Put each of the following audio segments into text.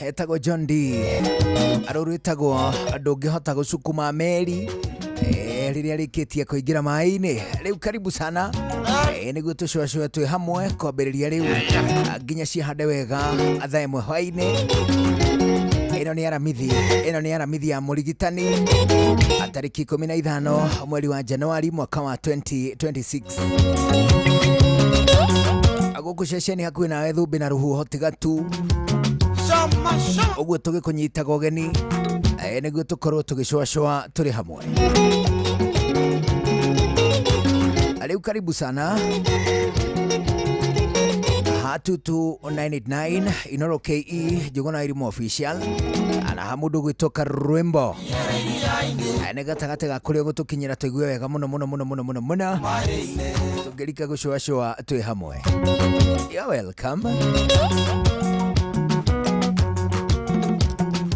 Etagwo John D arũrũ ĩtagwo ndũngĩhota gũcukuma meri rĩrĩa rĩkĩtie kũingĩra maĩ-inĩ. Rĩu karibu sana, nĩguo tũcũacũe twĩ hamwe kwambĩrĩria rĩu nginya cihande wega thaa 1 hwaĩ-inĩ. Ĩno nĩ Aramithi, ĩno nĩ Aramithi ya mũrigitani, tarĩki 15 mweri wa Januari mwaka wa 2026. Gũkũ ceceni hakuhĩ nawe thũmbĩ na rũhuho tiga tu ũguo tũgĩkũnyitaga ũgeni, nĩguo tũkorwo tũgĩcũacũa tũrĩ hamwe. Rĩu karibu sana hatutu 989 Inoro KE Njuguna Irimũ official na ha mũndũ gwĩtwo Karwimbo nĩ gatagatĩ ga kũrĩa gũtũkinyĩra tũigue wega mũno mũno mũno mũno mũno mũno tũngĩrika gũcũacũa twĩ hamwe. You're welcome.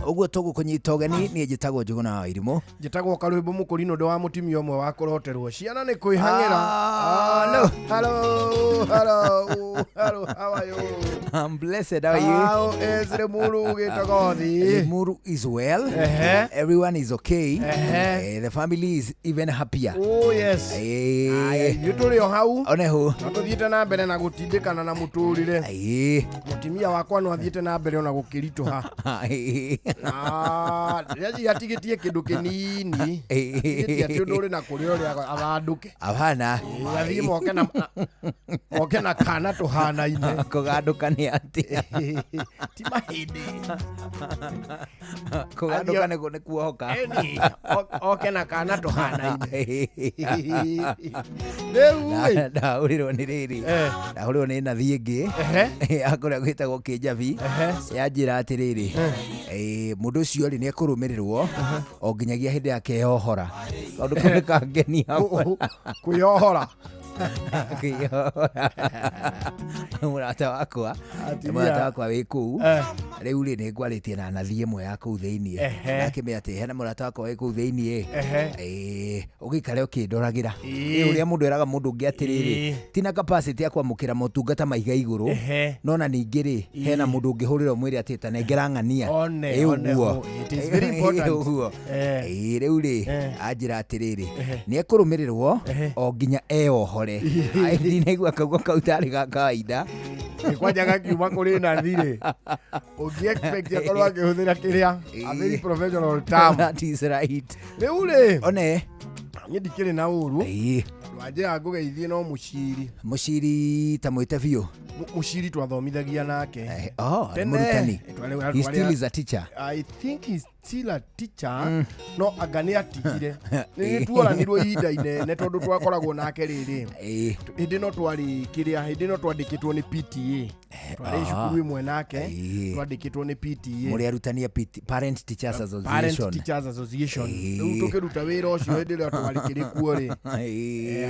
Ũguo tũgũkũnyita ũgeni, niĩ njĩtagwo Njuguna wa Irimũ. Njĩtagwo Karwĩmbo Mũkũrinũ, ndĩ wa mũtumia ũmwe wa kũroterwo ciana nĩ kwĩhang'ĩra. Hello. Hello, hello, hello, how are you? I'm blessed, how are you? How is Limuru gĩtogothi? Limuru is well. Ehe. Everyone is okay. Ehe. The family is even happier. Oh yes. Aya, ithuĩ tũrĩ o hau Onehu. no tũthiĩte na mbere na gũtindĩkana na mũtũrĩre. Mũtumia wakwa no athiĩte na mbere ona gũkĩritũha. Na rĩrĩa atigĩtie kĩndũ kĩnini, atigĩtie atĩ ũndũ ũrĩ na kũrĩa ũrĩa athandũke. Hapana. Athiĩ moke na kana tũhanaine. Kũgandũka nĩ atĩa? Ti mahĩndĩ. Kũgandũka nĩ kuohoka. Ĩni, oke na kana tũhanaine rĩu ĩ. Ndahũrĩrwo nĩ rĩrĩ, ndahũrĩrwo nĩ nathi ĩngĩ ya kũrĩa gwĩtagwo Kĩnjabi, yanjĩra atĩrĩrĩ, mũndũ ũcio rĩ nĩ ekũrũmĩrĩrwo o nginyagia hĩndĩ yake yohora. Kaũndũ kau nĩ kangenia. Kwĩyohora. Kwĩyohora. Mũrata wakwa, Atumia. mũrata wakwa wĩ kũu. Rĩu rĩ nĩ ngwarĩtie na nathi ĩmwe ya kũu thĩiniĩ. Ndakĩmenya atĩ hena mũrata wakwa wĩ kũu thĩiniĩ, ũgĩikare ũkĩndoragĩra. Ũrĩa mũndũ eraga mũndũ ũngĩ atĩrĩrĩ, tina capacity ya kwamũkĩra motungata maiga igũrũ, no na ningĩ rĩ hena mũndũ ũngĩhũrĩra ũmwĩre atĩ ta nengera ng'ania. One, one ũguo. ho. It is very important. Ũguo. Rĩu rĩ anjĩra atĩrĩrĩ, nĩ ekũrũmĩrĩrwo o nginya eyohore. Ndinaigua kaugo kau tarĩ ga kawaida. Nĩ kwanja gakiuma kũrĩ nathi rĩ, ũngĩ expect akorwo akĩhũthĩra kĩrĩa a very professional term. That is right. Rĩu rĩ, one niĩ ndikĩrĩ na ũru. Wanjĩra ngũgeithie no mũciri. Mũciri ta mwĩte biũ. Mũciri twathomithagia nake. Oh, nĩ Tene. mũrutani. He still is a teacher. I think he's still a teacher, no anga nĩ atigire. Nĩ tuoranirwo ihinda inene tondũ twakoragwo nake rĩrĩ hĩndĩ ĩno twarĩ kĩrĩa, hĩndĩ ĩno twandĩkĩtwo nĩ PTA, twarĩ cukuru ĩmwe nake. Twandĩkĩtwo nĩ PTA. Mũrĩ arutani a PT, Parent Teachers Parent Association. Teachers Association. Rĩu tũkĩruta wĩra ũcio hĩndĩ ĩrĩa twarĩ kĩrĩ kuo rĩ,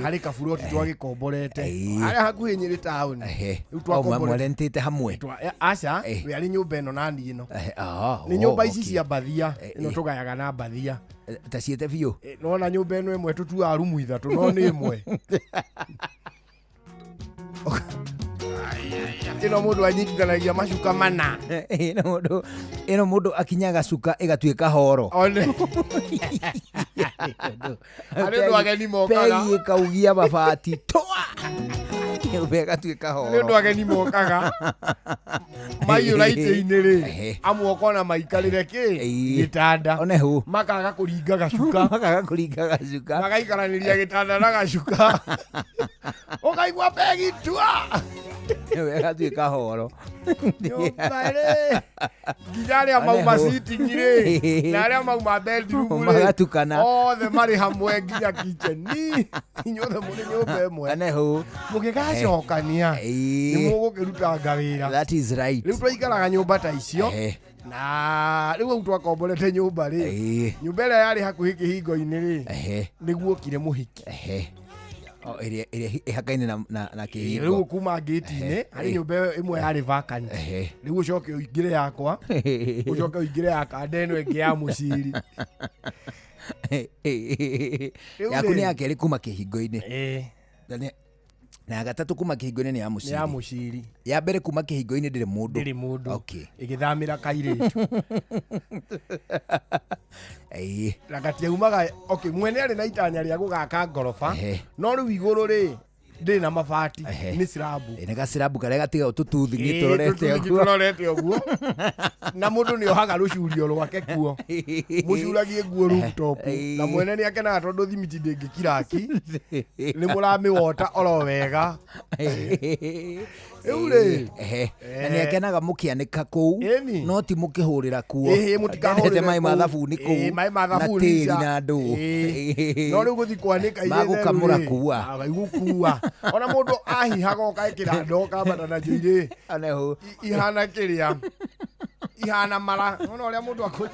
harĩ kaburoti twagĩkomborete harĩa hakuhĩ Nyĩrĩ taũni. Rĩu Oh, twakomborete mwarentĩte hamwe? Aca. We arĩ nyũmba ĩno na niĩ ĩno. Ah, Nĩ oh, nyũmba ici cia mbathia ĩno tũgayaga na mbathia. Ta ciĩte biũ. Nona nyũmba ĩno ĩmwe tũtuaga rumu ithatũ no nĩ ĩmwe ĩno mũndũ anyitithanagia macuka mana. Ĩno mũndũ akinyaga cuka ĩgatuĩka horo. One harĩ ũndũ ageni mokaga. Pegi ĩkaugia mabati twa nyũmba ĩgatuĩka horo. Nĩ ũndũ ageni mokaga maiyũra itĩ-inĩ rĩ, amwe ũkona maikarĩre kĩ gĩtanda. Onehu. Makaga kũringa gacuka. Makaga kũringa gacuka. Magaikaranĩria gĩtanda na gacuka, ũkaigua pegi tua. Nyũmba ĩgatuĩka horo. Nyũmba rĩ, nginya arĩa mauma Onehu. sitting rĩ na arĩa mauma bedroom rĩ, Magatukana. othe marĩ hamwe nginya kitchen, inyuothe mũrĩ nyũmba ĩmwe. Onehu. Mũgĩgacokania nĩ mũgũkĩrutanga wĩra. That is right. Rĩu twaikaraga nyũmba ta icio, na rĩu hau twakomborete nyũmba rĩ, nyũmba ĩrĩa yarĩ hakuhĩ kĩhingo-inĩ rĩ, nĩguokire mũhiki. Oh, ĩrĩa ĩhakaine na Rĩu kĩhingo. kuma ngĩti-inĩ harĩ nyũmba ĩyo ĩmwe yarĩ vacant. Rĩu ũcoke ũingĩre yakwa, ũcoke ũingĩre ya kanda ĩno ĩngĩ ya mũciri. Rĩu Yaku nĩ rĩ- ya kerĩ kuma kĩhingo-inĩ. Na Na ya gatatũ kuma kĩhingo-inĩ nĩ ya Nĩ ya mũciri. Mũciri. Ya mbere kuma kĩhingo-inĩ ndĩrĩ mũndũ. Ndĩrĩ mũndũ. Okay. Ĩgĩthamĩra kairĩtu. Na gatiaumaga. Okay, mwene arĩ na itanya rĩa gũgaka ngoroba. No rĩu igũrũ rĩ ndĩrĩ na mabati. Nĩ slab. Nĩ gacirabu karĩa gatiga tũtuthingi tũrorete ũguo. Tũrorete ũguo, na mũndũ nĩ ohaga rũcurio rwake kuo, mũcuragie nguo rooftop. Na mwene nĩ akenaga tondũ thimiti ndĩngĩkiraki, nĩ mũramĩwota oro wega rĩu rĩ. Na nĩ akenaga mũkĩanĩka kũu. Ĩni. No ti mũkĩhũrĩra kuo. Ĩhĩ, mũtikahũrĩre Endete maĩ ma kũu. thabuni kũu Ĩĩ, maĩ ma na thabuni tĩri na ndũũ. Ĩĩ. No rĩu gũthi kwanĩka irĩ Magũkamũra theru rĩ, kua. Igũkua ona mũndũ ahihaga ũkekĩra ndoo ũkambata nacio irĩ Ona hũ. Ihana kĩrĩa ihana mara ona ũrĩa mũndũ akũ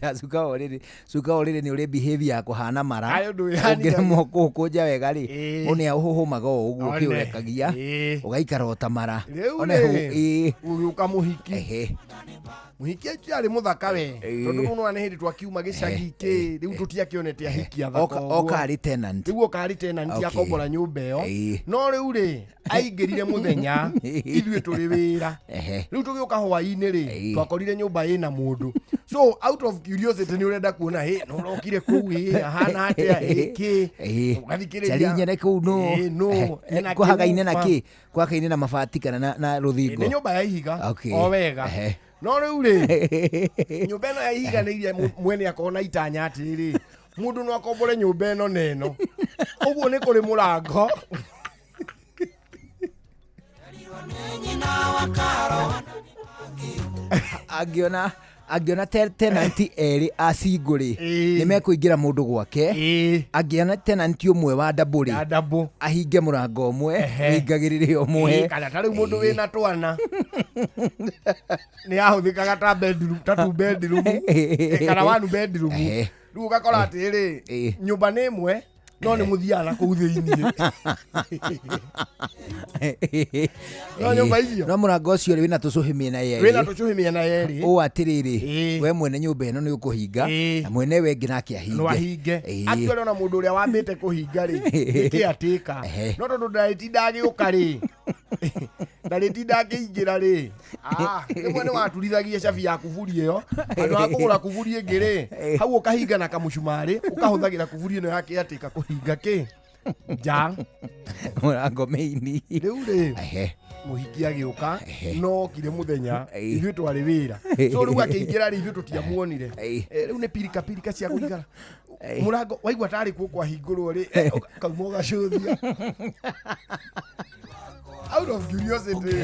Na cuka ũrĩrĩ nĩ ũrĩ behavior ya kũhana mara. Ayo ndwĩhanithagia. Ũngĩremwo kũũkũnja wega rĩ, mũndũ nĩ aũhũhũmaga o ũguo One. ũkĩũrekagia, ũgaikara o ta mara. Rĩu One hũ, rĩ, gũgĩũka mũhiki. Mũhiki acio arĩ mũthaka we, tondũ rĩu nĩ hĩndĩ twakiuma gĩcagi kĩ rĩu tũtiakĩonete ahiki athaka Oka ũguo. oka arĩ tenant. Rĩu oka arĩ tenant, akombora nyũmba ĩyo. No rĩu rĩ, aingĩrire mũthenya ithuĩ tũrĩ wĩra. Rĩu tũgĩũka hwaĩ-inĩ rĩ, twakorire nyũmba ĩna mũndũ. So out of curiosity nĩ ũrenda kuona hĩ no ũrokire kũu, ĩ ahana atĩa, ĩ kĩ. Ũgathikĩrĩria. Cari nyene kũu no. Ĩ, no ena Kwahagaine na kĩwuba. kĩ kwahagaine na mabati kana na rũthingo? Nĩ nyũmba ya ihiga. O wega. No rĩu rĩ, nyũmba ĩno ya ihiga nĩ iria mwene akorwo na itanya atĩrĩrĩ, mũndũ no akombore nyũmba ĩno na ĩno ũguo nĩ kũrĩ mũrango. Angĩona tenant erĩ a single rĩ, nĩ mekũingĩra mũndũ gwake. Angĩona tenant ũmwe wa double rĩ, Ya double. Ahinge mũrango ũmwe, ũhingagĩrĩre ũmwe. Kana ta rĩu mũndũ wĩna twana nĩ yahũthĩkaga ta bedroom, ta two bedroom, kana one bedroom. Rĩu ũgakora atĩrĩrĩ, nyũmba nĩ ĩmwe no nĩ mũthiaga na kũu thĩiniĩ no nyũmba icio. No mũrango ũcio rĩ, wĩna tũcũhĩ mĩena Wĩna yerĩ. tũcũhĩ mĩena yerĩ. Ũũ atĩrĩrĩ, we mwene nyũmba ĩno nĩ ũkũhinga, na mwene we ĩngĩ nake ahinge. No ahinge. Actually ona mũndũ ũrĩa wambĩte kũhinga rĩ, nĩ caretaker. No tondũ ndarĩtinda agĩũka rĩ, ndarĩtinda akĩingĩra rĩ, rĩmwe nĩ waturithagia cabi ya kuburi ĩyo handũ ha kũgũra kuburi ĩngĩ rĩ, hau ũkahinga na kamũcumarĩ, ũkahũthagĩra kuburi ĩno ya caretaker kũhinga kĩ nja. Mũrango mĩini. Rĩu rĩ, mũhiki agĩũka, no okire mũthenya, ithuĩ twarĩ wĩra, so rĩu akĩingĩra rĩ, ithuĩ tũtiamuonire. Rĩu nĩ pirika pirika cia kũigara mũrango waigua tarĩ kuo kwahingũrwo rĩ, kauma ũgacũthia out of curiosity.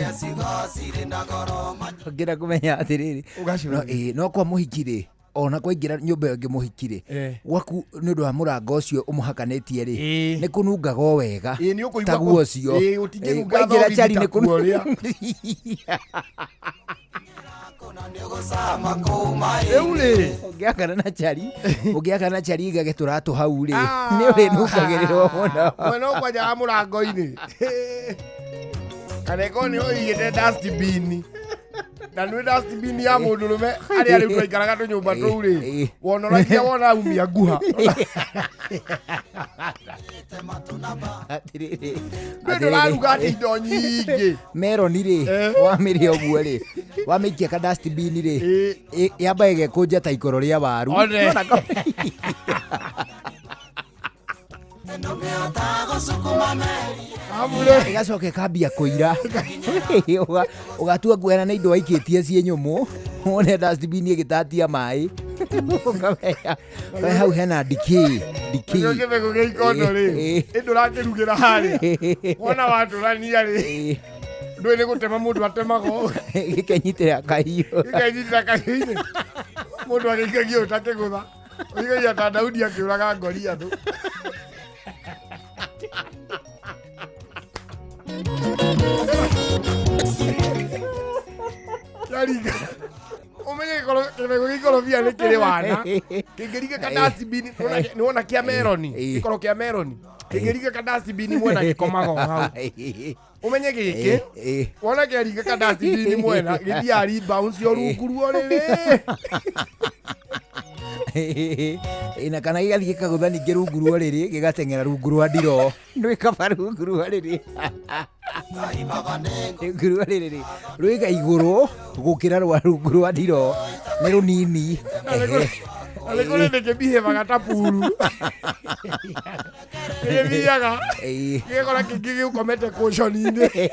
Ngĩra kũmenya atĩrĩrĩ, Ũgacũthia. No kwa mũhiki rĩ, ona kwaingĩra nyũmba ĩyo ĩngĩ mũhiki rĩ, gwaku nĩ ũndũ wa mũrango ũcio ũmũhakanĩtie rĩ, nĩ kũnungaga o wega. Ĩĩ, nĩ ũkũigua taguo ũcio. Ĩĩ, ũtingĩnunga Kwaingĩra thogithi cari ta nĩ kuo ũrĩa. Rĩu rĩ, Ũngĩakana na cari igage tũratũ hau rĩ, nĩ ũrĩnungagĩrĩrwo mũno. Mwena ũkwanja wa mũrango-inĩ kana ĩkorwo nĩ ũigĩte dustbin, na nĩ dustbin ya mũndũrũme arĩa rĩu twaikaraga tũnyũmba tũu rĩ, wonoragia wona aumia nguha. Atĩrĩrĩ, Ndũĩ ndũraruga atĩ indo nyingĩ. Meroni rĩ, wamĩrĩa ũguo rĩ, wamĩikia ka dustbin rĩ, yamba ĩgekũnja ta ikoro rĩa waru. One. Nona Amure. Ĩgacoka ĩkambia kũira. Ũgatua nguena nĩ indo waikĩtie ciĩ nyũmũ, wone dustbin ĩgĩtatia maĩ. Ũkamenya we hau hena ndikĩ. Nakĩo Ndikĩ. kĩbegũ gĩa ikondo rĩ, ĩ ndũrakĩrugĩra harĩa wona watũrania rĩ, ndũĩ nĩ gũtema mũndũ atemaga ũũ. Gĩkenyitĩra kahiũ. Gĩkenyitĩra kahiũ-inĩ, mũndũ agĩikagia ũũ ta kĩgũtha, ũikagia ta Daudi akĩũraga Goliathũ. Kĩaringa ũmenye kĩbegũ gĩa ikorobia nĩ kĩrĩ wana kĩngĩringa ka dustbin. Nĩwona kĩa meroni, gĩkoro kĩa meroni kĩngĩringa ka dustbin mwena gĩkomaga o hau. Ũmenye gĩkĩ wona kĩaringa ka dustbin mwena gĩthiaga rebounce o rungu ruo rĩrĩ. Na kana gĩgathiĩ gĩkagũtha ningĩ rungu rwa rĩrĩ, gĩgateng'era rungu rwa ndiro. Nĩ kaba rungu rwa rĩrĩ. Rungu rwa rĩrĩ rwĩga igũrũ gũkĩra rwa rungu rwa ndiro, nĩ rũnini. Na nĩ kũrĩ nĩkĩbihevaga ta puru, gĩgĩthiaga gĩgakora kĩngĩ gĩũkomete kũconi-inĩ,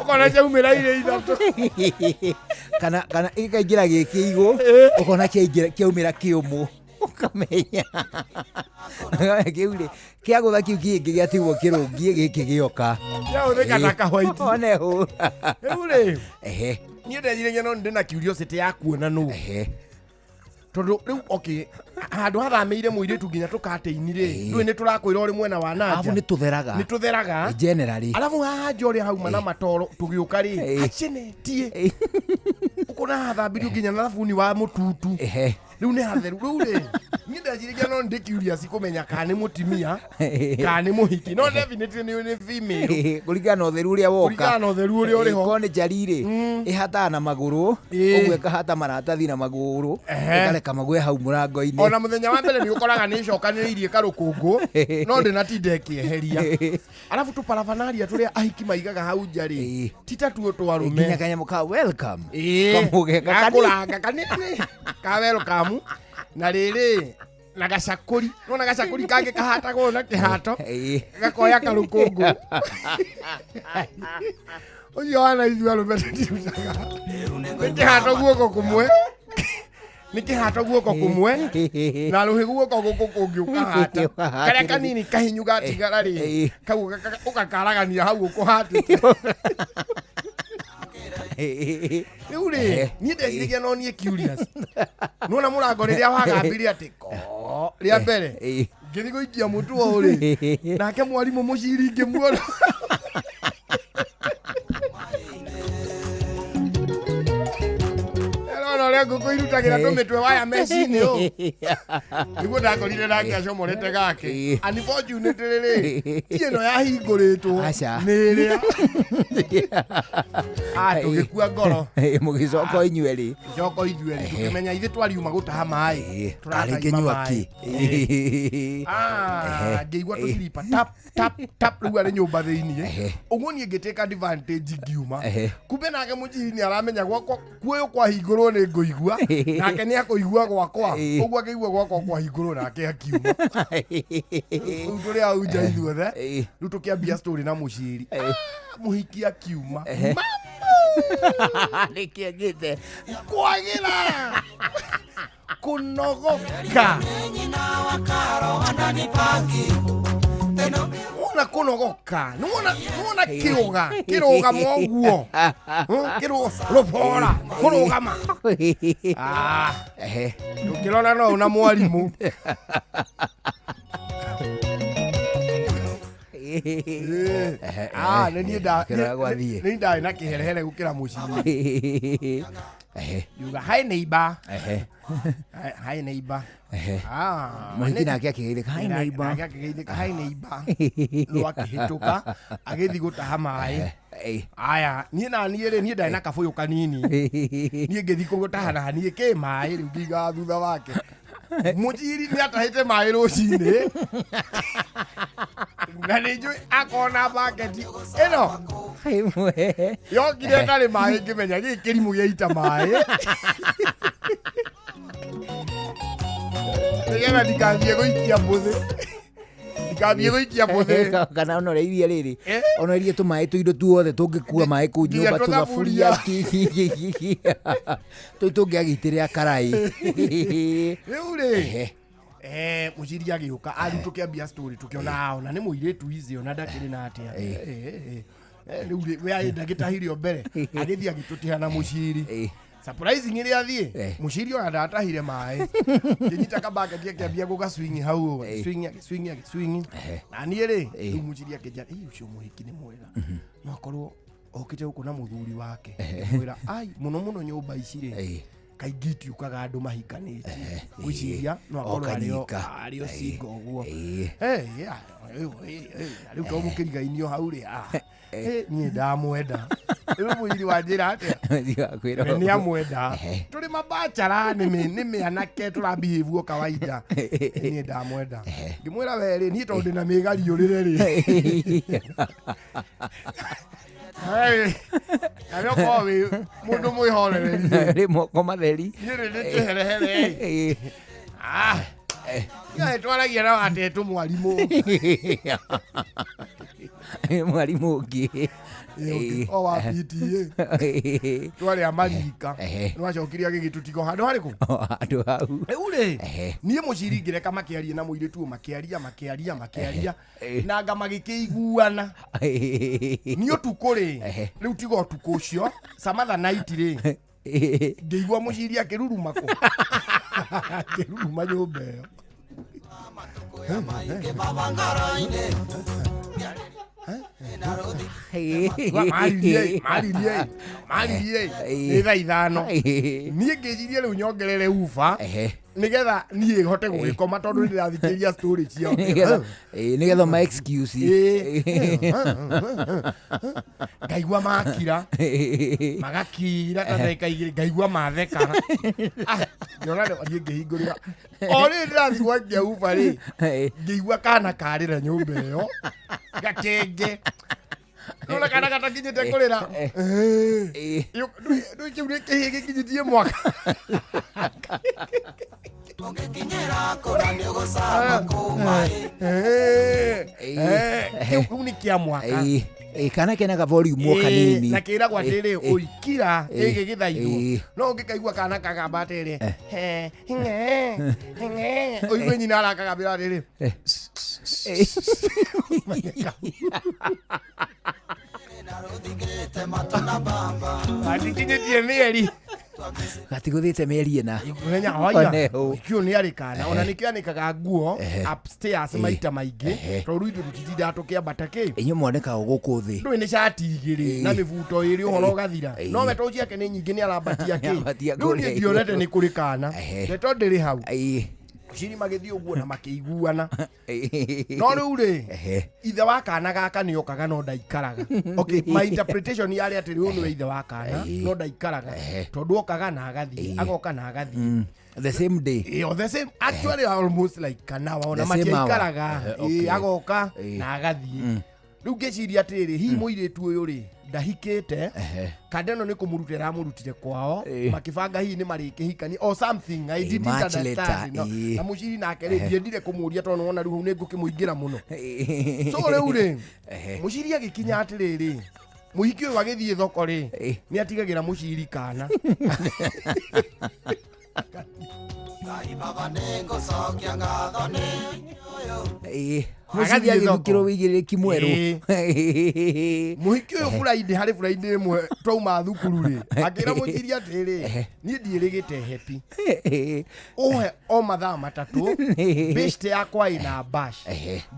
ũkona kĩaumĩra irĩ ithatũ. Kana gĩkaingĩra gĩ kĩigũ, ũkona kĩaingĩra kĩaumĩra kĩũmũ, ũkamenya kĩu rĩ kĩagũtha kĩu kĩngĩ gĩatigwo kĩrũngiĩ gĩkĩ gĩoka. Kĩahũthĩka ta kahwaiti. One hũ. Rĩu rĩ, niĩ ndeciragia no ndĩ na curiosity ya kuona nũ, tondũ rĩu okay, handũ hathamĩire mũirĩtu nginya tũkatĩini rĩ, ndũĩ nĩ tũrakwĩra ũrĩ mwena wa Arabu nanja nĩ tũtheraga. Nĩ tũtheraga. Generally. Arabu haha nja ũrĩa hauma na matoro tũgĩũka rĩ, hacenetie, ũkona hathambirio nginya na thabuni wa mũtutu. Rĩu nĩ hatheru. Rĩu rĩ, niĩ ndeciragia no ndĩ curious kũmenya kana nĩ mũtimia kana nĩ mũhiki, no definitely nĩ female. Kũringana na ũtheru ũrĩa woka. Kũringana na ũtheru ũrĩa ũrĩ ho. Korwo nĩ njari rĩ, ĩhataga na magũrũ, ũguo ĩkahata maratathi na magũrũ, ĩkareka magwe hau mũrango-inĩ. Ona mũthenya wa mbere nĩ ũkoraga nĩ ĩcokanĩrĩirie karũkũngũ, no ndĩnatinda ĩkĩeheria. Arabu tũparabanaria tũrĩa ahiki maigaga hau nja rĩ, ti ta tuo twa Nginya arũme. kanyamũ ka welcome kamũgeka kanini. Gakũranga kanini ka welcome, na rĩrĩ na gacakũri, nona gacakũri kangĩ kahatagwo na kĩhato, gakoya karũkũngũ ũcio wana ithuĩ arũme tũtirutaga. Nĩ kĩhato guoko kũmwe, nĩ kĩhato guoko kũmwe na rũhĩ guoko gũkũ kũngĩ ũkahata. Ũkahatĩrĩria. Karĩa kanini kahinyu gatigara rĩ, kau ũgakaragania hau ũkũhatĩte. Rĩu rĩ, niĩ ndeciragia no niĩ curious, nona mũrango rĩrĩa wagambirie atĩ ko rĩa mbere, ngĩthiĩ gũikia mũtuo rĩ, nake mwarimũ mũciri ngĩmuona. Ĩrona ũrĩa ngũkũ irutagĩra tũmĩtwe waya meci-inĩ ũũ, nĩguo ndakorire nake acomorete gake. Unfortunately rĩ, ti ĩno yahingũrĩtwo. Aca. Nĩ ĩrĩa. Ah, tũgĩkua ngoro. Mũgĩcoka o inyuerĩ. Coka ithuerĩ tũkĩmenya ithuĩ twariuma gũtaha maĩ. Karĩ Tũrataima kĩnyua maĩ. kĩ. Ah, ngĩigua tũciripa tap tap tap, rĩu arĩ nyũmba thĩiniĩ. Ũguo niĩ ngĩtĩka advantage ngiuma. Kumbe nake mũnjiri nĩ aramenya gwakwa kuoyũ kwahingũrwo nĩ ngũigua, nake nĩ akũigua gwakwa. Ũguo akĩigua gwakwa kwahingũrwo nake akiuma. Rĩu tũrĩ hau nja ithuothe, rĩu tũkĩambia story na mũciri. Ah, mũhiki akiuma Nĩkĩangĩte. Kwagĩra kũnogoka, wona kũnogoka, nĩwona nĩwona kĩrũga kĩrũgama ũguo. Rũbora kũrũgama. Ah, tũkĩrora no na mwarimũ. Ah, nĩ niĩ Kĩrora gwathiĩ. nĩ niĩ ndarĩ na kĩherehere gũkĩra mũciĩ. Yuga hi neighbor. Hi, hi neighbor. Ah, Mũhiki nake akĩgeithĩka, "Hi, neighbor." Nake akĩgeithĩka, "Hi neighbor." No akĩhĩtũka agĩthiĩ gũtaha maĩ. Aya, niĩ na niĩ rĩ, niĩ ndarĩ na kabũyũ kanini, niĩ ngĩthiĩ kũgũtaha na niĩ kĩ maĩ, rĩu ngĩigaga thutha wake. Mũnjiri nĩ atahĩte maĩ rũcinĩ na nĩ njũĩ akona baketi ĩno Ĩmwe. Yokire ĩtarĩ maĩ, ngĩmenya gĩkĩ kĩrimũ gĩaita maĩ nĩgetha ndikathiĩ gũikia mbũthĩ, ndikathiĩ gũikia mbũthĩ. Kana ona ũrĩa iria rĩrĩ, ona iria tũmaĩ tũindo tuothe tũngĩkua maĩ kũu Nginya nyũmba, tũthaburia. Tũthaburia tũu tũngĩagitĩrĩra karai. Rĩu rĩ, mũciri agĩũka ariu, tũkĩambia story, tũkĩona ah, ona nĩ mũirĩtu ici, ona ndakĩrĩ na atĩa. Rĩu rĩ, we arĩ ndagĩtahire o mbere, agĩthiĩ agĩtũtiha na mũciri. Surprising ĩrĩa athiĩ, mũciri ona ndatahire maĩ, kĩnyita kabaketi akĩambia gũgacwingi hau ũguo, agĩcwingi agĩcwingi agĩcwingi. Na niĩ rĩ, rĩu mũciri akĩnjĩra, "Ĩ, ũcio mũhiki nĩ mwega, no akorwo okĩte gũkũ na mũthuri wake." Ngĩmwĩra, "Ai, mũno mũno nyũmba ici rĩ, kaingĩ itiũkaga andũ mahikanĩtie, ngwĩciria no akorwo arĩ o Okanyika. arĩ o single ũguo." Eh, yeah, eh, eh, eh, na rĩu to mũkĩrigainio hau rĩ, ah, Niĩ ndamwenda. Rĩu mũiri wanjĩra atĩa? We nĩ amwenda. Tũrĩ mabachara nĩ mĩanake tũrabehave o kawaida. Niĩ ndamwenda. Ngĩmwĩra we rĩ, niĩ tondũ ndĩna mĩgariũrĩre rĩ. Nawe ũkorwo wĩ mũndũ mwĩhorereri. Rĩ moko matheri. Niĩ rĩ nĩ kĩherehere. Ah. Twaragia na watetũ mwarimũ. Mwarimũ ũngĩ. O wa PTA. Twarĩ a marika. Nĩwacokire agĩgĩtũtiga handũ harĩkũ? Handũ hau. Rĩu rĩ, niĩ mũciri ngĩreka makĩaria na mũirĩtu ũyũ makĩaria na anga magĩkĩiguana. Niĩ ũtukũ rĩ, rĩu tiga ũtukũ ũcio, Samatha night rĩ, ngĩigua mũciri akĩruruma kũ? Akĩruruma nyũmba ĩyo. Maririe nĩ thaa 5. Niĩ ngĩciria rĩu nyongerere uba nĩgetha niĩ hote gũgĩkoma tondũ nĩndĩrathikĩrĩria story ciao. Nĩgetha ma excuse. Ngaigua makira. Magakira ta ndagĩka 2 ngaigua matheka. Ngĩona niĩ ngĩhingũrĩra. O rĩrĩ ndĩrathiĩ gwakia uba rĩ, ngĩigua kana karĩra nyũmba ĩyo. Gakenge. Nona kana gatakinyĩte kũrĩra. Ndũĩ kĩu nĩ kĩhĩĩ gĩkinyĩtie mwaka. Kĩu nĩ kĩa mwaka. Kana kena ka volume o kanini. Na kĩragwo atĩrĩ, ũikira ĩgĩgĩthaithwo. No ũngĩkaigua kana kagamba atĩrĩ, he, ng'e, ng'e. Ũigue nyina arakagambĩra atĩrĩ. Atikinyĩtie mĩeri. Gatigũthĩte mĩeri ĩna. Mũthenya hoya. Kĩu nĩ arĩ kana. Ona nĩkĩo anĩkaga nguo upstairs maita maingĩ. Tondũ ithuĩ tũtitindaga tũkĩambata kĩ. Inyuĩ mwonekaga gũkũ thĩ. Ndũĩ nĩ cati 2 na mĩbuto 2 ũhoro ũgathira. No we tondũ ciake nĩ nyingĩ nĩ arambatia kĩ. Rĩu niĩ ndionete nĩ kũrĩ kana. Ndeto ndĩrĩ hau. Mũciri magĩthiĩ ũguo na makĩiguana. No rĩu rĩ, ithe wa kana gaka nĩ okaga no ndaikaraga. Okay, my interpretation yarĩ atĩ rĩu nĩwe ithe wa kana no ndaikaraga. Tondũ okaga na agathiĩ, agoka na agathiĩ. The same day. The same, actually almost like kana ona matiaikaraga. Agoka na agathiĩ. Rĩu ngĩciria atĩrĩrĩ, hihi mũirĩtu ũyũ rĩ, ndahikĩte, kanda ĩno nĩ kũmũruta ĩramũrutire kwao, makĩbanga hihi nĩ marĩkĩhikania or something, I didn't understand. Na mũciri nake rĩ, ndiendire kũmũria tondũ nĩwona rĩu hau nĩ ngũkĩmũingĩra mũno. So rĩu rĩ, mũciri agĩkinya atĩrĩrĩ, mũhiki ũyũ agĩthiĩ thoko rĩ, nĩ atigagĩra mũciri kana. Mũciri agĩthukĩrwo wĩigĩrĩrĩki mwerũ. Mũhiki ũyũ Friday, harĩ Friday ĩmwe twauma thukuru rĩ, akĩra mũciri atĩrĩ, niĩ ndiĩrĩgĩte happy. Ũhe o mathaa 3, best yakwa ĩna bash.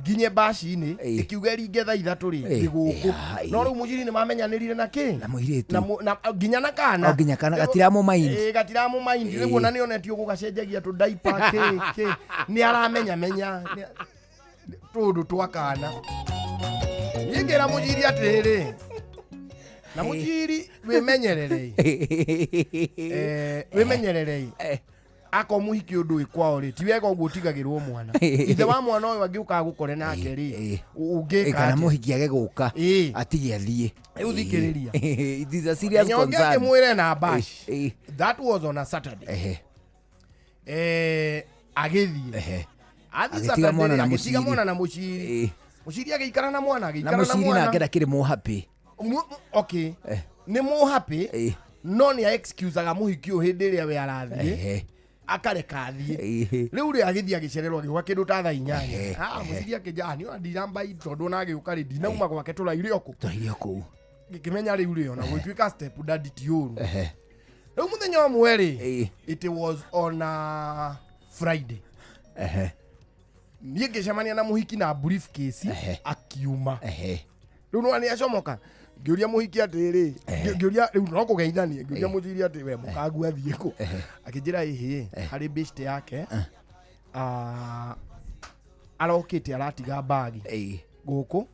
Nginye bash-inĩ, ĩkiuga ĩringe thaa 3 rĩ, ndĩ gũkũ. No rĩu mũciri nĩ mamenyanĩrire na kĩ? Na mũirĩtu. Na nginya na kana. O nginya kana, gatiramũmind. Gatiramũmind. Rĩu ona nĩonetio gũgacenjagia tũ diaper kĩ, kĩ. Nĩ aramenyamenya. Tũndũ twa kana. Niĩ ngĩra mũciri atĩrĩrĩ, na mũciri wĩmenyererei. Wĩmenyererei. Akorwo mũhiki ũndũ wĩ kwao rĩ, ti wega ũguo ũtigagĩrwo mwana. Ithe wa mwana ũyũ angĩũkaga gũkore nake rĩ, ũngĩka Kana atĩa? mũhiki age gũka, atige athiĩ. Rĩu thikĩrĩria. It is a serious Mũthenya ũngĩ concern. akĩmwĩre na bash. That was on a Saturday. Agĩthiĩ. Athiĩ Agĩtiga mwana na Saturday, agĩtiga mũciri. mwana na mũciri. Mũciri agĩikara na mwana, agĩikara Na na mũciri mwana. nake ndakĩrĩ mũhappy. Okay. Nĩ mũhappy, no nĩ excuseaga mũhiki ũyũ hĩndĩ ĩrĩa we arathiĩ. Akareka athiĩ. Rĩu rĩ agĩthiĩ agĩcererwo agĩũka kĩndũ ta thaa 8. Mũciri akĩnja, niĩ ona ndiramba tondũ ona agĩũka rĩ, ndinauma gwake tũraire o kũ. Tũraire o kũu. Ngĩkĩmenya rĩu rĩ, ona gũgĩtuĩka step daddy ti ũru. Rĩu mũthenya ũmwe rĩ, it was on a Friday. Niĩ ngĩcemania na mũhiki na briefcase, akiuma. Rĩu nĩwona nĩacomoka. Ngĩũria mũhiki atĩrĩrĩ, ngĩũria rĩu no kũgeithania, ngĩũria mũciri atĩ we mũkagu athiĩ kũ? Akĩnjĩra ĩhĩ, harĩ best yake, arokĩte aratiga bagi. Gũkũ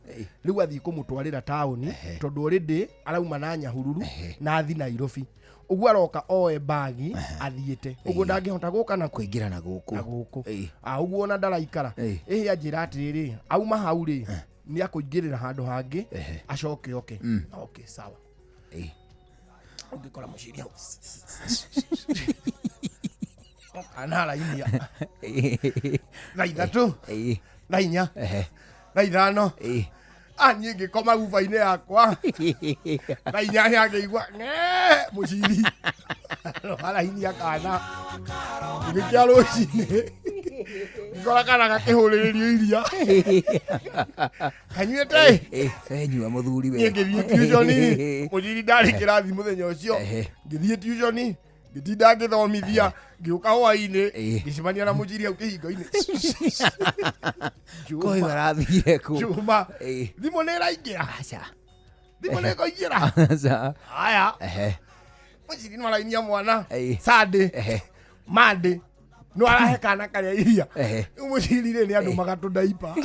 rĩu athiĩ kũmũtwarĩra taũni tondũ already arauma na Nyahururu na athi Nairobi ũguo aroka oe bagi athiĩte ũguo ndangĩhota gũka na kũingĩra na gũkũ na gũkũ ũguo ona ndaraikara ĩhĩ anjĩra atĩrĩrĩ auma hau rĩ nĩ akũingĩrĩra handũ hangĩ acoke oke. Okay, sawa. Ũngĩkora mũciri hau kana arainia thaa 3 thaa 4 thaa 5 niĩ ngĩkoma guba-inĩ yakwa thaa 8 ngĩigua ng'ee mũciri arainia kana ngĩkĩa rũcinĩ ngora kana gakĩhũrĩrĩrio iria kanyuĩte nyua mũthuri we. Niĩ ngĩthiĩ tuition mũciri ndarĩ kĩrathi mũthenya ũcio ngĩthiĩ tuition ngĩtinda ngĩthomithia ngĩũka hwainĩ ngĩcemania na mũciri hau kĩhingo-inĩ. Kũyũ arathire kũ Juma thimũ nĩ ĩraingĩra thimũ nĩ ĩkũingĩra aya mũciri nĩ arainia mwana Sunday Monday no arahe kana karĩa iria rĩu mũciri rĩ nĩ andũ magatũndaipa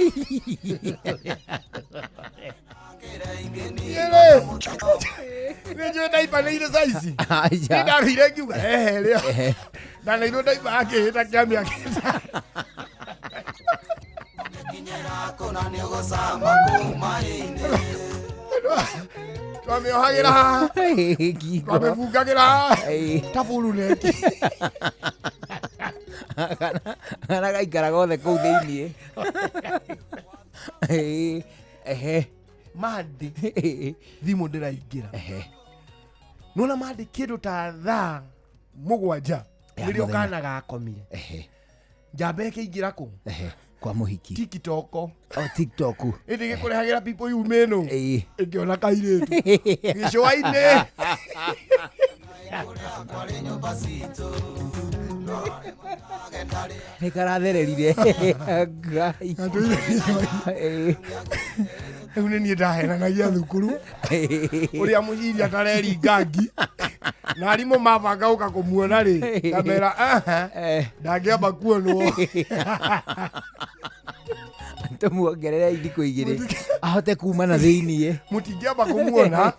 nĩ njũĩ ndaipa nĩ irĩ saici nĩ ndathire ngiuga ehe rĩo ndaneirwo ndaipa akĩhĩta kĩa mĩaka ĩtano. Twamĩohagĩra haha twamĩbungagĩra haha ta buruneti kana gaikara gothe kũu thĩiniĩ. Mandi thimũ ndĩraingĩra nona mandi kĩndũ ta thaa 7 nĩrĩo kana gakomire njamba ĩkĩingĩra kũ kwa mũhiki TikTok o TikTok ĩndĩ gĩkũrehagĩra people yuma ĩno ĩngĩona kairĩtu gĩcũa-inĩ nĩ karathererire Ngai. Rĩu nĩ niĩ ndahenanagia thukuru ũrĩa mũciri atareringa ngi na arimũ mabanga gũka kũmuona rĩ ngamera ndangĩamba kuonwo tũmuongerere ithikũ 2 ahote kuma na thĩiniĩ mũtingĩamba kũmuona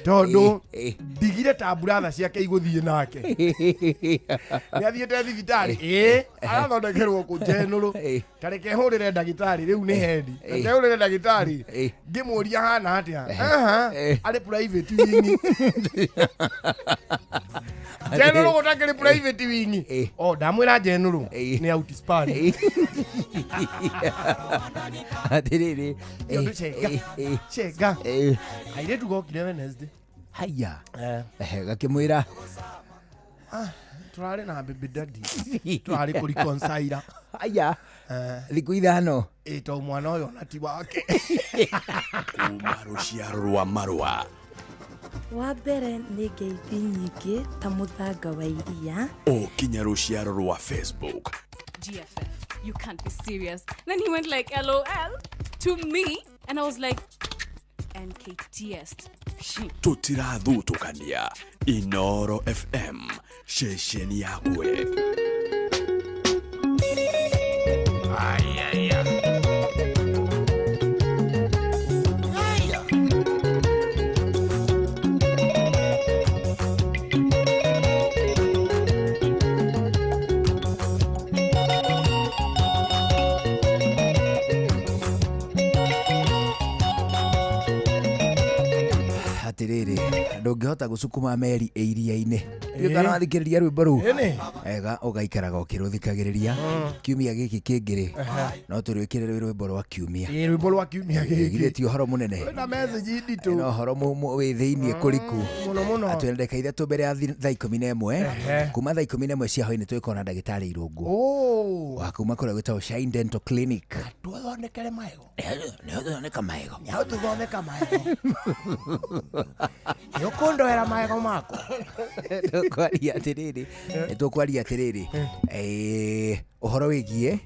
tondũ ndigire ta mburatha ciake igũthiĩ nake nĩ athiĩte thibitarĩ ĩĩ arathondekerwo kũ General ta reke hũrĩre ndagĩtarĩ rĩu nĩ hendi reke hũrĩre ndagĩtarĩ ngĩmũria hana atĩa arĩ private wing General gũtakĩrĩ private wing o ndamwĩra General nĩ outspan atĩrĩrĩ cenga airĩtu gokire Wednesday haya gakĩmwĩra tũrarĩ na baby daddy tũrarĩ kũreconcile haya thikũ 5 ĩ to mwana ũyũ ona ti wake kuma rũciaro rwa marũa wa mbere nĩ ngeithi nyingĩ ta mũthanga wa iria o kinya rũciaro rwa Facebook. GFF, you can't be serious. Then he went like LOL to me and I was like NKTS. Tũtirathutũkania Inoro FM ceceni yakwe. Atiriri ndũngĩhota gũcukuma meri iria-inĩ kana wathikĩrĩria rwĩmbo rũu ega ũgaikaraga ũkĩrũthikagĩrĩria kiumia gĩkĩ kĩngĩ rĩ no tũrwĩkĩre rwĩ rwĩmbo rwa kiumia rwĩmbo rwa kiumia gĩkĩ githĩ ti ũhoro mũnene na message nditũ na ũhoro wĩ thĩiniĩ kũriku mũno mũno atwĩra ndagĩka 3 mbere ya thaa 11 kuma thaa 11 cia hwaĩ-inĩ tũgĩkorwo na ndagĩtarĩ Irũngũ wa kuma kũrĩa gwĩtagwo Shine Dental Clinic tũthondekere maego nĩũthondeka maego nĩũtũthondeka maego nĩũkũndoera maego makwa tũkwaria atĩrĩrĩ tũkwaria atĩrĩrĩ ũhoro wĩgiĩ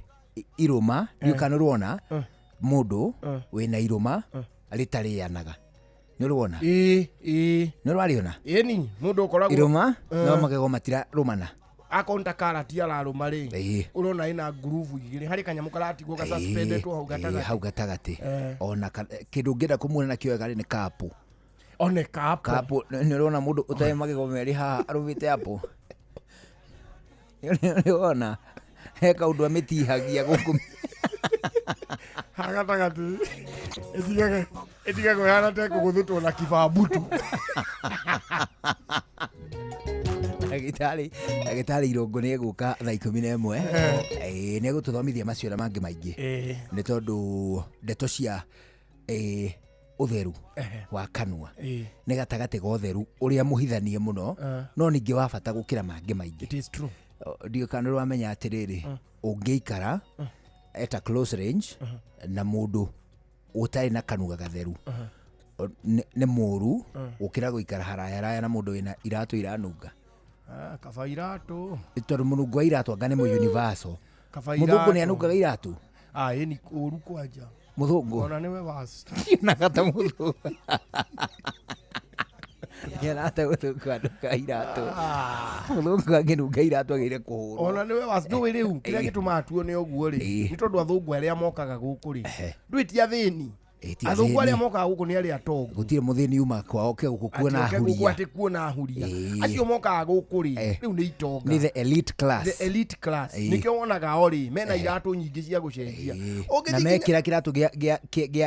irũma ndiũĩ kana nĩũrona mũndũ wĩna irũma rĩtarĩanaga nĩũrona ĩĩ nĩũrariona ĩni mũndũ ũkoragwo irũma no magego matirarũmana Akorwo nĩ ta karati ararũma rĩ, ũrona ĩna ngurubu igĩrĩ, harĩ kanyamũ karatigwo gasuspendetwo hau gatagatĩ. Hau gatagatĩ. Eh. Ona kĩndũ ũngĩenda kũmuona nakĩo wega rĩ, nĩ kapu. One kapo. Kapu nĩ ũrona mũndũ ũtarĩ magego merĩ haha arũmĩte apple, nĩ wona he kaũndũ amĩtihagia gũkũ. Ha gatagatĩ ĩtigagwo ĩhana ta ĩkũgũthĩtwo na kibambutu. Ndagĩtarĩ Irũngũ nĩ egũka thaa 11. Nĩ egũtũthomithia macio na mangĩ maingĩ, nĩ tondũ ndeto cia ũtheru wa kanua nĩ gatagatĩ ga ũtheru ũrĩa mũhithanie mũno, no ningĩ wa bata gũkĩra mangĩ maingĩ. It is true. Ndiũĩ kana nĩ ũramenya atĩrĩrĩ, ũngĩikara at a close range na mũndũ ũtarĩ na kanua gatheru, nĩ mũru gũkĩra gũikara haraya raya na mũndũ wĩna iratũ iranunga. Ah, kaba iratũ. Tondũ mũnungo wa iratũ anga nĩ mũ universal. Kaba Mũthũngũ nĩ iratũ. anungaga iratũ. Ah, ĩ ni ũru kwanja. Mũthũngũ Ona nĩwe worst. ndionaga ta mũthũngũ, ndionaga ta mũthũngũ anungaga iratũ. Mũthũngũ angĩnunga iratũ agĩrĩire kũhũrwo. Ona nĩwe worst. Ndũĩ rĩu kĩrĩa gĩtũmaga tuone ũguo rĩ, nĩ tondũ athũngũ arĩa mokaga gũkũ rĩ, ndũĩ ti athĩni. Ti Athũngũ arĩa athĩni. mokaga gũkũ nĩ arĩa atongu. Gũtirĩ mũthĩni uma kwao ke gũkũ kuona Atĩ oke gũkũ huria. atĩ kuona huria. Ĩĩ. Acio mokaga gũkũ rĩ, rĩu nĩ itonga. Nĩ the elite class. The elite class. Nĩkĩo wonaga o rĩ mena iratũ nyingĩ cia gũcenjia. Ũngĩthiĩ Na nginya- mekĩra kĩratũ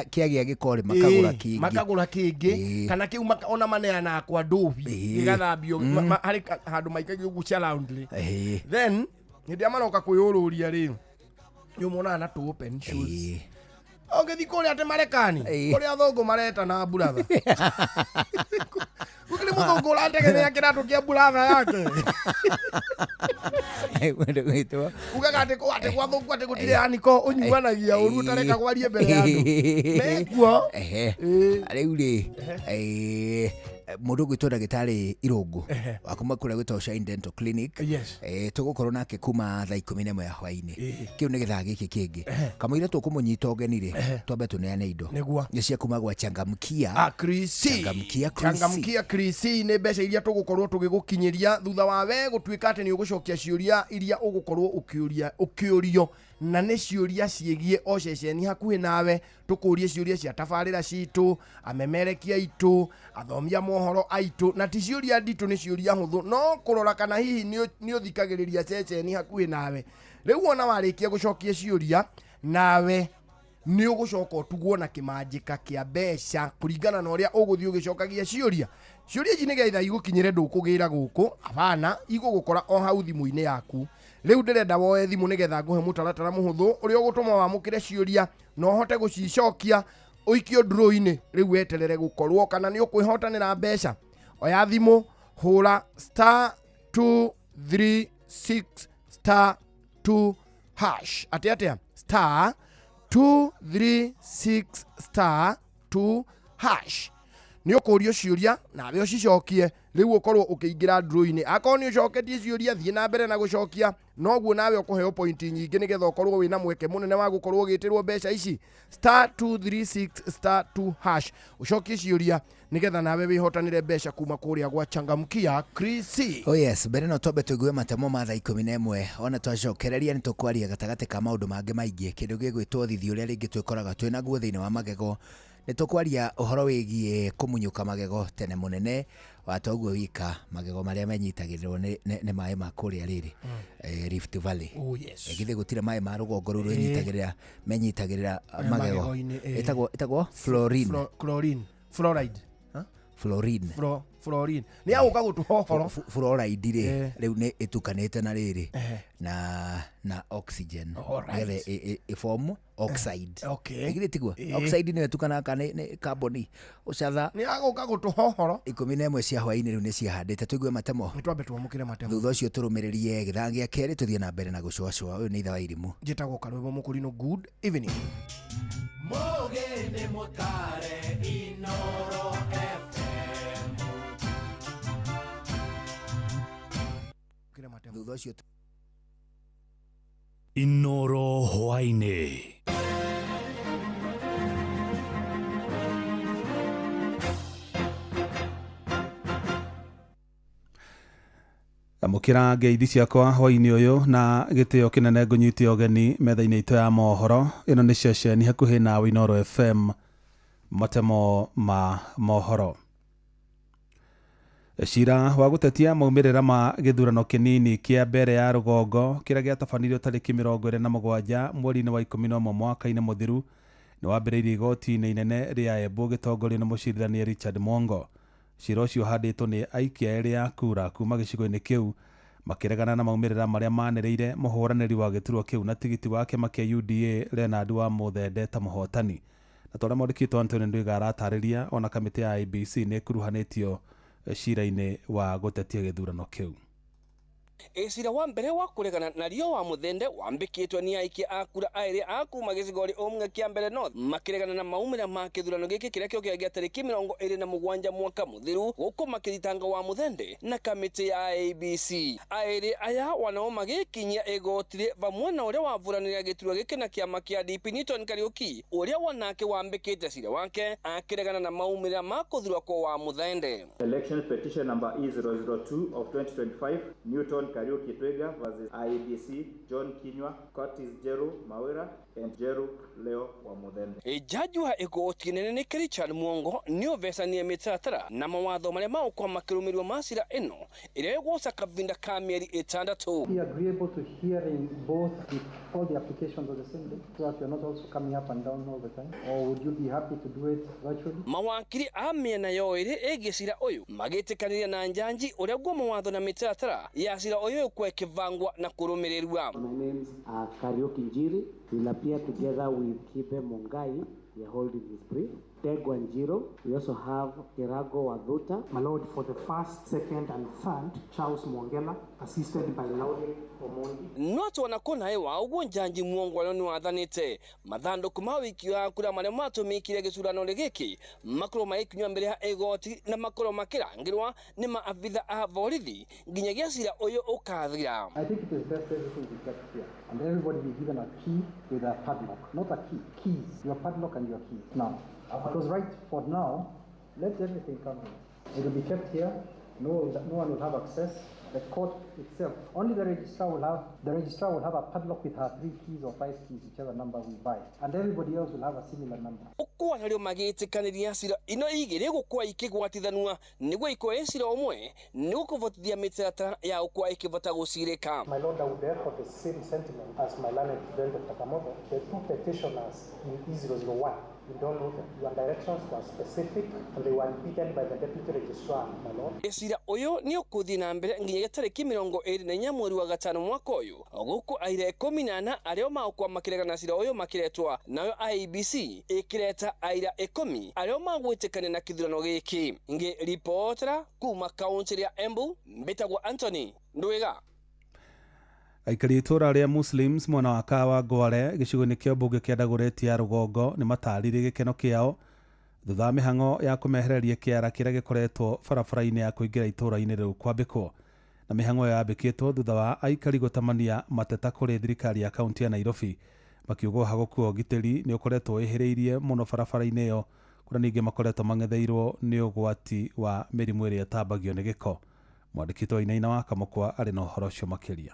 kĩagĩa gĩko rĩ, makagũra kĩngĩ. Makagũra kĩngĩ, kana kĩu ona maneanaga kwa ndũbi, gĩgathambio harĩ handũ maikagio ũguo cia roundly. Then hĩndĩ ĩrĩa maroka kwĩyũrũria rĩ, nĩ ũmonaga na tũ open shoes. Ũngĩthiĩ kũrĩa atĩ Marekani, kũrĩa athũngũ maretana buratha, gũtirĩ mũthũngũ ũrategemea kĩratũ kĩa buratha yake. Mũndũ gwĩtwo Ugaga atĩ atĩ gwa thũngũ atĩ gũtirĩ aniko ũnyuanagia ũru ũtareka kwarie mbere ya andũ mekuo. Rĩu rĩ, mũndũ ũgwĩtwo ndagĩtarĩ Irũngũ wa kuma kũrĩa gwĩtagwo Shine Dental Clinic. Yes. Tũgũkorwo nake kuma thaa 11 ya hwaĩ-inĩ. Kĩu nĩ gĩthaa gĩkĩ kĩngĩ kamũira tũkũmũnyita ũgeni rĩ, twambe tũneane indo. Nĩguo. Nĩ cia kuma gwa Changamkia. Ah, Krisi. Changamkia Krisi. Changamkia Krisi nĩ mbeca iria tũgũkorwo tũgĩgũkinyĩria thutha wa we gũtuĩka atĩ nĩ ũgũcokia ciũria iria ũgũkorwo ũkĩũrio, na nĩ ciũria ciĩgiĩ o ceceni hakuhĩ nawe. Tũkũrie ciũria cia tabarĩra citũ, amemerekia aitũ, athomi a mohoro aitũ, na ti ciũria nditũ, nĩ ciũria hũthũ, no kũrora kana hihi nĩ ũthikagĩrĩria ceceni hakuhĩ nawe. Rĩu wona warĩkia gũcokia ciũria, nawe nĩ ũgũcoka ũtugwo na kĩmanjĩka kĩa mbeca kũringana na ũrĩa ũgũthiĩ ũgĩcokagia ciũria. Ciũria ici nĩgetha igũkinyĩre, ndũkũgĩra gũkũ, abana, igũgũkora o hau thimũ-inĩ yaku. Rĩu ndĩrenda woe thimũ nĩgetha ngũhe mũtaratara mũhũthũ ũrĩa ũgũtũma wamũkĩre ciũria na ũhote gũcicokia, ũikio draw-inĩ. Rĩu weterere gũkorwo kana nĩ ũkwĩhotanĩra mbeca. Oya thimũ, hũra star 236 star 2 hash. Atĩ atĩa? Star 236 star 2 hash. Nĩ ũkũrio ciũria nawe ũcicokie, rĩu ũkorwo ũkĩingĩra draw-inĩ. Akorwo nĩ ũcoketie ciũria, thiĩ na mbere na gũcokia, noguo nawe ũkũheo pointi nyingĩ nĩgetha ũkorwo wĩna mweke mũnene wa gũkorwo ũgĩtĩrwo mbeca ici. Star 236 star 2 hash, ũcokie ciũria nĩgetha nawe wĩhotanĩre mbeca kuma kũrĩa gwa Changamkia Krisi. Oh yes, mbere no twambe tũigue matemo ma thaa 11. Ona twacokereria nĩ tũkwaria gatagatĩ ka maũndũ mangĩ maingĩ kĩndũ gĩgwĩtwo thithi ũrĩa rĩngĩ twĩkoraga twĩ naguo thĩinĩ wa magego. Nĩ tũkwaria ũhoro wĩgiĩ kũmunyũka magego tene mũnene wa toguo wika magego marĩa menyitagĩrĩrwo nĩ maĩ ma kũrĩa rĩrĩ, Rift Valley. Oh yes. Githĩ gũtirĩ maĩ ma rũgongo rũu rwĩnyitagĩrĩra menyitagĩrĩra magego? Magego-inĩ. Ĩtagwo fluorine. Chlorine, fluoride. Huh? Fluorine. Fluorine nĩ agũka gũtũha ũhoro. Fluoride rĩ, rĩu nĩ ĩtukanĩte na rĩrĩ na oxygen nĩgetha ĩform oxide. Githĩ tiguo? Oxide nĩyo ĩtukanaga kana nĩ carbon ũcatha. Nĩ agũka gũtũha ũhoro. 11 cia hwaĩ-inĩ rĩu nĩ ciahandĩte, tũigue matemo. Nĩ twambe twamũkĩre matemo. Thutha ũcio tũrũmĩrĩrie gĩthaa gĩa kerĩ, tũthiĩ na mbere na gũcũacũa. Ũyũ nĩ itha wa irimũ. Njĩtagwo Karwĩmbo Mũkũrinũ, good evening. Mũgĩ nĩ mũtare Inoro FM. Kĩre matemo. Thutha ũcio Inoro hwaĩ-inĩ. Amũkĩra ngeithi ciakwa hwaĩ-inĩ ũyũ na gĩtĩo kĩnene ngũnyite ũgeni metha-inĩ itũ ya mohoro. Ĩno nĩ ceceni hakuhĩ na Inooro FM, matemo ma mohoro. Cira wa gũtetia maumĩrĩra ma gĩthurano kĩnini kĩa mbere ya rũgongo kĩrĩa gĩatabanirio tarĩki 27 mweri-inĩ wa 11 mwaka-inĩ mũthiru nĩ wambĩrĩirie igoti-inĩ inene rĩa Embu gĩtongorio nĩ mũcirithania Richard Mwongo. Cira ũcio ũhandĩtwo nĩ aikia erĩ a kura kuma gĩcigo-inĩ kĩu makĩregana na maumĩrĩra marĩa manĩrĩire mũhũranĩri wa gĩturwa kĩu na tigiti wa kĩama kĩa UDA Leonard wa Mũthende ta mũhotani. Na torĩa mwandĩki witũ Anthony Ndwiga aratarĩria, ona kamĩtĩ ya IEBC nĩ ĩkuruhanĩtio cira-inĩ wa gũtetia gĩthurano kĩu. Cira wa mbere wa kuregana na rio wa Muthende wambikitwe ni aikia a kura airi a kuma gĩcigo ũmwe kĩa mbere North makiregana na maumĩra ma kĩthurano gĩkĩ kĩrĩa kĩokĩra gĩa tarĩki 27 mwaka mũthiru gũkũ makĩthitanga wa Muthende na kamĩtĩ ya IEBC. Airi aya wanao magĩkinyia igoti vamwe na ũrĩa wavuranĩra gĩturwa gĩkĩ na kĩama kĩa DP Newton Kariuki ũrĩa wanake wambĩkĩte cira wake akĩregana na maumĩra ma kũthurwo kwa wa Muthende. Election petition number E002 of 2025 Newton Kariuki Twega versus IEBC John Kinyua, Curtis Jeru Mawira and Jeru Leo wa Muthende. Jaji wa igoti nene nĩ Richard Mwongo nĩ ũvecanie mĩtaratara na mawatho marĩa magũkorwo makĩrũmĩrĩrwo ma cira ĩno ĩrĩa ĩgũca kavinda ka mĩeri 6. Be agreeable to hearing both all the applications on the same day so that you're not also coming up and down all the time, or would you be happy to do it virtually? Mawakiri a mĩena yoĩrĩ ĩgiĩ cira ũyũ magĩtĩkanĩria na njanji ũrĩa guo mawatho na mĩtaratara ya cira ũyũ ĩgũkorwo ĩkĩbangwa na kũrũmĩrĩrwa. My names are Kariuki Njiri. We'll appear together with Kibe Mungai. We are holding his brief. Tegwa Njiro. We also have Kirago Wadhuta. My Lord, for the first, second, and third, Charles Mwongela, assisted by Laurel Omondi. No tuona kona hewa uguo njanji Mwongo nĩ wathanĩte mathandũkũ ma wiki wa kura marĩa matũmĩkire gĩcurano gĩkĩ makorwo magĩkinyua mbere ya igoti na makorwo makĩrangĩrwa nĩ maabitha a borithi nginyagia cira ũyũ ũkathira. I think it is best everything be kept here and everybody be given a key with a padlock, not a key, keys, your padlock and your keys. Now, because right for now, let everything come here. It will be kept here. No one will have access. The court itself, only the registrar will have. The registrar will have a padlock with her 3 keys or 5 keys, whichever number we buy, and everybody else will have a similar number. Ukwa nario magĩtĩkanĩria cira ino igĩrĩ gũkwa ikĩgwatithanua nĩguo ikwo ĩ cira ũmwe nĩguo kũvotithia mĩtaratara ya gũkwa ĩkĩvota gũcirĩka. My Lord, I would echo the same sentiment as my learned friend Dr. Kamotho. The two petitioners in E001, you don't know them. Your directions were specific and they were repeated by the deputy registrar, my lord. Cira ũyũ nĩ ũkũthiĩ na mbere nginyagia tarĩki 24 mweri wa gatano mwaka ũyũ gũkũ aira 14 arĩa magũkorwo makĩregana cira ũyũ makĩretwa nayo IEBC ĩkĩreta aira 10 arĩa magwĩtĩkania na kĩthurano gĩkĩ. Ngĩribotera kuma kaũntĩ ya Embu, mbĩtagwo Anthony Ndwiga. Aikari itũra rĩa Muslims mwena wa Kawangware gĩcigo-inĩ kĩa mbunge kĩa Dagoretti ya rũgongo nĩ matarĩrie gĩkeno kĩao thutha wa mĩhang'o ya kũmehereria kĩara kĩrĩa gĩkoretwo barabara-inĩ ya kũingĩra itũra-inĩ rĩu kwambĩkwo. Na mĩhang'o ĩyo yambĩkĩtwo thutha wa aikari gũtamania mateta kũrĩ thirikari ya kaunti ya Nairobi makiuga ũhagũku wa ũgitĩri nĩ ũkoretwo wĩhĩrĩirie mũno barabara-inĩ ĩyo kũrĩa ningĩ makoretwo mang'etheirwo nĩ ũgwati wa mĩrimũ ĩrĩa ĩtambagio nĩ gĩko. Mwandĩki Wainaina wa Kamũkwa arĩ na ũhoro ũcio makĩria.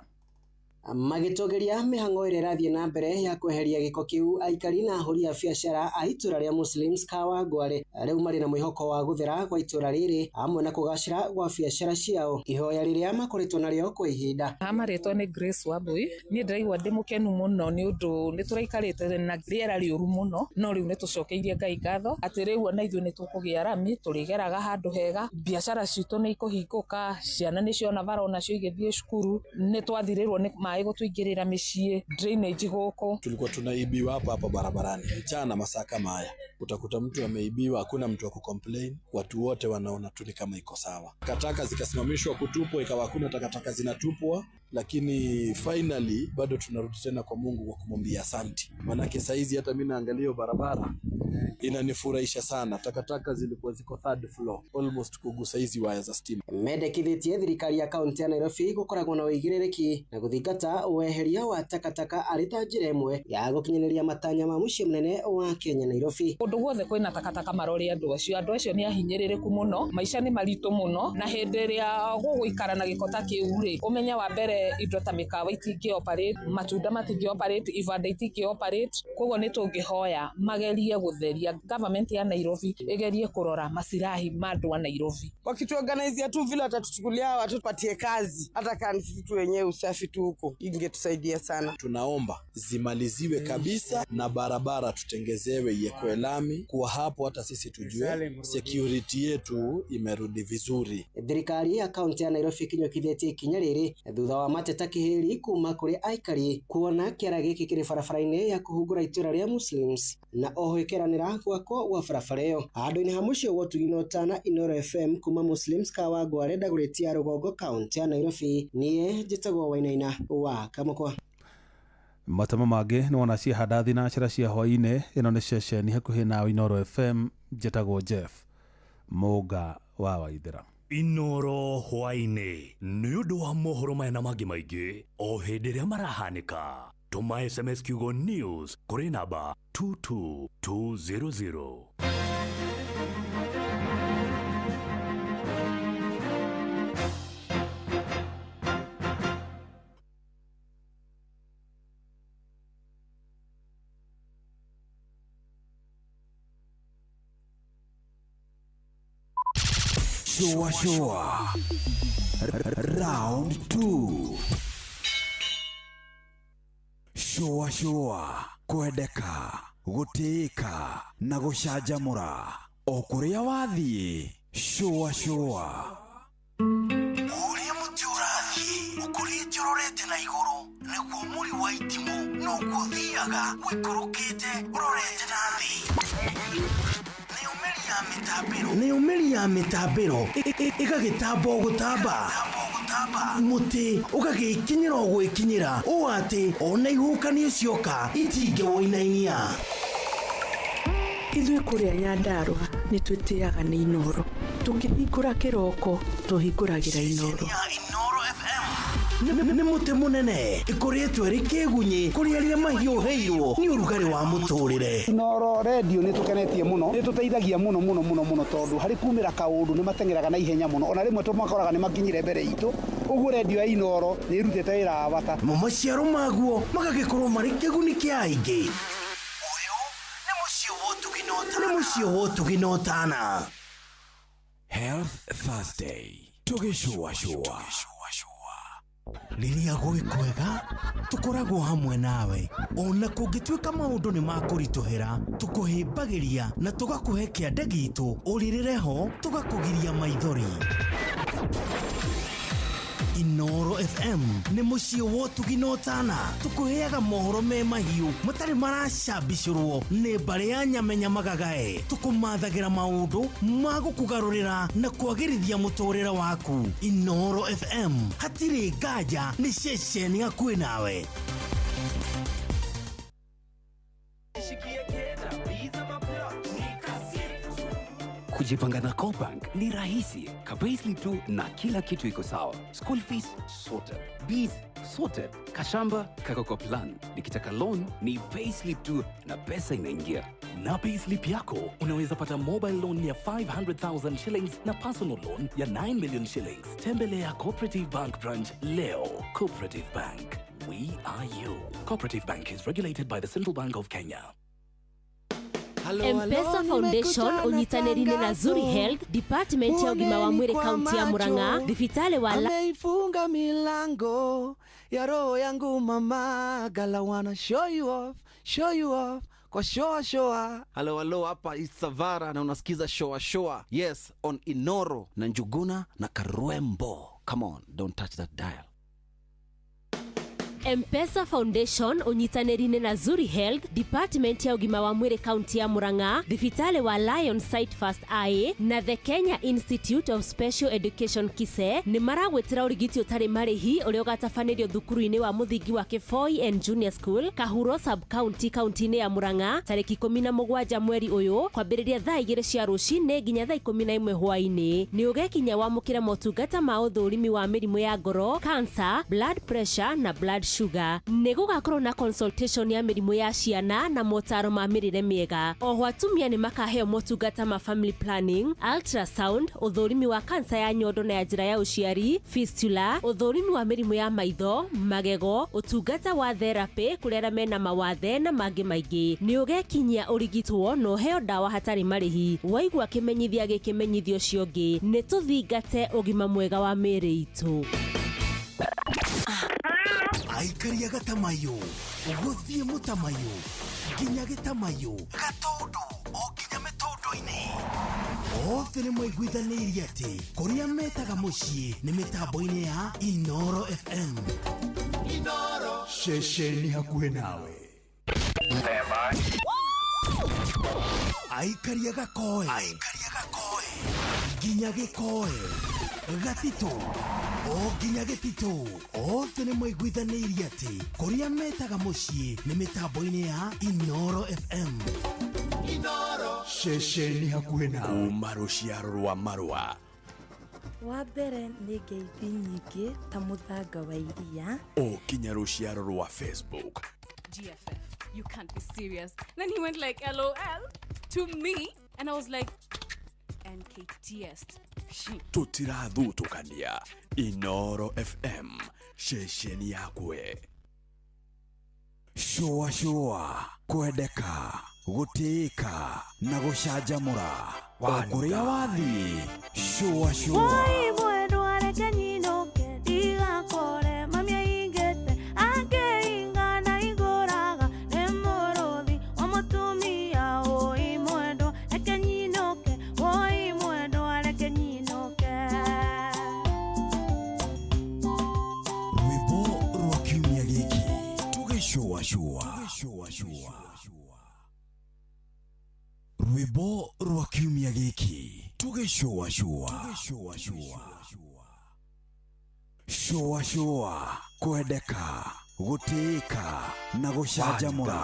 Magĩtongoria mĩhang'o ĩrĩa ĩrathiĩ na mbere ya kweheria gĩko kĩu, aikari na ahũri a biacara a itũra rĩa Muslims Kawangware rĩu marĩ na mwĩhoko wa gũthera kwa itũra rĩrĩ hamwe na kũgacĩra gwa biacara ciao, ihoya rĩrĩa makoretwo narĩo kwa ihinda. Marĩtwa nĩ Grace Wambui. Niĩ ndĩraigua ndĩ mũkenu mũno nĩ ũndũ nĩ tũraikarĩte na rĩera rĩũru mũno, no rĩu nĩ tũcokeirie Ngai ngatho atĩ rĩu ona ithuĩ nĩ tũkũgĩa rami, tũrĩgeraga handũ hega, biacara citũ nĩ ikũhingũka, ciana nĩ ciona bara onacio igĩthiĩ cukuru, nĩ twathirĩrwo nĩ maĩ gũtũingĩrĩra mĩciĩ, drainage gũkũ. Tulikuwa tunaibiwa hapa hapa barabarani mchana masaa kama haya, utakuta mtu ameibiwa, hakuna mtu wa kucomplain, watu wote wanaona tu ni kama iko sawa. Takataka zikasimamishwa kutupwa, ikawa hakuna takataka zinatupwa, lakini finally bado tunarudi tena kwa Mungu kwa kumwambia asanti, manake saizi hata mimi naangalia barabara Inanifurahisha sana. Takataka zilikuwa ziko third floor almost kugusa hizi waya za stima. Mendekithĩtie thirikari ya kaunti ya Nairobi gũkoragwo na ũigĩrĩrĩki na gũthingata weheria wa takataka arĩ ta njĩra ĩmwe ya gũkinyanĩria matanya ma mũciĩ mũnene wa Kenya Nairobi. Kũndũ guothe kwĩna takataka marore andũ acio nĩ ahinyĩrĩrĩku mũno, maica nĩ maritũ mũno, na hĩndĩ ĩrĩa gũgũikara na gĩko ta kĩu rĩ, ũmenye wa mbere indo ta mĩkawa itingĩ operate, matunda matingĩ operate, ibanda itingĩ operate, koguo nĩ tũngĩhoya magerie gũtheria. Government ya Nairobi ĩgerie kũrora masirahi ma andũ a Nairobi. Wakituorganizia tu vile watatuchukulia watupatie kazi, hata kama sisi tu wenyewe usafi tu huko ingetusaidia sana. Tunaomba zimaliziwe kabisa na barabara tutengezewe iwekwe lami, kwa hapo hata sisi tujue security yetu imerudi vizuri. Thirikari ya kaunti ya Nairobi kinyũkithĩtie ikinya rĩrĩ thutha wa mateta kĩhĩri kuma kũrĩ aikari kuona kĩara gĩkĩ kĩrĩ barabara-inĩ ya kũhungura itũra rĩa Muslims na oho ĩkeranĩra gwakwo gwa barabara ĩyo. Handũ-inĩ ha mũciĩ wa ũtugi na ũtana Inooro FM kuma Muslims Kawangware Dagoretti ya rũgongo kaunti ya Nairobi, niĩ njĩtagwo Wainaina wa Kamũkwa. Matemo mangĩ nĩ wona ciahanda thinacera cia hwaĩ-inĩ. Ĩno nĩ ceceni hakuhĩ nawe Inooro FM, njĩtagwo Jeff Mũnga wa Waithera. Inooro hwaĩ-inĩ nĩ ũndũ wa mohoro maya na mangĩ maingĩ o hĩndĩ ĩrĩa marahanĩka. Tũma SMS kiugo news kũrĩ namba 22200. Shua Shua Round 2. Shua Shua kwendeka, gũtĩĩka na gũcanjamũra o kũrĩa wathiĩ. Shua Shua. Ũrĩa mũtĩ ũrathiĩ ũkũrĩte ũrorete na igũrũ nĩguo mũri wa itimũ noguo ũthiaga ũikũrũkĩte ũrorete na thĩ. Nĩyo mĩri ya mĩtambĩro ĩgagĩtamba o gũtamba, mũtĩ ũgagĩkinyĩra o gwĩkinyĩra ũũ atĩ ona ihuhũkanio cioka itingĩwũinainia. Ithuĩ kũrĩa Nyandarũa nĩ twĩtĩaga nĩ Inooro. Tũkĩhingũra kĩroko tũhingũragĩra Inooro. Nĩ mũtĩ mũnene ĩkũrĩtwo ĩrĩ kĩgunyĩ kũrĩ arĩa mahiũhĩirwo nĩ ũrugarĩ wa mũtũrĩre. Inooro radio nĩ tũkenetie mũno, nĩ tũteithagia mũno mũno mũno mũno tondũ harĩ kumĩra kaũndũ nĩ mateng'eraga na ihenya mũno, ona rĩmwe tũmakoraga nĩ makinyire mbere itũ. Ũguo radio ya Inooro nĩ ĩrutĩte wĩra wa bata. Mo maciaro maguo magagĩkorwo marĩ kĩguni kĩa aingĩ. Ũyũ nĩ mũciĩ wa ũtugi na ũtana. Nĩ mũciĩ wa ũtugi na ũtana. Health Thursday tũgĩcũacũa. Rĩrĩa gwĩ kwega tũkoragwo hamwe nawe ona kũngĩtuĩka maũndũ nĩ makũritũhĩra, tũkũhĩmbagĩria na tũgakũhe kĩande gitũ ũrĩrĩre ho tũgakũgiria maithori. Inooro FM nĩ mũciĩ wa ũtugi na ũtana, tũkũheaga mohoro me mahiũ matarĩ maracambicũrwo nĩ mbarĩ ya nyamenya magagae, tũkũmathagĩra maũndũ ma gũkũgarũrĩra na kwagĩrithia mũtũrĩre waku. Inooro FM hatirĩ nganja, nĩ ceceni hakuhĩ nawe. Kujipanga na CoBank ni rahisi. Ka-payslip tu na kila kitu iko sawa. School fees sorted, bills sorted, kashamba kako kwa plan. Nikitaka loan ni payslip tu na pesa inaingia. Na payslip yako unaweza pata mobile loan ya 500,000 shillings na personal loan ya 9 million shillings. Tembelea Cooperative Bank branch leo. Cooperative Bank, we are you. Cooperative Bank is regulated by the Central Bank of Kenya. M-Pesa Foundation unyitanĩri-inĩ na Zuri Health Department ya ũgima wa mwĩrĩ kaunti ya Murang'a, thibitarĩ wa ameifunga milango ya roho yangu mama gala wana show you off kwa shoa shoa. Halo halo, hapa Isavara na unasikiza shoa shoa. Yes, on Inoro na Njuguna na Karwembo. Come on, don't touch that dial. Mpesa Foundation ũnyitanĩri-inĩ na Zuri Health Department ya ũgima wa mwĩrĩ kaunti ya Murang'a, thibitarĩ wa Lion Sight First Eye na The Kenya Institute of Special Education KISE nĩ maragwĩtĩra ũrigiti ũtarĩ marĩhi ũrĩa ũgatabanĩrio thukuru-inĩ wa mũthingi wa Kĩboi and Junior School, Kahuro sub county kaunti-inĩ ya Murang'a tarĩki 17 mweri ũyũ kwambĩrĩria thaa 2 cia rũcinĩ nginya thaa 11 hwaĩ-inĩ. Nĩ ũgekinya wamũkĩre motungata ma ũthũrimi wa mĩrimũ ya ngoro, cancer, blood pressure na blood sugar. Nĩ gũgakorwo na consultation ya mĩrimũ ya ciana na motaro ma mĩrĩre mĩega. Oho atumia nĩ makaheo motungata ma family planning, ultrasound, ũthũrimi wa kansa ya nyondo na ya njĩra ya ũciari, fistula, ũthũrimi wa mĩrimũ ya maitho, magego, ũtungata wa therapy kũrĩ arĩa mena mawathe na mangĩ maingĩ. Nĩ ũgekinyia ũrigitwo na ũheo ndawa hatarĩ marĩhi. Waigua kĩmenyithia gĩkĩ menyithio ũcio ũngĩ. Nĩ tũthingate ũgima mwega wa mĩĩrĩ itũ. Aikaria gatamayo gũthiĩ mũtamayo nginya gĩtamayo gatũndũ o nginya mĩtũndũ-inĩ othe nĩ maiguithanĩirie atĩ kũrĩa metaga mũciĩ nĩ mĩtambo-inĩ ya Inoro FM. Inoro ceceni hakuhĩ nawe. Aikaria gakoe nginya gĩkoe gatitũ o nginya gĩtitũ othe nĩ maiguithanĩirie atĩ kũrĩa metaga mũciĩ nĩ mĩtambo-inĩ ya Inoro FM. Inoro ceceni hakuhĩ nawe. Kuma rũciaro rwa marũa. Wa mbere nĩ ngeithi nyingĩ ta mũthanga wa iria o kinya rũciaro rwa Facebook. GFF, you can't be serious. Then he went like LOL to me and I was like NKTS. Tũtirathutũkania. Inoro FM ceceni yakwe. Shũa shũa kwendeka gũtĩĩka na gũcanjamũra o kũrĩa wathiĩ. Shũa shũa. Woi mwendwa reke nyinũke ndigakore mami aingĩte akĩinga na igũraga nĩ mũrũthi wa mũtumia. Woi mwendwa reke nyinũke, woi mwendwa reke nyinũke. Rwĩmbo rwa kiumia gĩkĩ tũgĩcũa shũa. Rwĩmbo rwa kiumia gĩkĩ tũgĩcũa shũa. Shũa shũa kwendeka gũtĩĩka na gũcanjamũra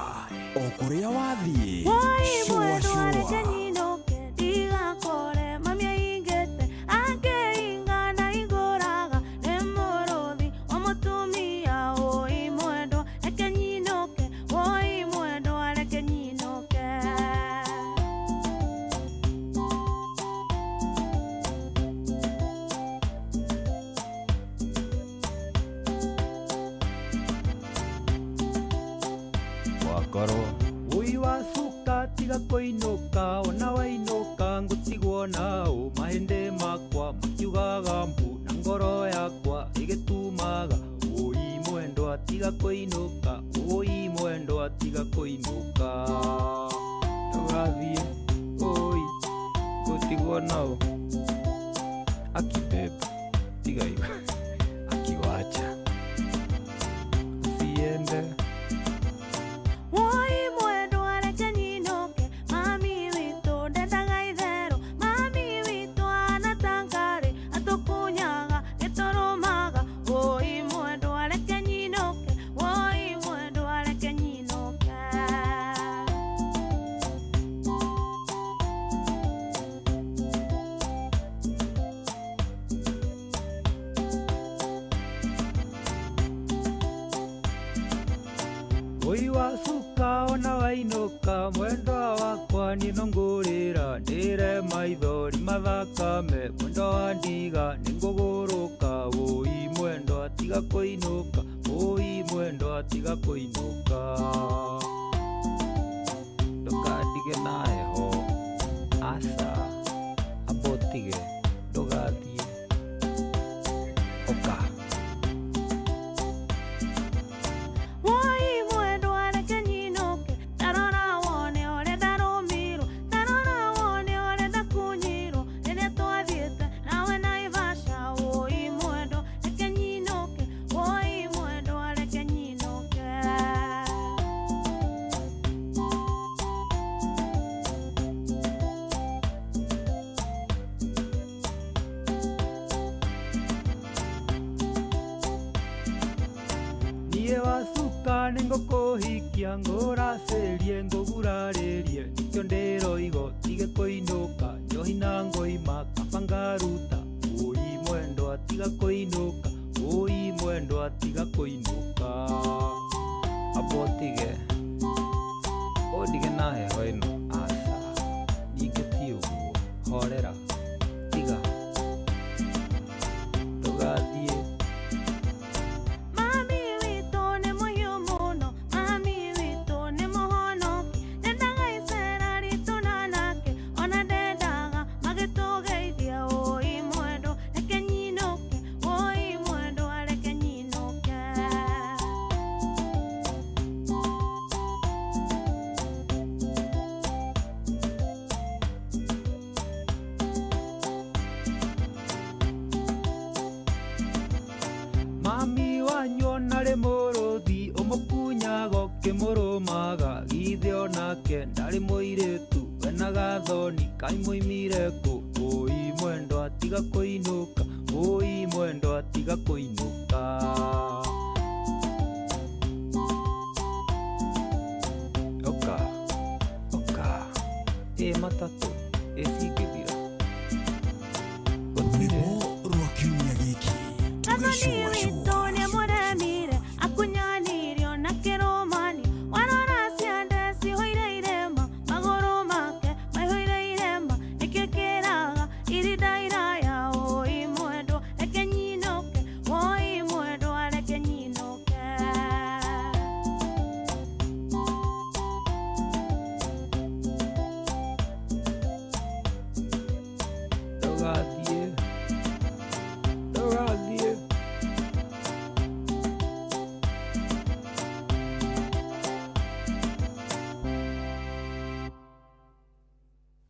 o kũrĩa wathiĩ. Woi Shũa mwendwa reke shũa. nyinũke ndigakore mami aingĩte akĩinga na igũraga nĩ mũrũthi wa mũtumia. Woi mwendwa reke nyinũke, woi mwendwa reke nyinũke. Wakorwo ũi wacuka tiga kũinũka ona wainũka ngũtigwo nao mahĩndĩ makwa makiugaga mbu na ngoro yakwa ĩgĩtumaga. Ũi mwendwa tiga kũinũka, ũi mwendwa tiga kũinũka. Ndũgathiĩ ũi ngũtigwo nao akibebe tiga akiwacha usiende. Woi mwendwa reke nyinũke mami witũ ndendaga itherũ mami witũ anatangarĩ atũkunyaga gĩtũrũmaga. Woi mwendwa reke nyinũke, woi mwendwa reke nyinũke. Ũi wacuka ona wainũka mwendwa wakwa niĩ no ngũrĩra ndĩre maithori mathakame mwendwa wa ndiga nĩ ngũgũrũka. Ũi mwendwa tiga kũinũka, ũi mwendwa tiga kũinũka. Ndũkandige na heho aca amba ũtige ndũgathiĩ ũka. Woi mwendwa reke nyinũke tarora wone ũrĩa ndarũmirwo tarora wone ũrĩa ndakunyirwo rĩrĩa twathiĩte nawe Naivasha. Woi mwendwa reke nyinũke, woi mwendwa reke nyinũke. Nĩngũkũhikia ngũracĩrie ngũgurarĩrie nĩkĩo ndĩroigo tige kũinũka njohi na ngoima kaba ngaruta ũi mwendwa tiga kũinũka ũi mwendwa tiga kũinũka amba ũtige ũndige na heho ĩno aca ningĩ ti ũguo horera tiga ndũgathiĩ. Mami witũ nĩ mũhiũ mũno, mami witũ nĩ mũhonoki, ndendaga icera ritũ na nake, ona ndendaga magĩtũgeithia ũi mwendwa, reke nyinũke, ũi mwendwa, reke nyinũke. Mami wanyu ona rĩ mũrũthi ũmũkunyaga ũkĩmũrũmaga githĩ onake ndarĩ mũirĩtu wena gathoni kaĩ mũimire kũ ũi mwendwa tiga kũinũka ũi mwendwa tiga kũinũka. Oka oka ĩ matatũ ĩcingĩthira. Rwĩmbo rwa kiumia gĩkĩ. Gathoni witũ nĩamũremire, akunyanirio na kĩrũmanio, warora ciande cihũire irema, magũrũ make maihũire irema, nĩkĩo kĩraga irinda iraya, ũi mwendwa, reke nyinũke, ũi mwendwa, reke nyinũke. Ndũgathiĩ ndũgathiĩ.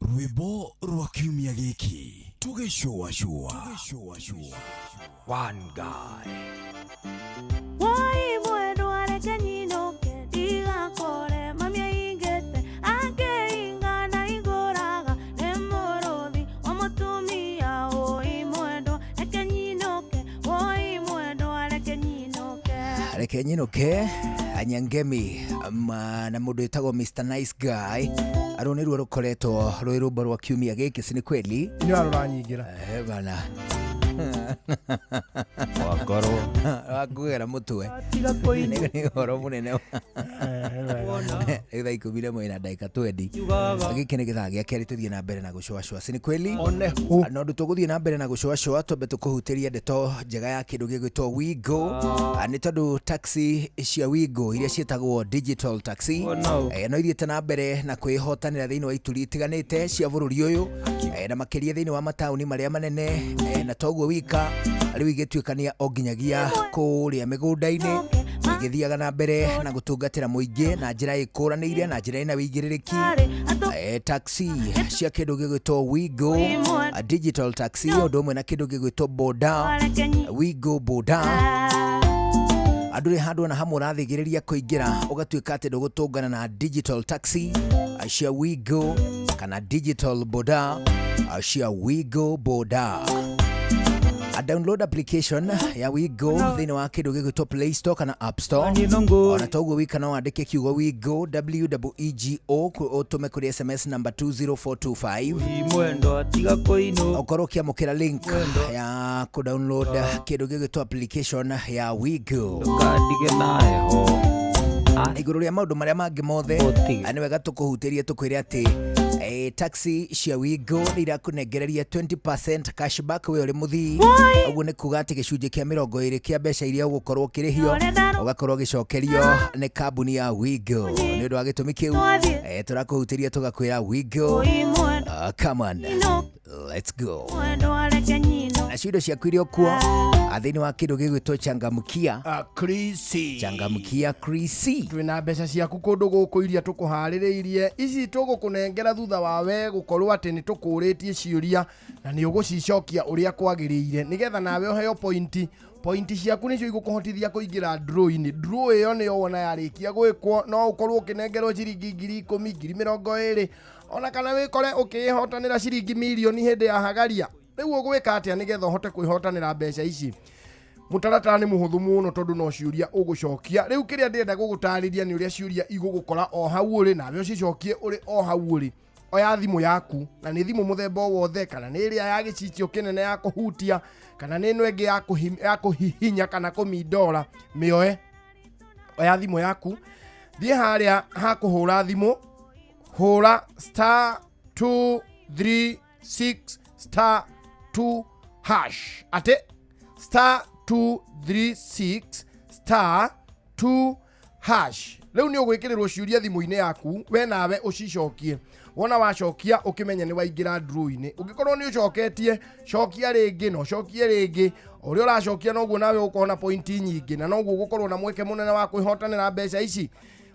Rwĩmbo rwa kiumia gĩkĩ tũgĩcũacũa. One guy. Woi mwendwa reke nyinũke ndigakore mami aingĩte angĩinga na ingũraga nĩ mũrũthi wa mũtumia ũi mwendwa reke nyinũke ũi mwendwa reke nyinũke. Reke nyinũke anyangemi na mũndũ wĩtagwo Mr Nice Guy arũ nĩruo rũkoretwo rwĩ rwĩmbo rwa kiumia gĩkĩ si nĩ kweli? Nĩ warũranyingĩra. Bana. Wakorwo wakugera mũtwe tiga kũinũka nĩ ũhoro mũnene rĩu thaa 11 na ndagĩka 20 gĩkĩ nĩ gĩthaa gĩa kerĩ tũthiĩ na mbere na gũcũacũa si nĩ kweli? Na ũndũ tũgũthiĩ na mbere na gũcũacũa twambe tũkũhutĩria ndeto njega ya kĩndũ gĩgwĩtwo Wigo. Nĩ tondũ taxi cia Wigo iria ciĩtagwo digital taxi no ithiĩte na mbere na kwĩhotanĩra thĩinĩ wa ituri itiganĩte cia bũrũri ũyũ na makĩria thĩinĩ wa mataũni marĩa manene na toguo wika rĩu igĩtuĩkania o nginyagia kũrĩa mĩgũnda-inĩ igĩthiaga na mbere na gũtungatĩra mũingĩ na njĩra ĩkũranĩire na njĩra ĩna wĩigĩrĩrĩki. Taxi cia kĩndũ gĩgwĩtwo Wigo digital taxi ũndũ ũmwe na kĩndũ gĩgwĩtwo boda Wigo boda andũ rĩ handũ ona hamwe ũrathĩgĩrĩria kũingĩra ũgatuĩka atĩ ndũgũtũngana na digital taxi cia Wigo kana digital boda cia Wigo boda. A download application ya Wigo thĩinĩ wa kĩndũ gĩgwĩtwo Play Store kana App Store ona toguo wika no wandĩke kiugo Wigo WEEGO ũtũme kũrĩ SMS number 20425 mwendwa tiga kũinũka ũkorwo ũkĩamũkĩra link ya kũ-download kĩndũ gĩgwĩtwo application ya Wigo. Ndũkandige na heho igũrũ rĩa maũndũ marĩa mangĩ mothe nĩ wega tũkũhutĩrie tũkwĩre atĩ taxi cia Wigo nĩ irakũnengereria 20% cashback we ũrĩ mũthii ũguo nĩ kuga atĩ gĩcunjĩ kĩa 20 kĩa mbeca iria ũgũkorwo ũkĩrĩhio ũgakorwo ũgĩcokerio nĩ kambuni ya Wigo nĩ ũndũ wa gĩtũmi kĩu tũrakũhutĩria tũgakwĩra Wigo come on let's go. Mwendwa reke nyinũke. Nacio indo ciaku iria kuo thĩinĩ wa kĩndũ gĩgwĩtwo changamkia Krisi. Changamkia Krisi twĩna mbeca ciaku kũndũ gũkũ iria tũkũharĩrĩirie ici tũgũkũnengera thutha wa we gũkorwo atĩ nĩ tũkũrĩtie ciũria na nĩ ũgũcicokia ũrĩa kwagĩrĩire nĩgetha nawe ũheo pointi pointi ciaku nĩcio igũkũhotithia kũingĩra draw-inĩ. Draw ĩyo nĩyo wona yarĩkia gwĩkwo no ũkorwo ũkĩnengerwo ciringi 10,000 20,000 ona kana wĩkore ũkĩĩhotanĩra ciringi mirioni hĩndĩ ya hagaria. Rĩu ũgwĩka atĩa nĩgetha ũhote kwĩhotanĩra mbeca ici? Mũtaratara nĩ mũhũthũ mũno tondũ no ciũria ũgũcokia. Rĩu kĩrĩa ndĩrenda gũgũtarĩria nĩ ũrĩa ciũria igũgũkora o hau ũrĩ, nawe ũcicokie ũrĩ o hau ũrĩ. Oya thimũ yaku, na nĩ thimũ mũthemba o wothe, kana nĩ ĩrĩa ya gĩcicio kĩnene ya kũhutia, kana nĩ ĩno ĩngĩ ya kũhihinya kana kũmindora, mĩoe. Oya thimũ yaku, thiĩ harĩa ha kũhũra thimũ, hũra star 236 star 2 hash. Atĩ star 236 star 2 hash. Rĩu nĩ ũgwĩkĩrĩrwo ciũria thimũ-inĩ yaku, we nawe ũcicokie. Wona wacokia ũkĩmenye nĩ waingĩra draw-inĩ. Ũngĩkorwo nĩ ũcoketie, cokia rĩngĩ na ũcokie rĩngĩ. O ũrĩa ũracokia noguo nawe ũgũkorwo na pointi nyingĩ, na noguo ũgũkorwo na mweke mũnene wa kwĩhotanĩra mbeca ici.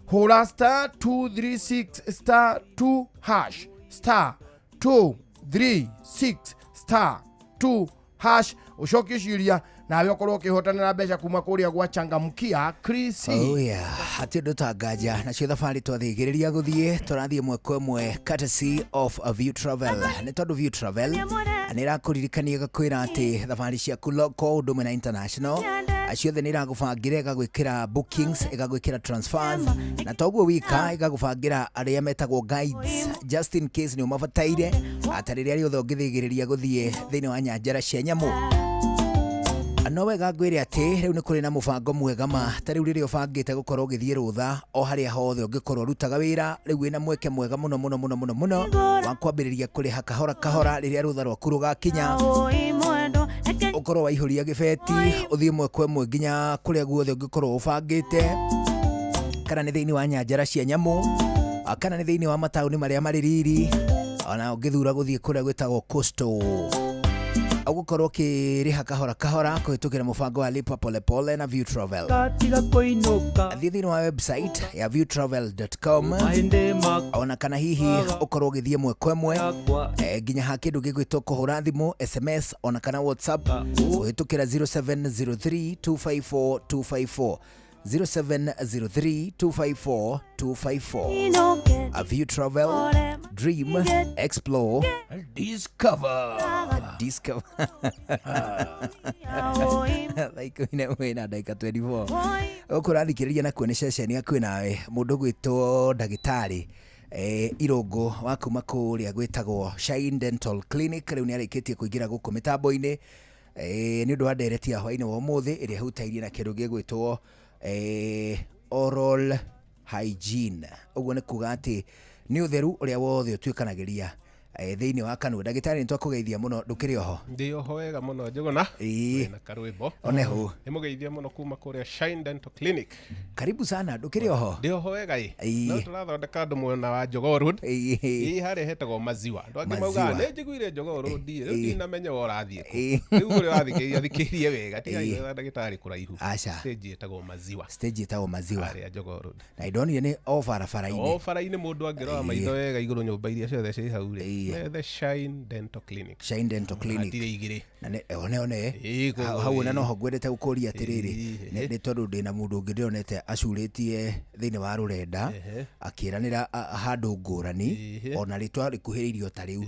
Hũra star 236 star 2 hash, star 236 star 2 hash, ũcokie ciũria nawe ũkorwo ũkĩhotanĩra mbeca kuma kũrĩa gwa Changamkia Chris. Oh yeah, hatirĩ ũndũ ta nganja nacio thabarĩ twathĩgĩrĩria gũthiĩ tũrathiĩ ĩmwe kwa ĩmwe courtesy of View Travel. Nĩ tondũ View Travel nĩ ĩrakũririkania ĩgakwĩra atĩ thabarĩ ciaku local ũndũ ũmwe na international ciothe nĩ ĩragũbangĩra, ĩgagwĩkĩra bookings, ĩgagwĩkĩra transfers, na toguo wika ĩgagũbangĩra arĩa metagwo guides just in case nĩ ũmabataire ata rĩrĩa rĩothe ũngĩthĩgĩrĩria gũthiĩ thĩinĩ wa nyanjara cia nyamũ. No wega ngwĩre atĩ rĩu nĩ kũrĩ na mũbango mwega ma ta rĩu rĩrĩa ũbangĩte gũkorwo ũgĩthiĩ rũtha o harĩa hothe ũngĩkorwo ũrutaga wĩra, rĩu wĩna mweke mwega mũno mũno mũno mũno mũno wa kwambĩrĩria kũrĩha kahora kahora rĩrĩa rũtha rwaku rũgakinya, ũkorwo waihũria gĩbeti ũthiĩ ĩmwe kwa ĩmwe nginya kũrĩa guothe ũngĩkorwo ũbangĩte, kana nĩ thĩinĩ wa nyanjara cia nyamũ, kana nĩ thĩinĩ wa mataũni marĩa marĩ riri, ona ũngĩthura gũthiĩ kũrĩa gwĩtagwo coastal, ũgũkorwo ũkĩrĩha kahora kahora kũhĩtũkĩra mũbango wa lipa polepole na View Travel. Tiga kũinũka. Thiĩ thĩinĩ wa website ya viewtravel.com, ona kana hihi ũkorwo ũgĩthiĩ ĩmwe kwa ĩmwe nginya ha kĩndũ gĩgwĩtwo kũhũra thimũ, SMS ona kana WhatsApp kũhĩtũkĩra 0703 254 254, 0703 254 254. A View Travel, dream, explore, discover. Discover. Thaa 11:24 gũkũ ũrathikĩrĩria nakuo nĩ ceceni hakuhĩ nawe, mũndũ gwĩtwo ndagĩtarĩ Irũngũ wa kuma kũrĩa gwĩtagwo Shine Dental Clinic rĩu nĩ arĩkĩtie kũingĩra gũkũ mĩtambo-inĩ nĩ ũndũ wa ndereti ya hwainĩ wa ũmũthĩ ĩrĩa ĩhutairie na kĩndũ gĩgwĩtwo oral hygiene. Ũguo nĩ kuga atĩ nĩ ũtheru ũrĩa wothe ũtuĩkanagĩria thĩinĩ wa kanua. Ndagĩtarĩ, nĩ twakũgeithia mũno, ndũkĩrĩ oho? Ndĩ oho wega mũno Njũgũna. Wĩna karwĩmbo. Onehu. Nĩ mũgeithia mũno kuma kũrĩa Shine Dental Clinic. Karibu sana, ndũkĩrĩ oho? Ndĩ oho wega ĩ. No tũrathondeka andũ mwena wa Jogoo Road. Ĩ harĩa hetagwo Maziwa. Andũ angĩ maugaga nĩ njiguire Jogoo Road ĩ, rĩu ndinamenya we ũrathiĩ kũ. Rĩu ũrĩa ũrathikĩrĩria thikĩrĩrie wega, tiga gwetha ndagĩtarĩ kũraihu. Aca. Stage ĩtagwo Maziwa. Stage ĩtagwo Maziwa. Harĩa Jogoo Road. Na ndonire nĩ o barabara-inĩ. O bara-inĩ mũndũ angĩrora maitho wega igũrũ nyũmba iria ciothe ciĩ hau rĩ. The Shine Dental Clinic. Shine Dental Clinic. Hatirĩ igĩrĩ. Na nĩ one one. Hau ona noho ngwendete gũkũria atĩrĩrĩ, nĩ tondũ ndĩna mũndũ ũngĩ ndĩronete acurĩtie thĩinĩ wa rũrenda akĩranĩra handũ ngũrani ona rĩtwa rĩkuhĩrĩirie ta rĩu.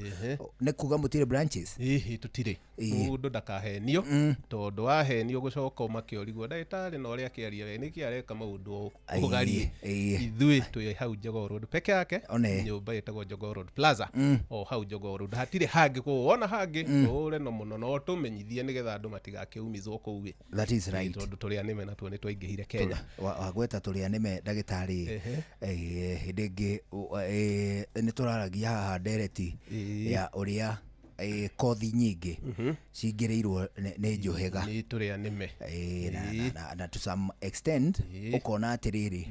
Nĩ kuga mũtirĩ branches? Ĩhĩ, tũtirĩ. Mũndũ ndakahenio, tondũ wahenio gũcoka ũmakĩorigwo ndagĩtarĩ na ũrĩa akĩaria we nĩkĩ areka maũndũ ũgarie. Ithuĩ twĩ hau Jogoo Road peke yake, nyũmba ĩtagwo Jogoo Road Plaza, o hau Jogoo Road, hatirĩ hangĩ. Kũu wona hangĩ ũre no mũno no tũmenyithie nĩgetha andũ matigakĩumizwo kũu ĩ. That is right. Tondũ tũrĩ anĩme natuo nĩ twaingĩhire Kenya. Wagweta tũrĩ anĩme ndagĩtarĩ, hĩndĩ ĩngĩ nĩ tũraragia haha ndereti ya ũrĩa kothi nyingĩ cingĩrĩirwo nĩ njũhĩga. Nĩ tũrĩ anĩme. Na to some extent ũkona atĩrĩrĩ,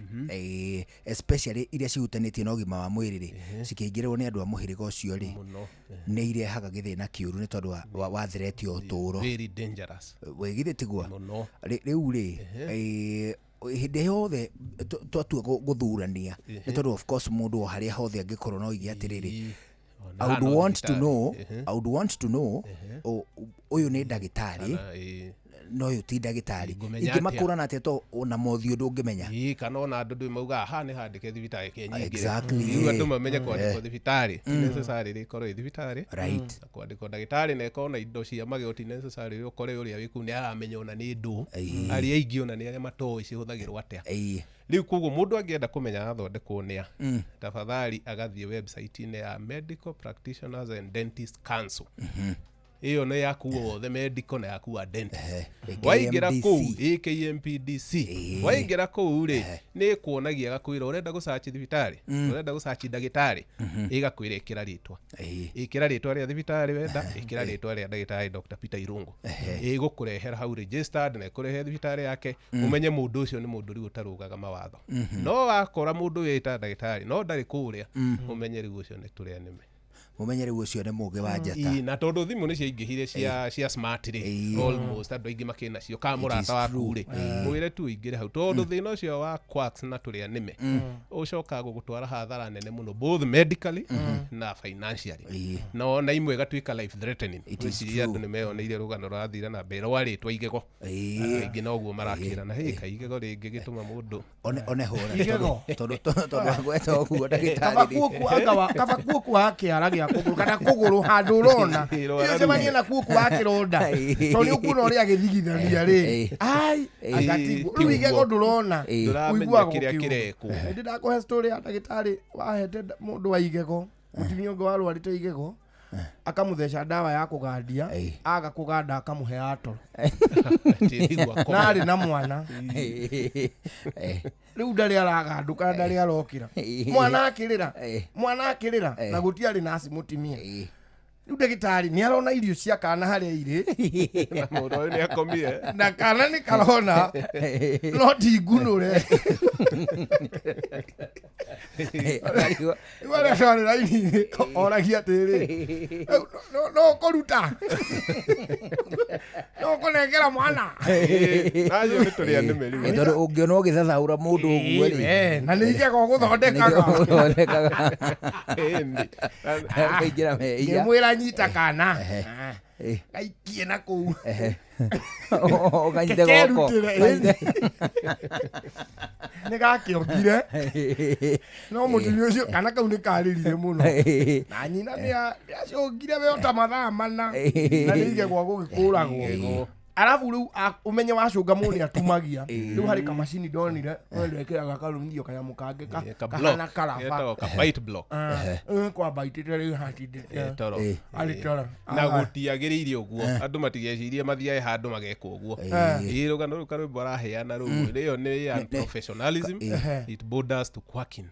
especially iria cihutanĩtie na ũgima wa mwĩrĩ rĩ, cikĩingĩrĩrwo nĩ andũ a mũhĩrĩga ũcio rĩ, nĩ irehaga gĩthĩna kĩũru nĩ tondũ wa threat ya ũtũũro. Very dangerous. Wĩ githĩ tiguo? Mũno. Rĩu rĩ, hĩndĩ yothe twatua gũthurania, nĩ tondũ of course mũndũ o harĩa hothe angĩkorwo no oige atĩrĩrĩ, I would want to know, I would want to know ũyũ nĩ ndagĩtarĩ. No ũyũ ti ndagĩtarĩ. Ngũmenya Ingĩmakũrana atĩa to ona mothiũ ndũngĩmenya? Ĩĩ, kana ona andũ ndũĩ maugaga haha nĩ handĩke thibitarĩ ke nyingĩ. Exactly. Rĩu andũ mamenye kwandĩkwo thibitarĩ ti necessary rĩkorwo ĩ thibitarĩ. Right. Na kwandĩkwo ndagĩtarĩ na ĩkorwo na indo cia magego ti necessary ũkore ũrĩa wĩ kũu nĩ aramenya ona nĩ ndũ. Arĩa aingĩ ona nĩ arĩa matoĩ cihũthagĩrwo atĩa. Rĩu koguo mũndũ angĩenda kũmenya athondekwo nĩa, tafadhali agathiĩ website-inĩ ya Medical Practitioners and Dentist Council. Ĩyo nĩ yaku wothe medical na yaku wa dentist. Waingĩra KMDC. kũu ĩ KMPDC. Waingĩra kũu rĩ, nĩ ĩkuonagia ĩgakwĩra ũrenda gũsearch thibitarĩ, ũrenda gũsearch ndagĩtarĩ, ĩgakwĩra ĩkĩra rĩtwa. Ĩkĩra rĩtwa rĩa thibitarĩ wenda, ĩkĩra rĩtwa rĩa ndagĩtarĩ Dr. Peter Irungu. Ĩgũkũrehera hau registered na ĩkũrehe thibitarĩ yake, ũmenye mũndũ ũcio nĩ mũndũ rĩu ũtarũgaga mawatho. No wakora mũndũ wĩta ndagĩtarĩ no ndarĩ kũrĩa, ũmenye rĩu ũcio nĩ tũrĩa nĩme. Mũmenye rĩu ũcio nĩ mũgĩ wa njata. Ii, na tondũ thimũ nĩ ciaingĩhire cia smart rĩ, almost andũ aingĩ makĩrĩ nacio, kana mũrata waku rĩ, mwĩre tu ũingĩre hau, tondũ thĩna ũcio wa quacks na tũrĩa nĩme ũcokaga gũgũtwara hathara nene mũno both medically na financially, na ona imwe ĩgatuĩka life threatening. Ngwĩciria andũ nĩ meyoneire rũgano rũrathire na mbere rwarĩtwo igego. Andũ aingĩ noguo marakĩra na hĩ kai igego rĩngĩ gĩtũma mũndũ One hũra. Igego. Tondũ agweta ũguo ndagĩtarĩ Kaba rĩ. kuoku anga wa kaba kuoku wa kĩara gĩa kũgũrũ kana kũgũrũ handũ ũrona ũcemanie na kuoku wa kĩronda, tondũ nĩ ũkuona ũrĩa agĩthigithania rĩ, ai angatiguo rĩu igego ndũrona. Ndũramenya ũiguaga kĩrĩa gũkĩũma. kĩrekwo. Hĩndĩ ndakũhe story ya ndagĩtarĩ wahete mũndũ wa igego, mũtumia ũngĩ warwarĩte igego, akamũtheca ndawa ya kũgandia, aga kũganda akamũhe ya toro, na arĩ na mwana. Rĩu ndarĩ aragandũka na ndarĩ arokĩra, mwana akĩrĩra, mwana akĩrĩra, na gũtiarĩ naci mũtimia. Rĩu ndagĩtarĩ nĩ arona irio cia kana harĩa irĩ, na mũndũ ũyũ nĩ akomire, na kana nĩ karona no ti ngunũre. Rĩu arĩa twarĩ raini-inĩ oragia atĩrĩ, "Rĩu no kũruta no kũnengera mwana?" Nacio nĩ tũrĩa nĩme rĩu. Tondũ ũngĩona ũgĩthathaũra mũndũ ũguo rĩ, na nĩ igego gũthondekaga. Gũthondekaga. Kũingĩra mehia. Ngĩmwĩra nyita kana gaikie na kũu. Ũkanyite goko. Kekerutĩre. Nĩ gakĩongire, no mũtumia ũcio kana kau nĩ karĩrire mũno, na nyina nĩ acũngire we ota mathaa 4, na nĩ igego gũgĩkũragwo. Arabu rĩu ũmenye wacũnga mũndũ nĩ atumagia. Rĩu harĩ kamacini ndonire wekĩraga karumithio kanyamũ kangĩ ka kahana block. karaba. Getagwo ka bite block. Kwambaitĩte rĩu hatindĩte Toro. Arĩ toro. Na gũtiagĩrĩire ũguo andũ matigecirie mathiae handũ magekwo ũguo. Ĩ rũgano rũu karwĩmbo araheana rũu ĩyo nĩ unprofessionalism, it borders to quacking.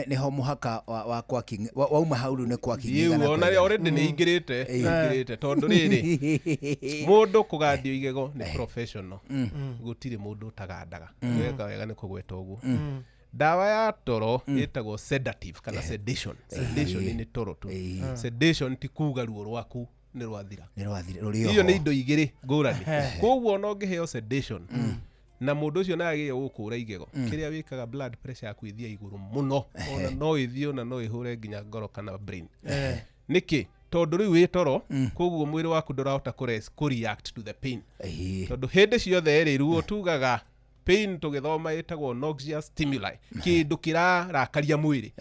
Nĩho mũhaka wa quacking wauma hau rĩu nĩ quacking. Rĩu igana ona kwa igana. already nĩ ingĩrĩte tondũ rĩrĩ, mũndũ kũgandio igego nĩ professional, gũtirĩ mũndũ ũtagandaga. Weka wega nĩ kũgweta ũguo. Ndawa ya toro ĩtagwo sedative kana sedation. Sedation nĩ toro tu. Sedation ti kuga ruo rwaku nĩ rwathira. Nĩ rwathira, rũrĩ Icio oho. nĩ indo igĩrĩ ngũrani. Koguo ona ũngĩheo sedation na mũndũ ũcio nĩ agĩrĩire gũkũra igego, kĩrĩa wĩkaga blood pressure yaku ĩthiĩ igũrũ mũno, ona no ĩthiĩ ona no ĩhũre nginya ngoro kana brain. Nĩkĩ? Tondũ rĩu wĩ toro, koguo mwĩrĩ waku ndũrahota kũ react to the pain, tondũ hĩndĩ ciothe rĩ, ruo tugaga pain tũgĩthoma ĩtagwo noxious stimuli, kĩndũ kĩrarakaria mwĩrĩ.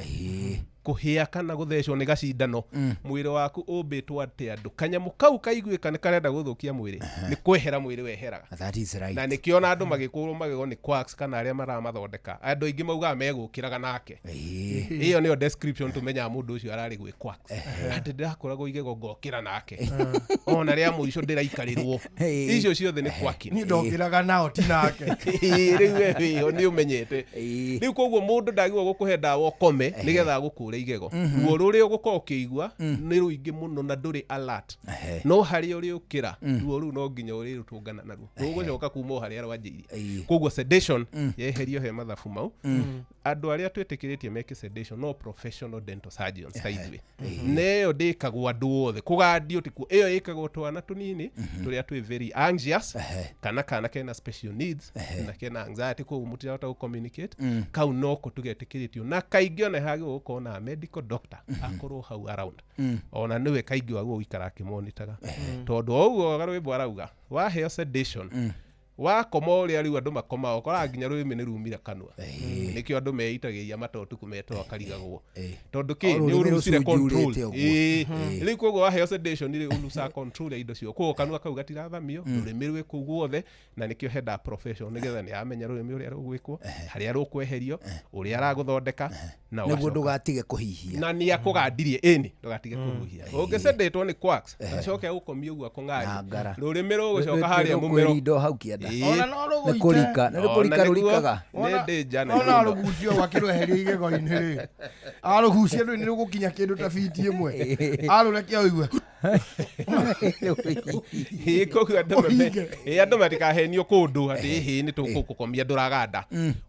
Kũhĩa kana gũthecwo nĩ gacindano, mwĩrĩ waku ũmbĩtwo atĩ andũ kanyamũ kau kaiguĩka nĩ karenda gũthũkia mwĩrĩ, nĩ kwehera mwĩrĩ weheraga. That is right. Na nĩkĩo ona andũ magĩkũrwo magego nĩ quacks kana arĩa maramathondeka, andũ aingĩ maugaga megũkĩraga nake. Ĩyo nĩyo description tũmenyaga mũndũ ũcio ararĩ gwĩ quacks, atĩ ndĩrakoragwo igego ngokĩra nake, ona rĩa mũico ndĩraikarĩrwo. Icio ciothe nĩ quacking. Niĩ ndokĩraga nao ti nake. Ĩĩ, rĩu we wĩho nĩ ũmenyete rĩu. Koguo mũndũ ndagĩrĩirwo gũkũhe ndawa ũkome nĩgetha agũkũre igego. Ruo rũrĩa ũgũkorwo ũkĩigua nĩ rũingĩ mũno na ndũrĩ alert, no harĩa ũrĩũkĩra ruo rũu no nginya ũrĩrũtũngana naruo, rũgũcoka kuma o harĩa rwanjĩirie. Koguo sedation yeherio he mathabu mau. Andũ arĩa twĩtĩkĩrĩtie meke sedation no professional dental surgeons ta ithuĩ, na ĩyo ndĩkagwo andũ othe. Kũgandio tikuo, ĩyo ĩkagwo twana tũnini tũrĩa twĩ very anxious, kana kena special needs na kena anxiety, koguo mũtirahota gũ communicate. Kau noko tũgetĩkĩrĩtio, na kaingĩ ona hagĩrĩirwo gũkorwo na medical doctor akorwo hau around ona nĩwe kaingĩ waguo gũikara akĩmonitaga tondũ o ũguo garwĩmbo arauga waheo sedation wakoma ũrĩa rĩu andũ makomaga ũkoraga nginya rũrĩmĩ nĩ rumire kanua nĩkĩo andũ meitagĩria mata ũtukũ metoa karigagwo tondũ kĩ O nĩ rũrĩmĩ ũrucire control rũcunjurĩte ũguo. Rĩu koguo waheo sedation rĩ ũlucaga control ya indo cio koguo kanua kau gatiraathamio rũrĩmĩ rwĩ kũu guothe na nĩkĩo hendaga profession nĩgetha nĩ amenya rũrĩmĩ ũrĩa rũgwĩkwo harĩa rũkweherio ũrĩa aragũthondeka na nĩguo ũgacoka ndũgatige kũhihia na nĩ akũgandirie ĩni ndũgatige kũhuhia ũngĩcendetwo nĩ quacks acoke agũkomie ũguo Na akũng'arie ngara. rũrĩmĩ rũgũcoka harĩa mũmero rũkwĩrinda hau kĩanda Ĩĩ. Ona no rũgũite. Nĩ kũrika nĩ kũrika Ona nĩguo, rũrikaga nĩ danger nene Ona mũno. arũgucio akĩrweheria igego-inĩ rĩ arũgucia ndũĩ nĩ rũgũkinya kĩndũ ta biti ĩmwe arũrekia ũigue Ĩĩ, koguo andũ ĩĩ, andũ matikahenio kũndũ atĩ ĩhĩ nĩ tũgũkũkomia ndũraganda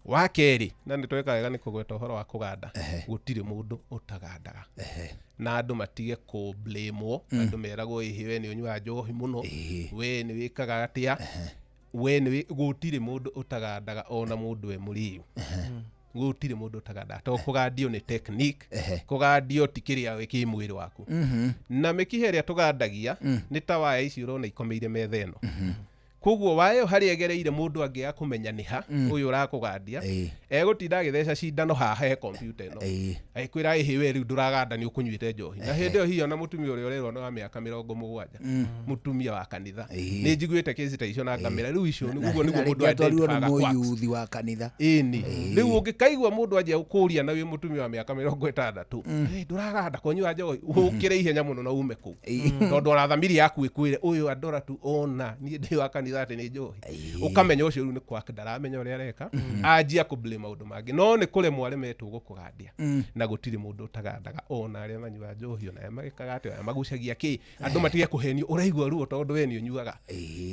wa kerĩ na nĩ tweka wega nĩ kũgweta ũhoro wa kũganda gũtirĩ mũndũ ũtagandaga na andũ matige kũblamwo andũ meragwo ĩhĩ we nĩ ũnyuaga njohi mũno we nĩ wĩkaga atĩa we nĩ gũtirĩ mũndũ ũtagandaga ona mũndũ e mũrĩu gũtirĩ mũndũ ũtagandaga tondũ kũgandio nĩ technique kũgandio ti kĩrĩa kĩ mwĩrĩ waku na mĩkiha ĩrĩa tũgandagia nĩ ta waya ici ũrona ikomeire metha ĩno koguo waya ĩyo harĩa ĩgereire mũndũ angĩaga kũmenya nĩ ha ũyũ ũrakũgandia egũtinda agĩtheca cindano haha he kompiuta ĩno agĩkwĩra ĩhĩ we rĩu ndũraganda nĩ ũkũnyuĩte njohi na hĩndĩ ĩyo hihi ona mũtumia ũrĩa ũrerwo nĩ wa mĩaka 70 mũtumia wa kanitha nĩ njiguĩte kĩci ta icio na ngamĩra rĩu icio ũguo nĩguo na mũndũ rĩngĩ atwarirwo nĩ identifyaga quacks. mũyuthi wa kanitha Ĩni rĩu ũngĩkaigua mũndũ anjia gũkũria na wĩ mũtumia wa mĩaka 60 "Ĩ, ndũraganda kũnyua njohi ũkĩre ihenya mũno na ume kũu tondũ ona thamiri yaku ĩkwĩre ũyũ andora tu ona niĩ ndĩ wa kanitha atĩ nĩ njohi ũkamenya ũcio rĩu nĩ kwake ndaramenya ũrĩa areka anjia kũblame maũndũ mangĩ no nĩ kũremwo aremetwo gũkũgandia na gũtirĩ mũndũ ũtagandaga ona arĩa manyuaga njohi ona arĩa magĩkaga atĩ arĩa magucagia kĩ andũ matige kũhenio ũraigua ruo tondũ we nĩ ũnyuaga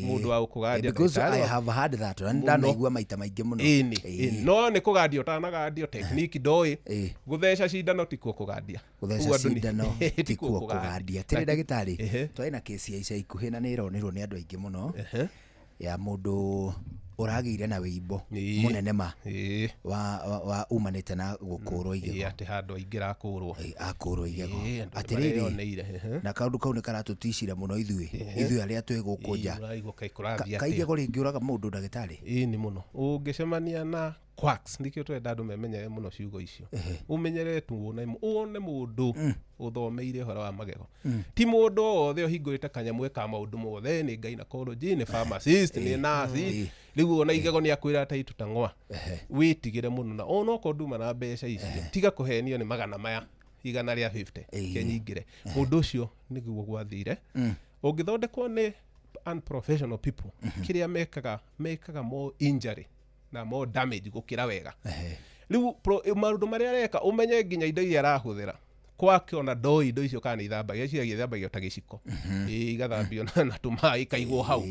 mũndũ wa gũkũgandia because ndagĩtarĩ I wa- have had that na Mũno. ndanaigua maita maingĩ mũno ĩni ĩni. no nĩ kũgandia ũtanagandio technique ndoĩ gũtheca cindano tikuo kũgandia gũtheca Ũguo andũ nĩ- cindano tikuo kũgandia tĩrĩ Na- ndagĩtarĩ Ehe. twarĩ na kesi ya ica ikuhĩ na nĩ ĩronirwo nĩ andũ aingĩ mũno ya mũndũ ũragĩire na wĩimbo mũnene ma wa umanĩte na gũkũrwo igego Ĩĩ, atĩ handũ aingĩ rakũrwo akũrwo igego Ĩĩ, andũ atĩrĩrĩ nĩmareyoneire, ehe. na kaũndũ kau nĩ karatũticire mũno ithuĩ ithuĩ arĩa twĩ gũkũ nja Ĩĩ, ũraigua kaĩ kũrathiĩ Ka atĩa. igego rĩngĩũraga mũndũ ndagĩtarĩ ĩĩ nĩ mũno ũngĩcemania na quacks nĩkĩo twenda andũ memenyere mũno ciugo icio ũmenyere tu wone mũndũ ũthomeire ũhoro wa magego ti mũndũ o wothe ũhingũrĩte kanyamũ ka maũndũ mothe nĩ gynecology nĩ pharmacist nĩ nurse rĩu ona igego nĩ akwĩra ta itutang'oa wĩtigĩre mũno na onokorwo nduma na mbeca icio tiga kũhenio nĩ magana maya 150 kenyingĩre mũndũ ũcio nĩguo gwathire ũngĩthondekwo nĩ unprofessional people kĩrĩa mekaga more injury na more damage gũkĩra wega rĩu maũndũ marĩa areka ũmenye nginya indo iria arahũthĩra kwake ona ndoi indo icio kana nĩ ithambagio eciragia ithambagio ta gĩciko Ĩĩ, igathambio na tũmaĩ ikaigwo hau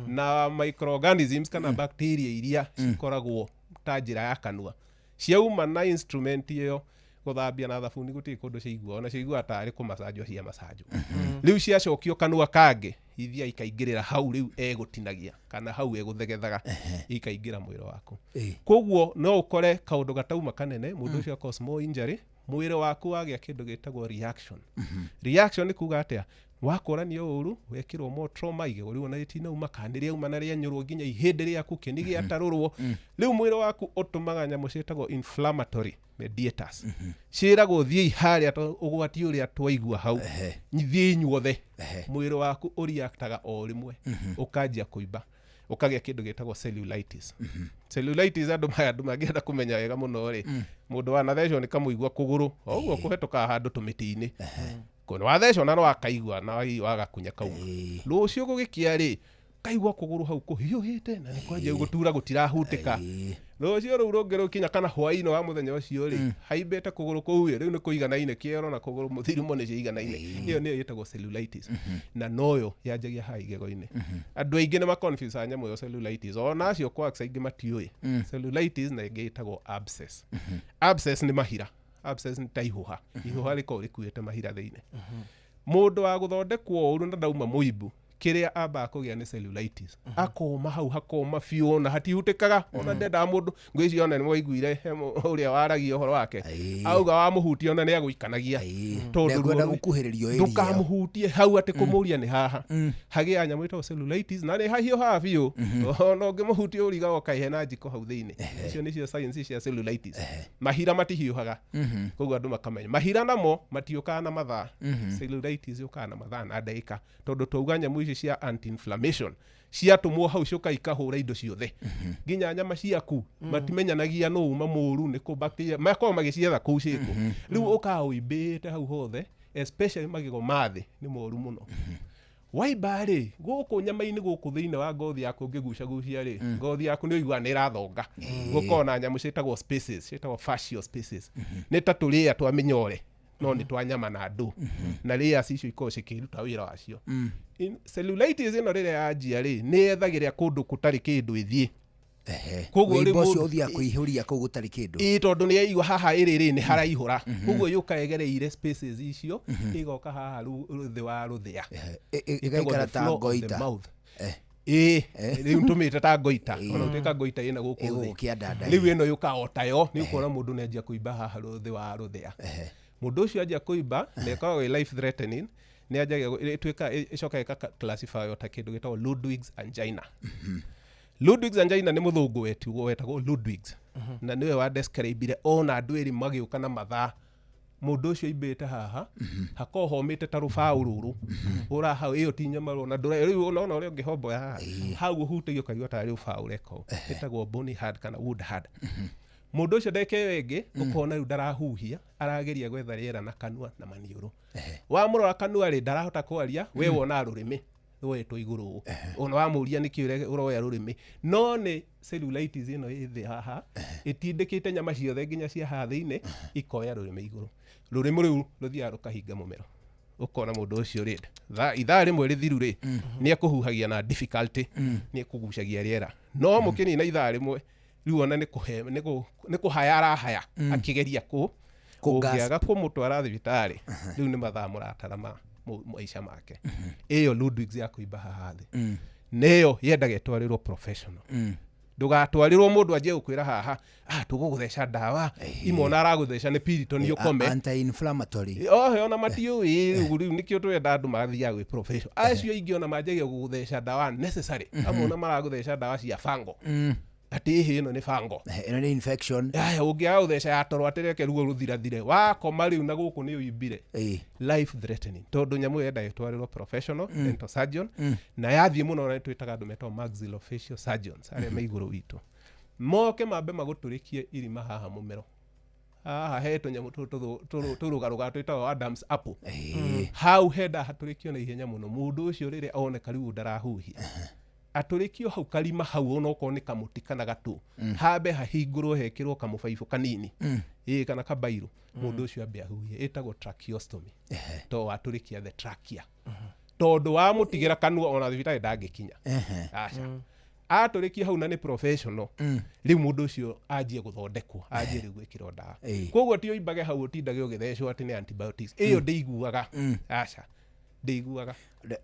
na microorganisms kana bacteria iria cikoragwo ta njĩra ya kanua ciauma na instrument ĩyo gũthambia na thabuni gũtirĩ kũndũ ciaigua ona ciaigua tarĩ kũmacanjwo cia macanjwo rĩu ciacokio kanua kangĩ ithiaga ikaingĩrĩra hau rĩu egũtinagia kana hau egũthegethaga ikaingĩra mwĩrĩ waku koguo no ũkore kaũndũ gatauma kanene mũndũ ũcio akorwo small injury mwĩrĩ waku wagĩa kĩndũ gĩtagwo reaction reaction nĩ kuga atĩa wakũranio ũru wekĩrwo more trauma igego rĩu ona rĩtinauma kana nĩ rĩauma na rĩanyũrwo nginya ihĩndĩ rĩaku kĩni gĩatarũrwo rĩu mwĩrĩ waku ũtũmaga nyamũ ciĩtagwo inflammatory mediators ciĩragwo thiĩi harĩa tondũ ũgwati ũrĩa twaigua hau thiĩi inyuothe mwĩrĩ waku ũreactaga o rĩmwe ũkanjia kũimba ũkagĩa kĩndũ gĩtagwo cellulitis cellulitis andũ mangĩenda kũmenya wega mũno rĩ mũndũ wanathecwo nĩ kamũigua kũgũrũ o ũguo kũhetũkaga handũ tũmĩtĩ-inĩ kũndũ wathecwo na wakaigua na wagakunya kauma rũciũ gũgĩkĩa rĩ kaigua kũgũrũ hau kũhiũhĩte na nĩ kwanjia gũtura gũtirahutĩka rũciũ rũu rũngĩ rũkinya kana hwaĩ-inĩ wa mũthenya ũcio rĩ haimbĩte kũgũrũ kũu rĩ rĩu nĩ kũiganaine kĩero na kũgũrũ mũthirimo nĩ ciiganaine ĩyo nĩyo ĩtagwo cellulitis na noyo yanjagia haha igego-inĩ andũ aingĩ nĩ maconfusaga nyamũ ĩyo cellulitis ona acio quacks aingĩ matiũĩ cellulitis na ĩngĩ ĩtagwo abscess abscess nĩ mahira abscess nĩ ta ihũha ihũha rĩkoragwo rĩkuĩte mahira thĩinĩ mũndũ wa gũthondekwo ũru na ndauma mũimbu Kĩrĩa ambaga kũgĩa nĩ cellulitis. Akoma hau hakoma biũ ona hatihutĩkaga ona ndendaga mũndũ ngwĩciria ona nĩ mwaiguire he ũrĩa waragia ũhoro wake auga wamũhutia ona nĩ agũikanagia tondũ Ndekwenda ruo rũu- gũkuhĩrĩrio area ĩyo. ndũkamũhutie hau atĩ kũmũria nĩ haha hagĩa nyamũ ĩtagwo cellulitis na nĩ hahiũhaga biũ ona ũngĩmũhutia ũrigagwo kaĩ hena njiko hau thĩinĩ. Icio nĩcio signs cia cellulitis. Mahira matihiũhaga, koguo andũ makamenya mahira namo matiũkaga na mathaa. Cellulitis yũkaga na mathaa na ndagĩka, tondũ twauga nyamũ ici cia anti-inflammation ciatũmwo hau ciũka ikahũra indo ciothe nginya nyama ciaku. Matimenyanagia nũ uma mũru nĩ kũ bacteria makoragwo magĩcietha kũu ciĩkũ. Rĩu ũkaga ũimbĩte hau hothe, especially magego ma thĩ nĩ moru mũno. Waimba rĩ, gũkũ nyama-inĩ gũkũ thĩinĩ wa ngothi yaku ũngĩgucagucia rĩ, ngothi yaku nĩ ũiguaga nĩ ĩrathonga. Gũkorwo na nyamũ ciĩtagwo spaces, ciĩtagwo fascial spaces, nĩ ta tũrĩa twa mĩnyore no nĩ twa nyama na ndũ, na layers icio ikoragwo cikĩruta wĩra wacio. Cellulitis ĩno rĩrĩa yanjia rĩ, nĩ yethagĩrĩa kũndũ gũtarĩ kĩndũ ĩthiĩ. Koguo rĩu Wĩimbo ũcio mũndũ- ũthiaga kũihũria kũu gũtarĩ kĩndũ. Ĩĩ, tondũ nĩ yaigua haha ĩrĩ rĩ nĩ haraihũra, koguo yũka ĩgereire spaces icio ĩgoka haha thĩ wa rũthĩa. Ĩtagwo Ĩgaikara the ta floor of the ngoita. mouth. Ĩĩ, rĩu tũmĩte ta ngoita, ona gũtuĩka ngoita ĩna gũkũ Ĩ thĩ. gũkũ kĩandanda. Rĩu ĩno yũkaga o tayo, nĩ ũkuona mũndũ nĩ anjia kũimba haha thĩ wa rũthĩa. Mũndũ ũcio anjia kũimba na ĩkoragwo ĩ life threatening, nĩ anjagia ĩtuĩka ĩcokaga ĩka classify ta kĩndũ gĩtagwo Ludwig's angina. Ludwig's angina nĩ mũthũngũ wetagwo Ludwig's, na nĩwe wa describire ona andũ erĩ magĩũka na mathaa, mũndũ ũcio aimbĩte haha hakorwo homĩte ta rũbaũ rũrũ ũra hau, ĩyo ti nyama ũrona ndũra rĩu ũnona ũrĩa ũngĩhomboya haha hau ũhutagia ũkaigua tarĩ rũbaũ reko, ĩtagwo bony hard kana wood hard. Mũndũ ũcio ndagĩka ĩyo ĩngĩ ũkona rĩu ndarahuhia, arageria gwetha rĩera na kanua na maniũrũ. Wamũrora kanua rĩ, ndarahota kwaria, we wonaga rũrĩmĩ rwoetwo igũrũ ũũ, ona wamũria nĩkĩ ũroya rũrĩmĩ, no nĩ cellulitis ĩno ĩ thĩ haha ĩtindĩkĩte nyama ciothe nginya cia haha thĩinĩ ikoya rũrĩmĩ igũrũ. Rũrĩmĩ rũu rũthiaga rũkahinga mũmero, ũkona mũndũ ũcio rĩ, ithaa rĩmwe rĩthiru rĩ, nĩ ekũhuhagia na difficulty, nĩ ekũgucagia rĩera no mũkĩnina ithaa rĩmwe rĩu ona nĩ kũhaya arahaya akĩgeria kũ ũngĩaga kũmũtwara thibitarĩ rĩu nĩ mathaa mũratara ma maica make. Ĩyo Ludwig's ya kũimba haha thĩ nĩyo yendaga ĩtwarĩrwo professional. Ndũgatwarĩrwo mũndũ anjie gũkwĩra haha, ah, tũgũgũtheca ndawa imwe, ona aragũtheca nĩ Piriton ũkome. Anti-inflammatory. Ohe ona matiũĩ rĩu nĩkĩo tũrenda andũ mathiaga gwĩ professional. Acio aingĩ ona manjagia gũgũtheca ndawa necessary, amwe ona maragũtheca ndawa cia fango, atĩ ĩhĩ ĩno nĩ fango. Ĩno nĩ infection. Aya ũngĩaga gũtheca ya toro atĩ reke ruo rũthirathire, wakoma rĩu na gũkũ nĩ ũimbire, life threatening, tondũ nyamũ ĩyo yendaga ĩtwarĩrwo professional dental surgeon. Na yathiĩ mũno na twĩtaga andũ metagwo maxillofacial surgeons arĩa me igũrũ witũ, moke mambe magũtũrĩkie irima haha mũmero haha he tũnyamũ tũrũgarũga twĩtagwo Adam's apple hau, henda hatũrĩkio na ihenya mũno. Mũndũ ũcio rĩrĩa oneka rĩu ndarahuhia, atũrĩkio hau karima hau, onokorwo nĩ kamũti kana gatũ, hambe hahingũrwo hekĩrwo kamũbaibũ kanini ĩĩ kana kabairũ, mũndũ ũcio ambe ahuhie, ĩtagwo tracheostomy, to watũrĩkia the trachea, tondũ wamũtigĩra kanua ona thibitarĩ ndangĩkinya. Aca, atũrĩkia hau na nĩ professional, rĩu mũndũ ũcio anjie gũthondekwo, anjie rĩu gwĩkĩrwo ndawa. Koguo ti ũimbage hau ũtindage ũgĩthecwo atĩ nĩ antibiotics, ĩyo ndĩiguaga, aca, ndĩiguaga.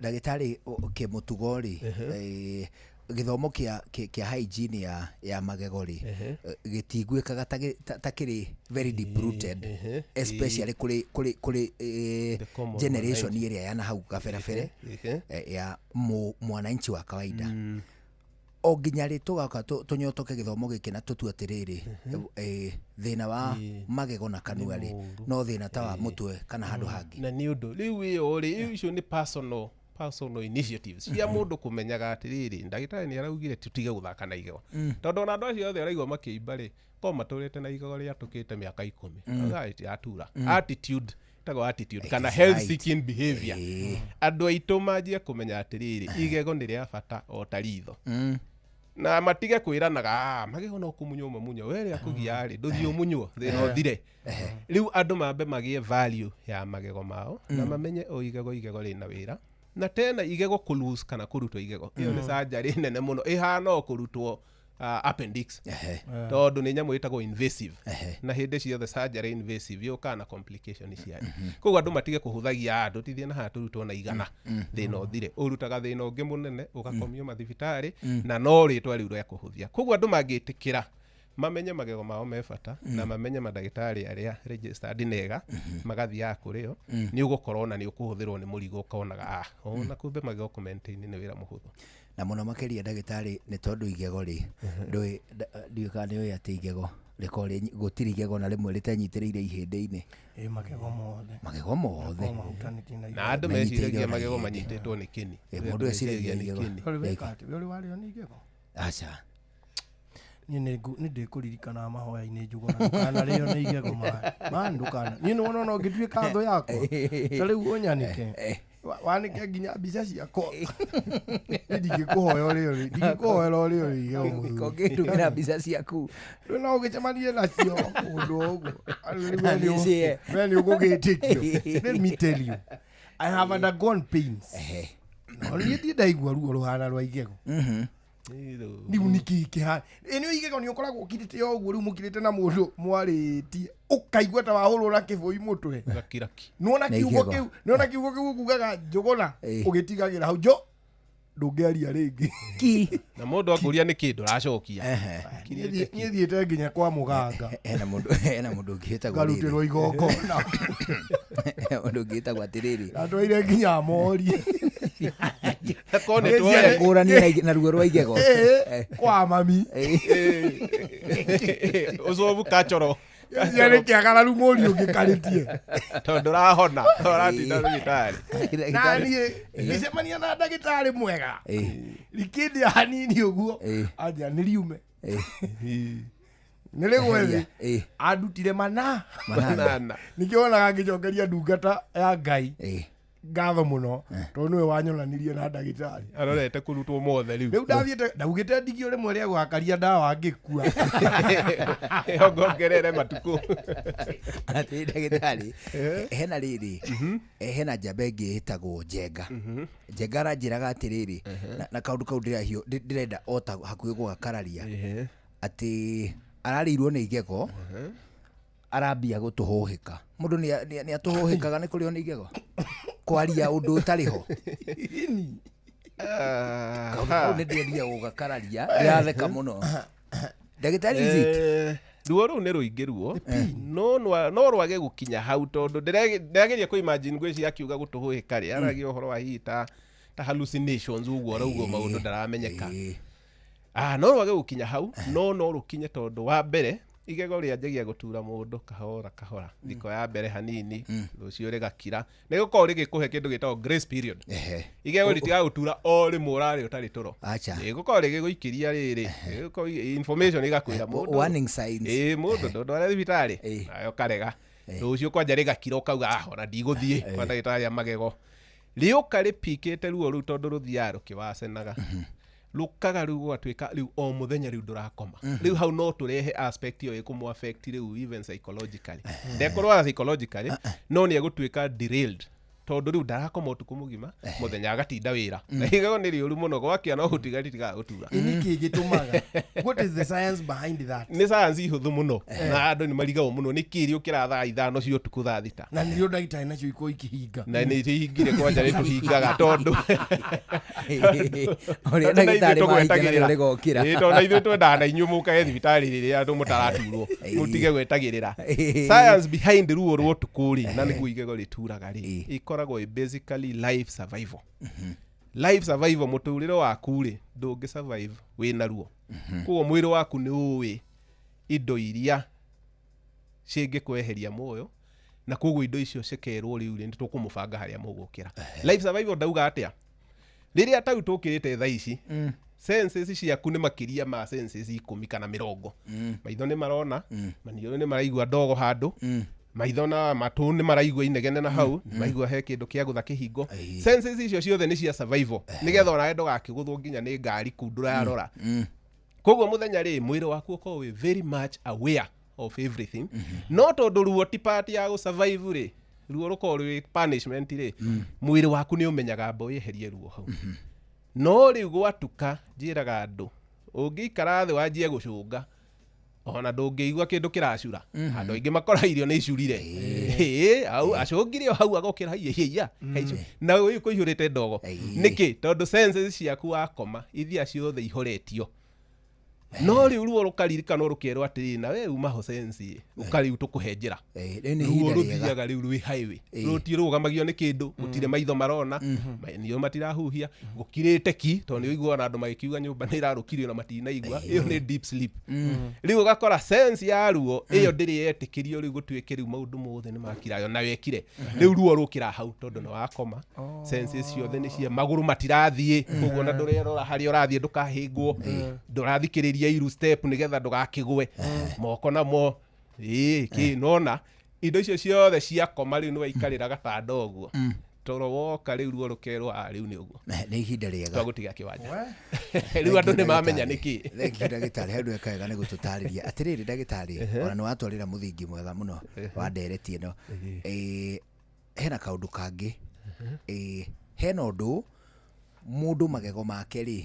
Ndagĩtarĩ, kĩmũtugo rĩ, gĩthomo kĩa hygiene ya magego rĩ, gĩtiguĩkaga ta kĩrĩ very deep rooted, especially kũrĩ The common generation mwananchi. ĩrĩa ya na hau kaberabere, ya mwananchi wa kawaida. O nginya rĩ tũgaka tũnyotoke gĩthomo gĩkĩ na tũtue atĩrĩrĩ, thĩna wa magego na kanua rĩ, mũũru. no thĩna ta wa mũtwe kana handũ hangĩ? Na nĩ ũndũ rĩu ĩyo rĩ, icio nĩ personal initiatives cia mũndũ kũmenyaga atĩrĩrĩ, ndagĩtarĩ nĩ araugire tũtige gũthaka na igego, tondũ ona andũ acio othe ũraigua makĩimba rĩ, korwo matũrĩte na igego rĩatũkĩte mĩaka 10. Yatura attitude, ĩtagwo attitude kana It is health right. seeking behavior. Andũ aitũ manjie kũmenya atĩrĩrĩ, igego nĩ rĩa bata o ta ritho, na matige kwĩranaga, "Ah, magego no kũmunywo mamunywo, we rĩa kũgia rĩ ndũthiĩ ũmunywo thĩna ũthire." Rĩu andũ mambe magĩe value ya magego mao na mamenye o igego igego rĩna wĩra, na tena igego kũ lose kana kũrutwo igego, ĩyo nĩ surgery nene mũno, ĩhana o kũrutwo appendix tondũ nĩ nyamũ ĩtagwo invasive na hĩndĩ ciothe surgery invasive yũkaga na complication ciayo. Koguo andũ matige kũhũthagia andũ tithie na haha tũrutwo na igana thĩna ũthire, ũrutaga thĩna ũngĩ mũnene ũgakomio mathibitarĩ na no rĩtwa rĩu rĩa kũhũthia. Koguo andũ mangĩtĩkĩra mamenye magego mao me bata na mamenye mandagĩtarĩ arĩa registered nega magathiaga kũrĩ o, nĩ ũgũkorwo na nĩ ũkũhũthĩrwo nĩ mũrigo ũkonaga ona kumbe magego kũ maintain nĩ wĩra mũhũthũ. Na mũno makĩria ndagĩtarĩ nĩ tondũ igego rĩ ndũĩ ndiũĩ kana nĩũĩ atĩ igego rĩkorwo gũtirĩ igego na rĩmwe rĩtenyitĩrĩire ihĩndĩ-inĩ. Magego mothe. Magego mothe. Na andũ meciragia magego manyitĩtwo nĩ kĩni. Mũndũ eciragia igego. Ũrĩ warĩo nĩ igego? Aca. Niĩ nĩ ndĩkũririkana mahoya-inĩ njugũ na ndũkanarĩo nĩ igego ma ndũkana. Niĩ nĩ wona ona ũngĩtuĩka thũ yakwa ta rĩu ũnyanĩke wanĩke nginya mbica ciakwa ndingĩkũhoya ũrĩo rĩ ndingĩkũhoera ũrĩo rĩ igego mũthuri. Ũngĩndũmĩra mbica ciaku rĩu no ũgĩcemanie nacio ũndũ o ũguo we nĩ ũgũgĩtĩkio. Let me tell you, I have undergone pains. No niĩ ndirĩ ndaigua ruo rũhana rwa igego. Rĩu nĩkĩ kĩhana ĩnĩ igego nĩ ũkoragwo ũkirĩte o ũguo rĩu mũkirĩte na mũndũ mwarĩtie ũkaigua ta wahũrwo na kĩbũi mũtwe. Nĩwona kiugo kĩu, nĩwona kiugo kĩu ũkugaga njũgũna ũgĩtigagĩra hau njo ndũngĩaria rĩngĩ. Na mũndũ akũria nĩkĩ ndũracokia. Niĩ thiĩte nginya kwa mũganga. Hena mũndũ ũngĩ wĩtagwo rĩrĩ. Ngarutĩrwo igongona. Mũndũ ũngĩ wĩtagwo atĩrĩrĩ. Ndatwaire nginya mori. Ngũrani na ruo rwa igego. Kwa mami. Ũcobu kachoro. Nĩ kĩagararu mũri ũngĩkarĩtie. Tondũ ndũrahona, ũratinda thibitarĩ. Na niĩ ngĩcemania na ndagĩtarĩ mwega. Rikĩndĩa hanini ũguo anja nĩ riume. Nĩ rĩgwe thĩ. Andutire mana. Nĩkĩo wonaga ngĩcokeria ndungata ya Ngai ngatho mũno tondũ nĩwe wanyonanirie na ndagĩtarĩ. Arorete kũrutwo mothe rĩu. Rĩu ndathiĩte ndaugĩte ndigio rĩmwe rĩa gũgakaria ndawa ngĩkua. Ongerere matukũ. Atĩ ndagĩtarĩ hena rĩrĩ hena njamba ĩngĩ ĩtagwo Njenga. Njenga aranjĩraga atĩrĩrĩ na kaũndũ kau ndĩrenda o ta hakuhĩ gũgakararia atĩ ararĩirwo nĩ igego arambia gũtũhũhĩka. Mũndũ nĩ atũhũhĩkaga nĩ kũrĩo nĩ igego kwaria ũndũ ũtarĩ ho. Kaũndũ kau nĩ ndĩendia gũgakararia ndĩratheka mũno. Ndagĩtarĩ is it? Ruo rũu nĩ rũingĩ ruo no rwage gũkinya hau tondũ ndĩrageria kũ imagine ngwĩciria akiuga gũtũhũhĩka rĩ aragia ũhoro wa hihi ta hallucinations ũguo arauga maũndũ ndaramenyeka. No rwage gũkinya hau no rũkinye tondũ wa mbere igego rĩanjagia gũtura mũndũ kahora kahora thikũ ya mbere hanini rũciũ rĩgakira nĩ gũkorwo rĩgĩkũhe kĩndũ gĩtagwo grace period. Igego rĩtigaga gũtura o rĩmwe ũrarĩ ũtarĩ toro. Rĩgũkorwo rĩgĩgũikĩria rĩrĩ information ĩgakwĩra mũndũ warning signs. Mũndũ ndũndware thibitarĩ nawe ũkarega rũciũ kwanja rĩgakira ũkauga ona ndigũthiĩ kwa ndagĩtarĩ a magego. Rĩũka rĩpikĩte ruo rũu tondũ rũthiaga rũkĩwacenaga rũkaga rĩu gũgatuĩka rĩu o mũthenya rĩu ndũrakoma. Rĩu hau no tũrehe aspect ĩyo ĩkũmũ affect rĩu even psychologically. Ndekũrwara psychologically no nĩ egũtuĩka derailed tondũ rĩu ndarakoma ũtukũ mũgima mũthenya agatinda wĩra. Na igego nĩ rĩũru mũno gwakĩa no gũtiga rĩtigaga gũtura. Nĩkĩ gĩtũmaga? What is the science behind that? Nĩ science hũthũ mũno na andũ nĩ marigagwo mũno nĩkĩ rĩũkĩra thaa 5 cia ũtukũ thaa 6. Na nĩrĩo ndagĩtarĩ nacio ikorwo ikĩhinga. Na nĩ ihingire kwanja nĩ tũhingaga tondũ ũrĩa ndagĩtarĩ mahinga narĩo rĩgokĩra. Tondũ na ithuĩ twendaga na inyuĩ mũkage thibitarĩ rĩrĩa andũ mũtaraturwo mũtige gwetagĩrĩra. Science behind ruo rwa ũtukũ rĩ na nĩguo igego rĩturaga rĩ ĩkoragwo basically life survival. Life survival mũtũrĩre waku rĩ ndũngĩ survive wĩna ruo. Koguo mwĩrĩ waku nĩ ũĩ indo iria cingĩkweheria muoyo na koguo indo icio cikerwo rĩu rĩ nĩ tũkũmũbanga harĩa mũgũkĩra. Life survival ndauga atĩa? Rĩrĩa tau tũkĩrĩte thaa ici senses ciaku nĩ makĩria ma senses 10 kana 20. Maitho nĩ marona, maniũrũ nĩ maraigua ndogo handũ, maitho na matũ nĩ maraigua inegene na hau, maigua he kĩndũ kĩa gũtha kĩhingo. Senses icio ciothe nĩ cia survival nĩgetha onawe ndũgakĩgũthwo nginya nĩ ngari kuu ndũrarora. Koguo mũthenya rĩ mwĩrĩ waku ũkorwo wĩ very much aware of everything. No tondũ ruo ti part ya gũ survive rĩ, ruo rũkorwo rwĩ punishment rĩ, mwĩrĩ waku nĩ ũmenyaga mbo wĩherie ruo hau. No rĩu gwatuka njĩraga andũ Ũngĩikara thĩ wanjie gũcũnga ona ndũngĩigua kĩndũ kĩracura. Andũ aingĩ makora irio nĩ icurire. Ĩĩ, au acũngire o hau agokĩra haiya na ũyũ kũihũrĩte ndogo. Nĩkĩ? Tondũ senses ciaku wakoma ithia ciothe ihoretio. No rĩu ruo rũkaririkanwo rũkerwo atĩrĩ na we uma ho sense ũkarĩu tũkũhe njĩra. Rĩu nĩ Ruo ihinda rĩega. rũthiaga rĩu rwĩ highway. Rũtirũgamagio nĩ kĩndũ, gũtirĩ maitho marona, maniũrũ matirahuhia, gũkirĩte ki tondũ nĩ ũiguaga andũ magĩkiuga nyũmba nĩ ĩrarũkirio na matinaigua. Ĩyo nĩ deep sleep. Rĩu ũgakora sense ya ruo ĩyo ndĩrĩ yetĩkĩrio rĩu gũtuĩke rĩu maũndũ mothe nĩ makirayo na wekire. Rĩu ruo rũkĩra hau tondũ nĩ wakoma. Senses ciothe nĩ cia magũrũ matirathiĩ koguo na ndũrerora harĩa ũrathiĩ ndũkahĩngwo, ndũrathikĩrĩria iru step nĩgetha ndũgakĩgwe, moko namo ĩĩ kĩ nona indo icio ciothe ciakoma rĩu nĩ waikarĩra gatanda ũguo toro woka rĩu ruo rũkerwo a rĩu nĩ ũguo Nĩ ihinda rĩega twagũtiga kĩwanja. Rĩu andũ nĩ mamenya nĩkĩ. Thank you ndagĩtarĩ, hau ndweka wega nĩ gũtũtarĩria. Atĩrĩrĩ ndagĩtarĩ, ona nĩ watwarĩra mũthingi mwega mũno wa ndereti ĩno. Hena kaũndũ kangĩ. Hena ũndũ mũndũ magego make rĩ,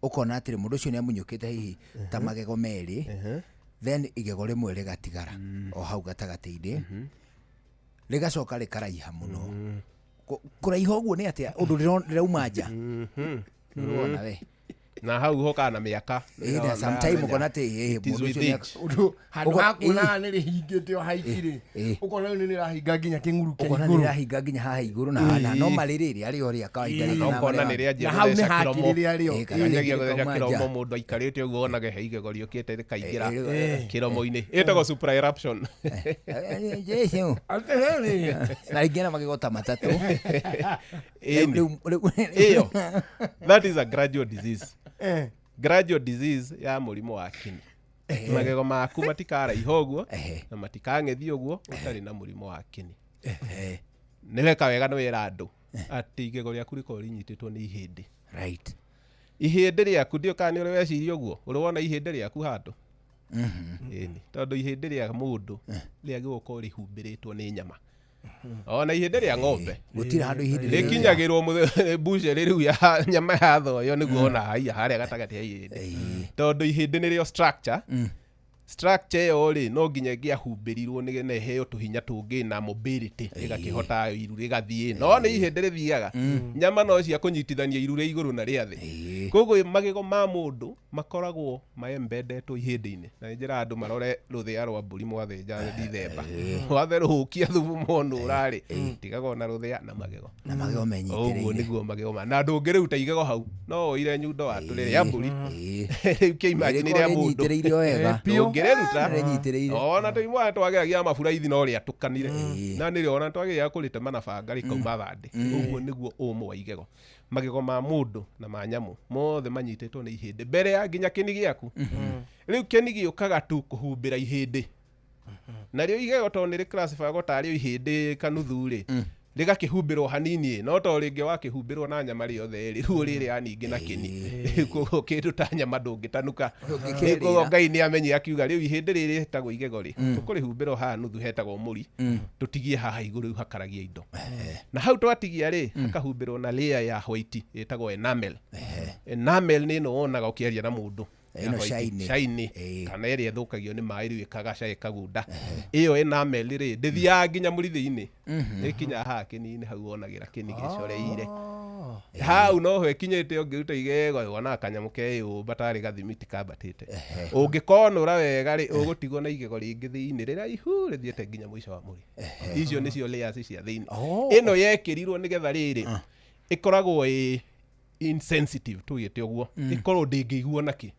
ũkona atĩrĩ mũndũ ũcio nĩ amunyũkĩte hihi ta magego merĩ, then igego rĩmwe rĩgatigara o hau gatagatĩ-inĩ, rĩgacoka rĩkaraiha mũno. Kũraiha ũguo nĩ atĩa ũndũ rĩrauma nja? Nĩũrona we. Na hau hokaga na mĩaka. Ĩĩ, na sometime ũkona atĩ, It is mũndũ with ũcio nĩ age. Ũndũ handũ Ũguo- ha kuona nĩ rĩhingĩte o haikirĩ, ũkona rĩu nĩ rĩrahinga nginya kĩng'uru kĩa Ũkona nĩ igũrũ. rĩrahinga nginya haha igũrũ na haha, no marĩ rĩrĩ arĩ o rĩa kawaida rĩngĩ Na na ũkona marĩa- nĩ rĩanjia Na hau nĩ gũtheca hakiri kĩromo. rĩrĩa rĩo. Ĩĩ, kana Rĩanjagia rĩngĩ gũtheca rĩkauma kĩromo nja. mũndũ aikarĩte ũguo onage he igego rĩũkĩte rĩkaingĩra Ĩĩ. kĩromo-inĩ. Ĩtagwo supra eruption. Jesu. Atĩrĩrĩ. Na rĩngĩ na magego ta matatũ. Ĩni. Rĩu- Ĩyo. That is a gradual disease. Gradual disease ya mũrimũ wa kĩni. Magego maku matikaraiha ũguo na matikang'ethia ũguo ũtarĩ na mũrimũ wa kĩni. Nĩ weka wega nĩ wera andũ atĩ igego rĩaku rĩkoragwo rĩnyitĩtwo nĩ ihĩndĩ. Right. Ihĩndĩ rĩaku ndiũ kana nĩ ũrĩ weciria ũguo, ũrĩ wona ihĩndĩ rĩaku handũ? Ĩni, tondũ ihĩndĩ rĩa mũndũ rĩagĩrĩirwo gũkorwo rĩhumbĩrĩtwo nĩ nyama. Ona ihĩndĩ rĩa ng'ombe Gũtirĩ handũ ihĩndĩ rĩrĩ. rĩkinyagĩrwo mbucĩrĩ rĩu ya nyama ya thoyo nĩguo ona haiya harĩa gatagatĩ ya ihĩndĩ. Tondũ ihĩndĩ nĩrĩo structure. Structure ĩyo rĩ no nginya ĩngĩahumbĩrirwo nĩgetha ĩheo tũhinya tũngĩ na mobility ĩgakĩhota iru rĩgathiĩ. No nĩ ihĩndĩ rĩthiaga. Nyama no cia kũnyitithania iru rĩa igũrũ na rĩa thĩ. Koguo magego ma mũndũ makoragwo maembendetwo ihĩndĩ-inĩ. Na nĩ njĩra andũ marore rũthĩa rwa mbũri mwathĩnja Dithemba. Watherũkia thubu monũra rĩ, tigaga ona rũthĩa na magego. Na magego menyitĩrĩire. Ũguo nĩguo magego ma. Na ndũngĩrĩruta igego hau, no woire nyundo watũre rĩa mbũri. Rĩu kĩ imagine rĩa mũndũ. Rĩnyitĩrĩire wega. Ndũngĩrĩruta. Rĩnyitĩrĩire. Ona tũimwana twageragia maburaithi no rĩatũkanire. Na nĩrĩo ona twageragia kũrĩtema na banga rĩkauma thandĩ. Ũguo nĩguo ũmũ wa igego. Magego ma mũndũ na ma nyamũ mothe manyitĩtwo nĩ ihĩndĩ mbere ya nginya kĩni gĩaku. Rĩu kĩni gĩũkaga tu kũhumbĩra ihĩndĩ. Narĩo igego tondũ nĩ rĩclassifyagwo tarĩo ihĩndĩ kanuthu rĩ, rĩgakĩhumbĩrwo hanini, no to rĩngĩ wakĩhumbĩrwo na nyama rĩothe rĩ, ruo rĩrĩ ya ningĩ na kĩni. Rĩu koguo kĩndũ ta nyama ndũngĩtanuka. Ndũngĩkĩrĩra. Rĩu koguo Ngai nĩ amenyire akiuga rĩu ihĩndĩ rĩrĩ rĩtagwo igego rĩ, tũkũrĩhumbĩra o haha nuthu hetagwo mũri, tũtigie haha igũrũ rĩu hakaragia indo. Na hau twatigia rĩ, hakahumbĩrwo na layer ya white ĩtagwo enamel. Enamel nĩ ĩno wonaga ũkĩaria na mũndũ. Ĩno Ya white, shiny. shiny. Kana ĩrĩa ĩthũkagio nĩ maĩ rĩu ĩkagaca ĩkagunda. Ĩyo enamel rĩ, ndĩthiaga nginya mũrithĩ-inĩ. Ĩkinyaga haha kĩni-inĩ hau wonagĩra kĩni gĩcoreire. Hau noho ĩkinyĩte ũngĩruta igego wonaga kanyamũ keyũmba tarĩ gathimiti kambatĩte. Ũngĩkonũra wega rĩ, ũgũtigwo na igego rĩngĩ thĩinĩ rĩraihu rĩthiĩte nginya mũico wa mũri. Icio nĩcio layers cia thĩinĩ. Ĩno yekĩrirwo nĩgetha rĩrĩ, ĩkoragwo ĩ insensitive tũgĩte ũguo. Ĩkorwo ndĩngĩiguo nakĩ.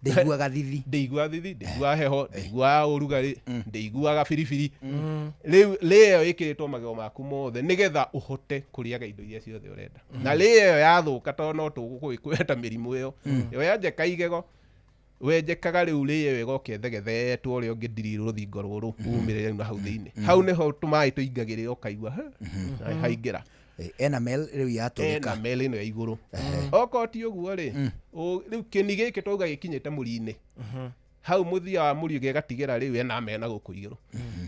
Ndĩiguaga thithi. Ndĩiguaga thithi, ndĩiguaga heho, ndĩiguaga ũrugarĩ, ndĩiguaga biribiri. Rĩu layer ĩyo ĩkĩrĩtwo magego maku mothe nĩgetha ũhote kũrĩaga indo iria ciothe ũrenda. Na layer ĩyo yathũka tondũ no tũgũkwĩta mĩrimũ ĩyo. Wenjeka igego, wenjekaga rĩu layer ĩyo ĩgoka ĩthegethetwo ũrĩa ũngĩndiri rũthingo rũrũ umĩrĩre rĩu na hau thĩinĩ. Hau nĩho tũmaĩ tũingagĩrĩra ũkaigua, haingĩra. Enamel rĩu yatũrĩka. Enamel ĩno ya igũrũ. Okorwo ti ũguo rĩ, rĩu kĩni gĩkĩ twauga gĩkinyĩte mũri-inĩ. Hau mũthia wa mũri gĩgatigĩra rĩu enamel na gũkũ igũrũ.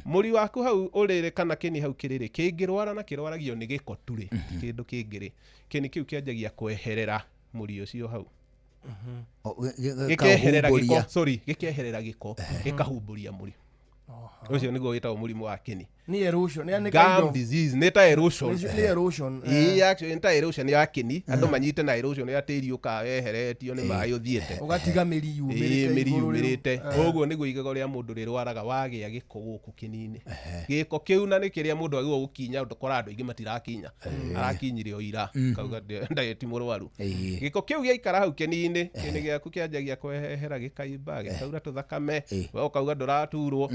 Mũri waku hau ũrĩrĩ kana kĩni hau kĩrĩrĩ, kĩngĩrwara na kĩrwaragio nĩ gĩko tu rĩ, ti kĩndũ kĩngĩ rĩ, kĩni kĩu kĩanjagia kweherera mũri ũcio hau. Gĩkeherera gĩko, sorry, gĩkeherera gĩko, gĩkahumbũria mũri. Ũcio nĩguo wĩtagwo mũrimũ wa kĩni. Nĩ erosion, yani kind Gum of disease nĩ ta erosion. Nĩ erosion. Ĩĩ, actually nĩ ta erosion ya kĩni. Andũ manyite na erosion ya tĩri ũkaga weheretio nĩ maĩ ũthiĩte. Ũgatiga mĩri yumĩrĩte Ĩĩ, mĩri igũrũ rĩu. yumĩrĩte. Ũguo nĩguo igego rĩa mũndũ rĩrwaraga wagĩa gĩko gũkũ kĩni-inĩ. Gĩko kĩu na nĩ kĩrĩa mũndũ agĩrĩirwo gũkinya, ũkora andũ aingĩ matirakinya. Arakinyire o ira, kauga ndagĩ ti mũrwaru. Gĩko kĩu gĩaikara hau kĩni-inĩ, kĩni gĩaku kĩanjagia kwehera gĩkaimba, gĩkaura tũthakame, we ũkauga ndũraturwo.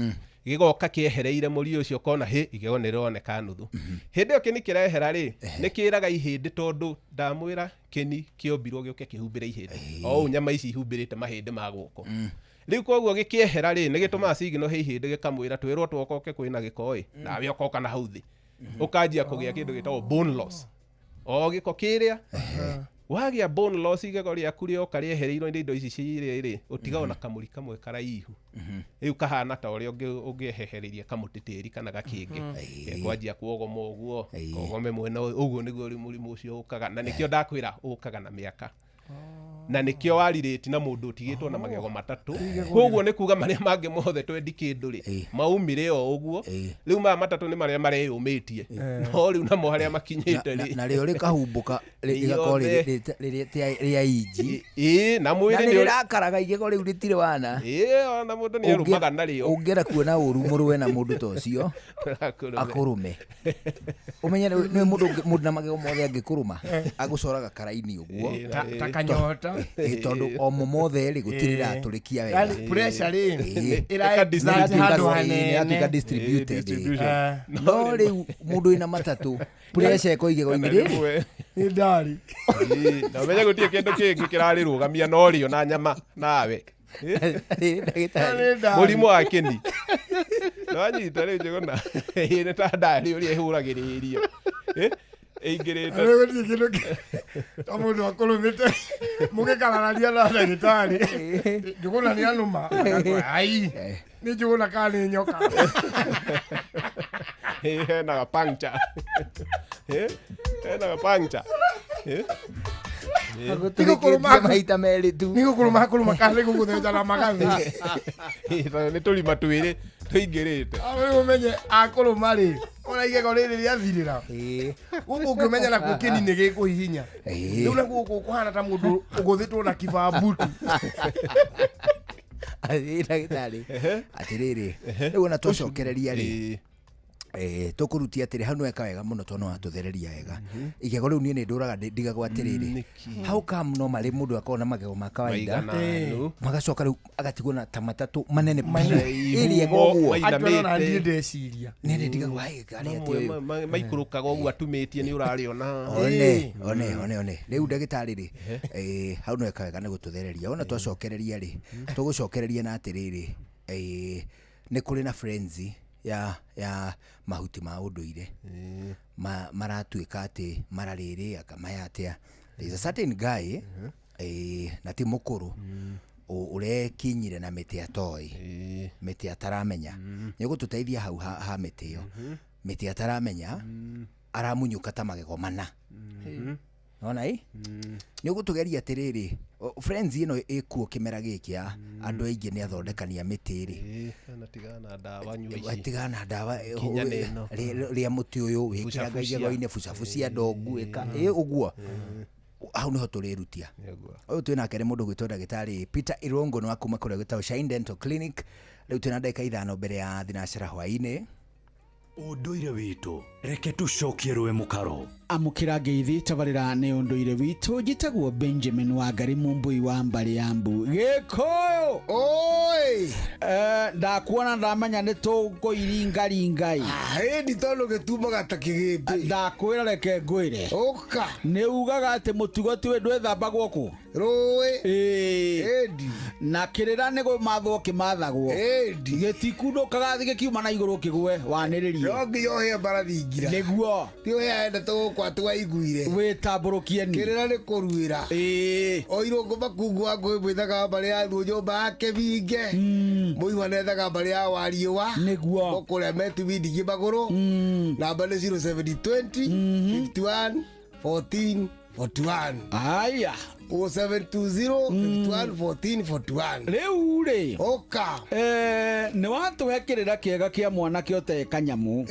Gĩgoka kĩehereire mũri ũcio ũkona hĩ igego nĩ rĩroneka nuthu. Hĩndĩ ĩyo kĩni kĩrehera rĩ, nĩ kĩraga ihĩndĩ tondũ ndamwĩra kĩni kĩombirwo gĩũke kĩhumbĩre ihĩndĩ. O ũũ nyama ici ihumbĩrĩte mahĩndĩ ma guoko. Rĩu koguo gĩkĩehera rĩ, nĩ gĩtũmaga signal he ihĩndĩ gĩkamwĩra twĩrwo twokoke kwĩna gĩko ĩ, nawe ũkoka na hau thĩ. Ũkanjia kũgĩa kĩndũ gĩtagwo bone loss. O gĩko kĩrĩa wagĩa bone loss igego rĩaku rĩoka rĩehereirwo nĩ indo ici cirĩ rĩ, ũtigagwo na kamũri kamwe karaihu. Rĩu kahana ta ũrĩa ũngĩehehereria kamũtĩ tĩri kana gakĩngĩ. Gekwanjia kuogoma ũguo, kogome mwena ũyũ, ũguo nĩguo rĩu mũrimũ ũcio ũkaga. Na nĩkĩo ndakwĩra ũkaga na mĩaka. Na nĩkĩo warirĩti na mũndũ ũtigĩtwo na magego matatũ. Koguo nĩ kuga marĩa mangĩ mothe twendi kĩndũ rĩ, maumire o ũguo. Rĩu maya matatũ nĩ marĩa mareyũmĩtie. No rĩu namo harĩa makinyĩte rĩ. Na rĩo rĩkahumbũka rĩgakorwo rĩa inji. Ĩĩ, na mwĩrĩ Na nĩ nĩ rĩrakaraga igego rĩu rĩtirĩ wana. Ĩĩ, ona mũndũ nĩ arũmaga narĩo. Ũngĩenda kuona ũru mũrũe na mũndũ ta ũcio, akũrũme. Ũmenye nĩ mũndũ na magego mothe angĩkũrũma, agũcoraga karaini ũguo. Ta kanyota. Ĩĩ, tondũ o mo mothe rĩ gũtirĩ rĩratũrĩkia wega. Yani pressure rĩ Ĩĩ. ĩra exert handũ hanene. Ĩratuĩka distributed. No rĩu mũndũ wĩna matatũ pressure ĩko igego-inĩ rĩrĩ. Nĩ ndari. Na ũmenye gũtirĩ kĩndũ kĩngĩ kĩrarĩrũgamia no rĩo na nyama nawe. Ndagĩtarĩ. Mũrimũ wa kĩni. Nĩwanyita rĩu Njũgũna. Ĩĩ, nĩ ta ndarĩ ũrĩa ĩhũragĩrĩrio. Ĩingĩrĩte. Rĩu gũtirĩ kĩndũ ta mũndũ akũrũmĩte mũgĩkarararia na ndagĩtarĩ. Njũgũna nĩ anũma. Ai, nĩ Njũgũna kana nĩ nyoka. Ĩĩ, hena ga puncture. Hena ga puncture. Agũtũrĩkĩtie maita merĩ tu. Nĩ gũkũrũma akũrũma kana nĩ gũgũtheca na magathĩ. Ĩĩ, nĩ tũrima twĩrĩ tũingĩrĩte. Rĩu ũmenye akũrũma rĩ, ona igego rĩrĩ rĩathirĩra. Gũkũ ũngĩmenya nakuo kĩni nĩ gĩkũhihinya. Rĩu nakuo gũkũ kũhana ta mũndũ ũgũthĩtwo na kibambutu. Ndagĩtarĩ, atĩrĩrĩ, rĩu ona twacokereria rĩ, tũkũrutia atĩrĩ hau nĩweka wega mũno tondũ nĩwatũthereria wega. Igego rĩu niĩ nĩ ndũraga ndigagwo atĩrĩrĩ, how come no marĩ mũndũ akorwo na magego ma kawaida, Maigananu. magacoka rĩu agatigwo na ta matatũ manene Manene. biũ, ĩrĩ ega ũguo. Actually ona niĩ ndeciria. Nĩ nĩ ndigagwo, hai, arĩ atĩ ũyũ. Mamwe maikũrũkaga ũguo atumĩtie nĩ ũrarĩona. One, one, one, one. Rĩu ndagĩtarĩ rĩ, hau nĩweka wega nĩ gũtũthereria. Ona twacokereria rĩ, tũgũcokereria na atĩrĩrĩ, nĩ kũrĩ na frenzy ya mahuti ma ũndũire. Maratuĩka atĩ mararĩrĩaga maya atĩa. There is a certain guy, na ti mũkũrũ, ũrekinyire na mĩtĩ atoĩ, mĩtĩ ataramenya. Nĩ ũgũtũteithia hau ha mĩtĩ ĩyo. Mĩtĩ ataramenya, aramunyũka ta magego mana. Nona ĩ? Nĩ ũgũtũgeria atĩrĩrĩ, frenzy ĩno ĩkuo kĩmera gĩkĩ ya andũ aingĩ nĩ athondekania mĩtĩ rĩ. Ĩĩ, tigana na ndawa nyua ici. Tigana na ndawa, Kinya nĩ ĩno. rĩa mũtĩ ũyũ, wĩkĩraga Bucabucia. igego-inĩ, bucabucia ndongu, ĩka, ĩ, ũguo. Hau nĩho tũrĩrutia. Ũyũ twĩ nake nĩ mũndũ gwĩtwo ndagĩtarĩ Peter Irũngũ, nĩ wa kuma kũrĩa gwĩtagwo Shine Dental Clinic. Rĩu twĩna ndagĩka 5 mbere ya thinacara hwaĩ-inĩ. Ũndũire witũ, reke tũcokie rũĩ mũkaro. Amũkĩra ngeithi tabarĩra nĩ ũndũire witũ. Njĩtagwo Benjamin Wangari Mumbui wa mbarĩ ya Mbu. Gĩkũyũ! Oi! Ndakuona ndamenya nĩ tũkũiringaringai. Ĩndi tondũ gĩtumbaga ta kĩgĩmbĩ. Ndakwĩra reke ngwĩre. Ũka. Nĩ ugaga atĩ mũtugo ti ndwĩthambagwo kũ? Rũĩ. Ĩĩ. Ĩndi. Na kĩrĩra nĩ kũmathwo kĩmathagwo. Ĩndi. Gĩtikundũkaga gĩkiuma na igũrũ kĩgwe wanĩrĩrie. No nginya ũhĩe mbarathi ngira. Nĩguo. Ti ũhĩa enda tũgũkwa twaiguire. Wĩtambũrũkie ni. Kĩrĩra nĩ kũruĩra. Ĩĩ. O irũngũ makungu wa ngũĩ mwĩthaga mbarĩ ya thuo nyũmba yake binge. Mũihwa nethaga mbarĩ ya wariũa. Nĩguo. Kũrĩa metuwindigi magũrũ. Namba nĩ 0720 51 14 41. Aya. 0720 51 14 41. Rĩu rĩ ũka nĩ watũhe kĩrĩra kĩega kĩa mwanake ũte kanyamũ.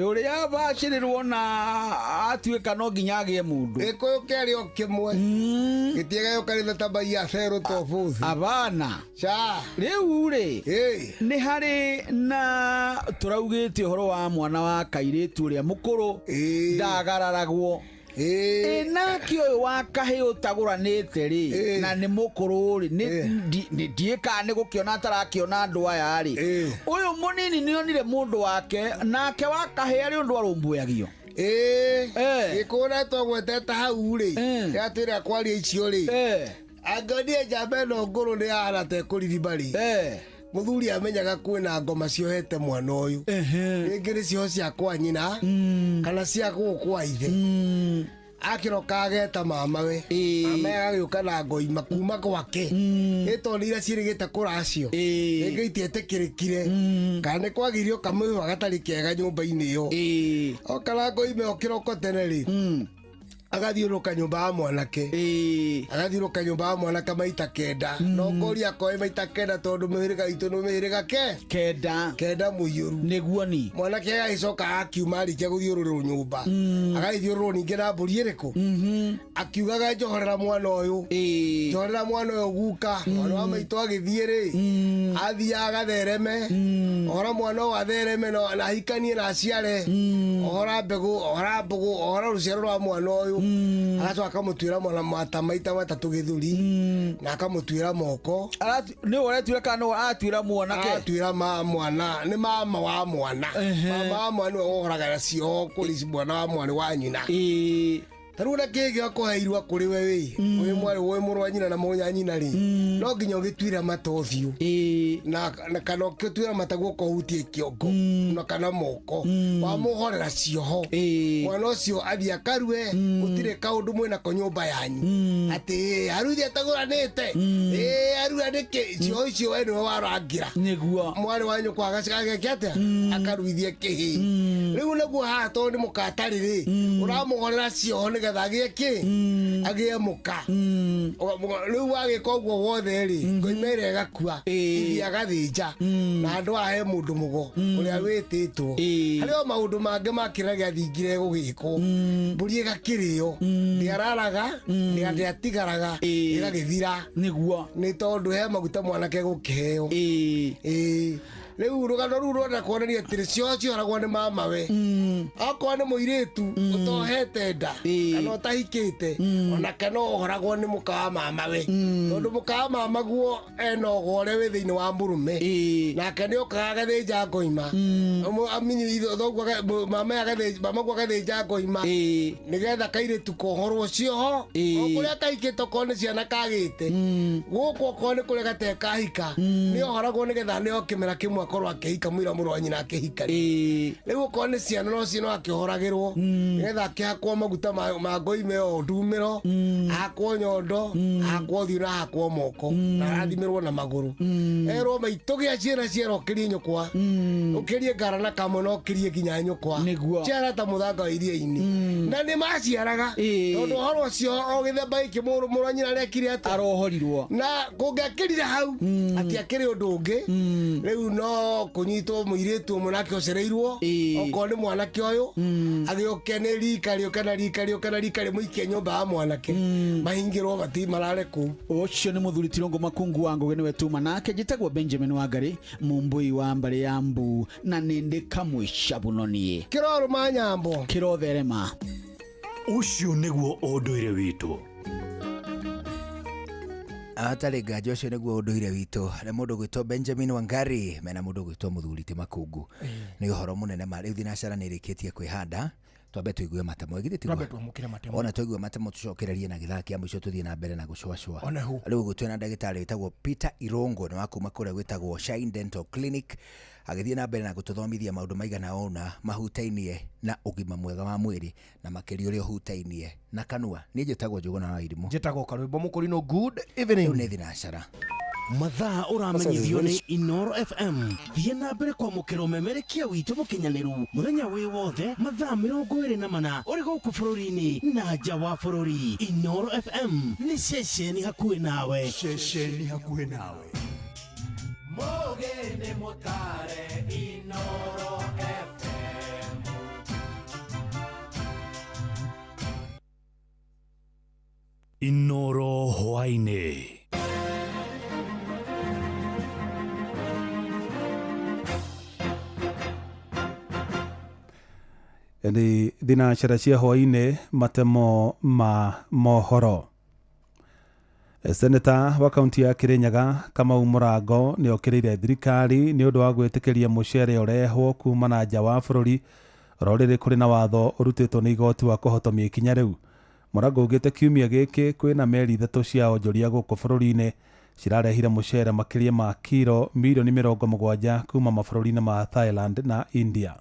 Ũrĩa bacĩrĩrwo na atuĩka no nginya agĩe mũndũ. Gĩkũyũ kĩarĩ o kĩmwe gĩtiegayũkanĩte ta mbaiya cerũ to bũthi. Abana. Ca. Rĩu rĩ nĩ harĩ na tũraugĩte ũhoro wa mwana wa kairĩtu ũrĩa mũkũrũ ndagararagwo. Nake ũyũ wa kahĩ ũtagũranĩte rĩ na nĩ mũkũrũ rĩ ndiĩ kana nĩ gũkĩona atarakĩona andũ aya rĩ ũyũ mũnini nĩ onire mũndũ wake nake wa kahĩ arĩ ũndũ arũmbũyagio. Gĩkũyũ na twagwetete hau rĩ yatwĩra kwaria icio rĩ angĩonire njamba ĩno ngũrũ nĩ yahana ta ĩkũririma rĩ mũthuri amenyaga kwĩna ngoma ciohete mwana ũyũ rĩngĩ nĩ cioho cia kwa nyina kana cia gũkũ kwa ithe akĩroka ageta mamawe mama agagĩũka na ngoima kuma gwake ĩtondũ iria ciĩrĩgĩte kũracio rĩngĩ itietĩkĩrĩkire kana nĩ kwagirio kamũihwa gatarĩ kega nyũmba-inĩ ĩyo oka na ngoima ĩyo kĩroko tene rĩ agathiũrũka nyũmba ya mwanake agathiũrũka nyũmba ya mwanake maita kenda no ngoria akoe maita kenda tondũ mĩhĩrĩga itũ nĩ mĩhĩrĩga kenda mũiyũru nĩguo ni mwanake agagĩcoka akiuma arĩkia gũthiũrũrwo nyũmba agagĩthiũrũrwo ningĩ na mbũri ĩrĩkũ akiugaga njohorera mwana ũyũ njohorera mwana ũyũ guka mwana wa maitũ agĩthiĩ rĩ athiaga agathereme ohora mwana ũyũ athereme na ahikanie na aciare ohora mbegũ ohora mbũgũ ohora rũciaro rwa mwana ũyũ agacoka akamũtuĩra mwana mata maita matatũ gĩthũri na akamũtuĩra moko. Nĩ ũretuĩra kana nĩ aratuĩra mwanake? Aratuĩra mwana nĩ mama wa mwana. Mama wa mwana nĩwe wohoraga cioho kũrĩ mwana wa mwarĩ wa nyina. Ta rĩu na kĩĩ gĩa kũheirwo kũrĩ we wĩ wĩ mwarĩ wĩ mũrũ wa nyina na mũnya nyina rĩ no nginya ũgĩtuĩra mata ũthiũ na kana ũgĩtuĩra mata guoko ũhutie kĩongo na kana moko wamũhorera cioho mwana ũcio athiĩ akarue gũtirĩ kaũndũ mwĩnako nyũmba yanyu atĩ aruithia atagũranĩte arua nĩkĩ cioho icio we nĩwe warangĩra nĩguo mwarĩ wa nyũkwa ageke atĩa akaruithie kĩhĩ rĩu naguo haha tondũ nĩ mũkatarĩ rĩ ũramũhorera cioho nĩgetha agĩe kĩ agĩe mũka rĩu wagĩka ũguo wothe rĩ ngoima ĩrĩa ĩgakua ithi agathĩnja na andũ ahe mũndũ mũgo ũrĩa wĩtĩtwo harĩ o maũndũ mangĩ ma kĩrĩa gĩathingire gũgĩkwo mbũri ĩgakĩrĩo ndĩararaga ndĩatigaraga ĩgagĩthira nĩguo nĩ tondũ he maguta mwanake gũkĩheo. Rĩu rũgano rũu rwenda kuonania atĩrĩ cioho ciohoragwo nĩ mamawe okorwo nĩ mũirĩtu ũtohete nda kana ũtahikĩte ona kana ũhoragwo nĩ mũka wa mamawe tondũ mũka wa mamaguo ena ũgo ũrĩa wĩ thĩinĩ wa mũrũme nake nĩ okaga agathĩnja ngoima mamaguo agathĩnja ngoima nĩgetha kairĩtu kohorwo cioho o kũrĩa kahikĩte okorwo nĩ ciana kagĩte gũkũ okorwo nĩ kũrĩa gatekahika nĩ ohoragwo nĩgetha nĩo kĩmera kĩmwe akorwo akĩhika mũira mũrũ wa nyina akĩhika rĩu okorwo nĩ ciana no cio no akĩhoragĩrwo nĩgetha akĩhakwo maguta ma ngoima ĩyo ndumĩro ahakwo nyondo ahakwo ũthiũ na ahakwo moko na arathimĩrwo na magũrũ erwo maitũ gĩa ciana ciera ũkĩrie nyũkwa ũkĩrie ngara na kamwe na ũkĩrie nginya nyũkwa ciara ta mũthanga wa iria-inĩ na nĩ maciaraga tondũ ũhoro ũcio o gĩthemba gĩkĩ mũrũ wa nyina arekire atĩa arohorirwo na kũngĩakĩrire hau atiakĩrĩ ũndũ ũngĩ rĩu no kũnyitwo mũirĩtu ũmwe nake ũcereirwo okorwo nĩ mwanake ũyũ agĩũke nĩ rika rĩũke na rika rĩũke na rika rĩmũikie nyũmba ya mwanake mahingĩrwo mati marare kũu. Ũcio nĩ mũthuri Tirũngũ Makungu wa Ngũgĩ nĩwe tuma nake njĩtagwo Benjamin Wangari mũmbũi wa mbarĩ ya mbu na nĩ ndĩ kamwe cabunoniĩ kĩrorũma nyambo kĩrotherema. Ũcio nĩguo ũndũire witũ. Hatarĩ nganja ũcio nĩguo ũndũire witũ nĩ mũndũ gwĩtwo Benjamin Wangari mena mũndũ gwĩtwo mũthuri ti Makungu nĩ ũhoro mũnene ma rĩu thinacara nĩ ĩrĩkĩtie kwĩhanda twambe tũigue matemo githĩ tiguo twambe twamũkĩre matemo ona tũigue matemo tũcokererie na gĩthaa kĩa mũico tũthiĩ na mbere na gũcũacũa rĩu ũguo twĩna ndagĩtarĩ wĩtagwo Peter Irungu nĩ wa kuma kũrĩa gwĩtagwo Shine Dental Clinic agĩthiĩ na mbere na gũtũthomithia maũndũ maigana ũna mahutainie na ũgima mwega wa mwĩrĩ na makĩria ũrĩa ũhutainie na kanua. Niĩ njĩtagwo Njũgũna wa Irimũ, njĩtagwo Karwĩmbo Mũkũrinũ. Good evening. Rĩu nĩ thinacara. Mathaa ũramenyithio nĩ Inoro FM. Thiĩ na mbere kwamũkĩra ũmemerekia witũ mũkinyanĩru mũthenya wĩ wothe mathaa 24 ũrĩ gũkũ bũrũri-inĩ na nja wa bũrũri. Inoro FM nĩ ceceni hakuhĩ nawe. Ceceni hakuhĩ nawe. Mũgĩ nĩ mũtare Inoro FM. Inoro hwaĩ-inĩ. Nĩ thinacara cia hwaĩ-inĩ matemo ma mohoro. Seneta wa kaunti ya Kirinyaga Kamau Mũrango nĩ okĩrĩire thirikari nĩ ũndũ wa gwĩtĩkĩria mũcere ũrehwo kuma na nja wa bũrũri rũrĩrĩ kũrĩ na watho ũrutĩtwo nĩ igoti wa kũhotomia ikinya rĩu. Mũrango augĩte kiumia gĩkĩ kwĩna meri 3 cia onjoria gũkũ bũrũri-inĩ cirarehire mũcere makĩria ma kiro mirioni 70 kuma mabũrũri-inĩ ma Thailand na India.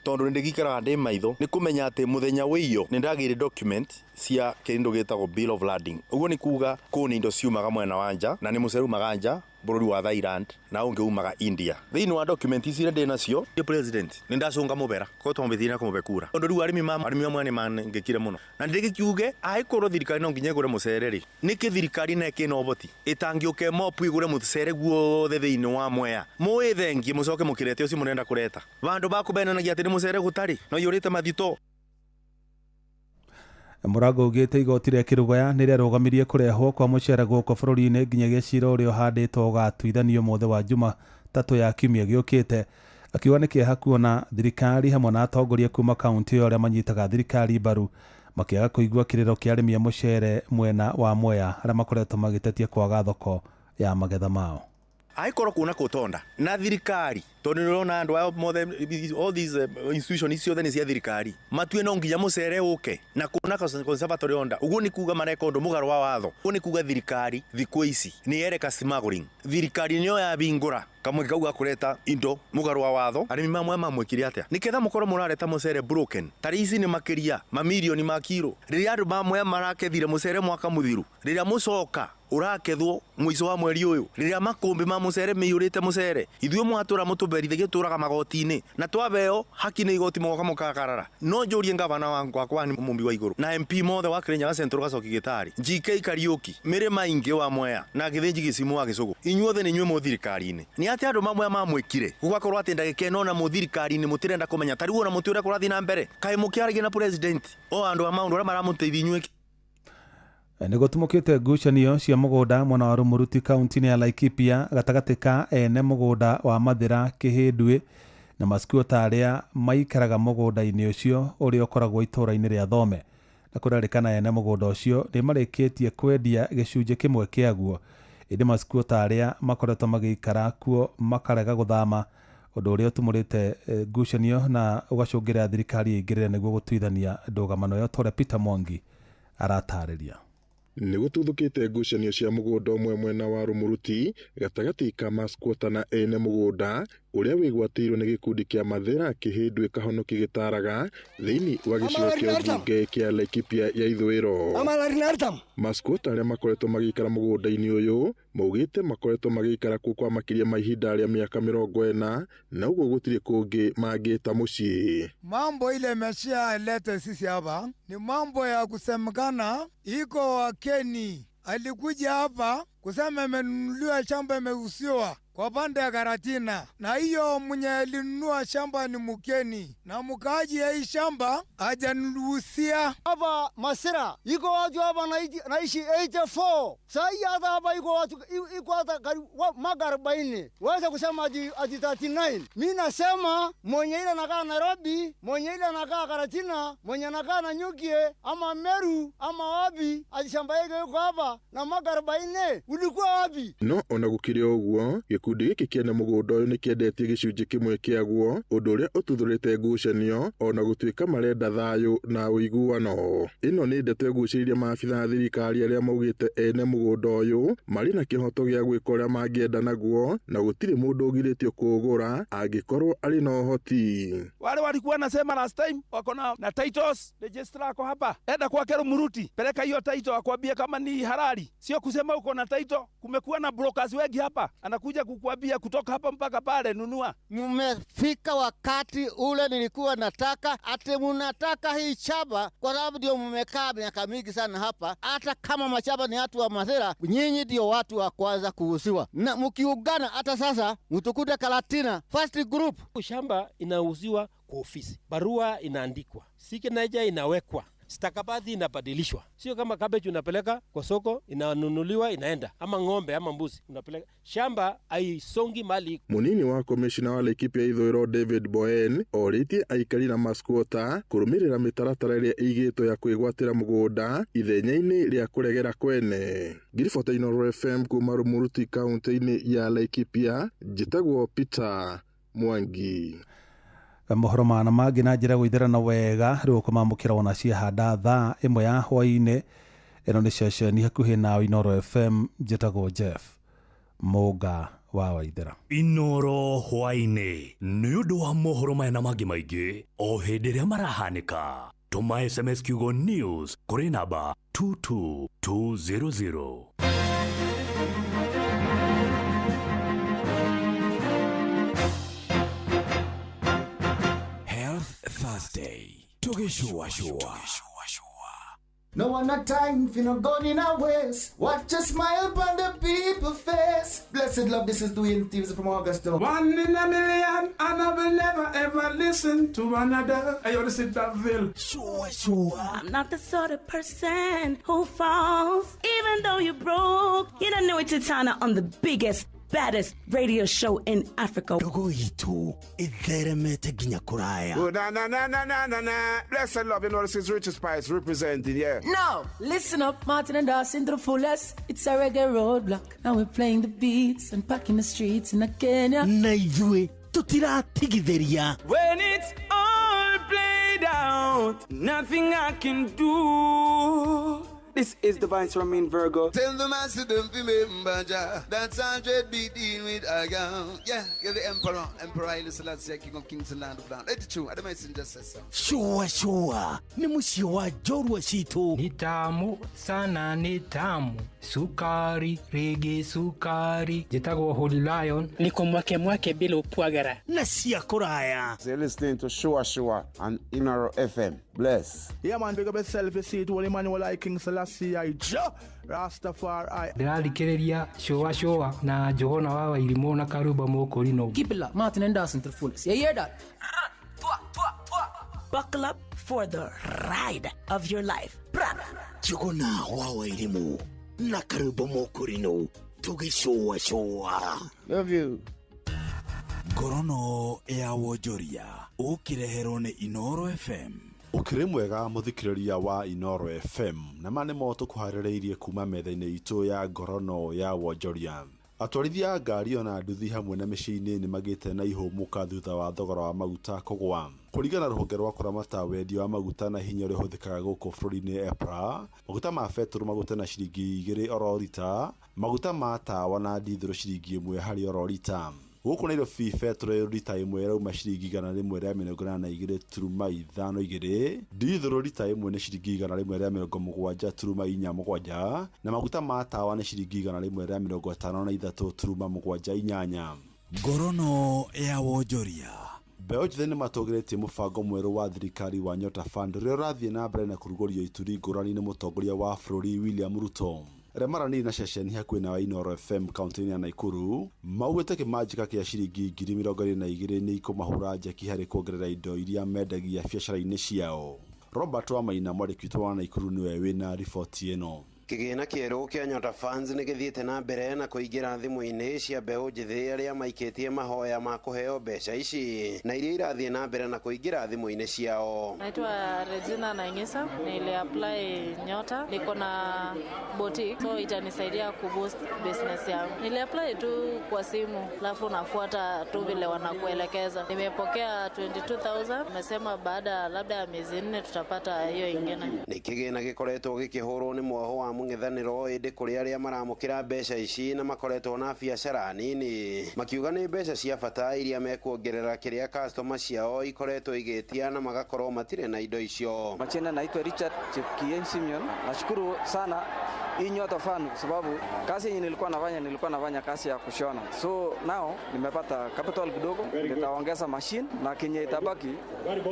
Tondu ndigikaraga ndi maitho ni kumenya ati muthenya wiyo ni ndagire document cia kindu gitagwo bill of lading. Uguo ni kuga kuu ni indo ciumaga mwena wa nja na ni muceru umaga nja bururi wa Thailand na ungi umaga India. Thiini wa document ici ndi nacio president ni ndacunga mubera ko tombithire na kumube kura. Tondu riu arimi ma arimi amwe ni mangikire muno na ndigikiuge aikorwo thirikari no nginya igure mucere ri niki thirikari na ikina uboti itangiuke mopu igure mucere guothe thiini wa Mwea muithengie mucoke mukirete ucio murenda kureta bandu bakubenanagia ati ni mucere gutari no yurite mathito. Mũrango augĩte igoti rĩa Kĩrũgaya nĩ rĩarũgamirie kũrehwo kwa mũcere gũkũ bũrũri-inĩ nginyagia cira ũrĩa ũhandĩtwo ũgatuithanio mũthĩ wa Jumatatũ ya kiumia gĩũkĩte. Akiuga nĩ kĩeha kuona thirikari hamwe na atongoria kuma kaunti ĩyo arĩa manyitaga thirikari mbaru makĩaga kũigua kĩrĩro kĩa arĩmi a mũcere mwena wa Mwea arĩa makoretwo magĩtetia kwaga thoko ya magetha mao. Aikorwo kuna kutonda na thirikari tondu nirona andu ayo mothe all these institutions ciothe ni cia thirikari matue no nginya mucere uke na kuna conservatory onda uguo ni kuga mareka undu mugaro wa watho uguo ni kuga thirikari thiku ici ni ereka smuggling thirikari niyo yabingura kamwe kau gakureta indo mugaro wa watho arimi mamwe mamwikire atia niketha mukorwo murareta mucere broken tari ici ni makiria mamirioni ma kiro riria andu mamwe marakethire mucere mwaka muthiru riria mucoka urakethwo mwico wa mweri uyu riria makumbi ma mucere miyurite mucere ithuĩ mwatura mutuberithagia turaga magoti-inĩ na twabeo haki nĩ igoti moka mukagarara no njurie ngavana wakwa ni mumbi wa iguru na MP mothe wa Kirinyaga Central Gacoki Gitari GK Kariuki Mĩrĩma Ingĩ wa Mwea na Gĩthĩnji Gĩcimu wa Gĩcũgũ inyuothe nĩ inyuĩ mũthirikari-inĩ nĩ atĩ andũ mamwe mamwĩkire gũgakorwo atĩ ndagĩka ĩno na mũthirikari-inĩ mũtirenda kũmenya ta rĩu ona mũtĩ ũrĩa kũrathiĩ na mbere kaĩ mũkĩaragia na president o andũ a maũndũ arĩa maramũteithia inyuĩ. Nĩ gũtumũkĩte ngucanio cia mũgũnda mwena wa Rumuruti kaunti-inĩ ya Laikipia gatagatĩ ka ene mũgũnda wa Mathĩra Kĩhĩnduĩ na maskuota arĩa maikaraga mũgũnda-inĩ ũcio ũrĩa ũkoragwo itũũra-inĩ rĩa Thome. Na kũrerĩkana ene mũgũnda ũcio nĩ marĩkĩtie kwendia gĩcunjĩ kĩmwe kĩaguo ĩndĩ maskuota arĩa makoretwo magĩikara kuo makarega gũthama ũndũ ũrĩa ũtumũrĩte ngucanio na ũgacũngĩrĩra thirikari ĩingĩrĩre nĩguo gũtuithania ndũgamano ĩyo ta ũrĩa Peter Mwangi aratarĩria. Nĩ gũtuthũkĩte ngucanio cia mũgũnda ũmwe mwena wa Rumuruti gatagatĩ ka maskuota na ene mũgũnda ũrĩa wĩgwatĩirwo nĩ gĩkundi kĩa Mathĩra Kĩhĩnduĩ Kahonoki Gĩtaraga thĩinĩ wa gĩcigo kĩa mbunge kĩa Laikipia ya ithũĩro. Maskuota arĩa makoretwo magĩikara mũgũnda-inĩ ũyũ maugĩte makoretwo magĩikara kuo kwa makĩria ma ihinda rĩa mĩaka 40 na ũguo gũtirĩ kũngĩ mangĩta mũciĩ. Mambo ile meshia lete sisi hapa ni mambo ya kusemekana iko wakeni alikuja hapa kusema amenunuliwa shamba imeusiwa kwa pande ya Karatina, na hiyo mwenye alinunua shamba ni mkeni na mkaaji ya hii shamba hajanunusia. Hapa Masira iko watu hapa naishi 84 sasa hata hapa iko watu iko hata mwaka 40 waweza kusema ati 39. Mimi nasema mwenye ile anakaa Nairobi, mwenye ile anakaa Karatina, mwenye anakaa Nanyukie ama Meru ama wapi, ati shamba yake iko hapa na mwaka 40 ulikuwa wapi? No ona gukiri uguo Gĩkundi gĩkĩ kĩene mũgũnda ũyũ nĩkĩendetie gĩcunjĩ kĩmwe kĩaguo, ũndũ ũrĩa ũtuthũrĩte ngucanio ona gũtuĩka marenda thayũ na ũiguano. Ĩno nĩ ndeto ĩgucĩrĩirie maabitha a thirikari arĩa maugĩte ene mũgũnda ũyũ marĩ na kĩhoto gĩa gwĩka ũrĩa mangĩenda naguo na gũtirĩ mũndũ ũgirĩtio kũũgũra angĩkorwo arĩ na ũhoti. Wale walikuwa nasema last time wako na titles, registrar ako hapa, enda kwake Rumuruti, peleka hiyo title akwambie kama ni halali. Sio kusema uko na title. Kumekuwa na brokers wengi hapa, anakuja kukuambia kutoka hapa mpaka pale nunua. Mmefika wakati ule nilikuwa nataka, ati mnataka hii chaba kwa sababu ndio mmekaa miaka mingi sana hapa. Hata kama machaba ni watu wa Mathira, nyinyi ndio watu wa kwanza kuuziwa, na mkiungana hata sasa mtukuta Karatina first group. Shamba inauziwa kwa ofisi, barua inaandikwa, signature inawekwa, stakabadhi inabadilishwa. Sio kama cabbage unapeleka kwa soko inanunuliwa inaenda, ama ng'ombe ama mbuzi unapeleka. Shamba haisongi mali. Munini wa komishina wa Laikipia ithũĩro David Boen orĩtie aikari na masquota kũrũmĩrĩra mĩtaratara ĩrĩa ĩigĩtwo ya kwĩgwatĩra mũgũnda ithenya-inĩ rĩa kũregera kwene. Ngiribota Inooro FM kuma Rumuruti kaunti-inĩ ya Laikipia, njĩtagwo Peter Mwangi. Mohoro mana mangĩ na njĩra gũitherana wega rĩu ũkũmamũkĩra wona ciahanda thaa ĩmwe ya hwaĩ-inĩ. Ĩno nĩ ceceni hakuhĩ nawe Inooro FM, njĩtagwo Jeff Mũnga wa Waithera. Inooro hwaĩ-inĩ nĩ ũndũ wa mohoro maya na mangĩ maingĩ o hĩndĩ ĩrĩa marahanĩka. Tũma SMS kiugo news kũrĩ namba 22200. Thursday, tugishua. No one not time for no gun in our waist. Watch a smile upon the people face. Blessed love, this is Dwayne Stevens from Augusta. One in a million, and I will never ever listen to another. I ought to sit that ville. Sure. I'm not the sort of person who falls, even though you're broke. You don't know it's Titana on the biggest, baddest radio show in Africa. Dogo itu itheremete ginya kuraya. Oh, na na na na na na na. Blessed love, you know this is Richard Spice representing, yeah. Now, listen up, Martin and Dawson to the fullest. It's a reggae roadblock. Now we're playing the beats and packing the streets in Kenya. Na ithuĩ tutiratigithĩria. When it's all played out, nothing I can do. This is Divine Ramin Virgo. Tell the master don't remember Jah. That's 100 be dealing with a gun. Yeah, you're the emperor. Emperor Haile Selassie, King of Kings and Land of Land. Let it true. I don't just say so. Shua shua. Ni muciĩ wa njorua citũ. Ni tamu sana, ni tamu. Sukari, rege sukari. Njĩtagwo Holy Lion. Niko mwake mwake bila upwagara. Na cia kũraya. So you're listening to Shua Shua on Inooro FM. Bless. Yeah man, big up yourself, you see it, Holy Emmanuel I King Selassie I Jah Rastafari. Ndĩrathikĩrĩria Shua Shua na Njũgũna wa Wairimũ na Karumba Mũkũrinũ. Keep it locked, Martin and Dawson to the fullest. You hear that? Buckle up for the ride of your life. Njũgũna wa Wairimũ na Karumba Mũkũrinũ tũgĩcũa cũa. Love you. Ngorono ya wonjoria ũkĩreherwo nĩ Inooro FM. Ũkĩrĩ mwega mũthikĩrĩria wa Inooro FM na ma nĩmo tũkũharĩrĩirie kuma metha-inĩ itũ ya ngorono ya wonjoria. Atwarithia a ngari ona nduthi hamwe na mĩciĩ-inĩ nĩ magĩte na ihũmũka thutha wa thogora wa maguta kũgũa. Kũringana na rũhonge rwa kũramata wendia wa maguta na hinya ũrĩa ũhũthĩkaga gũkũ bũrũri-inĩ EPRA, maguta ma betũrũ magũte na ciringi 2 oro rita, maguta ma tawa na ndithũrũ ciringi 1 harĩ oro rita. Gũkũ Nairobi betũrũ rita ĩmwe ĩrauma ciringi 182.52, ndithũrũ rita ĩmwe nĩ ciringi 170.47, na maguta ma tawa nĩ ciringi 153.78. Ngorono ya wonjoria. Mbeũ njĩthĩ nĩ matũgĩrĩtie mũbango mwerũ wa thirikari wa Nyota Fund ũrĩa ũrathiĩ na mbere na kũrugũrio ituri ngũrani nĩ mũtongoria wa bũrũri William Ruto. Arĩa maranĩirie na ceceni hakuhĩ na Inooro FM kaunti-inĩ ya Nakuru maugĩte kĩmanjĩka kĩa ciringi 22,000 nĩ ikũmahũra njeki harĩ kuongerera indo iria mendagia biacara-inĩ ciao. Robert Wamaina mwandĩki witũ wa Nakuru nĩwe wĩna riboti ĩno. Kĩgĩna kĩerũ kĩa Nyota Funds nĩ gĩthiĩte na mbere na kũingĩra thimũ-inĩ cia mbeũ njĩthĩ arĩa maikĩtie mahoya ma kũheo mbeca ici na iria irathiĩ na mbere na kũingĩra thimũ-inĩ ciao. Naitwa Regina Naingisa, nili apply Nyota, niko na boutique so itanisaidia kuboost business yangu. Nili apply tu kwa simu, alafu nafuata tu vile wanakuelekeza. Nimepokea 22,000, nimesema baada labda ya miezi 4 tutapata hiyo ingine. Nĩ kĩgĩna gĩkoretwo gĩkĩhũrwo nĩ mwaho wa mũng'ethanĩro ĩndĩ kũrĩ arĩa maramũkĩra mbeca ici na makoretwo na biacara nini makiuga nĩ mbeca cia bata iria mekuongerera kĩrĩa customer ciao ikoretwo igĩtia na magakorwo matirĩ na indo icio. Majina naitwa Richard Chepkien Simeon. Nashukuru sana hii Nyota Fund kwa sababu kazi yenye nilikuwa nafanya kazi ya kushona. So now nimepata capital kidogo, nitaongeza machine na kenye itabaki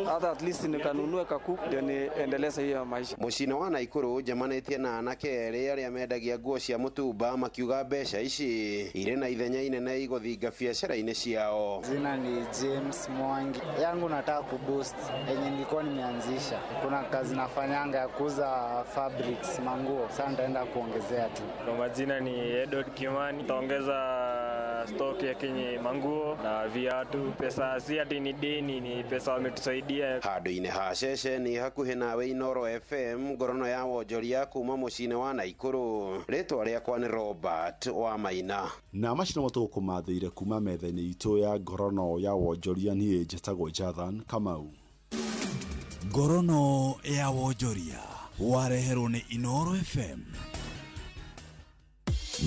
hata at least nikanunue kakuku ndio niendeleze hiyo maisha. Mũciĩ-inĩ wa Naikuru njemanĩtie na anake erĩ arĩa mendagia nguo cia mũtumba makiuga mbeca ici irĩ na ithenya inene igũthinga biacara-inĩ ciao. Jina ni James Mwangi. Yangu nataka kuboost yenye nilikuwa nimeanzisha. Kuna kazi nafanyanga ya kuuza fabrics manguo. Sasa nitaenda kuongezea tu. Kwa majina ni Edward Kimani. Taongeza stock ya kenye manguo na viatu. Pesa si ati ni deni, ni pesa wametusaidia. Handũ-inĩ ha ceceni hakuhĩ nawe Inoro FM ngorono ya wonjoria kuma mũciĩ-inĩ wa Naikuru. Rĩtwa rĩakwa nĩ Robert wa Maina. Na macio nĩmo tũgũkũmathĩire kuma metha-inĩ itũ ya ngorono ya wonjoria. Niĩ njĩtagwo Jathan Kamau. Ngorono ya wonjoria wareherwo nĩ Inoro FM.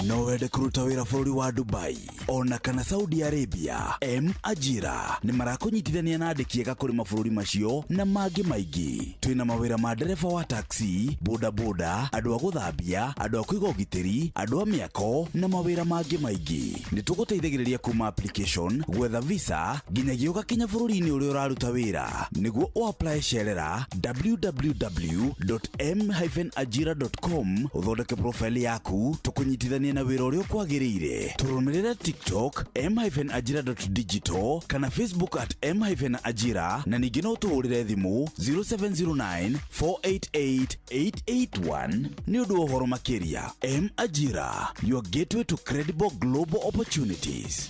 No wende kũruta wĩra bũrũri wa Dubai ona kana Saudi Arabia, M Ajira nĩ marakũnyitithania na andĩki ega kũrĩ mabũrũri macio na mangĩ maingĩ. Twĩna mawĩra ma ndereba wa taxi, bodaboda, andũ a gũthambia, andũ a kũiga ũgitĩri, andũ a mĩako na mawĩra mangĩ maingĩ. Nĩ tũgũteithagĩrĩria kuma application, gwetha visa nginyagia ũgakinya bũrũri-inĩ ũrĩa ũraruta wĩra. Nĩguo ũapply cerera www.m-ajira.com ũthondeke profile yaku tũkũnyitithania na wĩra ũrĩa ũkwagĩrĩire. Tũrũmĩrĩre TikTok m-ajira.digital kana Facebook at m-ajira na ningĩ no ũtũhũrĩre thimũ 0709 488 881 nĩ ũndũ wa ũhoro makĩria. M Ajira, your gateway to credible global opportunities.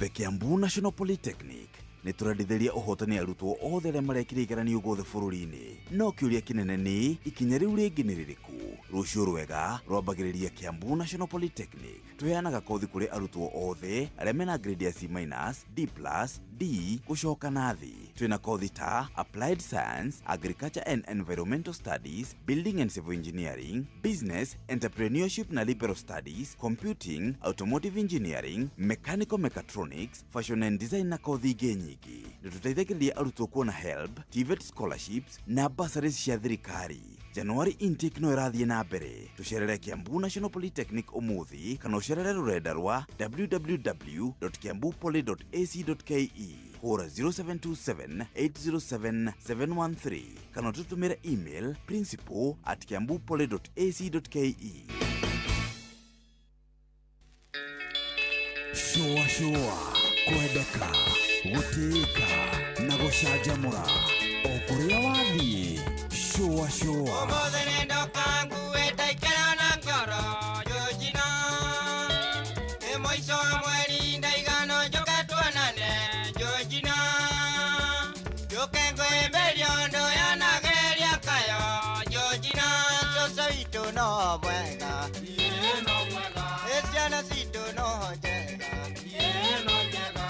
The Kiambu National Polytechnic nĩ tũrendithĩria ũhotani arutwo othe arĩa marekire igeranio guothe bũrũri-inĩ. No kĩũria kĩnene nĩ ikinya rĩu rĩngĩ nĩ rĩrĩkũ? Rũciũ rwega rwambagĩrĩria Kiambu National Polytechnic. Tũheanaga kothi kũrĩ arutwo othe arĩa mena grade ya C-, D+, D gũcoka na thĩ. Twĩna kothi ta Applied Science, Agriculture and Environmental Studies, Building and Civil Engineering, Business, Entrepreneurship na Liberal Studies, Computing, Automotive Engineering, Mechanical Mechatronics, Fashion and Design na kothi ingĩ nyingĩ. Nĩ tũteithagĩrĩria arutwo kuona HELB, TVET scholarships na bursaries cia thirikari. January intake no ĩrathiĩ na mbere. Tũcerere Kiambu National Polytechnic ũmũthĩ kana ũcerere rũrenda rwa www.kiambupoly.ac.ke. Hũra 0727 807 713 kana ũtũtũmĩre email principal@kiambupoly.ac.ke. Shũa shũa, kwendeka, gũtĩĩka na gũcanjamũra o kũrĩa wathiĩ. Shũa shũa. Ũmũthĩ nĩndoka nguĩte ikero na ngoro Georgina. Nĩ mũico wa mweri ndaigana njũke tuonane Georgina. Njũke ngwĩmbĩrie ũndũ yonageria kayo Georgina. Cũcũ witũ no mwega, ĩ ciana citũ no njega, no njega.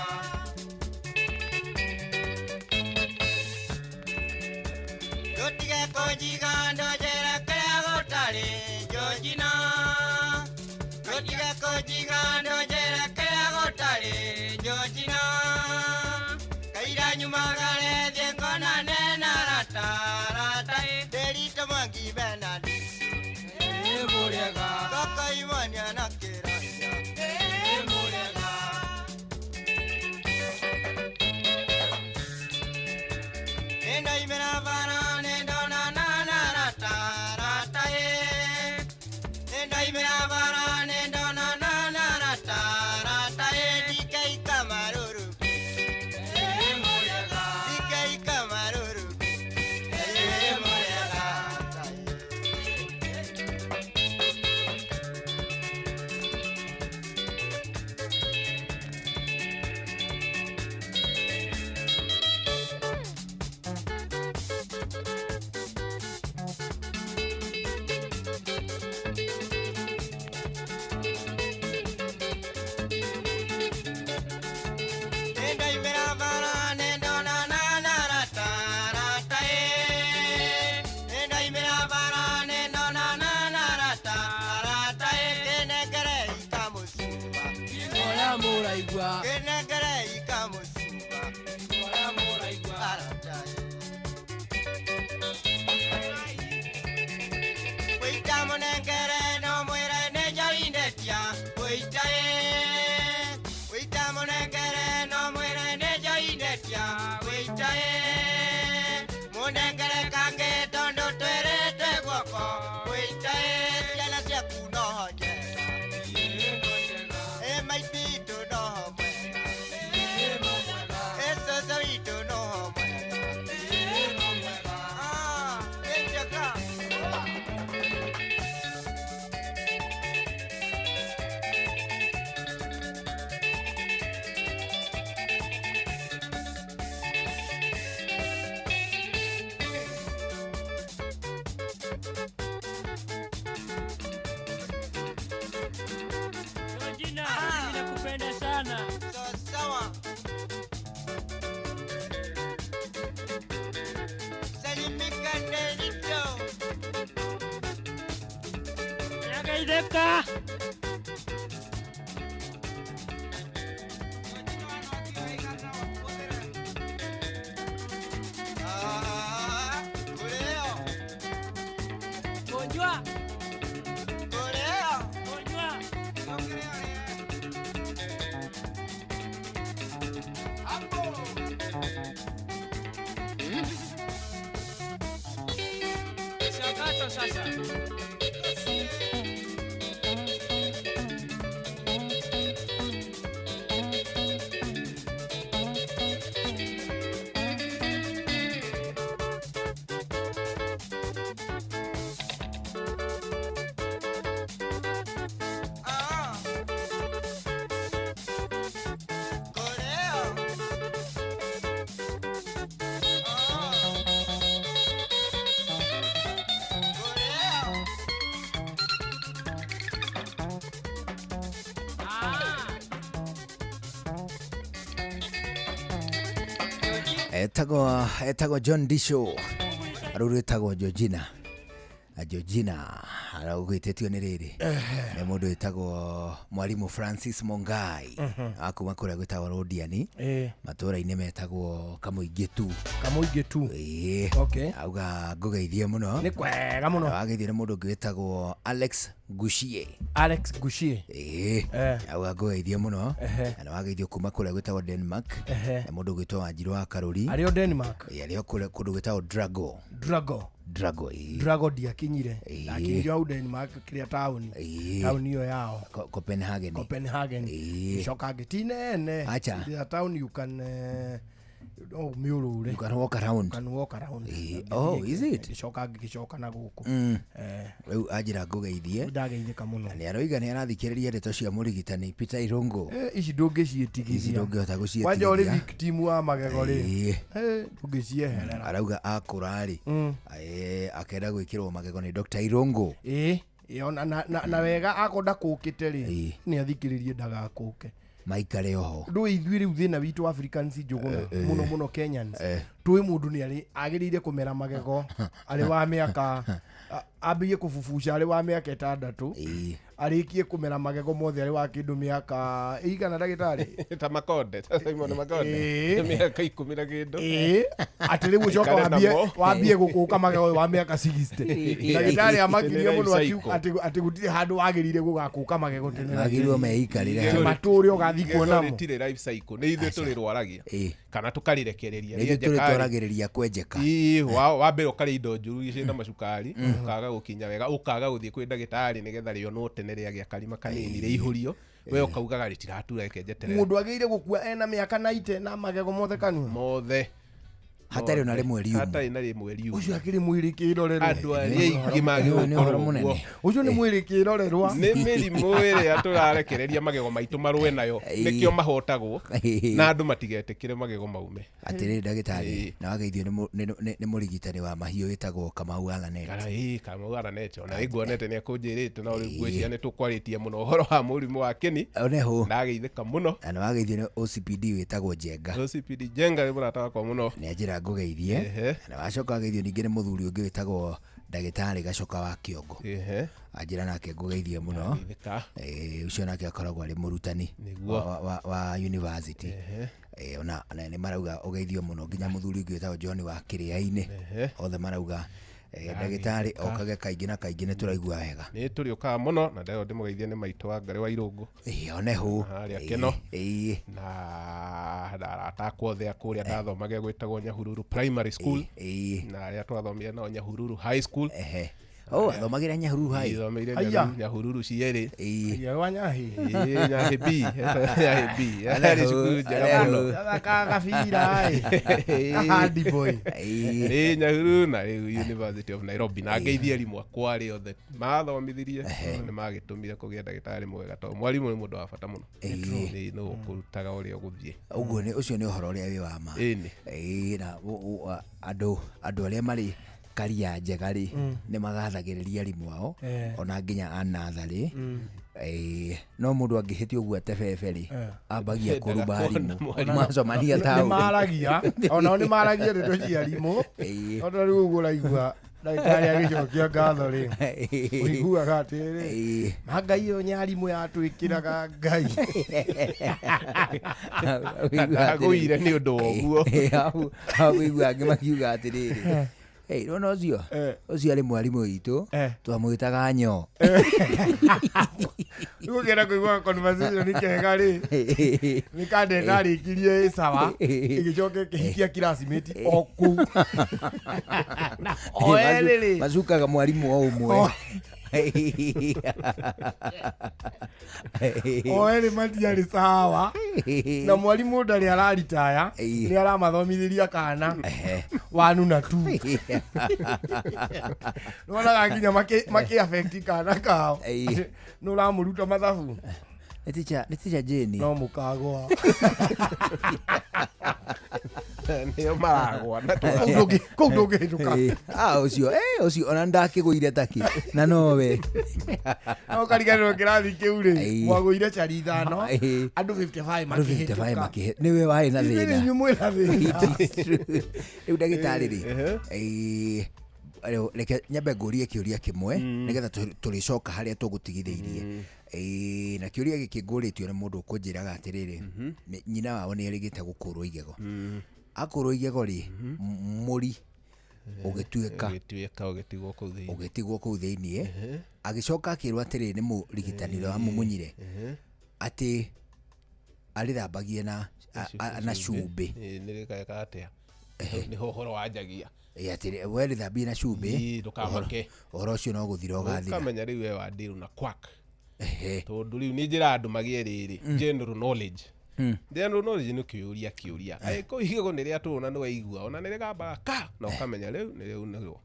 Tũtige kũnjiga ndonjera kĩrĩa gũtarĩ Georgina. Tũtige kũnjiga ndonjera kĩrĩa gũtarĩ Georgina. Kaira nyumagare thiĩ ngonane na arata arata Ndĩritũ Mwangi Bernard Kaka Imania na Kĩranja. Nĩndoimĩra bara nĩndonana na arata arata Nĩndoimĩra bara nĩndonana na arata arata DK Kamaruru DK Kamaruru. Mũnengere kangĩ tondũ twĩrĩte guoko Gwĩta ciana ciaku no njega Ĩ maititũ no mwega Ĩ cũcũ witũ no mwega Ah, ĩ njega. Georgina, mimi nakupenda sana. Sawa. Salimika Nderito. Nagaitheka. Ah, Kuleo. Konjwa. Kuleo. Konjwa. Chakato sasa. Etagwo John Disho rĩu rĩtagwo Georgina. Na Georgina araugĩtĩtio nĩ rĩrĩ nĩ mũndũ wĩtagwo Mwalimu Francis Mongai akuma kũrĩa gwĩtagwo Rodiani matũũra-inĩ metagwo Kamũingĩ tu. Kamũingĩ tu. Ĩĩ. Okay. Auga ngũgeithie mũno. Nĩ kwega mũno. Wageithio nĩ mũndũ ũngĩ wĩtagwo Alex Gushie. Alex Gushie. Ĩĩ. Auga ngũgeithie mũno. Na wageithio kuma kũrĩa gwĩtagwo Denmark nĩ mũndũ ũgwĩtwo Wanjirũ wa Karũri. Arĩ o Denmark. Ĩĩ, arĩ o kũrĩa kũndũ gwĩtagwo Drago. Drago. Drago, ĩĩ. Drago ndiakinyire. Ndakinyire hau Denmark kĩrĩa taũni. Ĩĩ. Taũni ĩyo yao. Copenhagen. Copenhagen. Ĩĩ. Gĩcoka ngĩ ti nene. Acha. It's a town you can no ũmĩũrũre. You can walk around. You can walk around. Ĩĩ. Oh, is it? Gĩcoka ngĩgĩcoka na gũkũ. Rĩu anjĩra ngũgeithie. Ndageithĩka mũno. Na nĩ aroiga nĩ arathikĩrĩria ndeto cia mũrigitani Peter Irũngũ. Ici ndũngĩciĩtigithia. Ici ndũngĩhota gũciĩtigithia. Kwanja ũrĩ victim wa magego rĩ. Ĩĩ. Ndũngĩcieherera. Arauga akũra rĩ akenda gwĩkĩrwo magego nĩ Dr. Irũngũ. Ĩĩ. Ona na wega akorwo ndakũkĩte rĩ nĩ athikĩrĩrie ndagakũke. Maikare oho. Ndũĩ ithuĩ rĩu thĩna witũ Africans njũgũna mũno mũno Kenyans tũĩ mũndũ nĩ arĩ agĩrĩire kũmera magego arĩ wa mĩaka ambĩrĩrie kũbubuca arĩ wa mĩaka 6 arĩkie kũmera magego mothe arĩ wa kĩndũ mĩaka ĩigana ndagĩtarĩ ta Makonde ta Simon Makonde mĩaka 10 na kĩndũ. Atĩ rĩu ũcoka wambie gũkũka magego wa mĩaka 60. Ndagĩtarĩ amakirie mũno atĩ gũtirĩ handũ wagĩrĩire gũgakũka magego tene. Magĩrĩirwo meikarĩre hau. Matũre ũgathiĩ kuonamo. Rĩtirĩ life cycle nĩ ithuĩ tũrĩrwaragia kana tũkarĩrekereria. Nĩ ithuĩ tũrĩtwaragĩrĩria kwenjeka. Wa mbere ũkarĩa indo njũru ciĩna macukari ũkaga gũkinya wega ũkaga gũthiĩ kwĩ ndagĩtarĩ nĩgetha rĩonwo tene rĩagĩa karima kanini rĩihũrio we ũkaugaga rĩtiratura reke njeterere. Mũndũ agĩrĩire gũkua ena mĩaka 90 na magego mothe kanua mothe hatarĩ ona rĩmwe riumu. Hatarĩ na rĩmwe riumu. Ũcio akĩrĩ mwĩrĩ kĩrorerwa. Andũ arĩa aingĩ magĩgũkorwo ũguo. Ũcio nĩ mwĩrĩ kĩrorerwa. Nĩ mĩrimũ ĩrĩa tũrarekereria magego maitũ marũe nayo nĩkĩo mahotagwo na andũ matigetĩkĩre magego maume. Atĩrĩrĩ ndagĩtarĩ na wageithio nĩ mũrigitani wa mahiũ wĩtagwo Kamau Alanet. Ĩĩ, Kamau Alanet ona nĩnguonete nĩ akũnjĩrĩte no rĩu ngwĩciria nĩ tũkwarĩtie mũno ũhoro wa mũrimũ wa kĩni. Oneho. Ndageithĩka mũno. Na nĩ wageithio nĩ OCPD wĩtagwo Njenga. OCPD Njenga nĩ mũrata wakwa mũno. Nĩ anjĩra ngũgeithie. Na wacoka wageithio ningĩ nĩ mũthuri ũngĩ wĩtagwo ndagĩtarĩ Gacoka wa Kĩongo. Anjĩra nake ngũgeithie mũno. Ũcio nake akoragwo arĩ mũrutani wa university. Ona nĩ marauga ũgeithio mũno nginya mũthuri ũngĩ wĩtagwo John wa Kĩrĩa-inĩ. Othe marauga Ndagĩtarĩ okage kaingĩ na kaingĩ nĩ tũraigua wega. Nĩ tũrĩũkaga mũno na ndeo ndĩmũgeithie nĩ maitũ wa Ngarĩ wa Irũngũ. Ĩĩ one hũ. Harĩa Keno. Na arata akwa othe a kũrĩa ndathomage gwĩtagwo Nyahururu Primary School. Na arĩa twathomire nao Nyahururu High School. Oh, athomagĩra Nyahururu High. Ithomeire Aya. Nyahururu cierĩ. Aya wa Nyahi. Ĩĩ, Nyahi B. Nyahi B. Yarĩ cukuru njega mũno. Athakaga gabira ĩ. Handi boy. Ĩĩ, Nyahururu na rĩu University of Nairobi na ngeithie arimũ akwa arĩa othe maathomithirie nĩ magĩtũmire kũgĩa ndagĩtarĩ mwega tondũ mwarimũ nĩ mũndũ wa bata mũno. Ĩĩ, nĩ ũkũrutaga ũrĩa ũgũthiĩ. Ũguo nĩ ũcio nĩ ũhoro ũrĩa wĩ wa ma. Ĩni. Ĩĩ na andũ arĩa marĩ karia njega rĩ nĩ magathagĩrĩria arimũ ao ona nginya a natharĩ. No mũndũ angĩhĩtia ũguo atebebe rĩ ambagia kũruma arimũ macemania Nĩ taũni. maragia onao nĩ maragia ndeto cia arimũ tondũ rĩu ũguo ũraigua ndagĩtarĩ agĩcokia ngatho rĩ ũiguaga atĩrĩrĩ ma Ngai ĩyo nyarimũ yatwĩkĩraga Ngai. Ndagũire nĩ ũndũ wa ũguo. Hau ũiguaga angĩ makiuga atĩrĩrĩ Hey, nĩwona ũcio ũcio arĩ mwarimũ witũ twamwĩtaga nyo. Rĩu ũngĩenda kũigua conversation kega rĩ nĩ kande ndarĩkirie ĩ sawa ĩgĩcoka ĩkĩhikia classmate o kũu na o erĩ rĩ macukaga mwarimũ o ũmwe. O erĩ matiarĩ sawa na mwarimũ ndarĩ araritaya nĩ aramathomithĩria kana wanu na tu nĩwonaga nginya makĩ affect kana kao nĩ ũramũruta mathabu nĩ teacher Jane no mũkagwa nĩo maragwa na kũu ndũngĩhĩtũka. Ũcio ũcio ona ndakĩgũire taki na nowe no ũkariganĩrwo kĩrathi kĩu rĩ mwagũire cari ithano andũ 55 andũ 55 makĩhĩtũka nĩwe warĩ na Ithuĩ thĩna. nĩ inyuĩ mwĩna thĩna. Rĩu ndagĩtarĩ rĩ reke nyambe ngũrie kĩũria kĩmwe nĩgetha tũrĩcoka harĩa tũgũtigithĩirie. Na kĩũria gĩkĩ ngũrĩtio nĩ mũndũ ũkũnjĩraga atĩrĩrĩ nyina wao nĩ erĩgĩte gũkũrwo igego. Akũrwo igego rĩ mũri ũgĩtuĩka ũgĩtigwo kũu thĩinĩ. Ũgĩtigwo kũu thĩinĩ. Agĩcoka akĩrwo atĩrĩrĩ nĩ mũrigitani ũrĩa wamumunyire atĩ arĩthambagie na cumbĩ. Nĩ rĩkaga atĩa? Nĩho ũhoro wanjagia. Atĩrĩ we rĩthambie na cumbĩ ndũkamake. Ũhoro ũcio no gũthira ũgathira. Ũkamenya rĩu we wa deal na quack. Tondũ rĩu nĩ njĩra andũ magĩe rĩrĩ general knowledge. General knowledge nĩ kĩũria kĩũria. Angĩkorwo igego nĩ rĩatũrwo na nĩwaigua ona nĩ rĩgambaga ka na ũkamenya rĩu nĩ rĩaunĩrwo.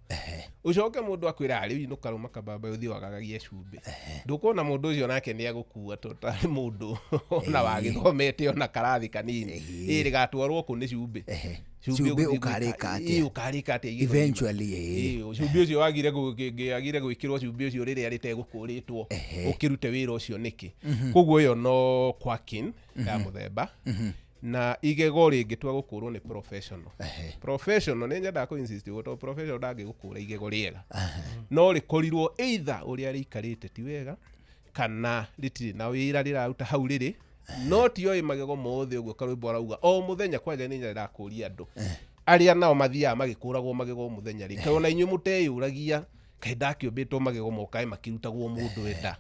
Ũcoke mũndũ akwĩra rĩu inũka rũma kabamba ũthiĩ wagagagie cumbĩ. Ndũkuona mũndũ ũcio nake nĩ agũkua tondũ tarĩ mũndũ ona wagĩthomete ona karathi kanini. Ĩ rĩgatwarwo kũ nĩ cumbĩ. Cumbĩ ũkarĩka atĩa? Ũkarĩka atĩa? Eventually Cumbĩ ũcio wagire gwĩkĩrwo cumbĩ ũcio rĩrĩa rĩtegũkũrĩtwo ũkĩrute wĩra ũcio nĩkĩ. Koguo ĩyo no quacking ya mũthemba. Na igego rĩngĩtua gũkũrwo nĩ professional. Professional nĩ nyendaga kũ insist ũguo tondũ professional ndangĩgũkũra igego rĩega. No rĩkorirwo either ũrĩa rĩikarĩte ti wega kana rĩtirĩ na wĩra rĩraruta hau rĩrĩ. No tioĩ magego mothe ũguo karwĩmbo arauga o mũthenya kwanja nĩ nyendaga kũria andũ arĩa nao mathiaga magĩkũragwo magego mũthenya rĩ kaĩ ona inyuĩ mũteyũragia kaĩ ndakĩũmbĩtwo magego mokae makĩrutagwo mũndũ enda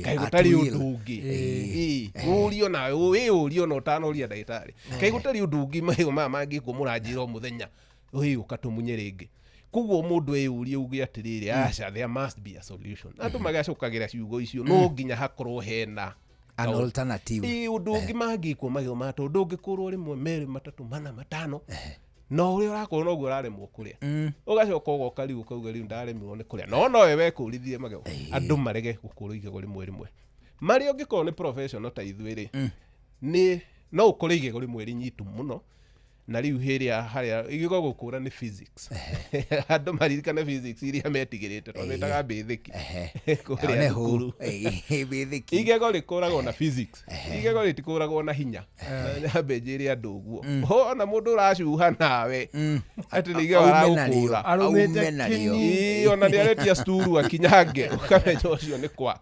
kaĩ gũtarĩ ũndũ ũngĩ ũrio nawe wĩyũrie ona ũtanoria ndagĩtarĩ kaĩ gũtarĩ ũndũ ũngĩ magego maya mangĩkwo mũranjĩra o mũthenya ũka tũmunye rĩngĩ. Koguo mũndũ eyũrie uge atĩrĩrĩ aca there must be a solution. Andũ magacokagĩra ciugo icio no nginya hakorwo hena an alternative. Ũndũ ũngĩ mangĩkwo magego ma tondũ ndũngĩkũrwo rĩmwe merĩ matatũ mana matano no ũrĩa ũrakorwo noguo ũraremwo kũrĩa. Ũgacoka ũgoka rĩu ũkauga rĩu ndaremirwo nĩ kũrĩa no nowe wekũrithie magego. Andũ marege gũkũrwo igego rĩmwe rĩmwe. Marĩa ũngĩkorwo nĩ professional ta ithuĩ rĩ nĩ no ũkore igego rĩmwe rĩnyitu mũno na rĩu hĩrĩa harĩa igego gũkũra nĩ physics. Andũ maririkane physics iria metigĩrĩte tondũ metaga mbĩthĩki kũrĩa thukuru. Igego rĩkũragwo na physics. Igego rĩtikũragwo na hinya. Na nyambe njĩre andũ ũguo. Ona mũndũ ũracuha nawe atĩ nĩ igego aragũkũra. Ona nĩ aretia sturu akinyange ũkamenya ũcio nĩ kwa.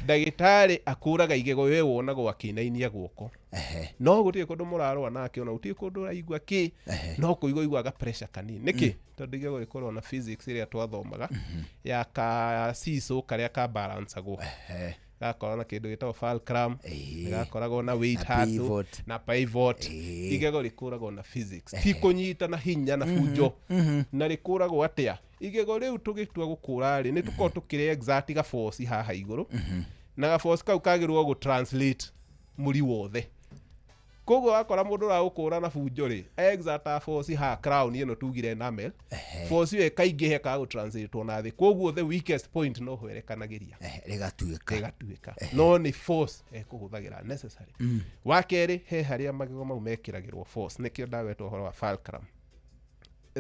Ndagĩtarĩ akũraga igego we wonagwo akĩinainia guoko. No gũtirĩ kũndũ mũrarũa nake, ona gũtirĩ kũndũ ũraigua kĩ, no kũigua iguaga pressure kanini. Nĩkĩ? Tondũ igego rĩkoragwo na physics ĩrĩa twathomaga ya ka seesaw karĩa ka balancagwo, gakorwo na kĩndũ gĩtagwo fulcrum, gakoragwo na weight Na handle, pivot. na pivot. Igego rĩkũragwo na physics, ti kũnyita na hinya na bunjo. Na rĩkũragwo atĩa igego rĩu? Tũgĩtua gũkũra rĩ, nĩ tũkorwo tũkĩrĩ exact gaboci haha igũrũ, na gaboci kau kagĩrĩirwo gũ translate mũri wothe. Koguo wakora mũndũ ũragũkũra na bunjo rĩ, exerta force ha crown ĩno tugire enamel, force ĩyo ĩkaingĩha ĩkaga gũtranslate na thĩ, koguo the weakest point no hwerekanagĩria rĩgatuĩka. Rĩgatuĩka, no nĩ force ekũhũthagĩra necessary. Wa kerĩ, he harĩa magego mau mekĩragĩrwo force, nĩkĩo ndagweta ũhoro wa fulcrum.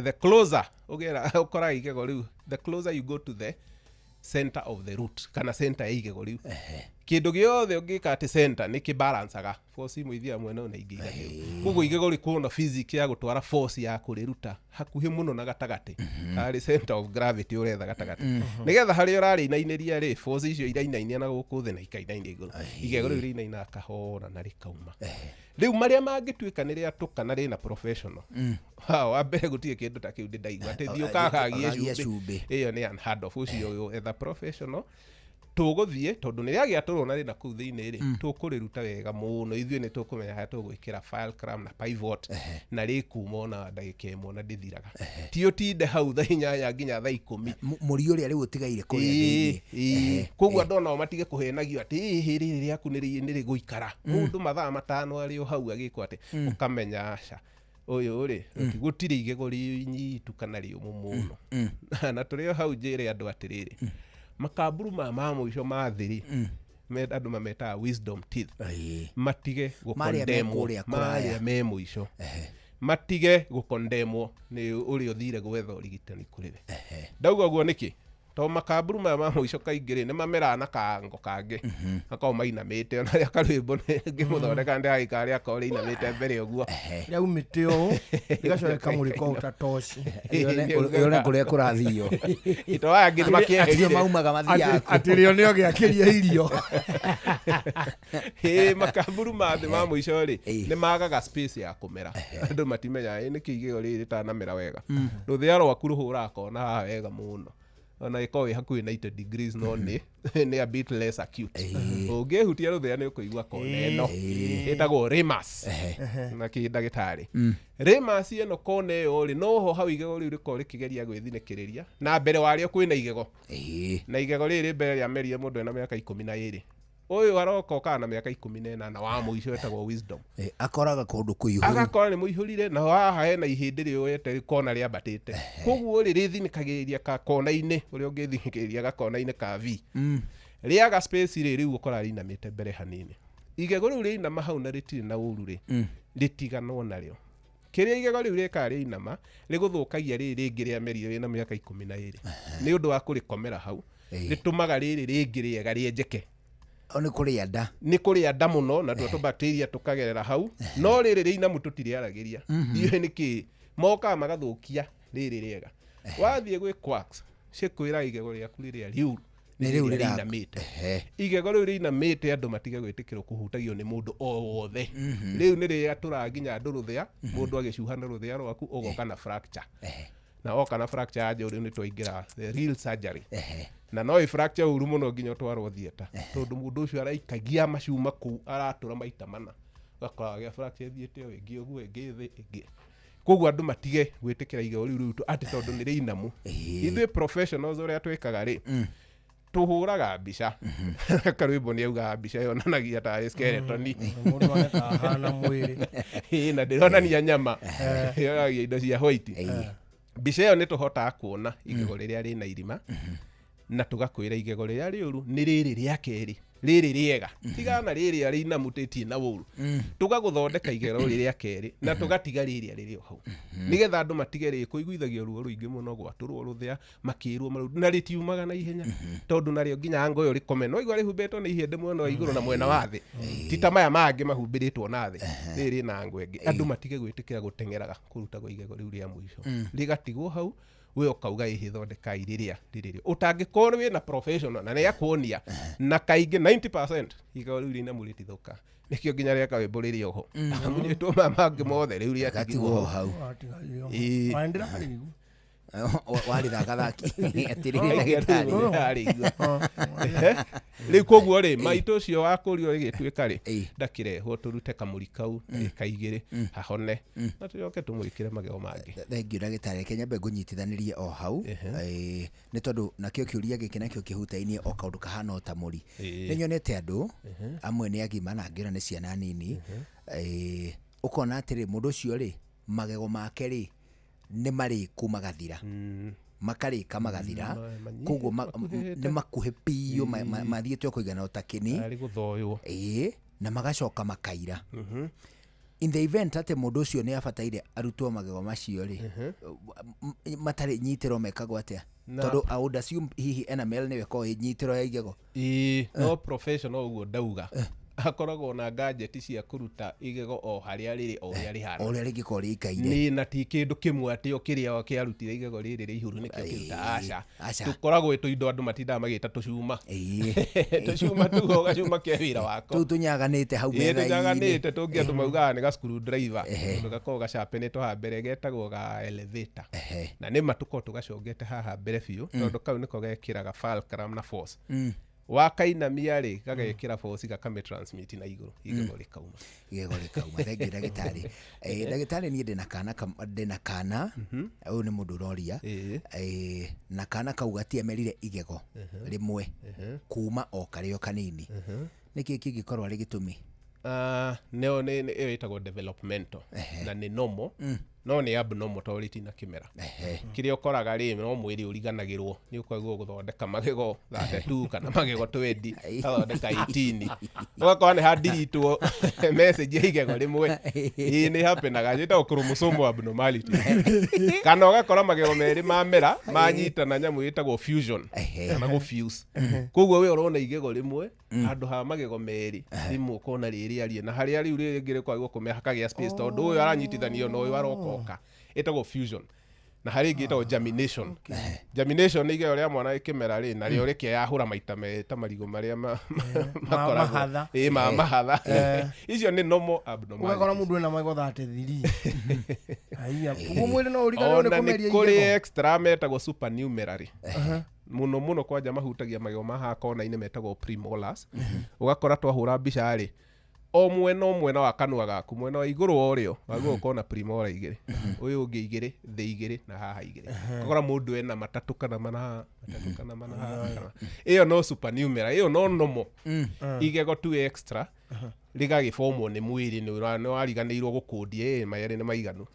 The closer ũgera ũkoraga igego rĩu, the closer you go to the center of the root, kana center ya igego rĩu, kĩndũ gĩothe ũngĩka atĩ center nĩ kĩbalancaga force imwe ithiaga mwena ũyũ na ingĩ ithiaga. Koguo igego rĩkorwo na physics ya gũtwara force ya kũrĩruta hakuhĩ mũno na gatagatĩ, harĩ center of gravity ũretha gatagatĩ, nĩgetha harĩa ũrarĩinainĩria rĩ, force icio irainainia na gũkũ thĩ na ikainainia igũrũ. Igego rĩu rĩinainaga kahora na rĩkauma. Rĩu marĩa mangĩtuĩka nĩ rĩatũka na rĩna professional, ha wa mbere gũtirĩ kĩndũ ta kĩu ndĩ ndaigua atĩ thiĩ ũkakagie ũkagie cumbĩ. Cumbĩ. Ĩyo nĩ unheard of. Ũcio etha professional, tũgũthiĩ tondũ nĩ rĩagĩatũrwo na rĩna kũu thĩinĩ rĩ, tũkũrĩruta wega mũno. Ithuĩ nĩ tũkũmenya harĩa tũgwĩkĩra fulcrum na pivot, na rĩkuma ona ndagĩka 1 na ndĩthiraga. Ti ũtinde hau thaa 8 nginya thaa 10. Mũri ũrĩa rĩu ũtigaire kũrĩa thĩinĩ. Koguo andũ onao matige kũhenagio atĩ ĩhĩ rĩrĩ rĩaku nĩ rĩgũikara mũndũ mathaa 5 arĩ o hau agĩkwo atĩ ũkamenya aca ũyũ rĩ, gũtirĩ igego rĩnyitu kana rĩũmũ mũno. Na tũrĩ o hau, njĩre andũ atĩrĩrĩ, makamburu maya ma mũico ma thĩ rĩ, andũ mametaga wisdom teeth, matige Marĩa me gũkondemwo. kũrĩa kũraya. Marĩa me mũico matige gũkondemwo nĩ ũrĩa ũthire gwetha ũrigitani kũrĩ we. Ndauga ũguo nĩkĩ? Tondũ makamburu maya ma mũico kaingĩ rĩ, nĩ mameraga na kango kangĩ gakoragwo mainamĩte, ona rĩa karwĩmbo ngĩmũthondeka ndĩragĩikara rĩakorwo rĩinamĩte mbere ũguo. Rĩaumĩte ũũ rĩgacoka rĩkamũrĩka ũũ ta toci. Yone kũrĩa kũrathio. Ito aya angĩ nĩ Acio maumaga mathiaga kũ? Atĩ rĩo nĩo gĩakĩria irio. Ĩ, makamburu ma thĩ ma mũico rĩ, nĩ magaga space ya kũmera. Andũ matimenyaga ĩ nĩkĩ igego rĩrĩ rĩtanamera wega. Rũthĩa rwaku rũhũraga kona haha wega mũno, ona ĩkorwo ĩ hakuhĩ 90 degrees, no nĩ a bit less acute. Ũngĩhutia rũthĩa nĩ ũkũigua kona ĩno ĩtagwo ramus na kĩndagĩtarĩ. Ramus ĩno, kona ĩyo rĩ, noho hau igego rĩu rĩkorwo rĩkĩgeria gwĩthinĩkĩrĩria, na mbere warĩo kwĩna igego, na igego rĩrĩ mbere rĩamerire mũndũ ena mĩaka 12, ũyũ aroka okaga na mĩaka 18 wa mũico etagwo wisdom. Akoraga kũndũ kũihũru. Agakora nĩ mũihũrire, na haha hena ihĩndĩ rĩoete kona rĩambatĩte, koguo rĩ, rĩthinĩkagĩrĩria ka kona-inĩ ũrĩa ũngĩthinĩkĩrĩria gakona-inĩ ka V. Rĩaga space rĩ, rĩu ũkora rĩinamĩte mbere hanini. Igego rĩu rĩinama hau na rĩtirĩ na ũru rĩ, rĩtiganwo narĩo. Kĩrĩa igego rĩu rĩkaga rĩinama, rĩgũthũkagia rĩrĩ rĩngĩ rĩamerire rĩna mĩaka 12. Nĩ ũndũ wa kũrĩkomera hau, rĩtũmaga rĩrĩ rĩngĩ rĩega rĩenjeke. O nĩ kũrĩa nda. Nĩ kũrĩa nda mũno, na tuo tũbacteria tũkagerera hau. No rĩrĩ rĩinamu tũtirĩaragĩria. Ndiũĩ nĩkĩ mokaga magathũkia rĩrĩ rĩega. Wathiĩ gwĩ quacks, cikwĩra igego rĩaku rĩrĩa rĩũru Nĩ rĩu rĩrĩa rĩinamĩte. Rĩinamĩte. Igego rĩu rĩinamĩte, andũ matige gwĩtĩkĩrwo kũhutagio nĩ mũndũ o wothe. Rĩu nĩ rĩatũraga nginya andũ rũthĩa. Mũndũ agĩcuha na rũthĩa rwaku ũgoka na fracture, na oka na fracture ya njoru nĩ twaingĩra the real surgery, na no ĩ fracture ũru mũno nginya ũtwarwo theatre, tondũ mũndũ ũcio araikagia macuma kũu aratũra maita mana, ũgakora agĩa fracture ĩthiĩte o ĩngĩ ũguo, ĩngĩ thĩ, ĩngĩ. Koguo andũ matige gwĩtĩkĩra igego rĩu rĩu atĩ tondũ nĩ rĩinamu. Ithuĩ professionals ũrĩa twĩkaga rĩ, tũhũraga mbica. Karwĩmbo nĩ augaga mbica yonanagia tarĩ skeleton. Mũndũ oneka ahana mwĩrĩ. Ĩĩ, na ndĩronania nyama, yonanagia indo cia white. Mbica ĩyo nĩ tũhotaga kuona igego rĩrĩa rĩna irima, na tũgakwĩra igego rĩrĩa rĩũru nĩ rĩrĩ rĩa kerĩ, rĩrĩ rĩega tigana rĩrĩa rĩinamu rĩtirĩ na ũru. Tũgagũthondeka igego rĩrĩ rĩa kerĩ na tũgatiga rĩrĩa rĩrĩ o hau, nĩgetha andũ matige rĩ kũiguithagio ruo rũingĩ mũno gwatũrwo rũthĩa makĩrwo na rĩtiumaga na ihenya, tondũ narĩo nginya ngo ĩyo rĩkome no igua rĩhumbĩtwo nĩ ihĩndĩ mwena wa igũrũ na mwena wa thĩ, ti ta maya mangĩ mahumbĩrĩtwo na thĩ. Rĩrĩ rĩna ngo ĩngĩ. Andũ matige gwĩtĩkĩra gũteng'eraga kũrutagwo igego rĩu rĩa mũico, rĩgatigwo hau. We ũkauga ĩhĩ thondekai rĩrĩa rĩrĩ ũtangĩkorwo wĩna professional na nĩakuonia na kaingĩ 90% igego rĩu rĩinamu rĩtithũka nĩkĩo nginya rĩaka wĩmbo rĩrĩ oho amunyĩtwo maya mangĩ mothe rĩu rĩatigwo hau. Ĩĩ. Warĩthakathaki atĩrĩrĩ ndagĩtarĩ. Rĩu koguo rĩ maitũ ũcio wa kũrio rĩgĩtuĩka rĩ ndakĩrehwo tũrute kamũri kau ndagĩka igĩrĩ hahone na tũcoke tũmwĩkĩre magego mangĩ. Thengiũ ndagĩtarĩ, reke nyambe ngũnyitithanĩrie o hau nĩ tondũ nakĩo kĩũria gĩkĩ nakĩo kĩhutainie o kaũndũ kahana o ta mũri. Nĩ nyonete andũ amwe nĩ agima na angĩ ona nĩ ciana nini, ũkona atĩrĩ mũndũ ũcio rĩ magego make rĩ nĩ marĩku magathira, makarĩka magathira, koguo nĩ makuhĩ biũ mathiĩte o kũigana o ta kĩni ĩĩ, na magacoka makaira. In the event atĩ mũndũ ũcio nĩ abataire arutwo magego macio rĩ, matarĩ nyitĩro mekagwo atĩa? Tondũ I would assume hihi enamel nĩyo ĩkoragwo ĩ nyitĩro ya igego. Ĩĩ, no professional ũguo ndauga akoragwo na gadget cia kũruta igego o harĩa rĩrĩ o ũrĩa rĩhana, o ũrĩa rĩngĩkorwo rĩikaire, nĩ na ti kĩndũ kĩmwe atĩ o kĩrĩa kĩarutire igego rĩrĩ rĩihũru nĩkĩo kĩruta. Aca, tũkoragwo tũindo andũ matindaga magĩta tũcuma tũcuma tũu gacuma ke wĩra wako tũu tũnyaganĩte hau metha-inĩ, tũnyaganĩte tũngĩ andũ maugaga nĩ ga screwdriver, tondũ gakoragwo gacapenĩtwo haha mbere getagwo ga elevator, na nĩ ma tũkoragwo tũgacongete haha mbere biũ tondũ kau nĩko gekĩraga fulcrum na force. Wakainamia rĩ gagekĩra force gakamĩ transmit na igũrũ igego rĩkauma, igego rĩkauma. Thengiũ ndagĩtarĩ. Ndagĩtarĩ, niĩ ndĩna kana ũyũ nĩ mũndũ ũroria, na kana kau gatiamerire igego rĩmwe kuma o karĩ o kanini, nĩkĩ kĩngĩkorwo arĩ gĩtũmi? Nĩyo ĩyo ĩtagwo developmental na nĩ normal, no nĩ abnormal tondũ rĩtina kĩmera. Kĩrĩa ũkoraga rĩ no mwĩrĩ ũriganagĩrwo nĩ ũkoigwo gũthondeka magego 32 kana magego 20 gathondeka 18, ũgakora nĩ handiritwo message ya igego rĩmwe. Ĩĩ nĩ happenaga, ĩtagwo chromosomal abnormality. Kana ũgakora magego merĩ mamera manyitana nyamũ ĩtagwo fusion kana gũ fuse, koguo we ũrona igego rĩmwe handũ ha magego merĩ rĩmwe ũkona rĩrĩ arie na harĩa rĩu rĩngĩ rĩkwagwo kũmera hakagĩa space tondũ ũyũ aranyitithanio na ũyũ arokoka, ĩtagwo fusion. Na harĩ ĩngĩ ĩtagwo germination. Germination nĩ igego rĩa mwana rĩkĩmera rĩ narĩo rĩkeyahũra maita merĩ ta marigũ marĩa makoragwo ĩĩ ma mahatha. Icio nĩ normal abnormality. Ũgakora mũndũ ena magego 33. Haiya, ũguo mwĩrĩ no ũriganĩrwo nĩ kũmeria igego. Ona nĩ kũrĩ extra metagwo supernumerary. Mũno mũno kwanja mahutagia magego ma haha kona-inĩ metagwo premolars. Ũgakora twahũra mbica rĩ o mwena o mwena wa kanua gaku, mwena wa igũrũ wa ũrĩo wagwo ũkona premolar igĩrĩ, ũyũ ũngĩ igĩrĩ, thĩ igĩrĩ na haha igĩrĩ. Ũgakora mũndũ ena matatũ kana mana haha, matatũ kana mana haha. Ĩyo no supernumerary, ĩyo no normal. Igego tu extra rĩgagĩbomwo nĩ mwĩrĩ nĩ wariganĩirwo gũkũndia ĩ mayarĩ nĩ maiganu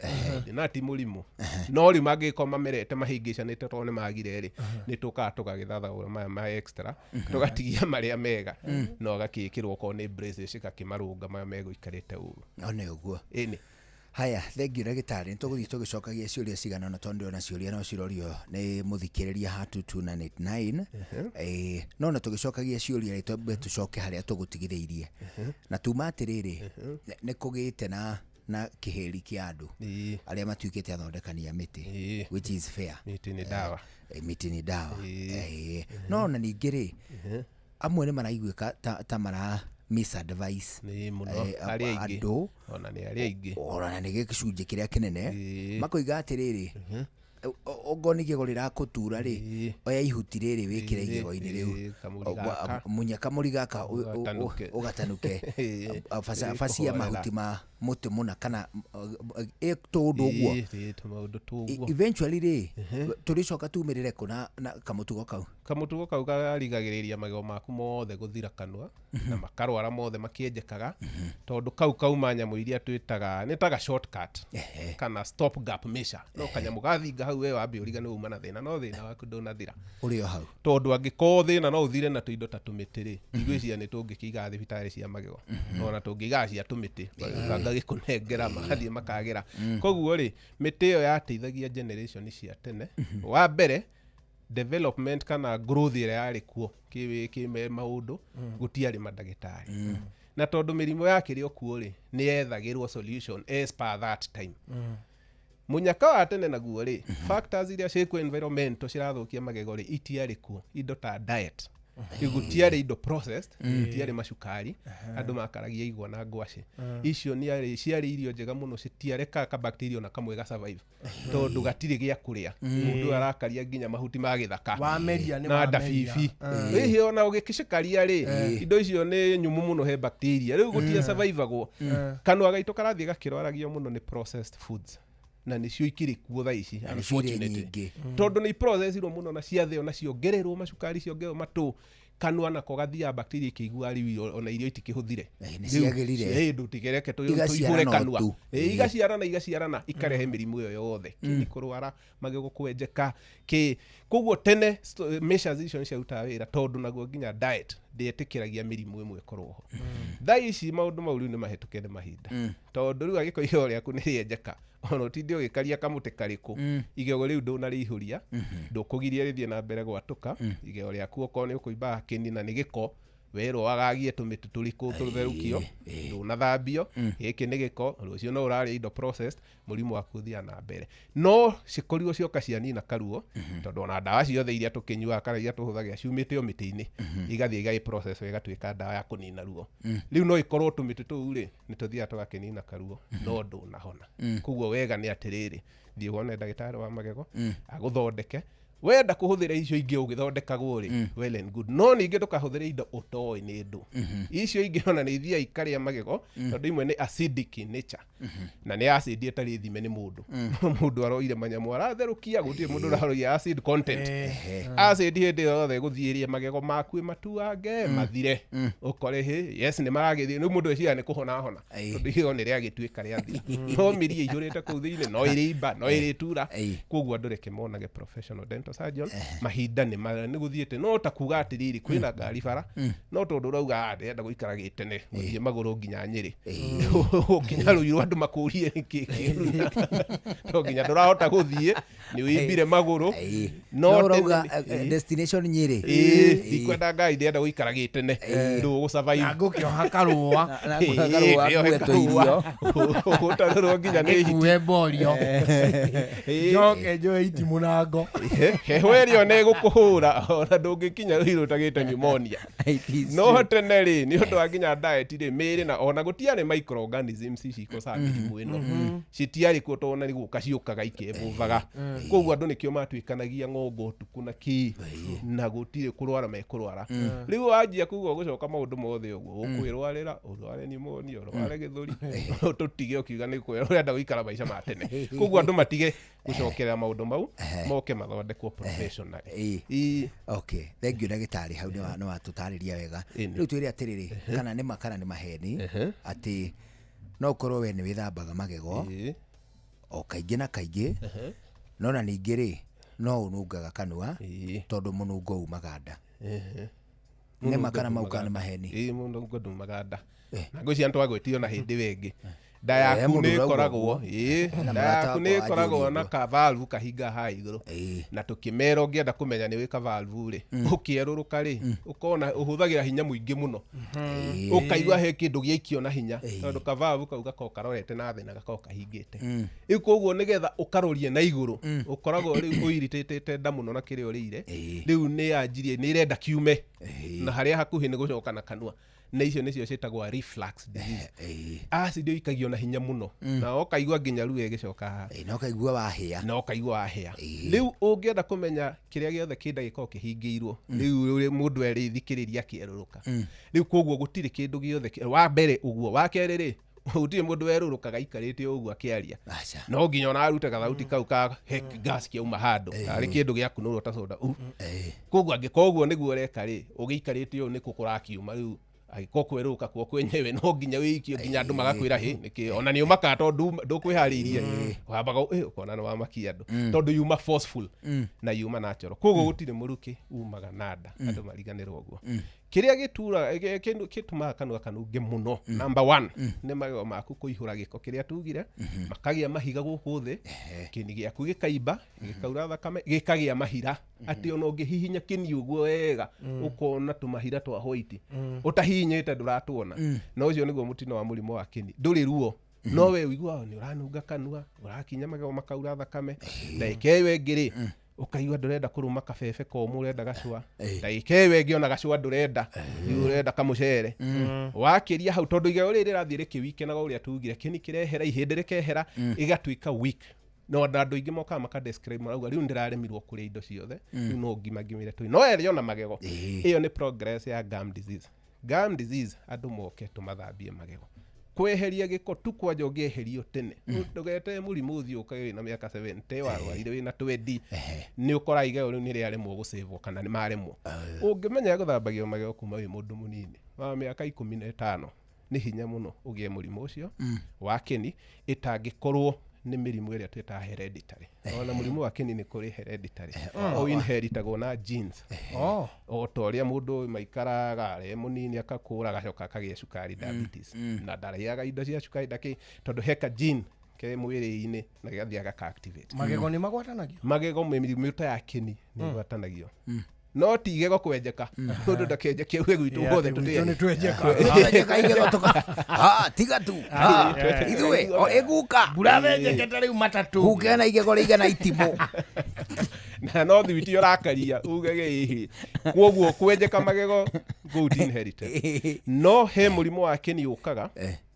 na ti mũrimũ, no rĩu mangĩgĩkorwo mamerete mahĩngĩcanĩte tondũ nĩ magire rĩ nĩ tũkaga tũgagĩthathaũra maya ma extra tũgatigia marĩa mega na ũgakĩĩkĩrwo okorwo nĩ braces cigakĩmarũnga maya megũikarĩte ũru. No nĩ ũguo. Ĩni. Haya, thengiũ ndagĩtarĩ, nĩ tũgũthiĩ tũgĩcokagia ciũria cigana ũna tondũ ndĩrona ciũria no cirorio nĩ mũthikĩrĩria ha 22989. No na tũgĩcokagia ciũria rĩ twambe tũcoke harĩa tũgũtigithĩirie. Na tuma atĩrĩrĩ, nĩ kũgĩte na kĩhĩri kĩa andũ arĩa matuĩkĩte athondekani a mĩtĩ, which is fair. Mĩtĩ nĩ ndawa. Mĩtĩ nĩ ndawa. No na ningĩ rĩ amwe nĩ maraiguĩka ta mara misadvice andũ ona nĩ arĩa aingĩ ona nĩ gĩcunjĩ kĩrĩa kĩnene makoiga atĩrĩrĩ ongorwo nĩ igego rĩrakũtura rĩ oya ihuti rĩrĩ wĩkĩre igego-inĩ rĩu munya kamũri gaka ũgatanuke bacia mahuti ma mũtĩ mũna kana tũũndũ ũguo eventually rĩ tũrĩcoka tumĩrĩre kũ na kamũtugo kau? Kamũtugo kau karigagĩrĩria magego maku mothe gũthira kanua na makarwara mothe makĩenjekaga tondũ kau kauma nyamũ iria twĩtaga nĩ taga shortcut kana stop gap measure, no kanyamũ gathinga hau we wambe ũriganĩrwo uma na thĩna no thĩna waku ndũnathira ũrĩ o hau, tondũ angĩkorwo thĩna no ũthire na tũindo ta tũmĩtĩ rĩ ndigwĩciria nĩ tũngĩkĩiga thibitarĩ cia magego ona tũngĩiga cia tũmĩtĩ ngagĩkũnengera magathiĩ makagĩra. Koguo rĩ mĩtĩ ĩyo yateithagia generation cia tene. Wa mbere development kana growth ĩrĩa yarĩ kuo kĩ maũndũ gũtiarĩ mandagĩtarĩ, na tondũ mĩrimũ yakĩrĩ o kuo rĩ nĩ yethagĩrwo solution as per that time. Munyaka wa tene naguo rĩ, factors iria ciĩkuo environmental cirathukia magego rĩ, itiarĩ kuo. Indo ta diet, gũtiarĩ indo processed, gũtiarĩ macukari, andũ makaragia igwa na ngwacĩ. Icio nĩ ciarĩ irio njega mũno, citiarekaga ka bacteria ona kamwe ga survive, tondũ gatirĩ gĩa kũrĩa. Mũndũ arakaria nginya mahuti ma gĩthaka Wameria nĩ na wameria. ndabibi. Hihi ona ũgĩcikaria rĩ, indo icio nĩ nyũmũ mũno he bacteria, rĩu gũtia survivagwo. Kanua gaitũ karathiĩ gakĩrwaragio mũno nĩ processed foods, na nĩcio ikĩrĩ kuo thaa ici, Na nĩcio iria unfortunately. nyingĩ. Tondũ nĩ processirwo mũno na ciathĩo na ciongererwo macukari, ciongererwo matũ, kanua nako gathiaga bacteria ikĩigua rĩu ona irio itikĩhũthire. Nĩ ciagĩrire. Ĩ ndũtigereke Igaciarana tũihũre kanua. tu. Igaciarana igaciarana ikarehe mĩrimũ ĩyo yothe, kĩni kũrwara, magego kwenjeka kĩ. Koguo tene measures icio nĩ ciarutaga wĩra, tondũ naguo nginya diet ndĩetĩkĩragia mĩrimũ ĩmwe ĩkorwo ho. Thaa ici maũndũ mau rĩu nĩ mahĩtũke nĩ mahinda, tondũ rĩu angĩkorwo igego rĩaku nĩ rĩenjeka, ona ũtinde ũgĩkaria kamũtĩ karĩkũ, igego rĩu ndũnarĩihũria, ndũkũgiria rĩthiĩ na mbere gwatũka. Igego rĩaku okorwo nĩ ũkũimbaga kĩni na nĩ gĩko, werwo wagagie tũmĩtĩ tũrĩkũ tũtherũkio, ndũnathambio, gĩkĩ nĩ gĩko, rũciũ no ũrarĩa indo processed, mũrimũ waku ũthiaga na mbere. No cikorirwo cioka cianina karuo, tondũ ona ndawa ciothe iria tũkĩnyuaga kana iria tũhũthagĩra ciumĩte o mĩtĩ-inĩ, igathiĩ igagĩ process ĩgatuĩka ndawa ya kũnina ruo. Rĩu no ĩkorwo tũmĩtĩ tũu rĩ, nĩ tũthiaga tũgakĩnina karuo, no ndũnahona. Koguo wega nĩ atĩrĩrĩ, thiĩ wone ndagĩtarĩ wa magego agũthondeke. Wenda kũhũthĩra icio ingĩ ũgĩthondekagwo rĩ, well and good, no ningĩ ndũkahũthĩre indo ũtoĩ nĩ ndũ. Icio ingĩ ona nĩ ithiaga ikarĩa magego, tondũ imwe nĩ acidic in nature, na nĩ acid ĩtarĩ thime nĩ mũndũ. Mũndũ aroire manyamũ aratherũkia, gũtirĩ mũndũ ũraroria acid content. Acid hĩndĩ yothe ĩgũthiĩ ĩrĩe magego maku ĩmatuange mathire, ũkore hĩ yes nĩ maragĩthiĩ rĩu, mũndũ eciria nĩ kũhona hona, tondũ igego nĩ rĩagĩtuĩka rĩathira, no mĩri ĩihũrĩte kũu thĩinĩ, no ĩrĩimba, no ĩrĩtura. Koguo andũ reke monage professional dental surgeon. Mahinda nĩ nĩ gũthiĩte, no ta kuga atĩrĩrĩ, kwĩna ngari bara, no tondũ ũrauga "Ah, ndĩrenda gũikara gĩtene, gũthiĩ magũrũ nginya Nyĩrĩ, nginya Rũirũ, andũ makũrie nĩkĩ kĩũru, no nginya ndũrahota gũthiĩ, nĩ ũimbire magũrũ." No No ũrauga tene destination Nyĩrĩ. Ĩĩ, ndikwenda ngari, ndĩrenda gũikara gĩtene, ndũgũ survive. Na ngũkĩoha karũa. Na ngũkĩoha karũa, ngue tũirio. Ũtarũrwo nginya nĩ hiti. Ngue borio. Njoke njoe itimũ na ngo. Heho ĩrĩa ona ĩgũkũhũra, ona ndũngĩkinya Rũirũ ũtagĩte pneumonia. No tene rĩ, nĩ ũndũ wa nginya diet rĩ, mĩĩrĩ na ona gũtiarĩ microorganisms ici ikosaga mĩrimũ ĩno, citiarĩ kuo, tondũ ona nĩ gũka ciũkaga ikĩevolvaga. Koguo andũ nĩkĩo matuĩkanagia ng'ongo ũtukũ na kĩ, na gũtirĩ kũrwara mekũrwara. Rĩu wanjia kuga ũgũcoka maũndũ mothe ũguo, ũkwĩrwarĩra, ũrware pneumonia, ũrware gĩthũri, tũtige ũkiuga nĩ ũrenda gũikara maica ma tene. Koguo andũ matige gũcokerera maũndũ mau, moke mathondekwo professionally. Ĩĩ. Okay, thank you ndagĩtarĩ, hau nĩ watũtarĩria wega. Rĩu twĩre atĩrĩrĩ, kana nĩ ma kana nĩ maheni, atĩ no ũkorwo we nĩ wĩthambaga magego o kaingĩ na kaingĩ, no na ningĩ rĩ, no ũnungaga kanua, tondũ mũnungo umaga nda. Nĩ ma kana mau kana nĩ maheni? Ĩĩ, mũnungo ndumaga nda, na ngwĩciria nĩtwagwĩtio na hĩndĩ ĩyo ĩngĩ. Nda yaku Mũndũ nĩ ũrauga ĩkoragwo ũguo. Ĩĩ, Na nda mũrata yaku nĩ wakwa ĩkoragwo anjĩrire na ũguo. kavalvu kahinga haha igũrũ, na tũkĩmera ũngĩenda kũmenya nĩ wĩ kavalvu rĩ, ũkĩerũrũka rĩ, ũkona ũhũthagĩra hinya mũingĩ mũno, ũkaigua he kĩndũ gĩaikio na hinya, tondũ kavalvu kau gakoragwo karorete na thĩ na gakoragwo kahingĩte. Rĩu koguo nĩgetha ũkarorie na igũrũ, ũkoragwo rĩu ũiritĩtĩte nda mũno na kĩrĩa ũrĩire, rĩu nĩ yanjirie nĩ ĩrenda kiume, na harĩa hakuhĩ nĩ gũcoka na kanua, na icio nĩcio ciĩtagwo reflux disease. Acid ĩikagio na hinya mũno, na ũkaigua nginya ruo ĩgĩcoka haha. Na ũkaigua wahĩa. Na ũkaigua wahĩa. Rĩu ũngĩenda kũmenya kĩrĩa gĩothe kĩnda gĩkoragwo kĩhingĩirwo, rĩu mũndũ erĩthikĩrĩria akĩerũrũka. Rĩu koguo gũtirĩ kĩndũ gĩothe wa mbere ũguo, wa kerĩ rĩ, gũtirĩ mũndũ werũrũkaga aikarĩte ũguo akĩaria, no nginya ona arute gathauti kau ka he gas kĩauma handũ, tarĩ kĩndũ gĩakunũrwo ta soda. Koguo angĩkorwo ũguo nĩguo ũreka rĩ, ũgĩikarĩte ũũ nĩkũ kũrakiuma rĩu, angĩkorwo kwerũrũka kuo kwenyewe no nginya wĩikie nginya andũ magakwĩra hĩ nĩkĩ, ona nĩ ũmakaga tondũ ndũkwĩharĩirie, wambaga ũkona nĩ wamakia andũ, tondũ yuma forceful na yuma natural. Koguo gũtirĩ mũrukĩ umaga na nda, andũ mariganĩrwo ũguo. Kĩrĩa gĩtũmaga kanua kanunge mũno, number 1, nĩ magego maku kũihũra gĩko kĩrĩa tugire, makagĩa mahiga gũkũ thĩ, kĩni gĩaku gĩkaimba, gĩkaura thakame, gĩkagĩa mahira, atĩ ona ũngĩhihinya kĩni ũguo wega, ũkona tũmahira twa white, ũtahihinyĩte ndũratuona. Na ũcio nĩguo mũtino wa mũrimũ wa kĩni, ndũrĩ ruo, No we ũiguaga nĩ ũranunga kanua, ũrakinya magego makaura thakame. Ndagĩka ĩyo ĩngĩ rĩ, ũkaigua ndũrenda kũrũma kabebe komũ, ũrenda gacũa. Ndagĩka ĩyo ĩngĩ ona gacũa ndũrenda, rĩu ũrenda kamũcere. Wakĩria hau tondũ igego rĩrĩ rĩrathiĩ rĩkĩwikenaga ũrĩa tugire, kĩni kĩrehera, ihĩndĩ rĩkehera, ĩgatuĩka weak. No andũ aingĩ mokaga maka describe marauga rĩu ndĩraremirwo kũrĩa indo ciothe, rĩu no ngima ngimire tũi. No ĩrĩ ona magego. Ĩyo nĩ progress ya gum disease. Gum disease andũ moke tũmathambie magego. Kweheria gĩko tu kwanja ũngĩeherio tene. Ndũgete mũrimũ ũthiĩ ũkage wĩna mĩaka 70 warwarire wĩna 20, nĩ ũkora igego rĩu nĩ rĩaremwo gũcĩvwo kana nĩ maremwo. Ũngĩmenya gũthambagio magego kuma wĩ mũndũ mũnini wa mĩaka 15, nĩ hinya mũno ũgĩe mũrimũ ũcio wa kĩni, ĩtangĩkorwo nĩ mĩrimũ ĩrĩa twĩtaga hereditary. Ona mũrimũ wa kĩni nĩ kũrĩ hereditary. O inheritagwo na genes. O ta ũrĩa mũndũ maikaraga arĩ mũnini akakũra agacoka akagĩa cukari diabetes. Na ndarĩaga indo cia cukari ndakĩ, tondũ heka gene ke mwĩrĩ-inĩ na gĩgathiĩ gaka activate. Magego nĩ magwatanagio? Magego mĩrimũ ta ya kĩni nĩ ĩgwatanagio. No ti igego kwenjeka. Mũndũ ndakenjeke uge gwitũ guothe tũtĩe. Nĩ twenjeka. Twenjeka igego tũka. Tiga tu. Ithuĩ o ĩguka. Mbura thenjekete rĩu matatũ. Guka na igego rĩigana itimũ. Na no thwiti ũrakaria ugege ĩhĩ. Kwoguo kwenjeka magego good inherited. No he mũrimũ wa kĩni ũkaga.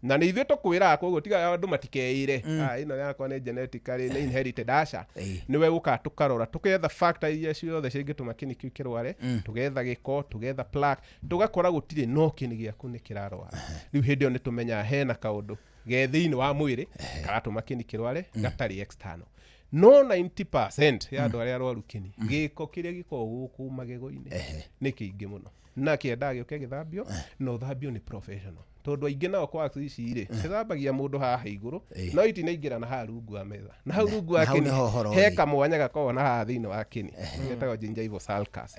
Na nĩ ithuĩ tũkwĩraga koguo tiga andũ matikeire. Ĩno yakwa nĩ genetically nĩ inherited aca. Nĩwe ũkaga tũkarora tũketha factor iria ciothe cingĩtũma kĩni kĩu kĩrware, tũgetha gĩko, tũgetha plaque, tũgakora gũtirĩ no kĩni gĩaku nĩ kĩrarwara. Rĩu hĩndĩ ĩyo nĩ tũmenyaga hena kaũndũ ge thĩinĩ wa mwĩrĩ karatũma kĩni kĩrware gatarĩ external. No 90% ya andũ arĩa arwaru kĩni, gĩko kĩrĩa gĩkoragwo gũkũ magego-inĩ nĩ kĩingĩ mũno. Na kĩendaga gĩũke gĩthambio, na ũthambio nĩ professional. Tondũ aingĩ nao kwa ici rĩ, cithambagia mũndũ haha igũrũ, no itinaingĩra na haha rungu wa metha. Na hau rungu wa kĩni, he kamwanya gakoragwo na haha thĩinĩ wa kĩni, getagwo gingival sulcus.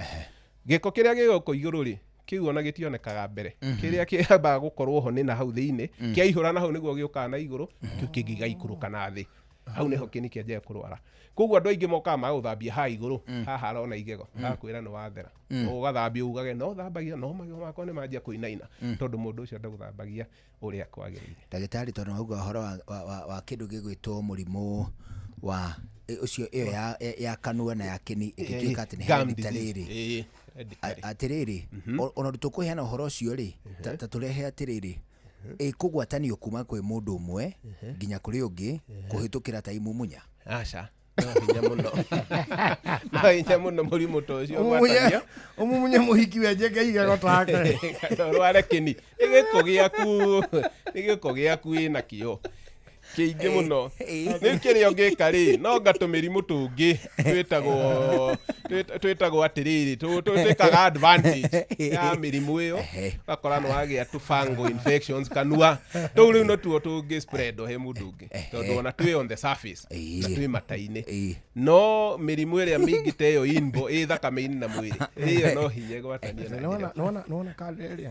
Gĩko kĩrĩa gĩ gũkũ igũrũ rĩ, kĩu ona gĩtionekaga mbere. Kĩrĩa kĩambaga gũkorwo ho nĩ na hau thĩinĩ, kĩaihũra na hau nĩguo gĩũkaga na igũrũ, kĩu kĩngĩ gĩgaikũrũka na thĩ. Hau nĩho kĩni kĩanjagia kũrwara. Koguo andũ aingĩ mokaga magũthambia haha igũrũ, haha arona igego, agakwĩra nĩ wathera. Ũgathambia ugage no thambagia no magego makwa nĩ manjia kũinaina, tondũ mũndũ ũcio ndagũthambagia ũrĩa kwagĩrĩire. Ndagĩtarĩ, tondũ wauga ũhoro wa kĩndũ gĩgwĩtwo mũrimũ wa ũcio ĩyo ya kanua na ya kĩni ĩgĩtuĩka atĩ nĩ hereditary rĩ. Atĩrĩrĩ, ona tũkũheana ũhoro ũcio rĩ, ta tũrehe atĩrĩrĩ, ĩkũgwatanio kuma kwĩ mũndũ ũmwe nginya kũrĩ ũngĩ kũhĩtũkĩra ta imumunya. Aca, no hinya mũno. No hinya mũno mũrimũ ta ũcio ũgwatanio. Ũmumunye mũhiki wenjeke igego take. Ũrware kĩni. Nĩ gĩko gĩaku, nĩ gĩko gĩaku wĩna kĩo kĩingĩ mũno. Rĩu kĩrĩa ũngĩka rĩ, no nga tũmĩrimũ tũngĩ twĩtagwo atĩrĩrĩ, twĩkaga advantage ya mĩrimũ ĩyo, ũgakora nĩ wagĩa tũ fungal infections kanua. Tũu rĩu notuo tũngĩ spread he mũndũ ũngĩ, tondũ ona twĩ on the surface na twĩ mata-inĩ. No mĩrimũ ĩrĩa mĩingĩ ta ĩyo inbo ĩ thakame-inĩ na mwĩrĩ, ĩyo no hinya ĩgwatania na njĩra. Nĩwona kanda ĩrĩa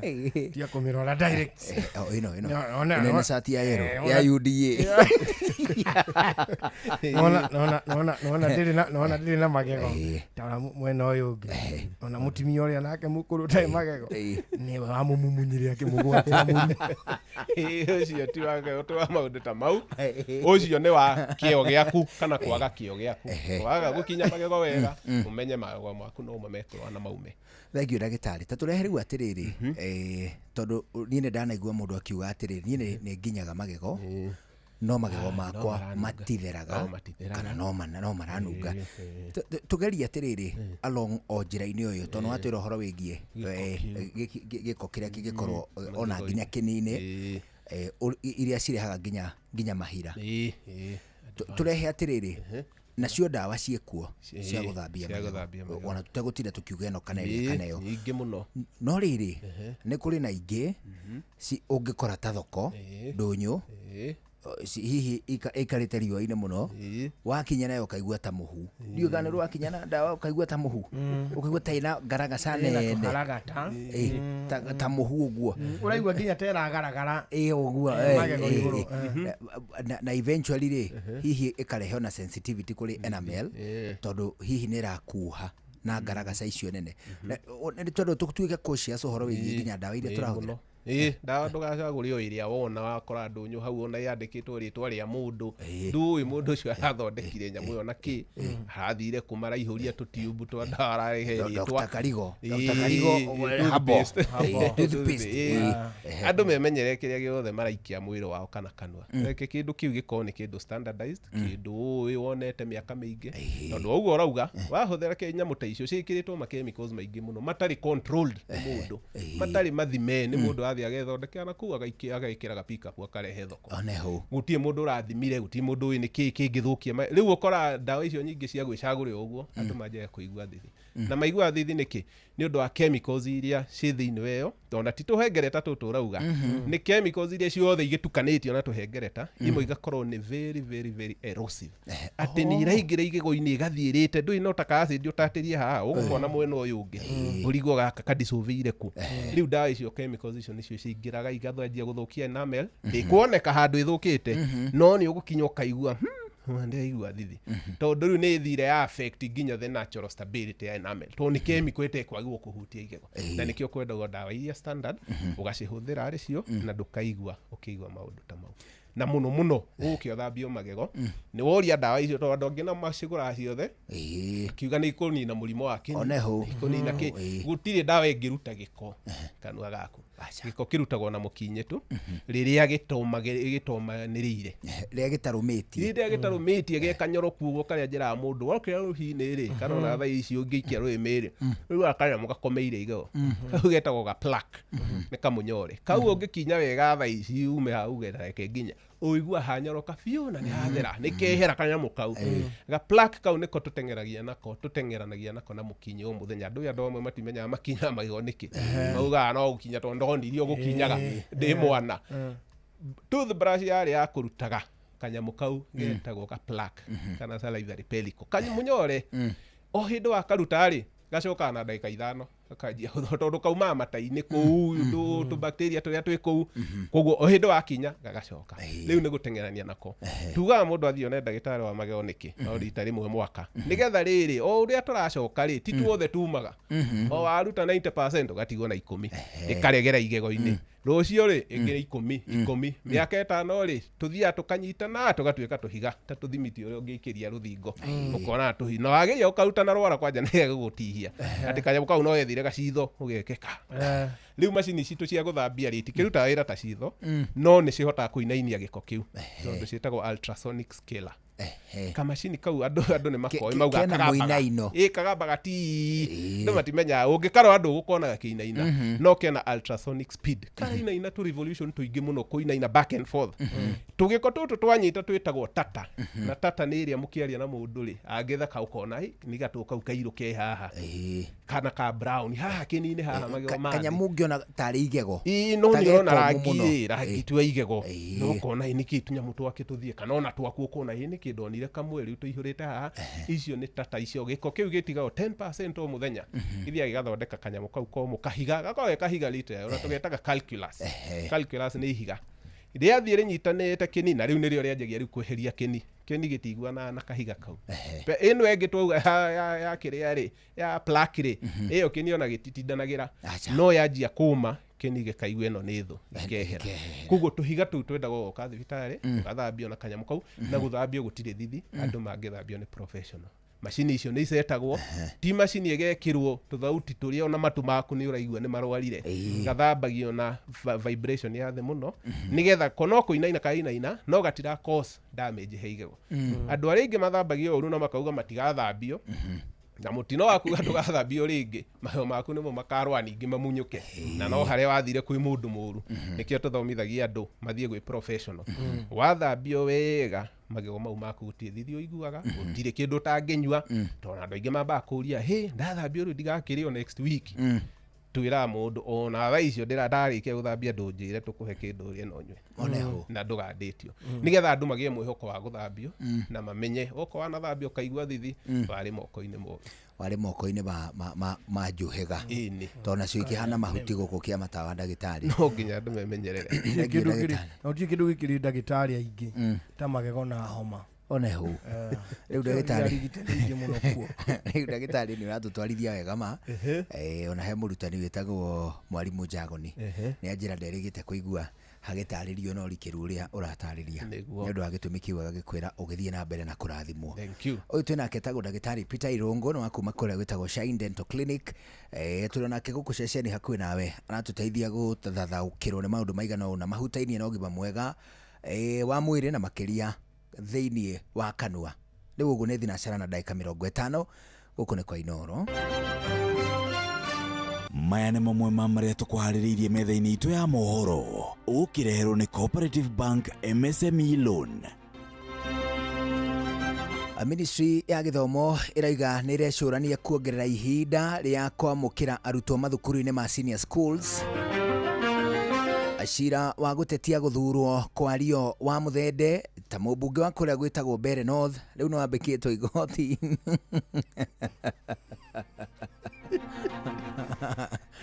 tiga kũmĩrora direct. Ĩno ĩno nĩ cati ya yellow ya UDA. Nona ndĩrĩ na magego taura mwena ũyũ ũngĩ, ona mũtumia ũrĩa nake mũkũrũ ũtarĩ magego nĩwe wamũmumunyire akĩmũgwatia mũrimũ. Ũcio ti wa maũndũ ta mau, ũcio nĩ wa kĩo gĩaku kana kwaga kĩo gĩaku. Waga gũkinya magego wega, ũmenye magego maku no mekũrũa na maume. Thank you ndagĩtarĩ. Ta tũrehe rĩu atĩrĩrĩ, tondũ niĩ nĩ ndanaigua mũndũ akiuga atĩrĩrĩ, niĩ nĩ nginyaga magego no magego makwa matitheraga kana no maranunga. Tugerie atĩrĩrĩ along o njĩra-inĩ ũyũ, tondũ watwĩra ũhoro wĩgiĩ gĩko kĩrĩa kĩngĩkorwo ona nginya kĩni-inĩ, iria cirehaga nginya mahira. Tũrehe atĩrĩrĩ, nacio ndawa ciĩkuo cia gũthambia magego, ona tũtegũtinda tũkiuga ĩno kana ĩrĩa kana ĩyo nyingĩ mũno. No rĩrĩ, nĩ kũrĩ na ingĩ ũngĩkora ta thoko ndũnyũ, hihi ĩikarĩte riũa-inĩ mũno, wakinya nayo ũkaigua ta mũhu. Ndiũĩ kana rwakinya na ndawa ũkaigua ta mũhu, ũkaigua ta ĩna ngaragaca nene, ta mũhu ũguo, ũraigua nginya ta ĩragaragara ũguo, na eventually rĩ, hihi ĩkarehe ona sensitivity kũrĩ enamel, tondũ hihi nĩ ĩrakuha na ngaragaca icio nene. Nĩ tondũ tũtuĩke cautious ũhoro wĩgiĩ nginya ndawa iria tũrahũthĩra. Ĩĩ, ndawa ndũgacagũre o ĩrĩa wona wakora ndũnyũ hau ona yandĩkĩtwo rĩtwa rĩa mũndũ, ndũĩ mũndũ ũcio arathondekire nyamũ ĩyo na kĩ, arathire kũ maraihũria tũtiubu twa ndawa ararehe Dr. rĩtwa. Karigo. Ĩĩ, Dr. Karigo, ĩĩ, Habo. toothpaste. Ĩĩ, toothpaste. Ĩĩ. Ĩĩ. Andũ memenyere kĩrĩa gĩothe maraikia mwĩrĩ wao kana kanua, Mm. reke kĩndũ kĩu gĩkorwo nĩ kĩndũ standardized, kĩndũ ũĩ wonete mĩaka mĩingĩ, tondũ ũguo ũrauga wahũthĩra nyamũ ta icio ciĩkĩrĩtwo ma chemicals maingĩ mũno matarĩ controlled nĩ mũndũ, matarĩ mathime nĩ mũndũ athiĩ agethondekera na kũu agekĩra ga pick up akarehe thoko. Oneho. Gũtirĩ mũndũ ũrathimire, gũtirĩ mũndũ ũĩ nĩ kĩĩ kĩngĩthũkia rĩu ũkora ndawa icio nyingĩ cia gwĩcagũrĩra ũguo, andũ manjagia kũigua thithi, na maigua thithi nĩkĩ? Nĩ ũndũ wa chemicals iria ciĩ thĩinĩ wa ĩyo, tondũ ti tũhengereta tũtũ ũrauga, nĩ chemicals iria ciothe igĩtukanĩtio na tũhengereta, imwe igakorwo nĩ very very very erosive, atĩ nĩ iraingĩra igego-inĩ igathiĩrĩte, ndũĩ no ta ka acid ũtatĩrie haha ũgũkona mwena ũyũ ũngĩ ũrigwo gaka kadissolveire kũ. Rĩu ndawa icio, chemicals icio nĩcio cingĩraga igathanjia gũthũkia enamel, ndĩkuoneka handũ ĩthũkĩte, no nĩ ũgũkinya ũkaigua ndĩraigua thithi, tondũ rĩu nĩ ĩthire ya affect nginya the natural stability ya enamel, tondũ nĩ chemical ĩtekwagĩrwo kũhutia igego, na nĩkĩo kwendagwo ndawa iria standard ũgacihũthĩra arĩ cio, na ndũkaigua ũkĩigua maũndũ ta mau. Na mũno mũno ũke ũthambio magego, nĩ woria ndawa icio, tondũ andũ angĩ nao macigũraga ciothe akiuga nĩ ikũnina mũrimũ wa kĩni, Oneho. ikũnina kĩ. Gũtirĩ ndawa ĩngĩruta gĩko kanua gaku, gĩko kĩrutagwo na mũkinyĩ tu rĩrĩa gĩtomanĩrĩire, rĩrĩa gĩtarũmĩtie, rĩrĩa gĩtarũmĩtie gekanyoroku ũguo, karĩa njĩraga mũndũ wokĩra rũcinĩ rĩ, kana ona thaa ici ũngĩikia rũrĩmĩ rĩ, rĩu kanyamũ gakomeire igego kau getagwo ga plaque, nĩ kamũnyore kau ũngĩkinya wega thaa ici ume hau uge reke nginya ũigua hanyoroka biũ na nĩ hathera, nĩ kehera kanyamũ kau ga plaque kau, nĩko tũteng'eragia nako, tũteng'eranagia nako na mũkinyĩ o mũthenya. Andũ aya, andũ amwe matimenyaga makinyaga magego nĩkĩ, maugaga no gũkinya tondũ ndonirio gũkinyaga ndĩ mwana. Toothbrush yarĩ ya kũrutaga kanyamũ kau getagwo ga plaque kana salivary pellicle, kanyamũnyore, o hĩndĩ wakaruta rĩ, gacokaga na ndagĩka 5 gakanjia gũthũa, tondũ kaumaga mata-inĩ kũu tũbacteria tũrĩa twĩ kũu, koguo o hĩndĩ wakinya gagacoka. Rĩu nĩ gũteng'erania nako. Tugaga mũndũ athiĩ one ndagĩtarĩ wa magego nĩkĩ no rita rĩmwe mwaka, nĩgetha rĩrĩ o ũrĩa tũracoka rĩ, ti tuothe tumaga, o waruta 90% ũgatigwo na 10, ĩkaregera igego-inĩ, rũciũ rĩ ĩngĩ nĩ 10, 10, mĩaka 5 rĩ tũthiaga tũkanyitana tũgatuĩka tũhiga ta tũthimiti ũrĩa ũngĩikĩria rũthingo, ũkona tũhi na wageria ũkaruta na rwara kwanja nĩ gũgũtihia, atĩ kanyamũ kau no gethire gacitho ũgekeka. Rĩu macini citũ cia gũthambia rĩ, itikĩrutaga wĩra ta citho, no nĩ cihotaga kũinainia gĩko kĩu, tondũ ciĩtagwo ultrasonic scaler. Kamacini kau andũ nĩ makoĩ mauga Kena mũinaino. Ĩ, kagambaga ti, andũ matimenyaga ũngĩkarora andũ ũgũkona gakĩinaina, no kena ultrasonic speed, karainaina tũ revolution tũingĩ mũno, kũinaina back and forth. Tũgĩko tũtũ twanyita twĩtagwo tata, na tata nĩ ĩrĩa mũkĩaria na mũndũ rĩ, angĩtheka ũkona "Ĩ, nĩ gatũ kau kairũ ke haha kana ka brown haha kĩni-inĩ haha magego ma thĩ." Kanyamũ ũngĩona tarĩ igego. Ĩĩ, no Ta nĩ ũrona gekomũ rangi mũno. ĩ, rangi tu wa igego, no ũkona ĩ nĩkĩ tũnyamũ twake tũthiĩ, kana ona twaku ũkona ĩ nĩkĩ ndonire kamwe rĩu tũihũrĩte haha. Icio nĩ tata icio, gĩko kĩu gĩtigagwo 10% o mũthenya, gĩthiaga gĩgathondeka kanyamũ kau komũ, kahiga gakoragwo ge kahiga literally, ona tũgetaga calculus. Calculus nĩ ihiga rĩathiĩ rĩnyitanĩte kĩni, na rĩu nĩrĩo rĩanjagia rĩu kweheria kĩni, kĩni gĩtiguanaga na kahiga kau. Ĩno ĩngĩ twauga ya kĩrĩa rĩ, ya plaque rĩ, ĩyo kĩni ona gĩtitindanagĩra, no yanjia kũma kĩni gĩkaigua ĩno nĩ thũ, gĩkehera. Koguo tũhiga tũu twendagwo gũka thibitarĩ ũgathambio na kanyamũ kau, na gũthambio gũtirĩ thithi, andũ mangĩthambio nĩ professional. Macini icio nĩ icetagwo, ti macini ĩgekĩrwo tũthauti tũrĩa ona matũ maku nĩ ũraigua nĩ marwarire, gathambagio na vibration ya thĩ mũno, nĩgetha ko no kũinaina kainaina no gatira cause damage he igego. Andũ arĩa aingĩ mathambagio ũru na makauga matigathambio, na mũtino waku ndũgathambio rĩngĩ, maheo maku nĩmo makarũa ningĩ mamunyũke, na no harĩa wathire kwĩ mũndũ mũru. Nĩkĩo tũthomithagia andũ mathiĩ gwĩ professional. Wathambio wega magego mau maku gũtirĩ thithi ũiguaga, gũtirĩ kĩndũ ũtangĩnyua, tondũ andũ aingĩ mambaga kũria hĩ ndathambio rĩu ndigakĩrĩo next week. Twĩraga mũndũ ona thaa icio ndarĩkia gũthambia ndũnjĩre tũkũhe kĩndũ ũrĩe na ũnyue Oneho. na ndũgandĩtio, nĩgetha andũ magĩe mwĩhoko wa gũthambio, na mamenye okorwo wanathambio ũkaigua thithi, warĩ moko-inĩ moru. Warĩ moko-inĩ ma njũhĩga. Ĩni. Tondũ nacio ikĩhana mahuti gũkũ kĩa matawa ndagĩtarĩ. No nginya andũ memenyerere. Gũtirĩ kĩndũ kĩrĩ ndagĩtarĩ aingĩ ta magego na homa. One hau. Rĩu ndagĩtarĩ rĩu ndagĩtarĩ nĩ ũratũtwarithia wega ma. Ona he mũrutani wĩtagwo mwarimũ Njagoni nĩ anjĩra nderĩgĩte kũigua hagĩtarĩrio na ũrikĩru ũrĩa ũratarĩria nĩ ũndũ wa gĩtũmi kĩu agagĩkwĩra ũgĩthiĩ na mbere na kũrathimwo. Ũyũ twĩ nake etagwo ndagĩtarĩ Peter Irũngũ nĩ wa kuma kũrĩa gwĩtagwo Shine Dental Clinic. Tũrĩ nake gũkũ ceceni hakuhĩ nawe, aratũteithia gũthathaũkĩrwo nĩ maũndũ maigana ũna mahutainie na ũgima mwega wa mwĩrĩ na makĩria thĩiniĩ wa kanua. Rĩu ũguo nĩ thinacara na ndagĩka 50 gũkũ nĩ kwa Inooro. Maya nĩ mamwe ma marĩa tũkũharĩrĩirie metha-inĩ itũ ya mohoro ũkĩreherwo nĩ Cooperative Bank MSME Loan. Ministry ya gĩthomo ĩraiga nĩ ĩrecũrania kuongerera ihinda rĩa kwamũkĩra arutwo mathukuru-inĩ ma senior schools. Cira wa gũtetia gũthurwo kwa Rio wa Mũthende ta mũmbunge wa kũrĩa gwĩtagwo Mbeere North rĩu nĩ wambĩkĩtwo igoti.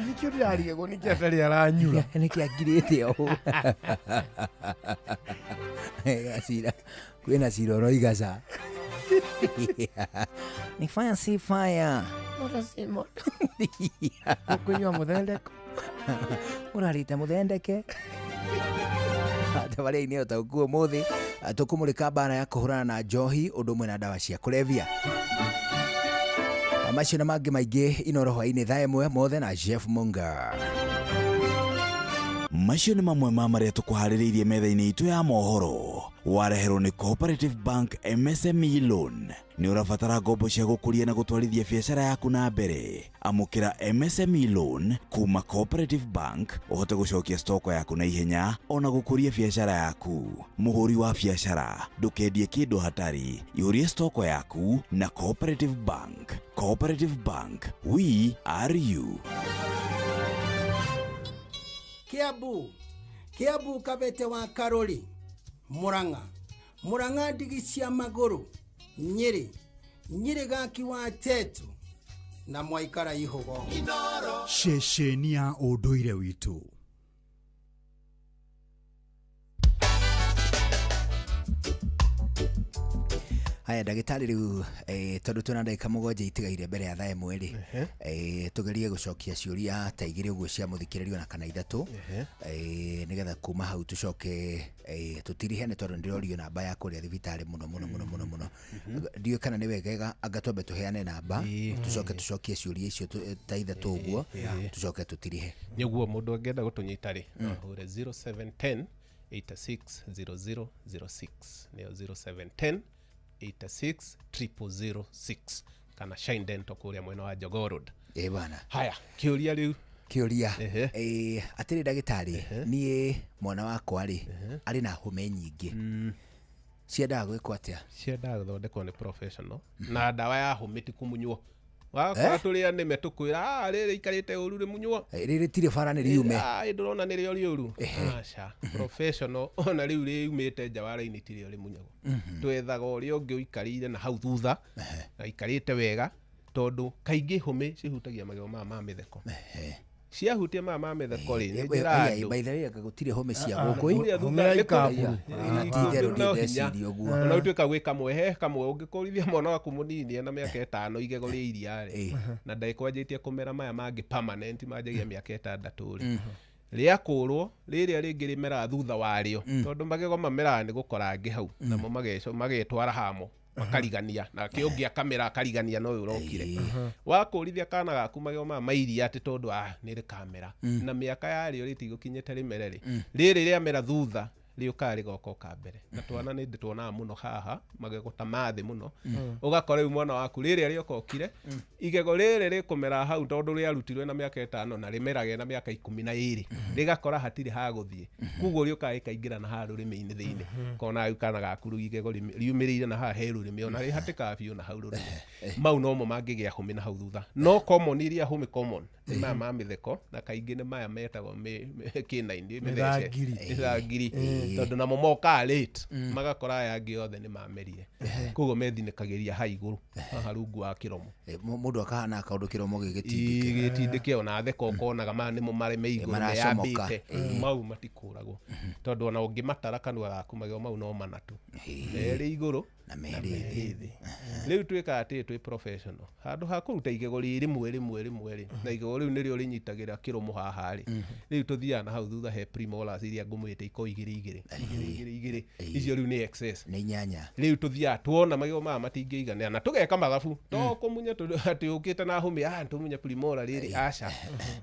Nĩkĩo ndĩrarigagwo nĩkĩ atarĩ aranyura. Nĩkĩ angirĩte ũũ. Cira kwĩna cira ũroiga ca. Ni fire si fire. Moto si moto. Ũkũnyua mũthendeko. Ũrarĩte mũthendeke. Tabarĩra-inĩ ĩyo ta ũguo ũmũthĩ tũkũmũrĩka mbara ya kũhũrana na njohi ũndũ ũmwe na ndawa cia kũrebia. Macio na mangĩ maingĩ Inooro hwaĩ-inĩ thaa 1 mothe na Jeff Munga. Macio nĩ mamwe ma marĩa tũkũharĩrĩirie metha-inĩ itũ ya mohoro wareherwo nĩ Cooperative Bank MSME Loan. Nĩ ũrabatara ngombo cia gũkũria na gũtwarithia biacara yaku na mbere. Amũkĩra MSME Loan kuma Cooperative Bank ũhote gũcokia stoko yaku na ihenya ona gũkũria biacara yaku. Mũhũri wa biacara ndũkendie kĩndũ hatarĩ, ihũrie stoko yaku na Cooperative Bank. Cooperative Bank, we are you. Kiambu, Kiambu Kabete wa Karori, Murang'a, Murang'a ndigi cia magũrũ, Nyĩrĩ, Nyĩrĩ gaki wa Tetu na mwaikara ihugo. Ceceni ya ũndũire witũ. Haya ndagĩtarĩ rĩu tondũ twĩna ndagĩka 7 itigaire mbere ya thaa 1 rĩ, tũgerie gũcokia ciũria ta 2 ũguo cia mũthikĩrĩrio na kana 3 nĩgetha kuma hau tũcoke tũtirihe nĩ tondũ ndĩrorio namba ya kũrĩa thibitarĩ mũno mũno mũno mũno mũno. Ndiũĩ kana nĩ wegega anga twambe tũheane namba tũcoke tũcokie ciũria icio ta 3 ũguo tũcoke tũtirihe. Nĩguo mũndũ angĩenda gũtũnyita rĩ, no ahũre 0710 860006 nĩyo 0710 86 0006 kana Shine Dental kũrĩa mwena wa Jogoo Road. Bana. Haya, kĩũria rĩu. Kĩũria. Atĩrĩ ndagĩtarĩ, niĩ mwana wakwa rĩ arĩ na hũme nyingĩ. Ciendaga gwĩkwo atĩa? Ciendaga gũthondekwo nĩ professional na ndawa ya hũme ti kũmunywo. Wakora tũrĩa nĩme tũkwĩra rĩrĩ ikarĩte ũru rĩmunywo. Rĩrĩ tirĩ bara nĩ riume. Ndũrona nĩrĩo rĩũru. Aca, professional ona rĩu rĩumĩte nja wa raini tirĩo rĩmunyagwo. Twethaga ũrĩa ũngĩ ũikarĩire na hau thutha na ikarĩte wega tondũ kaingĩ hũme cihutagia magego maya ma mĩtheko. Ciahutia maya ma mĩtheko rĩ, nĩ njĩra andũ. By the way, anga gũtirĩ hũme cia gũkũ. Ona ũtuĩka gwĩ kamwe he kamwe ũngĩkũrithia mwana waku mũnini ena mĩaka 5 igego rĩa iria rĩ, na ndagĩkwanjĩtie kũmera maya mangĩ permanent manjagia mĩaka 6 rĩ, rĩakũrwo rĩrĩa rĩngĩ rĩmeraga thutha warĩo tondũ magego mameraga nĩ gũkora angĩ hau namo magetwara hamo makarigania na kĩ ũngĩ akamera akarigania no ũyũ ũrokire. Wakũrithia kana gaku magego maya ma iria atĩ tondũ nĩ rĩkamera na mĩaka yarĩo rĩtigũkinyĩte rĩmere rĩ, rĩrĩ rĩamera thutha rĩũkaga rĩgoka o ka mbere. Na twana nĩ ndĩtuonaga mũno haha magego ta mathĩ mũno, ũgakora rĩu mwana waku rĩrĩa rĩokokire igego rĩrĩ rĩkũmera hau tondũ rĩarutirwe na mĩaka 5 na rĩmerage na mĩaka 12 rĩgakora hatirĩ ha gũthiĩ, koguo rĩũkaga rĩkaingĩra na haha rũrĩmĩ-inĩ thĩinĩ, kona rĩu kana gaku rĩu igego riumĩrĩire na haha he rũrĩmĩ ona rĩhatĩkaga biũ na hau rũrĩmĩ. Mau nomo mangĩgĩa hũmĩ na hau thutha. No common iria hũmĩ common Nĩ maya ma mĩtheko, na kaingĩ nĩ maya metagwo kĩnaini mĩthece. Mĩthangiri. Mĩthangiri, tondũ namo mokaga late, magakora aya angĩ othe nĩ mamerire, koguo methinĩkagĩria ha igũrũ haha rungu wa kĩromo. Mũndũ akahana kaũndũ kĩromo gĩgĩtindĩke. Gĩtindĩke, ona theka ũkonaga maya nĩmo marĩ me igũrũ. Maracomoka. Meyambĩte mau matikũragwo, tondũ ona ũngĩmatara kanua gaku magego mau no mana tu, merĩ igũrũ na merĩ thĩ. Rĩu twĩkaga atĩ twĩ professional, handũ ha kũruta igego rĩ rĩmwe rĩmwe rĩmwe rĩ, na igego rĩu nĩrĩo rĩnyitagĩra kĩromo haha rĩ, rĩu tũthiaga na hau thutha he premolars iria ngũmwĩte iko igĩrĩ igĩrĩ igĩrĩ igĩrĩ igĩrĩ, icio rĩu nĩ excess. Nĩ inyanya. Rĩu tũthiaga tuona magego maya matingĩiganĩra na tũgeka mathabu, to kũmunya tondũ atĩ ũkĩte na hũmĩ tũmunye primora rĩrĩ, aca,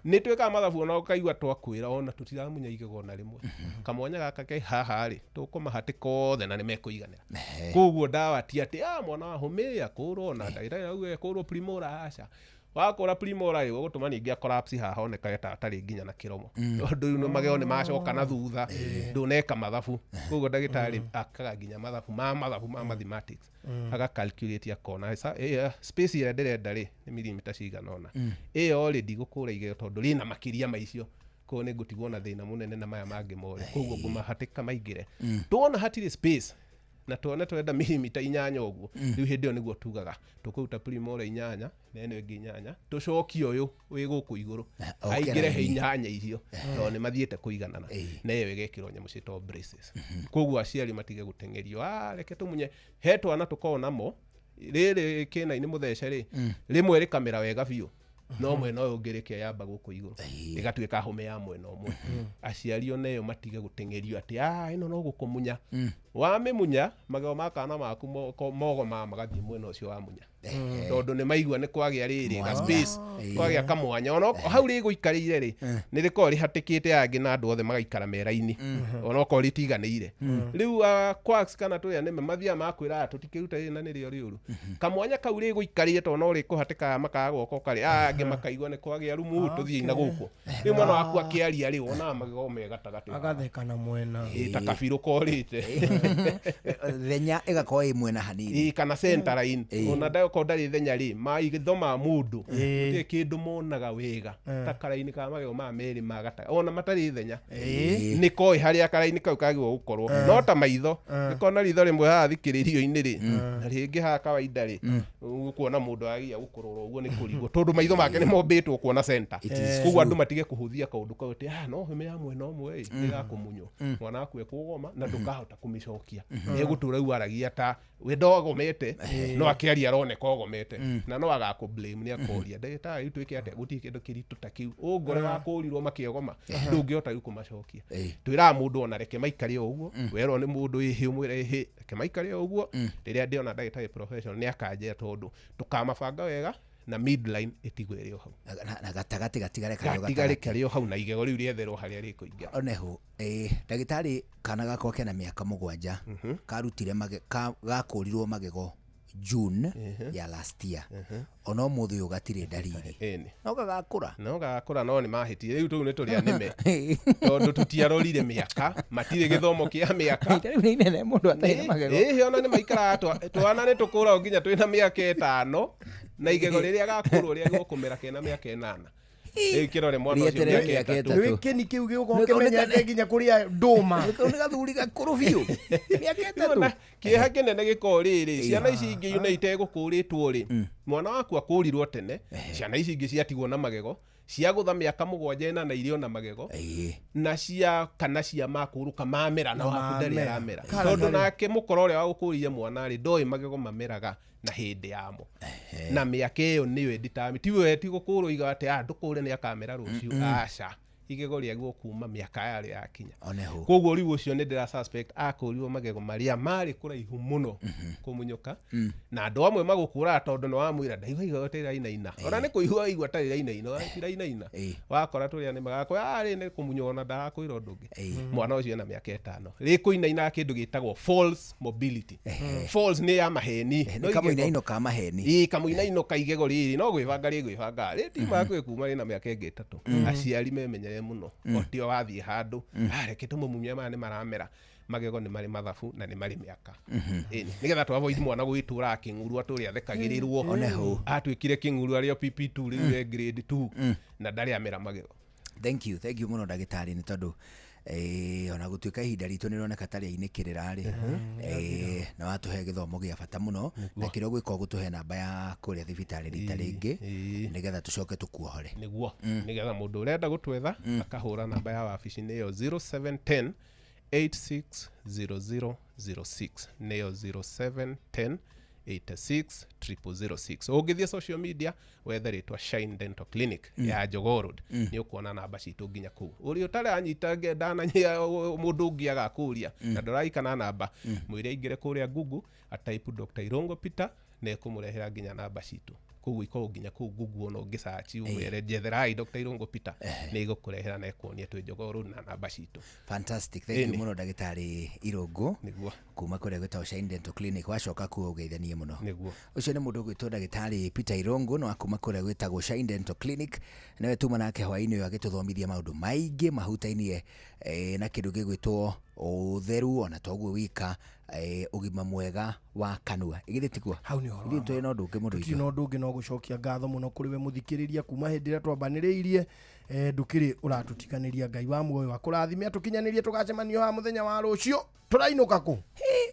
nĩ twĩkaga mathabu ona ũkaigua twakwĩra ona tũtiramunya igego ona rĩmwe, kamwanya gaka ke haha rĩ, tũkũmahatĩka othe na nĩ mekũiganĩra. Koguo ndawa ti atĩ mwana wa hũmĩ akũrwo na ndagĩtarĩ auge akũrwo primora, aca. Wakũra primora rĩ, ũgũtũma ningĩ akorapsi haha onekage ta atarĩ nginya na kĩromo, tondũ rĩu nĩ magego nĩ macoka na thutha, ndũneka mathabu. Koguo ndagĩtarĩ akaga nginya mathabu ma mathabu ma mathematics, aga calculate akona space ĩrĩa ndĩrenda rĩ nĩ milimita cigana ũna, ĩyo rĩ ndigũkũra igego tondũ rĩna makĩria ma icio, koguo nĩ ngũtigwo na thĩna mũnene na maya mangĩ more, koguo ngũmahatĩka maingĩre. Tuona hatirĩ space na tuone twenda milimita 8 ũguo, rĩu hĩndĩ ĩyo nĩguo tugaga tũkũruta primora 8 na ĩno ĩngĩ 8, tũcokie ũyũ wĩ gũkũ igũrũ oke aingĩre he raini. 8 icio, tondũ nĩ mathiĩte kũiganana, na ĩyo ĩgekĩrwo nyamũ ciĩtagwo braces. Koguo aciari matige gũteng'erio, reke tũmunye. He twana tũkoragwo namo rĩrĩ kĩna-inĩ mũthece rĩ, rĩmwe rĩkamera wega biũ, no mwena ũyũ ũngĩ rĩkeyamba gũkũ igũrũ rĩgatuĩka hũme ya mwena ũmwe. Aciari ona ĩyo matige gũteng'erio atĩ ĩno no gũkũmunya. Wamĩmunya, magego ma kana maku mogomaga magathiĩ mwena ũcio wamunya, tondũ nĩ maigua nĩ kwagĩa rĩrĩ ga Mwanya. space, kwagĩa kamwanya ona hau rĩgũikarĩire rĩ, nĩ rĩkoragwo rĩhatĩkĩte angĩ na andũ othe magaikara meraini, onokorwo rĩtiganĩire. Rĩu quacks kana tũrĩa nĩme mathiaga makwĩra tũtikĩruta rĩrĩ na nĩrĩo rĩũru, kamwanya kau rĩgũikarĩire tondũ no rĩkũhatĩkaga makaga gwoko karĩ angĩ makaigua nĩ kwagĩa rumu, tũthiĩ na gũkũ. Rĩu mwana waku akĩaria rĩ, wonaga magego me gatagatĩ. Agatheka na mwena. Ĩ, ta kabirũ korĩte. Thenya ĩgakorwo ĩ mwena hanini. Ĩ, kana center line, ona ndakorwo ndarĩ thenya rĩ, maitho ma mũndũ gũtirĩ kĩndũ monaga wega ta karaini ka magego maya merĩ ma gatagatĩ, ona matarĩ thenya nĩ koĩ harĩa karaini kau kagĩrĩirwo gũkorwo, no ta maitho nĩkona ritho rĩmwe haha thikĩrĩrio-inĩ rĩ, na rĩngĩ haha kawaida rĩ, ũkuona mũndũ agia gũkũrora ũguo nĩ kũrigwo, tondũ maitho make nĩ mombĩtwo kuona center. It is Koguo andũ true. matige kũhũthia kaũndũ kau atĩ no hũme ya mwena ũmwe ĩ ĩgakũmunywo, mwana waku ekũgoma na ndũkahota kũmĩcokia, egũtũra rĩu aragia ta we ndogomete, no akĩaria aroneka ogomete, na no agakũ blame, nĩ akoria ndagĩtarĩ rĩu twĩke atĩa? Gũtirĩ kĩndũ kĩritũ ta kĩu, ũngore wakũrirwo makĩogoma, ndũngĩhota rĩu kũmacokia. Twĩraga mũndũ ona reke maikare o ũguo, werwo nĩ mũndũ ĩhĩ ũmwĩre ĩhĩ, reke maikare o ũguo. Rĩrĩa ndĩona ndagĩtarĩ professional nĩ akanjĩra, tondũ tũkamabanga wega na midline ĩtigwo ĩrĩ o hau. Na gatagatĩ gatigare karĩ o gatigare gatagatĩ. karĩ o hau na igego rĩu rĩetherwo harĩa rĩkũingĩra. Oneho ndagĩtarĩ, kana gakwa kena mĩaka 7 karutire gakũrirwo magego June ya last year, ona ũmũthĩ ũyũ gatirĩ ndariri. Ĩni. No gagakũra. No gagakũra, no nĩ mahĩtie rĩu tũu nĩ tũrĩa nĩme, tondũ tũtiarorire mĩaka, matirĩ gĩthomo kĩa mĩaka. Rĩu nĩ inene mũndũ atarĩ na magego. Ĩhĩ, ona nĩ maikaraga twana nĩ tũkũragwo nginya twĩna mĩaka 5, na igego rĩrĩa gakũrwo rĩagĩrĩirwo kũmera kena mĩaka 8. Rĩu kĩrore mwana ũcio Rĩeterere mĩaka mĩaka 3. 3. Nĩ kĩni kĩu gĩũka ũkĩmenyete nginya kũrĩa ndũma. Kau nĩ gathuri gakũrũ biũ, mĩaka 3. Ona kĩeha kĩnene gĩkorwo rĩrĩ, ciana ici ingĩ ona itegũkũrĩtwo rĩ, mwana waku akũrirwo tene, ciana ici ingĩ ciatigwo na magego ciagũtha mĩaka 7 8 irĩ ona magego, na cia kana cia makũrũka mamera na waku ndarĩ Mamera. aramera, Kara tondũ ndarĩ. nake mũkora ũrĩa wagũkũrire mwana rĩ ndoĩ magego mameraga na hĩndĩ yamo, na mĩaka ĩyo nĩyo ĩnditami tiwe ti gũkũrwo iga atĩ ndũkũre nĩ akamera rũciũ, aca, igego rĩagĩrĩirwo kuma mĩaka yarĩo yakinya. Oneho. Koguo rĩu ũcio nĩ ndĩra suspect akũrirwo magego marĩa marĩ kũraihu mũno kũmunyũka, na andũ amwe magũkũraga tondũ nĩ wamwĩra ndaigua igego ta rĩrainaina, ona nĩ kũigua waigua ta rĩrainaina, tirainaina, wakora tũrĩa nĩ magakwĩra rĩ nĩ kũmunywo, ona ndarakwĩra ũndũ ũngĩ. Mwana ũcio ena mĩaka 5 rĩkũinaina kĩndũ gĩtagwo false mobility. False nĩ ya maheni. Nĩ No igego- kamũinaino ka maheni. Ĩ, kamũinaino ka igego rĩrĩ no gwĩbanga rĩgwĩbanga rĩtima kwĩ kuma rĩna mĩaka ĩngĩ 3. Aciari memenyere mũno, otio wathiĩ handũ reke tũmũmunye, maya nĩ maramera. Magego nĩ marĩ mathabu na nĩ marĩ mĩaka. Ĩni, nĩgetha tũ avoid mwana gwĩtũra akĩng'uru atũrĩ athekagĩrĩrwo. Oneho. Atuĩkire kĩng'uru arĩ o PP2, rĩu e grade 2 na ndarĩ amera magego. Thank you, thank you mũno ndagĩtarĩ, nĩ tondũ ona gũtuĩka ihinda ritũ nĩ rĩroneka ta rĩainĩkĩrĩra rĩ, na watũhe gĩthomo gĩa bata mũno, na kĩrĩa ũgwĩka ũgũtũhe namba ya kũrĩa thibitarĩ rita rĩngĩ, nĩgetha tũcoke tũkuohore. Nĩguo, nĩgetha mũndũ ũrenda gũtwetha akahũra namba ya wabici, nĩyo 0710 860006, nĩyo 0710 86 006. Ũngĩthiĩ social media wethe rĩtwa Shine Dental Clinic ya Jogoo Road, nĩ ũkuona namba citũ nginya kũu. Ũrĩa ũtarĩ anyita ndananyia mũndũ ũngĩ agakũria na ndũraikana namba, mwĩre aingĩre kũrĩa Google, atype Dr. Irungu Peter, na ĩkũmũrehera nginya namba citũ. Koguo ikorwo nginya kũu Google, ona ũngĩsearch ũmwĩre njetherai Dr. Irungu Peter, nĩ ĩgũkũrehera na ĩkuonie twĩ Jogoo Road na namba citũ. Fantastic, thank you Ĩni. mũno ndagĩtarĩ Irungu. Nĩguo. Kuma kũrĩa gwĩtagwo Shine Dental Clinic. Wacoka kuo ũgeithanie mũno. Nĩguo. Ũcio nĩ mũndũ ũgwĩtwo ndagĩtarĩ Peter Irungu, no akuma kũrĩa gwĩtagwo Shine Dental Clinic, nĩwe tuma nake hwaĩ-inĩ ũyũ agĩtũthomithia maũndũ maingĩ mahutainie na kĩndũ gĩgwĩtwo ũtheru, ona toguo wika ũgima mwega wa kanua. Ĩgithĩ tiguo? Hau nĩ ũhoro Ithuĩ wa tũrĩ na ũndũ ũngĩ mũndũ Tũtirĩ witũ. Na ũndũ ũngĩ no gũcokia ngatho mũno kũrĩ we mũthikĩrĩria kuma hĩndĩ ĩrĩa twambanĩrĩirie, ndũkĩrĩ ũratũtiganĩria. Ngai wa muoyo akũrathime, atũkinyanĩrie, tũgacemanio haha mũthenya wa rũciũ. Tũrainũka kũ?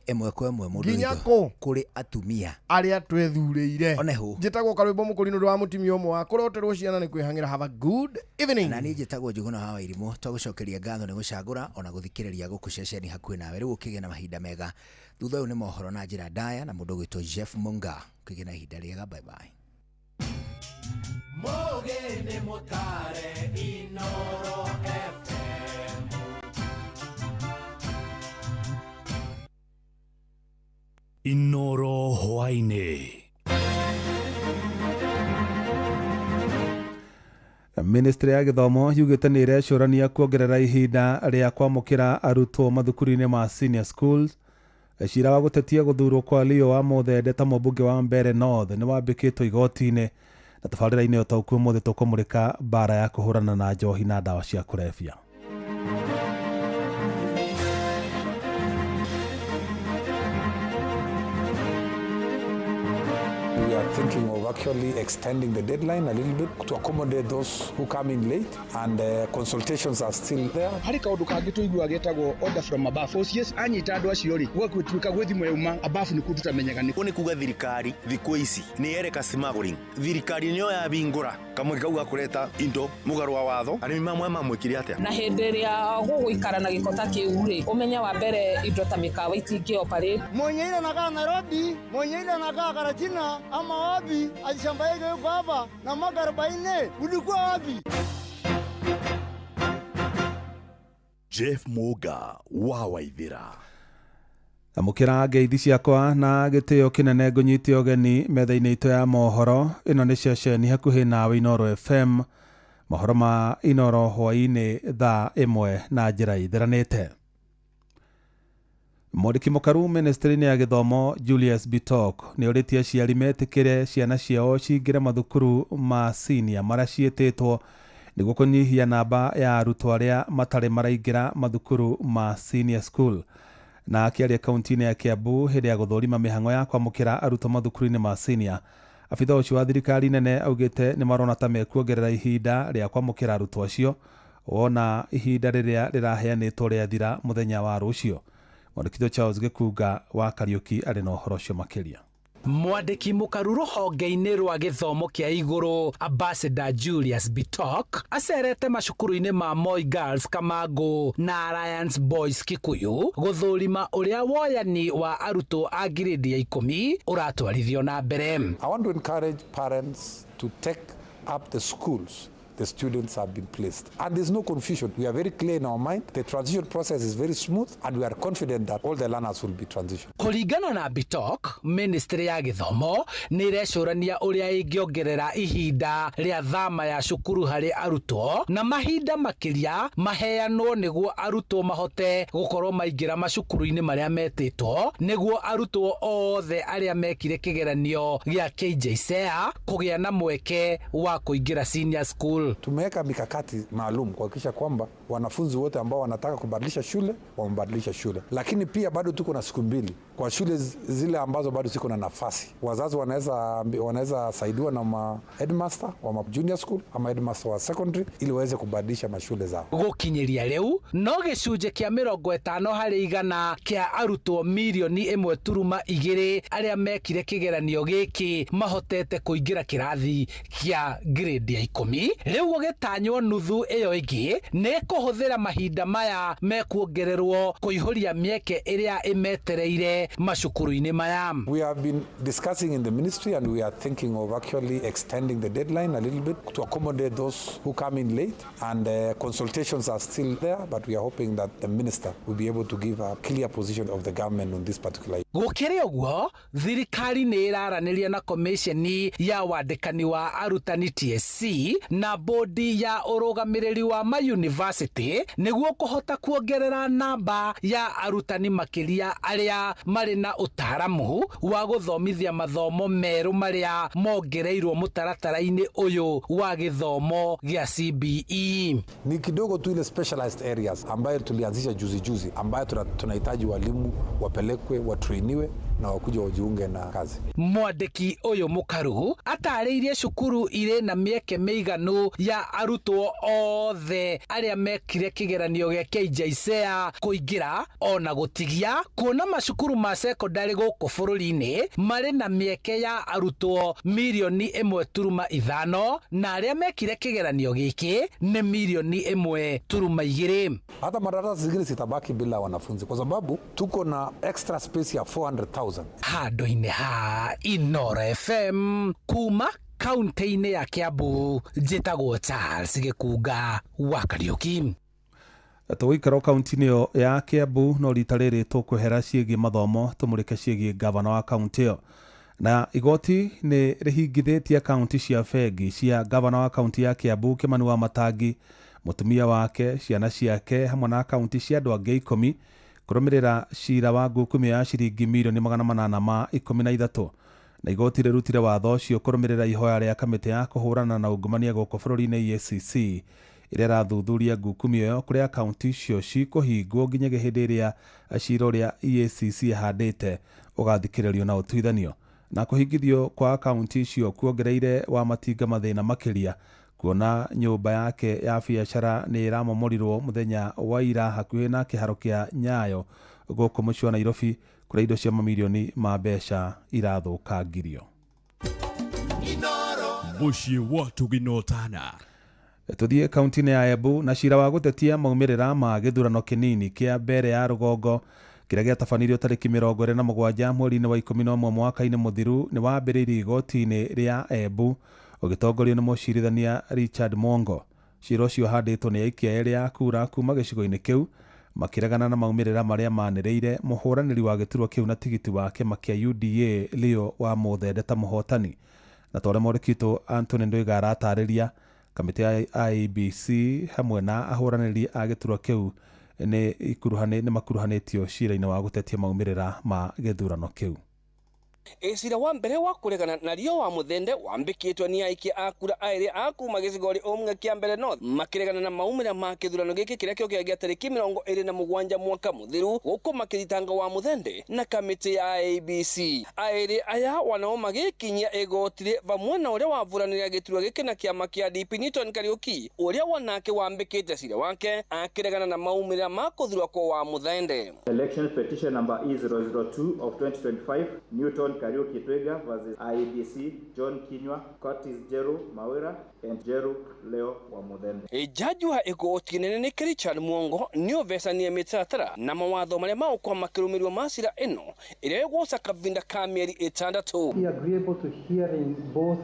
Ĩmwe kwa ĩmwe mũndũ Nginya witũ. kũ? Kũrĩ atumia arĩa twethurĩire. Oneho. Njĩtagwo Karwĩmbo Mũkũrinũ ũndũ wa mũtumia ũmwe wa kũroterwo ciana nĩ kwĩhang'ĩra. Have a good evening. Na niĩ njĩtagwo Njũgũna wa Wairimũ. Twagũcokeria ngatho nĩ gũcagũra ona gũthikĩrĩria gũkũ ceceni hakuhĩ nawe. Rĩu ũkĩgĩa na mahinda mega. Thutha ũyũ nĩ mohoro na njĩra ndaya na mũndũ ũgwĩtwo Jeff Munga. Kũgĩa na ihinda rĩega, bye bye. Mũgĩ nĩ mũtare Inoro FM. Inoro hwaĩ-inĩ. Ministry ya gĩthomo yugĩte nĩ ĩrecũrania kuongerera ihinda rĩa kwamũkĩra arutwo mathukuru-inĩ ma senior schools. Cira wa gũtetia gũthurwo kwa Leo wa Muthende ta mũmbunge wa Mbeere North nĩ wambĩkĩtwo igoti-inĩ. Na tabarĩra-inĩ ũtaũku ũmũthĩ tũkũmũrĩka mbara ya kũhũrana na njohi na ndawa cia kũrebia. We are thinking of actually extending the deadline a little bit to accommodate those who come in late, and consultations are still there. Harĩ kaũndũ kangĩ tũiguaga getagwo order from above. OCS anyita andũ acio rĩ, gwatuĩka gwĩ thimũ yauma above nĩkuo tũtamenyaga nĩ Ũũ nĩ kuga thirikari thikũ ici nĩ yereka smuggling, thirikari nĩyo yabingũra kamweke kau ga kũreta indo mũgarũ wa watho. Arĩmi mamwe mamwĩkire atĩa? Na hĩndĩ ĩrĩa gũgũikara na gĩko ta kĩu rĩ, ũmenye wa mbere indo ta mĩkawa itingĩ operate. Mwenye ile anakaa Nairobi, mwenye ile anakaa Karatina ama wapi, alishamba yake yuko hapa na mwaka 40, ulikuwa wapi? Jeff Muga wa Waithira. Amũkĩra ngeithi ciakwa na gĩtĩo kĩnene, ngũnyite ũgeni metha-inĩ itũ ya mohoro. Ĩno nĩ ceceni hakuhĩ nawe Inoro FM. Mohoro ma Inoro hwaĩ-inĩ thaa 1 na njĩra itheranĩte. Mwandĩki mũkaru ministry-inĩ ya gĩthomo Julius Bitok nĩ orĩtie aciari metĩkĩre ciana ciao cingĩre mathukuru ma senior marĩa ciĩtĩtwo nĩguo kũnyihia namba ya arutwo arĩa matarĩ maraingĩra mathukuru ma senior school. Na akĩaria kaunti-inĩ ya Kiambu hĩndĩ ya gũthũrima mĩhang'o ya kwamũkĩra arutwo mathukuru-inĩ ma senior, abitha ũcio wa thirikari nene augĩte nĩ marona ta mekuongerera ihinda rĩa kwamũkĩra arutwo acio wona ihinda rĩrĩa rĩraheanĩtwo rĩathira mũthenya wa rũciũ. Mwandĩkithio Charles Gĩkunga wa Kariũki arĩ na ũhoro ũcio makĩria. Mwandĩki mũkaru rũhonge-inĩ rwa gĩthomo kĩa igũrũ Ambassador Julius Bitok acerete macukuru-inĩ ma Moi Girls Kamangu na Alliance Boys Kikuyu gũthũrima ũrĩa woyani wa arutwo a ngirĩndi ya 10 ũratwarithio na mbere. I want to encourage parents to take up the schools the students have been placed. And there's no confusion. We are very clear in our mind. The transition process is very smooth, and we are confident that all the learners will be transitioned. Kũringana na Bitok, ministry ya gĩthomo nĩ ĩrecũrania ũrĩa ĩngĩongerera ihinda rĩa thama ya cukuru harĩ arutwo na mahinda makĩria maheanwo nĩguo arutwo mahote gũkorwo maingĩra macukuru-inĩ marĩa metĩtwo, nĩguo arutwo othe arĩa mekire kĩgeranio gĩa KJSEA kũgĩa na mweke wa kũingĩra senior school. Tumeweka mikakati maalum kuhakikisha kwamba wanafunzi wote ambao wanataka kubadilisha shule wamebadilisha shule, lakini pia bado tuko na siku 2 kwa shule zile ambazo bado ziko na nafasi. Wazazi wanaweza saidiwa na ma headmaster wa ma junior school ama headmaster wa secondary ili waweze kubadilisha mashule zao. Gukinyiria riu no gĩcunjĩ kĩa 50% kĩa arutwo mirioni 1.2 arĩa mekire kĩgeranio gĩkĩ mahotete kũingĩra kĩrathi kĩa grade ya 10. Rĩu gũgĩtanywo nuthu ĩyo ĩngĩ nĩ kũhũthĩra mahinda maya mekuongererwo kũihũria mĩeke ĩrĩa ĩmetereire macukuru-inĩ maya. We have been discussing in the ministry and we are thinking of actually extending the deadline a little bit to accommodate those who come in late, and consultations are still there, but we are hoping that the minister will be able to give a clear position of the government on this particular issue. Gũkĩrĩ ũguo, thirikari nĩ ĩraranĩria na komisheni ya wandĩkani wa arutani TSC na bodi ya ũrũgamĩrĩri wa mayunivasĩtĩ nĩguo kũhota kuongerera namba ya arutani makĩria arĩa marĩ na ũtaaramu wa gũthomithia mathomo merũ marĩa mongereirwo mũtaratara-inĩ ũyũ wa gĩthomo gĩa CBE. Ni kidogo tu ile specialized areas ambayo tulianzisha juzi juzi, ambayo tunahitaji walimu wapelekwe, watrainiwe na wakuja wajiunge na kazi. Mwandĩki ũyũ mũkaru atarĩirie cukuru irĩ na mĩeke mĩiganu ya arutwo othe arĩa mekire kĩgeranio gĩa KJSEA kũingĩra ona gũtigia, kuona macukuru ma secondary gũkũ bũrũri-inĩ marĩ na mĩeke ya arutwo mirioni 1.5 na arĩa mekire kĩgeranio gĩkĩ nĩ mirioni 1.2. Hata madarasa zingine zitabaki bila wanafunzi kwa sababu tuko na extra space ya 400,000. Handũ-inĩ ha Inoro FM kuma kaunti-inĩ ya Kiambu, njĩtagwo Charles Gĩkunga wa Kariũki. Tũgũikara kaunti-inĩ ĩyo ya Kiambu no rita rĩrĩ tũkwehera ciĩgiĩ mathomo tũmũrĩke ciĩgiĩ gavana wa kaunti ĩyo. Na igoti nĩ rĩhingithĩtie akaunti cia bengi cia gavana wa kaunti ya Kiambu Kimani wa Matangi, mũtumia wake, ciana ciake hamwe na akaunti cia andũ angĩ 10 kũrũmĩrĩra cira wa ngukumio ya ciringi mirioni 813. Na igoti rĩrutire watho ũcio kũrũmĩrĩra ihoya rĩa kamĩtĩ ya kũhũrana na ungumania gũkũ bũrũri-inĩ EACC ĩrĩa ĩrathuthuria ngukumio ĩyo kũrĩa akaunti icio cikũhingwo nginyagia hĩndĩ ĩrĩa cira ũrĩa EACC ĩhandĩte ũgathikĩrĩrio na ũtuithanio. Na kũhingithio kwa akaunti icio kuongereire wa Matinga mathĩna makĩria kuona nyũmba yake ya biacara nĩ ĩramomorirwo mũthenya wa ira hakuhĩ na kĩharo kĩa Nyayo gũkũ mũciĩ wa Nairobi kũrĩa indo cia mamirioni ma mbeca irathũkangirio. Mũciĩ wa Tũginotana. Tũthiĩ kaunti-inĩ ya Embu na cira wa gũtetia maumĩrĩra ma gĩthurano kĩnini kĩa mbere ya rũgongo kĩrĩa gĩatabanirio tarĩki 27 mweri-inĩ wa 11 mwaka-inĩ mũthiru nĩ wambĩrĩirie igoti-inĩ rĩa Embu ũgĩtongorio nĩ mũcirithania Richard Mwongo. Cira ũcio ũhandĩtwo nĩ aikia erĩ a kura kuma gĩcigo-inĩ kĩu makĩregana na maumĩrĩra marĩa manĩrĩire mũhũranĩri wa gĩturwa kĩu na tigiti wa kĩama kĩa UDA Leo wa Mũthende ta mũhotani. Na ta ũrĩa mwandĩki witũ Anthony Ndwiga aratarĩria, kamĩtĩ ya IEBC hamwe na ahũranĩri a gĩturwa kĩu nĩ makuruhanĩtio cira-inĩ wa gũtetia maumĩrĩra ma gĩthurano kĩu. Cira wa mbere wa kuregana na Rio wa Muthende wambikitwe ni aikia a kura airi a kuma gĩcigo ũmwe kĩa mbere North makiregana na maumĩrĩra ma kĩthurano gĩkĩ kĩrĩa kĩokĩra gĩa tarĩki 27 mwaka mũthiru gũkũ makĩthitanga wa Muthende na kamĩtĩ ya IEBC. Airi aya wanao magĩkinyia igoti vamwe na ũrĩa wavuranĩra gĩturwa gĩkĩ na kĩama kĩa DP Newton Kariuki ũrĩa wanake wambĩkĩte cira wake akĩregana na maumĩrĩra ma kũthurwo kwa wa Muthende. Election petition number E002 of 2025 Newton Kariuki Twiga versus IEBC John Kinyua, Curtis Jeru Mawira and Jeru Leo wa Muthende. Jaji wa igoti nene nĩ Richard Mwongo nĩovecanie mĩtaratara na mawatho marĩa magũkorwo makĩrũmĩrĩrwo ma cira ĩno ĩrĩa ĩgũca kavinda ka mĩeri 6. Be agreeable to hearing both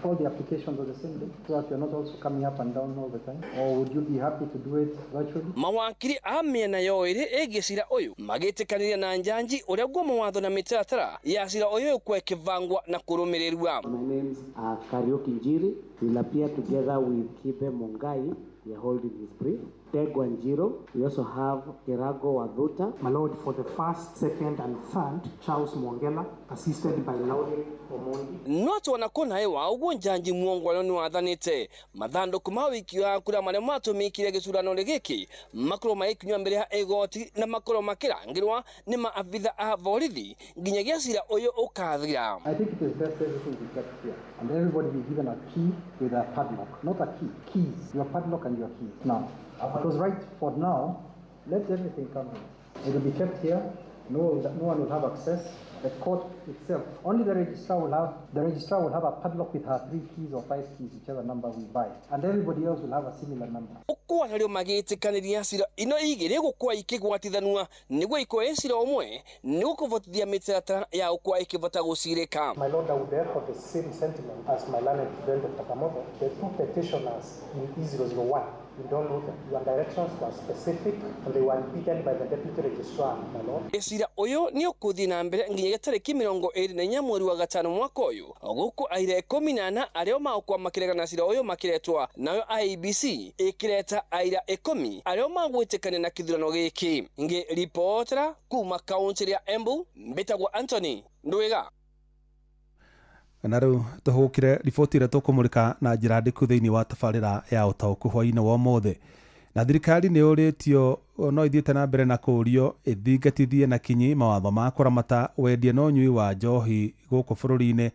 all the applications on the same day so that you're not also coming up and down all the time, or would you be happy to do it virtually? Mawakiri a mĩena yoĩrĩ ĩgiĩ cira ũyũ magĩtĩkanĩria na njanji ũrĩa guo mawatho na mĩtaratara ya cira ũyũ ũkwa ĩkĩbangwa na kũrũmĩrĩrwa. My names are Kariuki Njiri. We'll appear together with Kibe Mungai. We are holding his brief. Tegwa Njiro. We also have Kirago Wathuta. My Lord, for the first, second, and third, Charles Mwongela, assisted by Lauren Omondi. No twana kona hewa uguo njanji muongwano ni wathanite mathandũkũ ma wiki wa kura marĩa matũmĩkire gĩcurano gĩkĩ makorwo magĩkinywa mbere ya igoti na makorwo makĩrangĩrwa nĩ maabitha a borithi nginyagia cira ũyũ ũkathira. I think it is best everything be kept here and everybody be given a key with a padlock, not a key, keys, your padlock and your keys. Now, because right for now, let everything come in. It will be kept here. No one will have access. The court itself, only the registrar will have. The registrar will have a padlock with her 3 keys or 5 keys, whichever number we buy, and everybody else will have a similar number. Ukwarĩrio magĩtĩkanĩria cira ino igĩrĩ gũkwa ikĩgwatithanua nĩguo ikoe cira ũmwe nĩguo kũvotithia mĩtaratara ya gũkwa ĩkĩvota gũcirĩka. My Lord, I would echo the same sentiment as my learned friend Dr. Kamotho. The 2 petitioners in E001, we don't know them. Your directions were specific and they were repeated by the deputy registrar, my lord. Cira ũyũ nĩ ũkũthiĩ na mbere nginyagia tarĩki 24 mweri wa gatano mwaka ũyũ gũkũ aira 14 arĩa magũkwa makĩregana cira ũyũ makĩretwa nayo IEBC ĩkĩreta aira 10 arĩa magwĩtĩkania na kĩthurano gĩkĩ. Ngĩribotera kuma kaũntĩ ya Embu, mbĩtagwo Anthony Ndwiga. Na rĩu tũhũkire riboti ĩrĩa tũkũmũrĩka na njĩra ndĩku thĩinĩ wa tabarĩra ya ũtaũku hwaĩ-inĩ wa ũmũthĩ. Na thirikari nĩ ũrĩtio no ithiĩte na mbere na kũũrio ĩthingatithie na kinyi mawatho ma kũramata wendia na ũnyui wa njohi gũkũ bũrũri-inĩ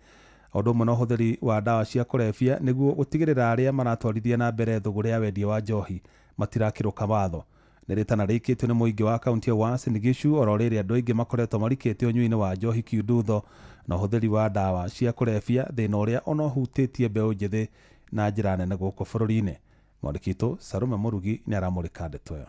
o ũndũ ũmwe na ũhũthĩri wa ndawa cia kũrebia nĩguo gũtigĩrĩra arĩa maratwarithia na mbere thũgũrĩ ya wendia wa njohi matirakĩrũka watho. Nĩ rĩtana rĩikĩtio nĩ mũingĩ wa kaunti ya Uasin Gishu oro rĩrĩ andũ aingĩ makoretwo marikĩte ũnyui-inĩ wa njohi kiundutho na ũhũthĩri wa ndawa cia kũrebia thĩna ũrĩa ona ũhutĩtie mbeũ njĩthĩ na njĩra nene gũkũ bũrũri-inĩ. Mwandĩki witũ Salome Mũrugi nĩ aramũrĩka ndeto ĩyo.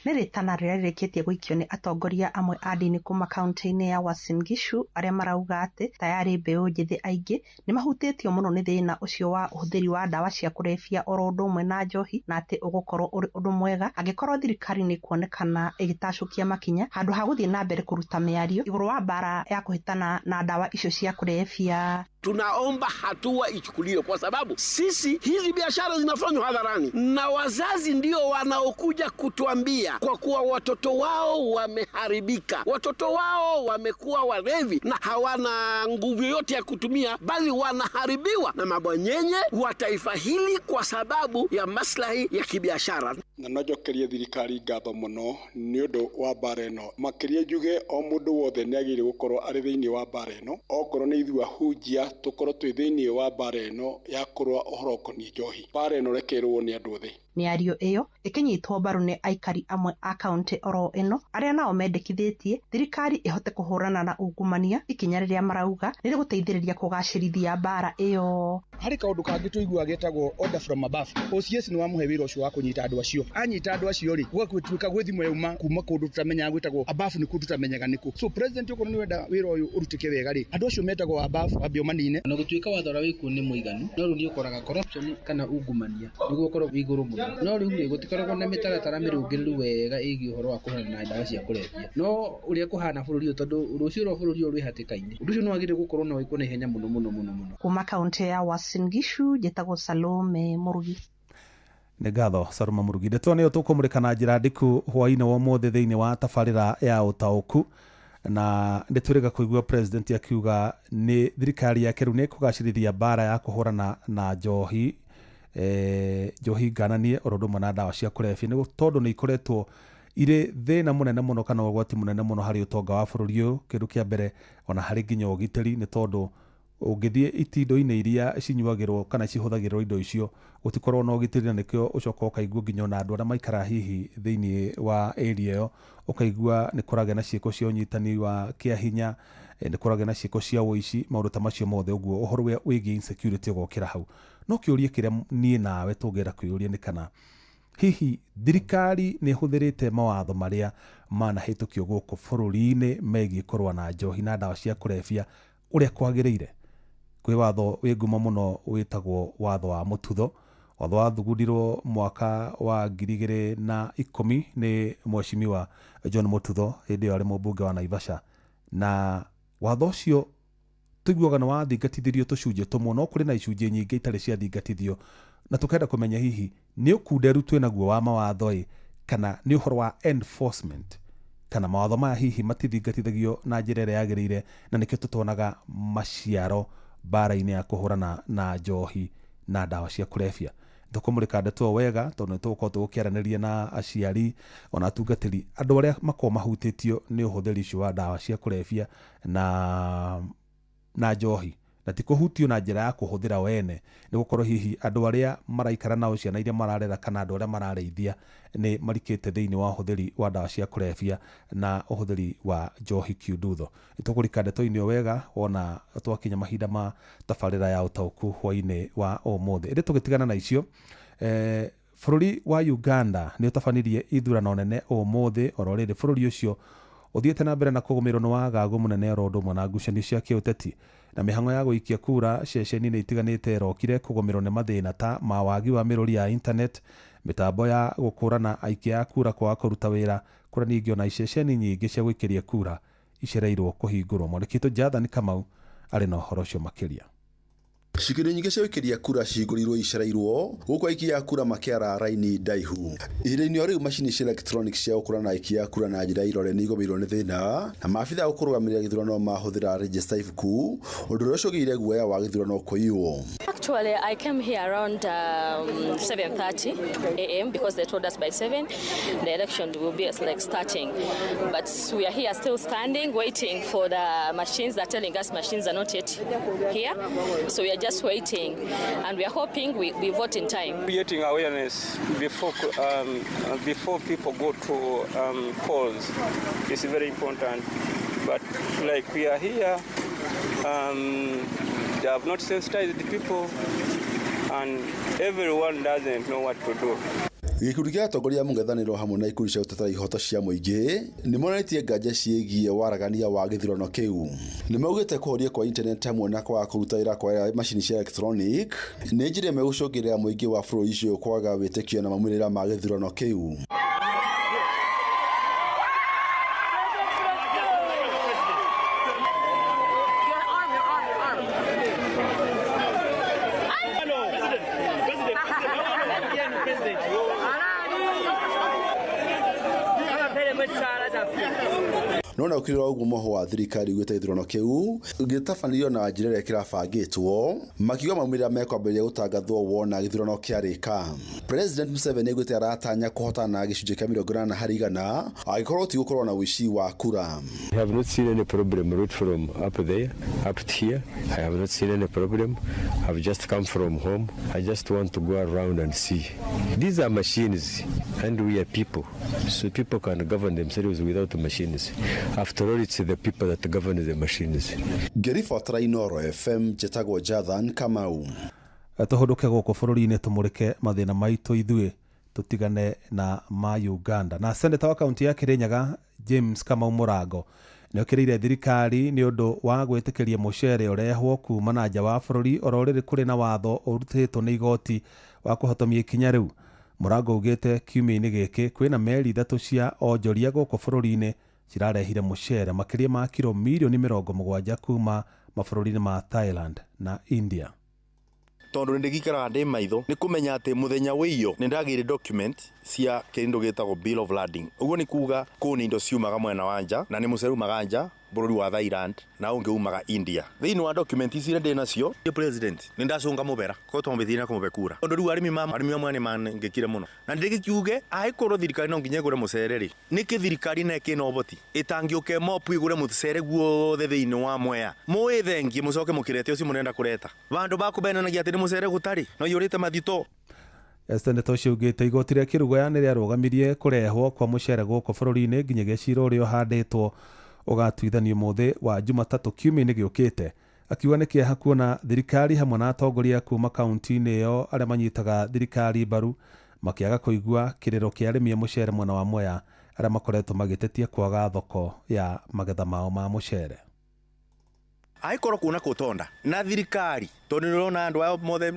Nĩ rĩtana rĩrĩa rĩrĩkĩtie gũikio nĩ atongoria amwe a ndini kuma kaunti-inĩ ya Uasin Gishu arĩa marauga atĩ tayarĩ mbeũ njĩthĩ aingĩ nĩ mahutĩtio mũno nĩ thĩna ũcio wa ũhũthĩri wa ndawa cia kũrebia oro ũndũ ũmwe na njohi na atĩ ũgũkorwo ũrĩ ũndũ mwega angĩkorwo thirikari nĩ kuonekana ĩgĩtacũkia makinya handũ ha gũthiĩ na mbere kũruta mĩario igũrũ wa mbara ya kũhĩtana na ndawa icio cia kũrebia. Tunaomba hatua ichukuliwe kwa sababu sisi hizi biashara zinafanywa hadharani na wazazi ndio wanaokuja kutuambia kwa kuwa watoto wao wameharibika, watoto wao wamekuwa walevi na hawana nguvu yote ya kutumia, bali wanaharibiwa na mabwanyenye wa taifa hili kwa sababu ya maslahi ya kibiashara. Na no njokerie thirikari ngatho mũno nĩ ũndũ wa mbara ĩno, makĩria njuge o mũndũ wothe nĩ agĩrĩire gũkorwo arĩ thĩinĩ wa mbara ĩno, okorwo nĩ ithuĩ ahunjia tũkorwo twĩ thĩinĩ wa mbara ĩno ya kũrũa ũhoro ũkoniĩ njohi. Mbara ĩno rekerwo nĩ andũ othe. Mĩario ĩyo ĩkĩnyitwo mbaru nĩ aikari amwe a kaunti oro ĩno arĩa nao mendekithĩtie thirikari ĩhote kũhũrana na ungumania ikinya rĩrĩa marauga nĩ rĩgũteithĩrĩria kũgacĩrithia mbara ĩyo. Harĩ kaũndũ kangĩ tũiguaga getagwo order from above. OCS nĩ wamũhe wĩra ũcio wa kũnyita andũ acio. Anyita andũ acio rĩ, gũgatuĩka gwĩ thimũ yauma kuma kũndũ tũtamenyaga gwĩtagwo above nĩ kũndũ tũtamenyaga nĩkũ. So president okorwo nĩ wenda wĩra ũyũ ũrutĩke wega rĩ, andũ acio metagwo above wambe ũmanine. Ona gũtuĩka watho ũrĩa wĩkuo nĩ mũiganu, no rĩu nĩ ũkoraga corruption kana ungumania nĩguo ũkorwo wĩ igũrũ mũno. No rĩu rĩ, gũtikoragwo na mĩtaratara mĩrũngĩrĩru wega ĩgiĩ ũhoro wa kũhũrana na ndawa cia kũrebia. No ũrĩa kũhana bũrũri ũyũ, tondũ rũciũ rwa bũrũri ũyũ rwĩ hatĩka-inĩ, ũndũ ũcio nĩ wagĩrĩire gũkorwo na wĩkwo na ihenya mũno mũno mũno mũno. Kuma kaunti ya Uasin Gishu, njĩtagwo Salome Mũrugi. Nĩ ngatho Salome Mũrugi. Ndeto nĩyo tũkũmũrĩka na njĩra ndiku hwaĩ-inĩ wa ũmũthĩ thĩinĩ wa tabarĩra ya ũtaũku, na nĩ twĩrĩga kũigua president akiuga nĩ thirikari yake rĩu nĩ ĩkũgacĩrithia mbara ya kũhũrana na njohi njohi ngananie oro ũndũ ũmwe na ndawa cia kũrebia nĩ tondũ nĩ ikoretwo irĩ thĩna mũnene mũno kana ũgwati mũnene mũno harĩ ũtonga wa bũrũri ũyũ. Kĩndũ kĩa mbere ona harĩ nginya ũgitĩri, nĩ tondũ ũngĩthiĩ itindo-inĩ iria cinyuagĩrwo kana cihũthagĩrwo indo icio gũtikorwo na ũgitĩri, na nĩkĩo ũcoka ũkaigua nginya ona andũ arĩa maikara hihi thĩinĩ wa area ĩyo ũkaigua nĩ kũragĩa na ciĩko cia ũnyitani wa kĩa hinya, nĩ kũragĩa na ciĩko cia ũici, maũndũ ta macio mothe. Ũguo ũhoro wĩgiĩ insecurity ũgokĩra hau. No kĩũria kĩrĩa niĩ nawe tũngĩenda kwĩyũria nĩ kana hihi thirikari nĩ ĩhũthĩrĩte mawatho marĩa manahĩtũkio gũkũ bũrũri-inĩ megiĩ kũrũa na njohi na ndawa cia kũrebia ũrĩa kwagĩrĩire. Kwĩ watho wĩ ngumo mũno wĩtagwo watho wa mũtutho. Watho wathugundirwo mwaka wa 2010 nĩ mheshimiwa John Mututho hĩndĩ ĩyo arĩ mũmbunge wa Naivasha, na Watho ũcio tũiguaga nĩ wathingatithirio tũcunjĩ tũmwe, no kũrĩ na icunjĩ nyingĩ itarĩ ciathingatithio, na tũkenda kũmenya hihi nĩ ũkunderu twĩnaguo wa mawatho ĩ, kana nĩ ũhoro wa enforcement, kana mawatho maya hihi matithingatithagio na njĩra ĩrĩa yagĩrĩire, na nĩkĩo tũtonaga maciaro mbara-inĩ ya kũhũrana na njohi na ndawa cia kũrebia. Tũkũmũrĩka ndeto wega tondũ nĩ tũgũkorwo tũgũkĩaranĩria na aciari ona atungatĩri, andũ arĩa makoragwo mahutĩtio nĩ ũhũthĩri ũcio wa ndawa cia kũrebia na njohi, na ti kũhutio na njĩra ya kũhũthĩra wene, nĩ gũkorwo hihi andũ arĩa maraikara nao, ciana iria mararera kana andũ arĩa mararĩithia nĩ marikĩte thĩinĩ wa ũhũthĩri wa ndawa cia kũrebia na ũhũthĩri wa njohi kiundutho. Nĩ tũkũrika ndeto-inĩ ĩyo wega wona twakinya mahinda ma tabarĩra ya ũtaũku hwaĩ-inĩ wa ũmũthĩ. Ĩndĩ tũgĩtigana na icio, bũrũri wa Uganda nĩ ũtabanirie ithurano nene ũmũthĩ. Oro rĩrĩ bũrũri ũcio ũthiĩte na mbere na kũgũmĩrwo nĩ wagagu mũnene oro ũndũ ũmwe na ngucanio cia kĩũteti, na mĩhang'o ya gũikia kura ceceni-inĩ itiganĩte ĩrokire kũgũmĩrwo nĩ mathĩna ta ma wagi wa mĩrũri ya internet, mĩtambo ya gũkũrana aikia a kura kwaga kũruta wĩra, kũrĩa ningĩ ona iceceni nyingĩ cia gũikĩria kura icereirwo kũhingũrwo. Mwandĩki witũ Jathani Kamau arĩ na ũhoro ũcio makĩria. Cikĩrio nyingĩ cia gũikĩria kura cihingũrirwo icereirwo gũkũ aikia a kura makĩara raini ndaihu. Ihinda-inĩ o rĩu macini cia electronic cia gũkũrana aikia a kura na njĩra ya irore nĩ igũmĩirwo nĩ thĩna, na maabitha a kũrũgamĩrĩra gĩthurano mahũthĩra rejista ibuku, ũndũ ũrĩa ũcũngĩrĩirie guoya wa gĩthurano kũiywo. Actually, I came here around 7:30 a.m. because they told us by 7 the election will be like starting. But we are here still standing, waiting for the machines. They're telling us machines are not yet here. So we are just waiting, and we are hoping we vote in time. Creating awareness before people go to polls is very important. But like we are here, they have not sensitized the people, and everyone doesn't know what to do. Gĩkundi kĩa atongoria a mũng'ethanĩro hamwe na ikundi cia gũtetera ihoto cia mũingĩ nĩ monanĩtie nganja ciĩgiĩ waragania wa gĩthurano kĩu. Nĩ maugĩte kũhoria kwa internet hamwe na kwaga kũruta wĩra kwa macini cia electronic nĩ njĩra ĩmwe gũcũngĩrĩra mũingĩ wa bũrũri ũcio kwaga wĩtĩkio na maumĩrĩra ma gĩthurano kĩu. Nona ukirira ũguo moho wa thirikari ugĩte gĩthurano kĩu gĩtabanirio na njĩra ĩrĩa kĩrabangĩtwo, makiuga maumĩrĩra mekwambĩrĩria gũtangathwo wona gĩthurano kĩarĩka. President Museveni augĩte aratanya kũhotana na gĩcunjĩ kĩa 80 harĩ igana angĩkorwo ti gũkorwo na ũici wa kura. I have not seen any problem right from up there, up here. I have not seen any problem. I've just come from home. I just want to go around and see. These are machines and we are people. So people can govern themselves without machines. After all, it's the people that govern the machines. Ngĩribotera Inooro FM, njĩtagwo Jathan Kamau. Tũhũndũke gũkũ bũrũri-inĩ tũmũrĩke mathĩna maitũ ithuĩ tũtigane na ma Uganda. Na seneta wa kaunti ya Kirinyaga James Kamau Mũrango nĩ okĩrĩire thirikari nĩ ũndũ wa gwĩtĩkĩria mũcere ũrehwo kuma na nja wa bũrũri oro rĩrĩ kũrĩ na watho ũrutĩtwo nĩ igoti wa kũhotomia ikinya rĩu. Mũrango augĩte kiumia-inĩ gĩkĩ kwĩna meri 3 cia onjoria gũkũ bũrũri-inĩ cirarehire mũcere makĩria ma kiro mirioni 70 kuma mabũrũri-inĩ ma Thailand na India. Tondu ndigikaraga ndi maitho ni kumenya ati muthenya wiyo ni ndagire document cia kindu gitagwo bill of lading. Uguo ni kuga kuu ni indo ciumaga mwena wa nja na ni mucere umaga nja bururi wa Thailand na ungi umaga India. Thiini wa document ici ndi nacio president ni ndacunga mubera ko twambithire na kumube kura. Tondu riu arimi ma arimi amwe ni mangikire muno na ndigikiuge aikorwo thirikari no nginya igure mucere ri niki thirikari na ikina uboti itangiuke mopu igure mucere guothe thiini wa Mwea muithengie mucoke mukirete ucio munenda kureta bandu bakubenanagia ati ni mucere gutari no yurite mathito. Seneta ũcio augĩte igoti rĩa Kĩrũgũya nĩ rĩarũgamirie kũrehwo kwa mũcere gũkũ bũrũri-inĩ nginyagia cira ũrĩa ũhandĩtwo ũgatuithanio mũthĩ wa Jumatatũ kiumia-inĩ gĩũkĩte. Akiuga nĩ kĩeha kuona thirikari hamwe na atongoria kuma kaunti-inĩ ĩyo arĩa manyitaga thirikari mbaru makĩaga kũigua kĩrĩro kĩa arĩmi a mũcere mwena wa Mwea arĩa makoretwo magĩtetia kwaga thoko ya magetha mao ma mũcere. Aikorwo kuna kutonda na thirikari Tondu nĩ ũrona andũ aya mothe,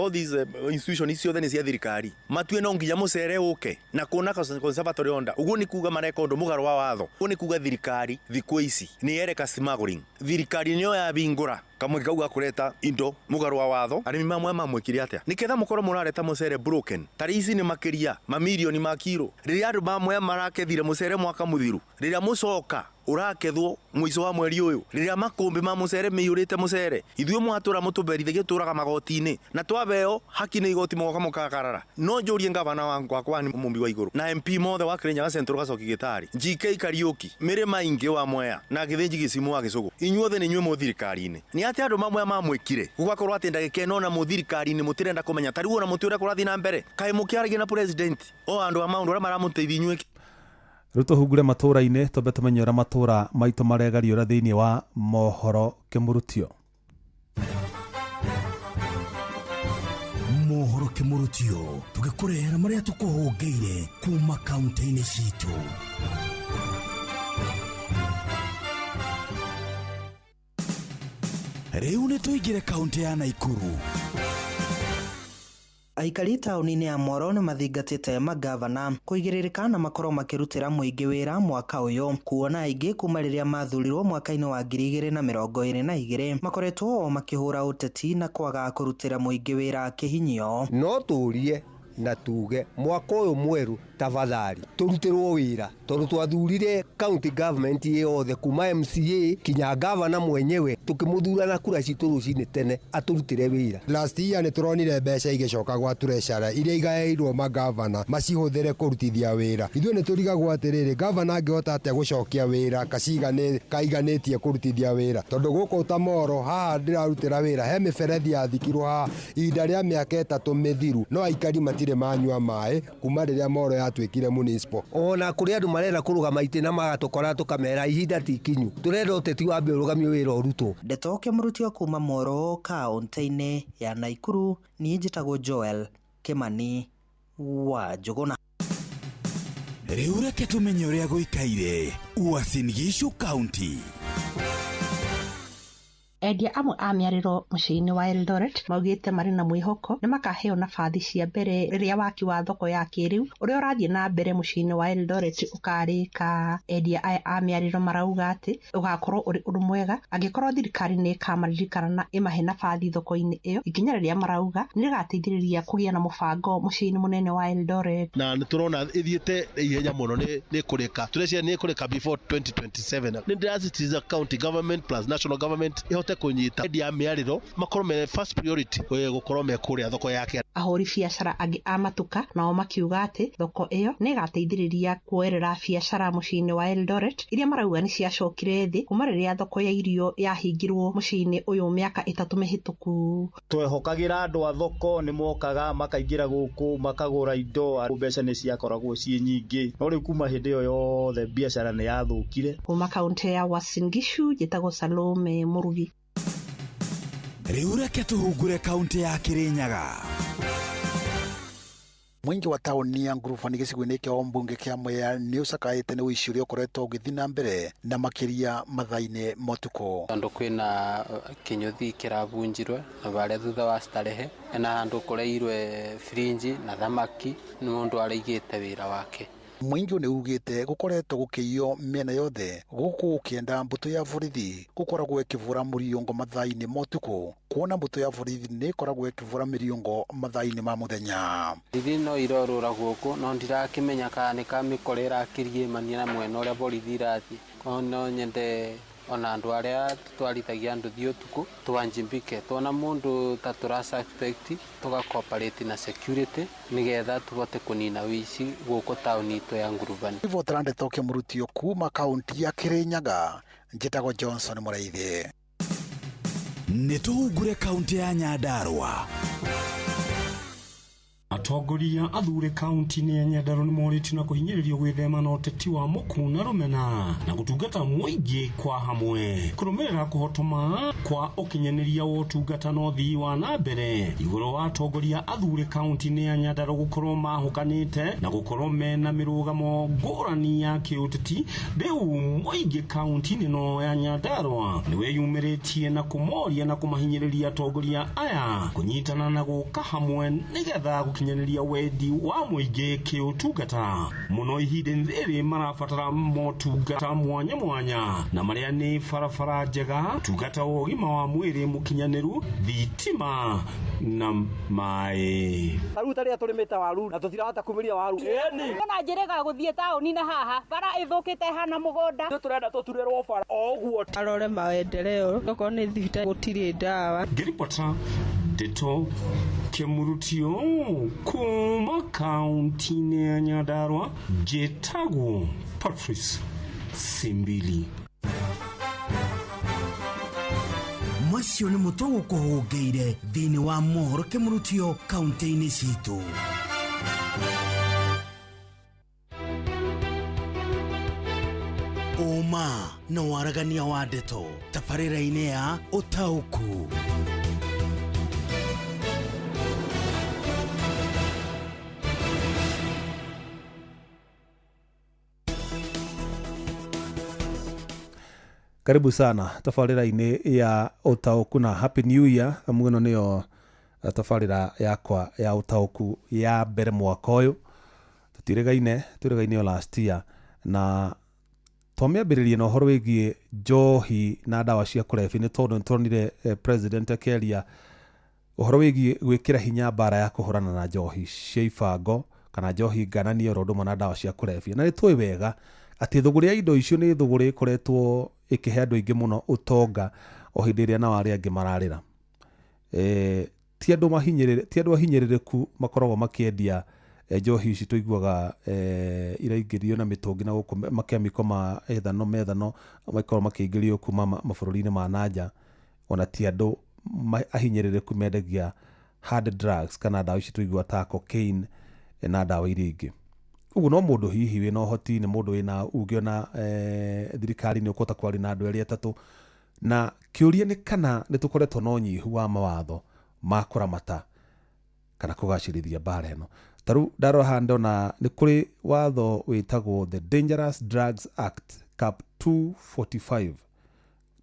all these institutions ici ciothe nĩ cia thirikari, matue no nginya mũcere ũke na kuona conservatory order. Ũguo nĩ kuga mareka ũndũ mũgarũ wa watho. Ũguo nĩ kuga thirikari thikũ ici nĩ yereka smuggling. Thirikari nĩyo yabingũra kamweke kau ga kũreta indo mũgarũ wa watho. Arĩmi mamwe mamwĩkire atĩa nĩketha mũkorwo mũrareta mũcere broken tarĩ ici nĩ makĩria mamirioni ma kiro. Rĩrĩa andũ mamwe marakethire mũcere mwaka mũthiru, rĩrĩa mũcoka ũrakethwo mũico wa mweri ũyũ, rĩrĩa makũmbĩ ma mũcere mĩiyũrĩte mũcere, ithuĩ mwatũra mũtũberithia tũraga magoti-inĩ na twabeo haki nĩ igoti mũgoka mũkagarara. No njũrie ngavana wakwa nĩ mũmbi wa igũrũ na MP mothe wa Kirinyaga Central Gacoki Gĩtarĩ, GK Kariuki, Mĩrĩ Maingĩ wa Mwea na Gĩthĩnji Gĩcimu wa Gĩcũgũ, inyuothe nĩ inyuĩ mũ thirikari-inĩ. Nĩ atĩa andũ mamwe mamwĩkire gũgakorwo atĩ ndagĩka ĩno ona mũ thirikari-inĩ mũtirenda kũmenya tarĩu ona mũtĩ ũrĩa kũrathiĩ na mbere? Kaĩ mũkĩaragia na president o andũ a maũndũ arĩa maramũteithia inyuĩ? Rĩu tũhungure matũra-inĩ twambe tũmenye ũrĩa matũra maitũ maregariũra thĩinĩ wa mohoro kĩmũrutio. Mohoro kĩmũrutio tũgĩkũrehera marĩa tũkũhũngĩire kuma kaunti-inĩ citũ. Rĩu nĩ tũingĩre kaunti ya Naikuru. Aikari taũni-inĩ ya Moro nĩ mathingatĩte magavana kũigĩrĩrĩka na makorwo makĩrutĩra mũingĩ wĩra mwaka ũyũ, kuona aingĩ kuma rĩrĩa mathurirwo mwaka-inĩ wa 2022 makoretwo o makĩhũra ũteti na kwaga kũrutĩra mũingĩ wĩra kĩhinyio. No tũrie na tuge mwaka ũyũ mwerũ tafadhali tũrutĩrwo wĩra, tondũ twathurire county government yothe kuma MCA kinya gavana mwenyewe tukĩmũthura na kura citũ rũcinĩ tene atũrutĩre wĩra. Last year nĩ tũronire mbeca igĩcoka gwa treasury iria igaĩirwo magavana macihũthĩre kũrutithia wĩra. Ithuĩ nĩ tũrigagwo atĩrĩrĩ, gavana angĩhota atĩa gũcokia wĩra kaiganĩtie kũrutithia wĩra, tondũ gũkũ ta Moro haha ndĩrarutĩra wĩra he mĩberethi yathikirwo haha ihinda rĩa mĩaka 3 mĩthiru, no aikari matirĩ manyua maĩ kuma rĩrĩa Moro yatuĩkire municipal. Ona kũrĩ andũ marenda kũrũgama itĩ na magatũkora tũkamera ihinda ti ikinyu, tũrenda ũteti wambe ũrũgamio wĩra ũrutwo. Ndeto kĩmũrutio kuma Moro kaunti-inĩ ya Naikuru, niĩ njĩtagwo Joel Kimani wa Njũgũna. Rĩu reke tũmenye ũrĩa gũikaire Uasin Gishu County. Endia amwe a mĩarĩro mũciĩ-inĩ wa Eldoret maugĩte marĩ na mwĩhoko nĩ makaheo nabathi cia mbere rĩrĩa waki wa thoko ya kĩrĩu ũrĩa ũrathiĩ na mbere mũciĩ-inĩ wa Eldoret ũkarĩka. Endia aya a mĩarĩro marauga atĩ ũgakorwo ũrĩ ũndũ mwega angĩkorwo thirikari nĩ ĩkamaririkana na ĩmahe nabathi thoko-inĩ ĩyo, ikinya rĩrĩa marauga nĩ rĩgateithĩrĩria kũgĩa na mũbango mũciĩ-inĩ mũnene wa Eldoret. Na nĩ tũrona ĩthiĩte ihenya mũno nĩ kũrĩka, tũreciria nĩ kũrĩka before 2027. Nĩ ndĩrasisitiza county government plus national government ihote kũnyita endia mĩarĩro makorwo me first priority gũkorwo me kũrĩa thoko yake. Ahũri biacara angĩ a matuka nao makiuga atĩ thoko ĩyo nĩ ĩgateithĩrĩria kuoerera biacara mũciĩ-inĩ wa Eldoret iria marauga nĩ ciacokire thĩ kuma rĩrĩa thoko ya irio yahingirwo mũciĩ-inĩ ũyũ mĩaka 3 mĩhĩtũku. Twehokagĩra andũ a thoko nĩ mokaga makaingĩra gũkũ makagũra indo, mbeca nĩ ciakoragwo ciĩ nyingĩ, no rĩu kuma hĩndĩ ĩyo yothe biacara nĩ yathũkire. Kuma kaunti ya Uasin Gishu njĩtagwo Salome Mũrugi. Rĩu reke tũhungure kaunti ya Kirinyaga. Mũingĩ wa taũni ya Ngurubani gĩcigo-inĩ kĩa ũmbunge kĩa Mwea nĩ ũcakaĩte nĩ ũici ũrĩa ũkoretwo ũgĩthiĩ na mbere na makĩria mathaa-inĩ ma ũtukũ. Tondũ kwĩna kĩnyũthi kĩrabunjirwe na barĩa thutha wa starehe na handũ kũreirwe firinji na thamaki nĩ mũndũ araigĩte wĩra wake. Mũingĩ nĩ ugĩte gũkoretwo gũkĩiywo mĩena yothe gũkũ gũkĩenda mbũtũ ya borithi gũkoragwo ĩkĩvũra mũriongo mathaa-inĩ ma ũtukũ, kuona mbũtũ ya borithi nĩ ĩkoragwo ĩkĩvũra mĩriongo mathaa-inĩ ma mũthenya. Borithi no irorũra gũkũ no ndirakĩmenya kana nĩ kamĩkora ĩrakĩriĩmania na mwena ũrĩa borithi irathiĩ. No nyende ona andũ arĩa tũtwarithagia nduthi ũtukũ twanjimbike, tuona mũndũ ta tũra suspect tũga cooperate na security nigetha tũhote kũnina ũici gũkũ taũni itũ ya Ngurubani. Ribotera ndeto kĩmũrutio kuma kaunti ya Kirinyaga, njĩtagwo Johnson Mũraithi. Nĩ tũhungure kaunti ya Nyandarua. Atongoria athure kaunti-inĩ ya Nyandarua nĩmorĩtio na kũhinyĩrĩrio gwĩthema na ũteti wa mũku na rũmena na gũtungata mũingĩ kwa hamwe kũrũmĩrĩra kũhotoma kwa ũkinyanĩria wa ũtungata na ũthii wa na mbere igũrũ wa atongoria athure kaunti-inĩ ya Nyandarua gũkorwo mahũkanĩte na gũkorwo mena mĩrũgamo ngũrani ya kĩũteti. Rĩu mũingĩ kaunti-inĩ ĩno ya Nyandarua nĩwĩyumĩrĩtie na kũmoria na kũmahinyĩrĩria atongoria aya kũnyitana na gũka hamwe nĩgetha gũkinyanĩria wendi wa mũingĩ kĩũtungata mũno ihinda-inĩ rĩrĩ marabatara motungata mwanya mwanya na marĩa nĩ barabara njega, tungata wa ũgima wa mwĩrĩ mũkinyanĩru, thitima na maĩ. Tarĩu tarĩa tũrĩmĩte waru na tũtirahota kumĩria waru. Ona njĩrĩga gũthiĩ taũni na haha bara ĩthũkĩte hana mũgũnda. Tũrenda tũturĩrwo bara o ũguo. Arore maendeleo okorwo nĩ thibitarĩ gũtirĩ ndawa. Ngĩribota ndeto Kĩmurutio kuma kaunti-inĩ ya Nyandarua, njĩtagwo Patrice Simbili. Macio nĩ mũtwe gũkũhũngĩire thĩinĩ wa mohoro kĩmurutio kaunti-inĩ citũ. Ũma na waragania wa ndeto tabarĩra-inĩ ya ũtaũku. Karibu sana tabarĩra-inĩ ya ũtaũku na Happy New Year. Amu ĩno nĩyo tabarĩra yakwa ya ũtaũku ya mbere mwaka ũyũ. Tũtirĩgaine, twĩrĩgaine o last year na twamĩambĩrĩrie na ũhoro wĩgiĩ njohi na ndawa cia kũrebia nĩ tondũ nĩtũronire president akĩaria ũhoro wĩgiĩ gwĩkĩra hinya mbara ya kũhũrana na njohi cia ibango kana njohi ngananie oro ũndũ ũmwe na ndawa cia kũrebia. Na nĩ tũĩ wega atĩ thũgũrĩ ya indo icio nĩ thũgũrĩ ĩkoretwo ĩkĩhe andũ aingĩ mũno ũtonga o hĩndĩ ĩrĩa nao arĩa angĩ mararĩra. Ti andũ ahinyĩrĩrĩku makoragwo makĩendia njohi ici tũiguaga iraingĩrio na mĩtũngi na gũkũ makemiko ma ethano methano makoragwo makĩingĩrio kuma mabũrũri-inĩ ma nanja. Ona ti andũ ahinyĩrĩrĩku mendagia hard drugs kana ndawa ici tũiguaga ta cocaine na ndawa iria ingĩ. Ũguo no mũndũ hihi wĩna ũhoti, nĩ mũndũ wĩna uge ona thirikari nĩ ũkũhota kwaria na andũ erĩ atatũ. Na kĩũria nĩ kana nĩ tũkoretwo na ũnyihu wa mawatho ma kũramata kana kũgacĩrithia mbara ĩno. Ta rĩu ndarora haha ndona nĩ kũrĩ watho wĩtagwo The Dangerous Drugs Act Cap 245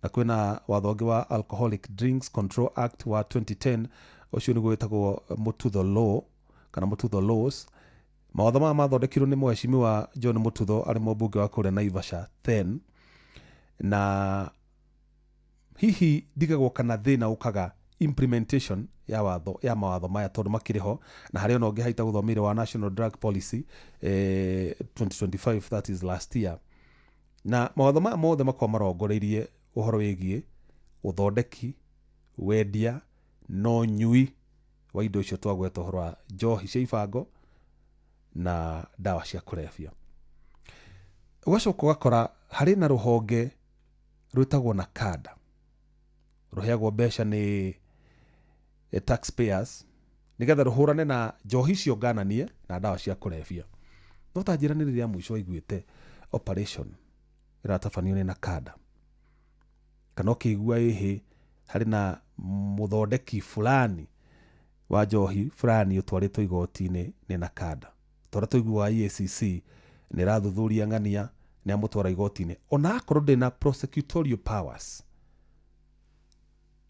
na kwĩna watho ũngĩ wa Alcoholic Drinks Control Act wa 2010, ũcio nĩguo wĩtagwo Mututho Law kana Mututho Laws. Mawatho maya mathondekirwo nĩ mheshimiwa John Mututho arĩ mũmbunge wa kũrĩa Naivasha then, na hihi ndigagwo kana thĩna ũkaga implementation ya watho ya mawatho maya tondũ makĩrĩ ho na harĩ ona ũngĩ haita gũthomeire wa National Drug Policy 2025, that is last year. Na mawatho maya mothe makoragwo marongoreirie ũhoro wĩgiĩ ũthondeki, wendia na ũnyui wa indo icio twagweta ũhoro wa njohi cia ibango na ndawa cia kũrebia. Ũgacoka ũgakora harĩ na rũhonge rwĩtagwo NACADA, rũheagwo mbeca nĩ taxpayers nĩgetha rũhũrane na njohi icio ngananie na ndawa cia kũrebia. No ta njĩra nĩ rĩrĩa mũico aiguĩte operation ĩratabanio nĩ NACADA, kana ũkĩigua ĩhĩ harĩ na mũthondeki fulani wa njohi fulani ũtwarĩtwo igoti-inĩ nĩ NACADA. Tondũ tũiguaga EACC nĩ ĩrathuthuria ng'ania nĩ amũtwara igoti-inĩ, ona akorwo ndĩna prosecutorial powers,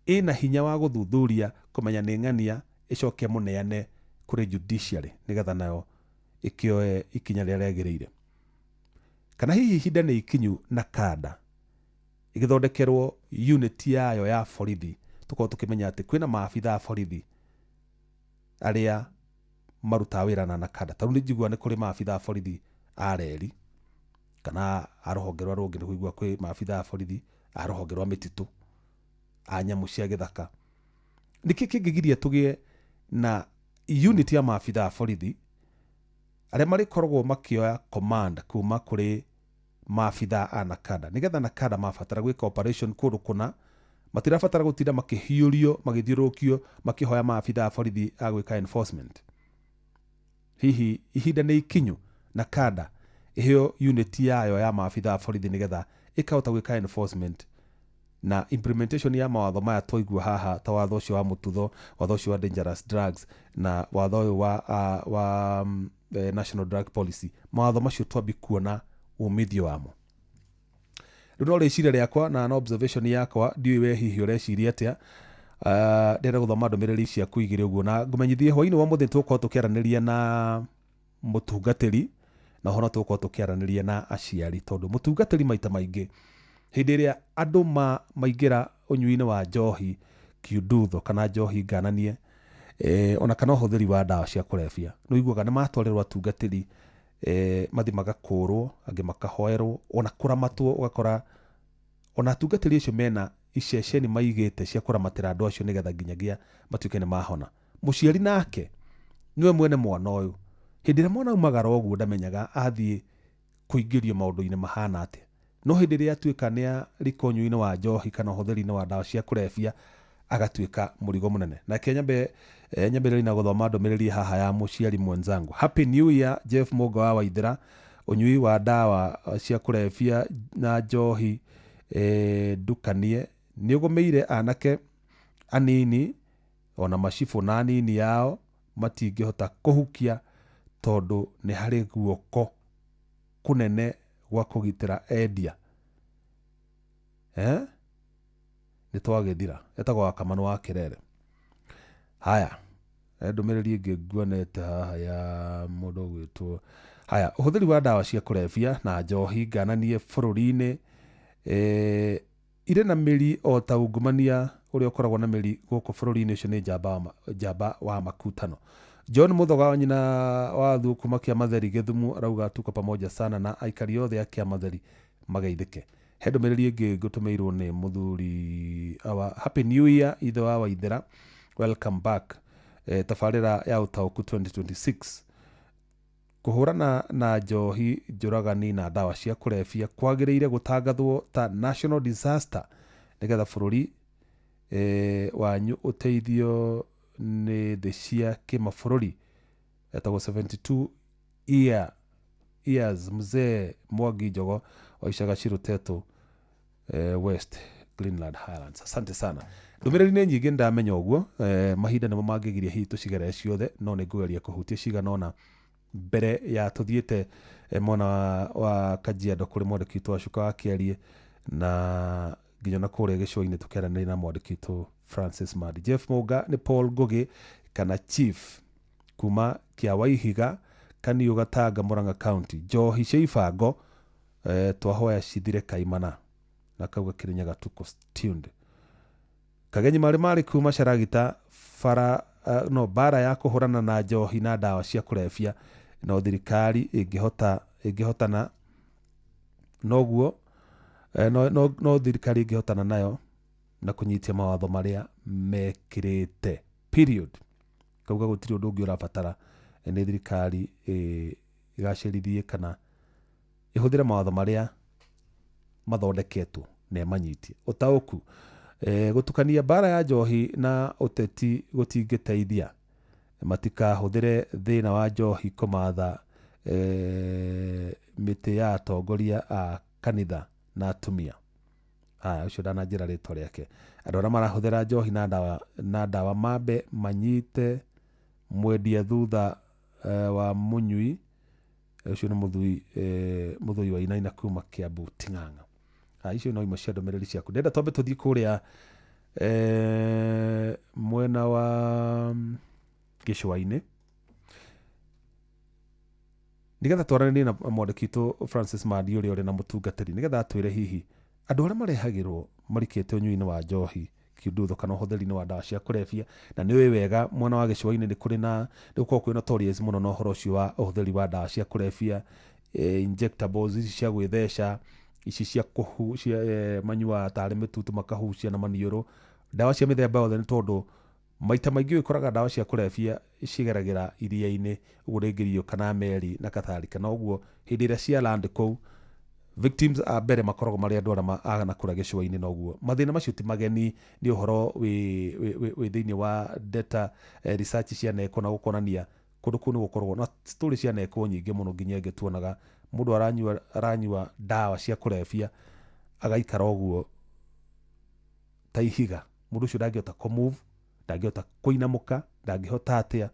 ĩna hinya wa gũthuthuria kũmenya nĩ ng'ania ĩcoke mũneane kũrĩ judiciary nĩgetha nayo ĩkĩoe ikinya rĩrĩa rĩagĩrĩire. Kana hihi ihinda nĩ ikinyu NACADA ĩgĩthondekerwo unit yayo ya borithi, tũkorwo tũkĩmenya atĩ kwĩna maabitha a borithi arĩa marutaga wĩra na NACADA. Ta rĩu nĩ njiguaga nĩ kũrĩ maabitha a borithi a reri kana a rũhonge rwa rũngĩ, nĩ kũigua kwĩ maabitha a borithi a rũhonge rwa mĩtitũ, a nyamũ cia gĩthaka. Nĩkĩ kĩngĩgiria tũgĩe na unit ya maabitha a borithi arĩa marĩkoragwo makĩoya command kuma kũrĩ maabitha a NACADA, nĩgetha NACADA mabatara gwĩka operation kũndũ kũna matirabatara gũtinda makĩhiũrio magĩthiũrũrũkio makĩhoya maabitha a borithi a gwĩka enforcement. Hihi ihinda nĩ ikinyu na kada iheo unit yayo ya maabitha a borithi nigetha ikahota gwĩka enforcement na implementation ya mawatho maya twaigua haha, ta watho ũcio wa mũtutho, watho ũcio wa dangerous drugs na watho ũyũ wa national drug policy? Mawatho macio twambi kuona umithio wamo. Rĩu no rĩciria rĩakwa na no observation yakwa, ndiũĩ we hihi ũreciria atĩa. Ndĩrenda gũthoma ndũmĩrĩri ciaku igĩrĩ ũguo na ngũmenyithie hwainĩ wa mũthĩ tũgũkorwo tũkĩaranĩria na mũtungatĩri, na ũhoro tũgũkorwo tũkĩaranĩria na aciari, tondũ mũtungatĩri maita maingĩ hĩndĩ ĩrĩa andũ maingĩra ũnyui-inĩ wa njohi kiundutho kana njohi ngananie, ona kana ũhũthĩri wa ndawa cia kũrebia, nĩ ũiguaga nĩ matwarĩrwo atungatĩri, mathi magakũrwo, angĩ makahoerwo, ona kũramatwo. Ũgakora ona atungatĩri acio mena iceceni maigĩte cia kũramatĩra andũ acio nĩgetha nginyagia matuĩke nĩ mahona. Mũciari nake nĩwe mwene mwana ũyũ, hĩndĩ ĩrĩa mwana aumagara ũguo ndamenyaga athiĩ kũingĩrio maũndũ-inĩ mahana atĩa, no hĩndĩ ĩrĩa atuĩka nĩ arika ũnyui-inĩ wa njohi kana ũhũthĩri-inĩ wa ndawa cia kũrebia, agatuĩka mũrigo mũnene. Nake nyambe nyambĩrĩrie na gũthoma ndũmĩrĩri haha ya mũciari mwenzangu. Happy New Year, Jeff Mũnga wa Waithĩra. Ũnyui wa ndawa cia kũrebia na njohi ndukanie nĩ ũgũmĩire anake anini, ona macibũ na anini yao matingĩhota kũhukia tondũ nĩ harĩ guoko kũnene gwa kũgitĩra endia. Nĩ twagĩthira. Etagwo Wakamanu wa Kĩrere. Haya, ndũmĩrĩri ĩngĩ nguonete haha ya mũndũ ũgwĩtwo haya, ũhũthĩri wa ndawa cia kũrebia na njohi ngananie bũrũri-inĩ irĩ na mĩri o ta ungumania ũrĩa ũkoragwo na mĩri gũkũ bũrũri-inĩ. Ũcio nĩ njamba wa makutano John Muthoga wa nyina wa thu kuma Kĩamatheri Gĩthumu, arauga tuko pamoja sana na aikari othe a Kĩamatheri mageithĩke. He ndũmĩrĩri ĩngĩ ngũtũmĩirwo nĩ mũthuri awa. Happy New Year, ithe wa Waithĩra, welcome back. Tabarĩra ya ũtaũku 2026, kũhũrana na njohi njũragani na ndawa cia kũrebia kwagĩrĩire gũtangathwo ta national disaster nĩgetha bũrũri wanyu ũteithio nĩ thĩ cia kĩmabũrũri. Etagwo 72 years mzee Mwangi Njogo wa Icaga Cirutetu, West Greenland Highlands. Asante sana. Ndũmĩrĩri nĩ nyingĩ, ndamenya ũguo, mahinda nĩmo mangĩgiria hihi tũcigerere ciothe, no nĩ ngũgeria kũhutia cigana ũna mbere ya tũthiĩte mwena wa Kajiado kũrĩ mwandĩki witũ wa Cuka wa Kĩarie, na nginya na kũrĩa gĩcũa-inĩ tũkĩaranĩria na mwandĩki witũ Francis Madi. Jeff Mũnga nĩ Paul Ngugi kana Chief kuma Kĩa Waihiga, Kaniũ, Gatanga, Murang'a County. Njohi cia ibango, twahoya cithire kaimana na kauga Kirinyaga tuko tuned. Kagenyi marĩ marĩ kuma Caragita bara, no bara ya kũhũrana na njohi na ndawa cia kũrebia no thirikari ĩngĩhota ĩngĩhotana noguo, no thirikari ĩngĩhotana nayo na kũnyitia mawatho marĩa mekĩrĩte, period. Kauga gũtirĩ ũndũ ũngĩ ũrabatara, nĩ thirikari ĩgacĩrithie kana ĩhũthĩre mawatho marĩa mathondeketwo na ĩmanyitie. Ũtaũku, gũtukania mbara ya njohi na ũteti gũtingĩteithia. Matikahũthĩre thĩna wa njohi kũmatha mĩtĩ ya atongoria a kanitha na atumia. Haya, ũcio ndananjĩra rĩtwa rĩake. Andũ arĩa marahũthĩra njohi na ndawa mambe manyite mwendia thutha wa mũnyui. Ũcio nĩ mũthui wa Inaina kuma Kiambu Ting'ang'a. Ha, icio no imwe cia ndũmĩrĩri ciaku. Ndĩrenda twambe tũthiĩ kũrĩa mwena wa gĩcũa-inĩ nĩgetha twaranĩrie na mwandĩki witũ Francis Mandi ũrĩa ũrĩ na mũtungatĩri, nĩgetha atwĩre hihi andũ arĩa marehagĩrwo marikĩte ũnyui-inĩ wa njohi kiundutho kana ũhũthĩri-inĩ wa ndawa cia kũrebia. Na nĩ ũĩ wega mwena wa gĩcũa-inĩ nĩ kũrĩ na nĩ gũkoragwo kwĩ notorious mũno na ũhoro ũcio wa ũhũthĩri wa ndawa cia kũrebia, injectables ici cia gwĩtheca, ici cia kũhu cia manyuaga tarĩ mĩtutu makahucia na maniũrũ, ndawa cia mĩthemba yothe, nĩ tondũ maita maingĩ ũkoraga ndawa cia kũrebia cigeragĩra iria-inĩ ũguo, rĩngĩ kana meri na katharika, na ũguo hĩndĩ ĩrĩa cia land kũu, victims a mbere makoragwo marĩ andũ arĩa agana kũrĩa gĩcũa-inĩ. Na ũguo mathĩna macio ti mageni, nĩ ũhoro wĩ thĩinĩ wa data, research cianekwo na gũkonania Kũndũ kũu nĩ gũkoragwo na story cianekwo nyingĩ mũno, nginya ĩngĩ tuonaga mũndũ aranyua ndawa cia kũrebia agaikara ũguo ta ihiga. Mũndũ ũcio ndangĩhota kũmove, ndangĩhota kũinamũka, ndangĩhota atĩa.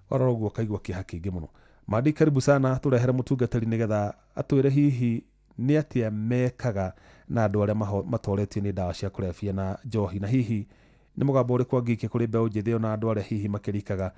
Warora ũguo ũkaigua kĩeha kĩingĩ mũno. Mandi, karibu sana, tũrehere mũtungatĩri nĩgetha atwĩre hihi nĩ atĩa mekaga na andũ arĩa matoretio nĩ ndawa cia kũrebia na njohi, na hihi nĩ mũgambo ũrĩkũ angĩikia kũrĩ mbeũ njĩthĩ ona andũ arĩa hihi makĩrikaga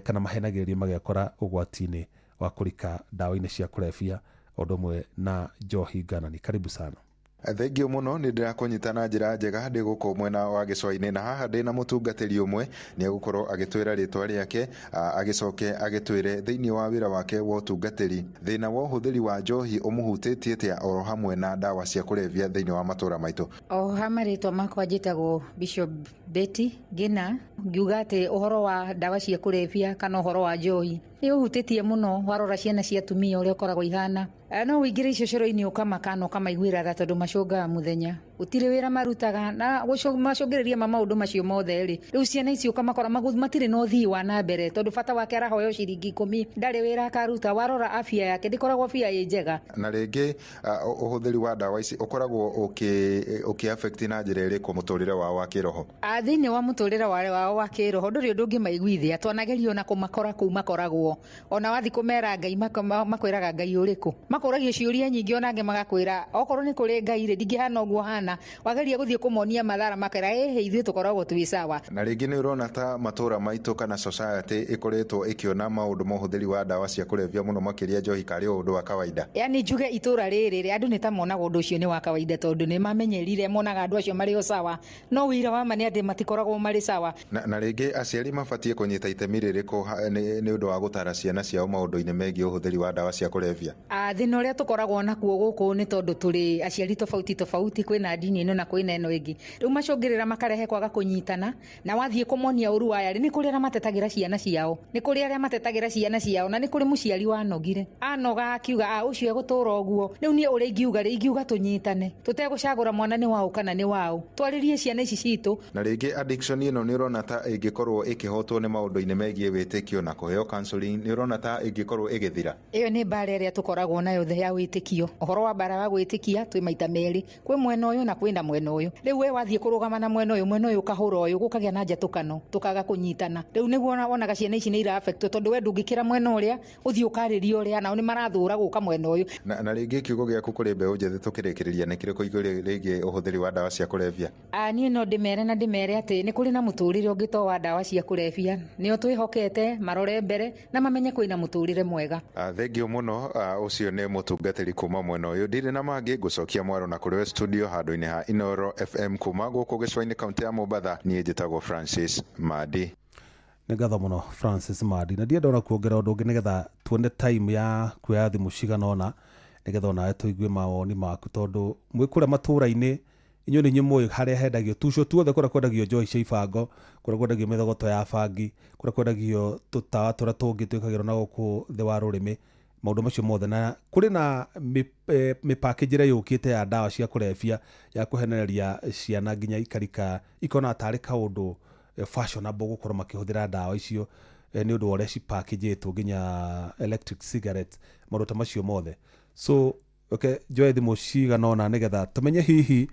kana mahenagĩrĩrio magekora ũgwati-inĩ wa kũrika ndawa-inĩ cia kũrebia o ũndũ ũmwe na njohi nganani. Karibu sana. Thengiũ mũno, nĩ ndĩrakũnyita na njĩra njega ndĩ gũkũ mwena wa gĩcũa-inĩ, na haha ndĩ na mũtungatĩri ũmwe. Nĩ egũkorwo agĩtwĩra rĩtwa rĩake, agĩcoke agĩtwĩre thĩinĩ wa wĩra wake wa ũtungatĩri thĩna wa ũhũthĩri wa njohi ũmũhutĩtie atĩa oro hamwe na ndawa cia kũrebia thĩinĩ wa matũra maitũ. O ha marĩtwa makwa njĩtagwo Bishop Betty Ngina. Ngiuga atĩ ũhoro wa ndawa cia kũrebia kana ũhoro wa njohi nĩ ũhutĩtie mũno. Warora ciana cia atumia ũrĩa ũkoragwo ihana, no ũingĩre icocoro-inĩ ũkamaka na ũkamaiguĩra tha, tondũ macũngaga mũthenya, gũtirĩ wĩra marutaga, na macũngĩrĩria ma maũndũ macio mothe rĩ, rĩu ciana icio ũkamakora matirĩ na ũthii wa na mbere, tondũ bata wake arahoya ciringi 10, ndarĩ wĩra akaruta. Warora afya yake ndĩkoragwo afya ĩ njega. Na rĩngĩ ũhũthĩri wa ndawa ici ũkoragwo ũkĩ affect na njĩra ĩrĩkũ mũtũrĩre wao wa kĩroho? Thĩinĩ wa mũtũrĩre wao wa kĩroho ndũrĩ ũndũ ũngĩmaiguithia. Twanageria ona kũmakora kũu makoragwo, ona wathiĩ kũmera Ngai makwĩraga Ngai ũrĩkũ, makũragia ciũria nyingĩ, ona angĩ magakwĩra okorwo nĩ kũrĩ Ngai rĩ, ndingĩhana ũguo hana. Wageria gũthiĩ kũmonia mathara makera ĩhĩ, ithuĩ tũkoragwo twĩ sawa. Na rĩngĩ nĩ ũrona ta matũra maitũ kana society ĩkoretwo ĩkĩona maũndũ ma ũhũthĩri wa ndawa cia kũrebia mũno makĩria njohi karĩ o ũndũ wa kawaida? Yani njuge itũra rĩrĩ andũ nĩ ta monaga ũndũ ũcio nĩ wa kawaida, tondũ nĩ mamenyerire, monaga andũ acio marĩ o sawa, no ũira wa ma nĩ atĩ matikoragwo marĩ sawa. Na rĩngĩ aciari mabatiĩ kũnyita itemi rĩrĩkũ nĩ ũndũ wa gũtara ciana ciao maũndũ-inĩ megiĩ ũhũthĩri wa ndawa cia kũrebia? Thĩna ũrĩa tũkoragwo nakuo gũkũ nĩ tondũ tũrĩ aciari tofauti tofauti, kwĩna ndini ĩno na kwĩna ĩno ĩngĩ, rĩu macũngĩrĩra makarehe kwaga kũnyitana. Na wathiĩ kũmonia ũru waya rĩ, nĩ kũrĩ arĩa matetagĩra ciana ciao, nĩ kũrĩ arĩa matetagĩra ciana ciao, na nĩ kũrĩ mũciari wanogire anoga akiuga ũcio egũtũra ũguo. Rĩu niĩ ũrĩa ingiuga rĩ, ingiuga tũnyitane tũtegũcagũra mwana nĩ waũ kana nĩ waũ, twarĩrie ciana ici citũ. Na rĩngĩ addiction ĩno nĩ ũrona ta ĩngĩkorwo ĩkĩhotwo nĩ maũndũ-inĩ megiĩ wĩtĩkio na kũheo counseling, nĩ ũrona ta ĩngĩkorwo ĩgĩthira? Ĩyo nĩ mbara ĩrĩa tũkoragwo nayo ya wĩtĩkio. Ũhoro wa mbara wa gwĩtĩkia twĩ maita merĩ, kwĩ mwena ũyũ na kwĩna mwena ũyũ. Rĩu we wathiĩ kũrũgama na mwena ũyũ, mwena ũyũ ũkahũra ũyũ, gũkagĩa na njatũkano, tũkaga kũnyitana. Rĩu nĩguo wonaga ciana ici nĩ ira affect, tondũ we ndũngĩkĩra mwena ũrĩa ũthiĩ ũkarĩria ũrĩa, nao nĩ marathũra gũka mwena ũyũ. Na rĩngĩ kiugo gĩaku kũrĩ mbeũ njĩthĩ tũkĩrĩkĩrĩria nĩ kĩrĩkũ igũrũ rĩgiĩ ũhũthĩri wa ndawa cia kũrebia? Niĩ no ndĩmere na ndĩmere atĩ nĩ kũrĩ na mũtũrĩre ũngĩ to wa ndawa cia kũrebia, nĩo twĩhokete marore mbere na mamenye kwĩna mũtũrĩre mwega. Thengiũ mũno. Ũcio nĩ mũtungatĩri kuma mwena ũyũ. Ndirĩ na mangĩ, ngũcokia mwaro na kũrĩ we studio handũ-inĩ ha Inooro FM kuma gũkũ gĩcũa-inĩ kaunti ya Mombatha. Niĩ njĩtagwo Francis Mandi. Nĩ ngatho mũno Francis Mandi, na ndienda ona kuongerera ũndũ ũngĩ nĩgetha tuone time ya kuoya thimũ cigana ũna, nĩgetha onawe tũigue mawoni maku, tondũ mwĩ kũrĩa matũra-inĩ inyuĩ nĩ inyuĩ mũĩ harĩa hendagio tuco tuothe, kũrĩa kwendagio njohi cia ibango, kũrĩa kwendagio mĩthogoto ya bangi, kũrĩa kwendagio tũtawa tũrĩa tũngĩ twĩkagĩrwo na gũkũ thĩ wa rũrĩmĩ, maũndũ macio mothe. Na kũrĩ na mĩpackage ĩrĩa yũkĩte ya ndawa cia kũrebia ya kũhenereria ciana nginya ikarika ikona tarĩ kaũndũ fashionable gũkorwo makĩhũthĩra ndawa icio, nĩ ũndũ wa ũrĩa cipackagĩtwo nginya electric cigarette, maũndũ ta macio mothe. So okay, njoe thimũ cigana ũna nĩgetha tũmenye hihi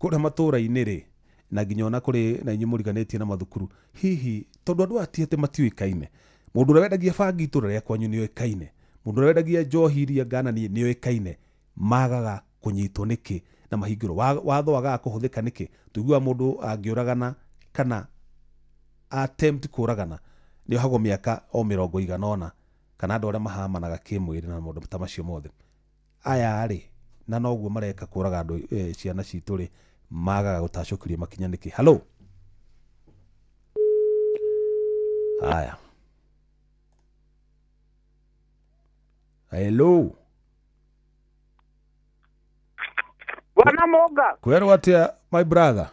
kũrĩa matũra-inĩ rĩ, na nginya ona kũrĩ na inyuĩ mũriganĩtie na mathukuru, hihi tondũ andũ aya ti atĩ matiũĩkaine, mũndũ ũrĩa wendagia bangi itũra rĩa kwanyu nĩ oĩkaine, mũndũ ũrĩa wendagia njohi iria ngananie nĩ oĩkaine, magaga kũnyitwo nĩkĩ na mahingĩrwo? Watho wagaga kũhũthĩka nĩkĩ? Tũiguaga mũndũ angĩũragana kana attempt kũragana nĩ ohagwo mĩaka o 80 igana ũna, kana andũ arĩa mahamanaga kĩmwĩrĩ na maũndũ ta macio mothe. Aya rĩ, na noguo mareka kũraga andũ ciana citũ rĩ, magaga gũtacũkĩrio makinya nĩkĩ? Hello. Haya. Hello. Bwana Moga. Kwerwo atia my brother?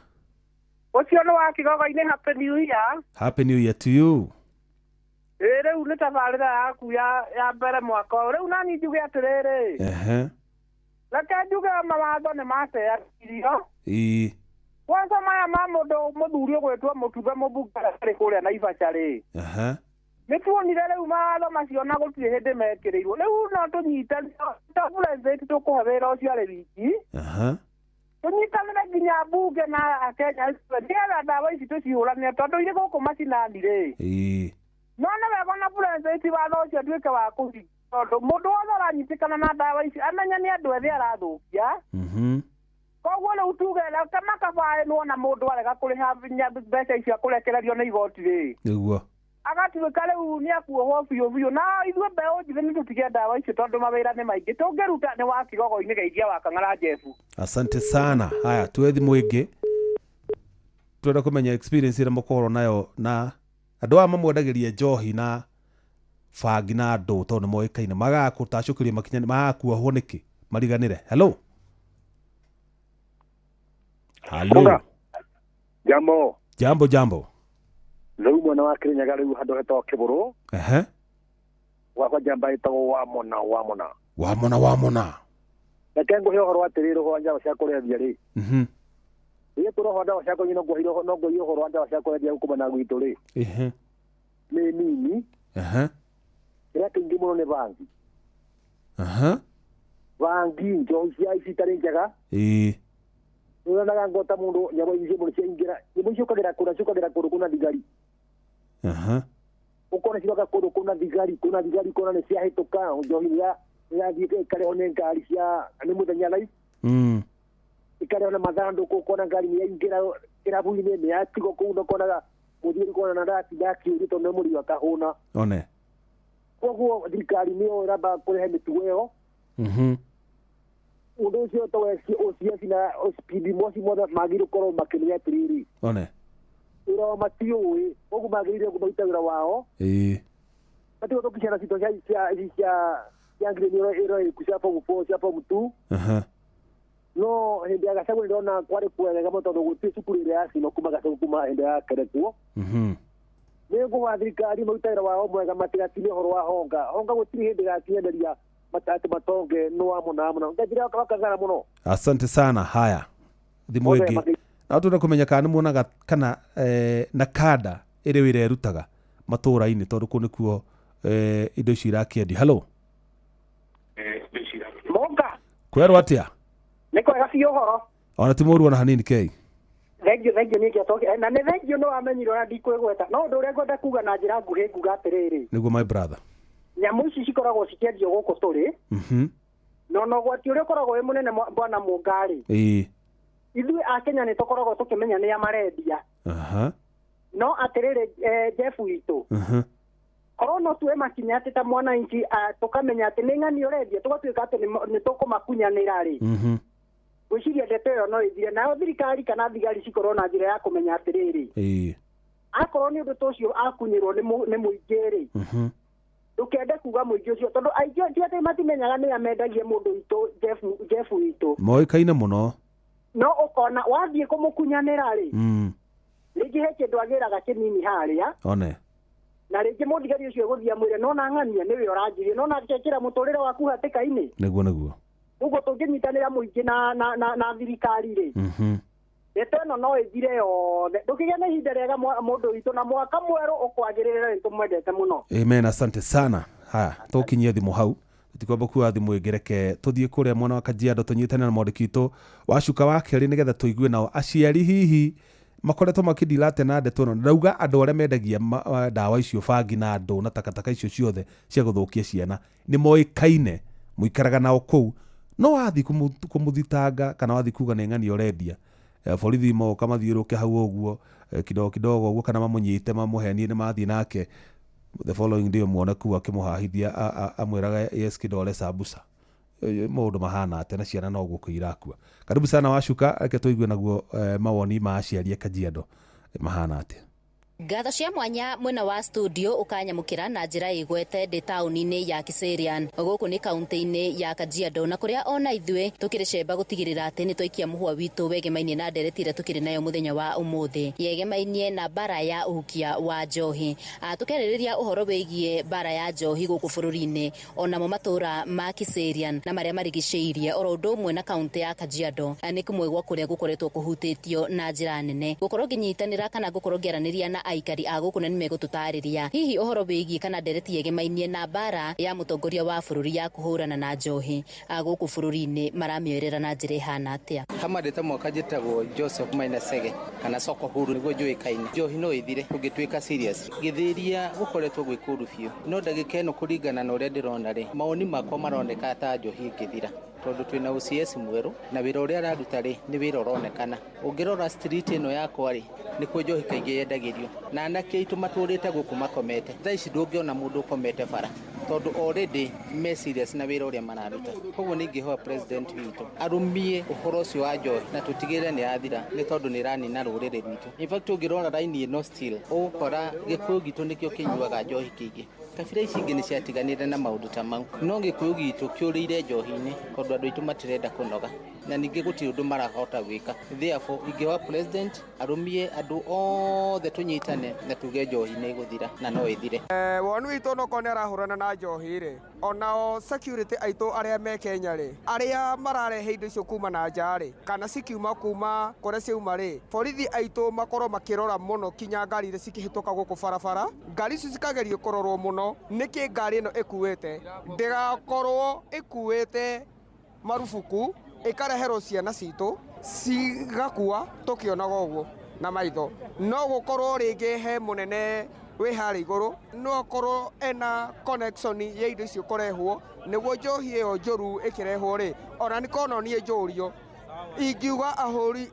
Ũcio nĩ wa Kigogo-inĩ. Happy New Year. Happy New Year to you. Ĩ rĩu nĩ tabarĩra yaku ya mbere mwaka ũyũ. Rĩu nani njuge atĩrĩrĩ. Reke njuge mawatho nĩ mateanĩirio. Ĩĩ. Kwanza maya ma mũndũ mũthuri ũgwĩtwo Mũtuthe mũmbunge arĩ kũrĩa Naivasha rĩ. Nĩ tuonire rĩu mawatho macio na gũtirĩ hĩndĩ mekĩrĩirwo. Rĩu no tũnyite ta president tũkũhe wĩra ũcio arĩ wiki. Tũnyitanĩre nginya mbunge na Akenya nĩgetha ndawa ici tũcihũranĩre tondũ irĩ gũkũ macinani rĩ. No nĩ wega ona president watho ũcio ũtuĩke wa kũhingia tondũ mũndũ wothe ũranyitĩkana na ndawa ici amenye nĩ andũ ethĩ arathũkia. Koguo rĩu tuge reke makabaĩnwo na mũndũ arega kũrĩha mbeca icio akũrekererio nĩ igoti rĩ. Nĩguo. Agatuĩka rĩu nĩ akuohwo biũ biũ na ithuĩ mbeũ njĩthĩ nĩ tũtige ndawa icio tondũ mawĩra nĩ maingĩ tũngĩruta nĩ wa Kigogo-inĩ geithia wa Kang'ara Jeff. Asante sana. Haya, tuwe thimũ ĩngĩ. Twenda kũmenya experience ĩrĩa mũkorwo nayo na andũ aya mamwendagĩria njohi na bangi na andũ tondũ nĩ moĩkaine magakũtacũkĩria makinya magakuohwo nĩkĩ mariganĩre. Hello. Hello. Jambo. Jambo jambo. Rĩu mwena wa Kirinyaga rĩu handũ hetagwo Kĩbũrũ. Gwakwa njamba ĩtagwo Wamona Wamona. Wamona Wamona. Reke ngũhe ũhoro atĩrĩrĩ ũhoro wa ndawa cia kũrebia rĩ. Rĩrĩa tũroho ndawa cia kũnyua no ngũhire ũhoro wa ndawa cia kũrebia gũkũ mwena gwitũ rĩ. Nĩ nini. Kĩrĩa kĩingĩ mũno nĩ bangi. Bangi njohi cia ici itarĩ njega. Nĩũronaga ngota mũndũ nyamũ ici mũno ciaingĩra nyamũ ici ũkagĩra kũndũ ciũkagĩra kũndũ kwĩna thigari. Ũkona ciroka kũndũ kwĩna thigari ũkona nĩ ciahĩtũka njohi nĩyathiĩ ĩkarehwo nĩ ngari cia nĩ mũthenya live. Ĩkarehwo na mathandũkũ ũkona ngari nĩyaingĩra kĩrabu-inĩ nĩyatigwo kũu na ũkonaga mũthii ũkona na ndatinda akĩũrio tondũ nĩ mũriũ akahũna. One. Koguo thirikari nĩyo ĩramba kũrehe mĩtugo ĩyo. Ũndũ ũcio to OCS na OCPD moci mothe magĩrĩirwo gũkorwo makĩmenya atĩrĩrĩ. One. Wĩra wao matiũĩ koguo magĩrĩire kũmaruta wĩra wao. Matige gũthũkia ciana citũ cia cia grade ĩro ĩrĩkũ cia form 4 cia form 2. No hĩndĩ ya Gachagua nĩndĩrona kwarĩ kwega mũno tondũ gũtirĩ cukuru ĩrĩa yacinwo kuma Gachagua kuma hĩndĩ ya kerekwo. Nĩ ngũhoya thirikari marute wĩra wao mwega matigatinie ũhoro wa honga. Honga gũtirĩ hĩndĩ ĩgakinyanĩria atĩ matonge nĩ wa mũna mũno. Ngenjire wakagara mũno. Asante sana. Haya. Thimũ ĩngĩ. Na twenda kũmenya kana nĩ muonaga kana na kada ĩrĩ wĩra ĩrutaga matũũra-inĩ tondũ kũu nĩkuo indo icio irakĩendio. Hello. Monga. Kwerwo atĩa? Nĩ kwega biũ ũhoro. Ona ti mũũru ona hanini kei. Thengio thengio nĩ ngĩatoke na nĩ thengio no wamenyirwo na ndikwĩgweta no ũndũ ũrĩa ngwenda kuga na njĩra nguhĩ nguga atĩrĩrĩ. Nĩguo my brother. Nyamũ ici cikoragwo cikĩendio gũkũ tũrĩ. No ũgwati ũrĩa ũkoragwo wĩ mũnene bwana Mũnga-rĩ. Ithuĩ a Kenya nĩ tũkoragwo tũkĩmenya nĩa marendia. No atĩrĩrĩ Jeff witũ. Korwo no tuoe makinya atĩ ta mwananchi tũkamenya atĩ nĩ ng'ani ũrendia tũgatuĩka atĩ nĩ tũkũmakunyanĩra rĩ. Ngwĩciria ndeto ĩyo no ĩthire nayo thirikari kana thigari cikorwo na njĩra ya kũmenya atĩrĩrĩ. Akorwo nĩ ũndũ ta ũcio akunyĩrwo nĩ mũingĩ rĩ. Ndũkende kuga mũingĩ ũcio tondũ aingĩ ti atĩ matimenyaga nĩa mendagia mũndũ witũ Jeff witũ. Moĩkaine mũno. No ũkona wathiĩ kũmũkunyanĩra rĩ. Rĩngĩ he kĩndũ agĩraga kĩnini harĩa. One. Na rĩngĩ mũthigari ũcio egũthiĩ amwĩre nona ng'ania nĩwe ũranjirie nona ngekĩra mũtũrĩre waku hatĩka-inĩ. Nĩguo nĩguo. Ũguo tũngĩnyitanĩra mũingĩ na thirikari rĩ. Ndeto ĩno no ĩthire yothe. Ndũkĩgĩe na ihinda rĩega mũndũ witũ na mwaka mwerũ ũkwagĩrĩre nĩ tũmwendete mũno. Amen, asante sana. Haya, tũkinyie thimũ hau. Tũtikwamba kuoya thimũ ĩngĩ, reke tũthiĩ kũrĩa mwena wa Kajiado tũnyitane na mwandĩki witũ wa Cuka wa Kerĩ nĩgetha tũigue nao aciari hihi makoretwo makĩndila atĩa na ndeto ĩno. Ndauga andũ arĩa mendagia ndawa icio bangi na andũ na takataka icio ciothe cia gũthũkia ciana nĩ moĩkaine mũikaraga nao kũu no wathiĩ kũmũthitanga kana wathiĩ kuga nĩ ng'ani ũrendia borithi moka mathiũrũke hau ũguo kidogo kidogo ũguo kana mamũnyite mamũhenie nĩ mathiĩ nake the following day muone kuu akĩmũhahithia amwĩraga yes kidole sambusa maũndũ mahana atĩa na ciana no gũkũ irakua. Karibu sana Wacuka, reke tũigue naguo mawoni ma aciari a Kajiado mahana atĩa. Ngatho cia mwanya mwena wa studio ukanyamukira na njira igwete ndi tauni-inĩ ya Kiserian gũkũ nĩ kaunti-inĩ ya Kajiado na kũrĩa ona ithuĩ tukĩrĩ cemba gũtigĩrĩra atĩ nĩ twaikia mũhwa witũ wegemainie na ndereti ĩrĩa tukĩrĩ nayo mũthenya wa ũmũthĩ yegemainie na mbara ya ũhukia wa njohi. Tũkĩarĩrĩria ũhoro wĩgiĩ mbara ya njohi gũkũ bũrũri-inĩ onamo matũra ma Kiserian na marĩa marigicĩirie oro ũndũ ũmwe na kaunti ya Kajiado nĩ kũmwe gwa kũrĩa gũkoretwo kũhutĩtio na njĩra nene gũkorwo ngĩnyitanĩra kana gũkorwo ngĩaranĩria na aikari a gũkũ na nĩmegũtũtarĩria hihi ũhoro wĩgiĩ kana ndereti yegemainie na mbara ya mũtongoria wa bũrũri ya kũhũrana na njohi gũkũ bũrũri-inĩ maramĩoerera na njĩra ĩhana atĩa. Hamarĩte mwaka njĩtagwo Joseph Maina Sege kana soko huru nĩguo njũĩkaine. Njohi no ĩthire tũngĩtuĩka serious. Gĩthĩria gũkoretwo gwĩ kũũru biũ, no ndagĩka ĩno kũringana na ũrĩa ndĩrona rĩ, mawoni makwa maroneka ta njohi ĩngĩthira tondũ twĩna OCS mwerũ na wĩra ũrĩa araruta rĩ nĩ wĩra ũronekana. Ũngĩrora street ĩno yakwa rĩ, nĩkuo njohi kaingĩ yendagĩrio na anake aitũ matũrĩte gũkũ makomete. Thaa ici ndũngĩona mũndũ ũkomete bara tondũ already me serious na wĩra ũrĩa mararuta. Koguo nĩ ingĩhoya president witũ arũmie ũhoro ũcio wa njohi na tũtigĩrĩre nĩ yathira, nĩ tondũ nĩ ĩranina rũrĩrĩ rwitũ. In fact ũngĩrora raini ĩno still ũgũkora Gĩkũyũ gitũ nĩkĩo kĩnyuaga njohi kĩingĩ. Kabira ici ingĩ nĩ ciatiganire na maũndũ ta mau, no Gĩkũyũ gitũ kĩũrĩire njohi-inĩ tondũ andũ aitũ matirenda kũnoga na ningĩ gũtirĩ ũndũ marahota gwĩka. Therefore ingĩhoya president arũmie andũ othe tũnyitane na tuge njohi nĩ ĩgũthira na no ĩthire. Woni witũ onokorwo nĩ arahũrana na njohi rĩ, onao security aitũ arĩa me Kenya rĩ, arĩa mararehe indo icio kuma na nja rĩ, kana cikiuma kuma kũrĩa ciauma rĩ, borithi aitũ makorwo makĩrora mũno kinya ngari iria cikĩhĩtũka gũkũ barabara, ngari icio cikagerio kũrorwo mũno nĩkĩ ngari ĩno ĩkuĩte, ndĩgakorwo ĩkuĩte marubuku ĩkareherwo ciana citũ cigakua tũkĩonaga ũguo na maitho. No gũkorwo rĩngĩ he mũnene wĩ harĩa igũrũ, no akorwo ena connection ya indo icio kũrehwo nĩguo njohi ĩyo njũru ĩkĩrehwo rĩ, ona nĩ kono niĩ njũrio ingiuga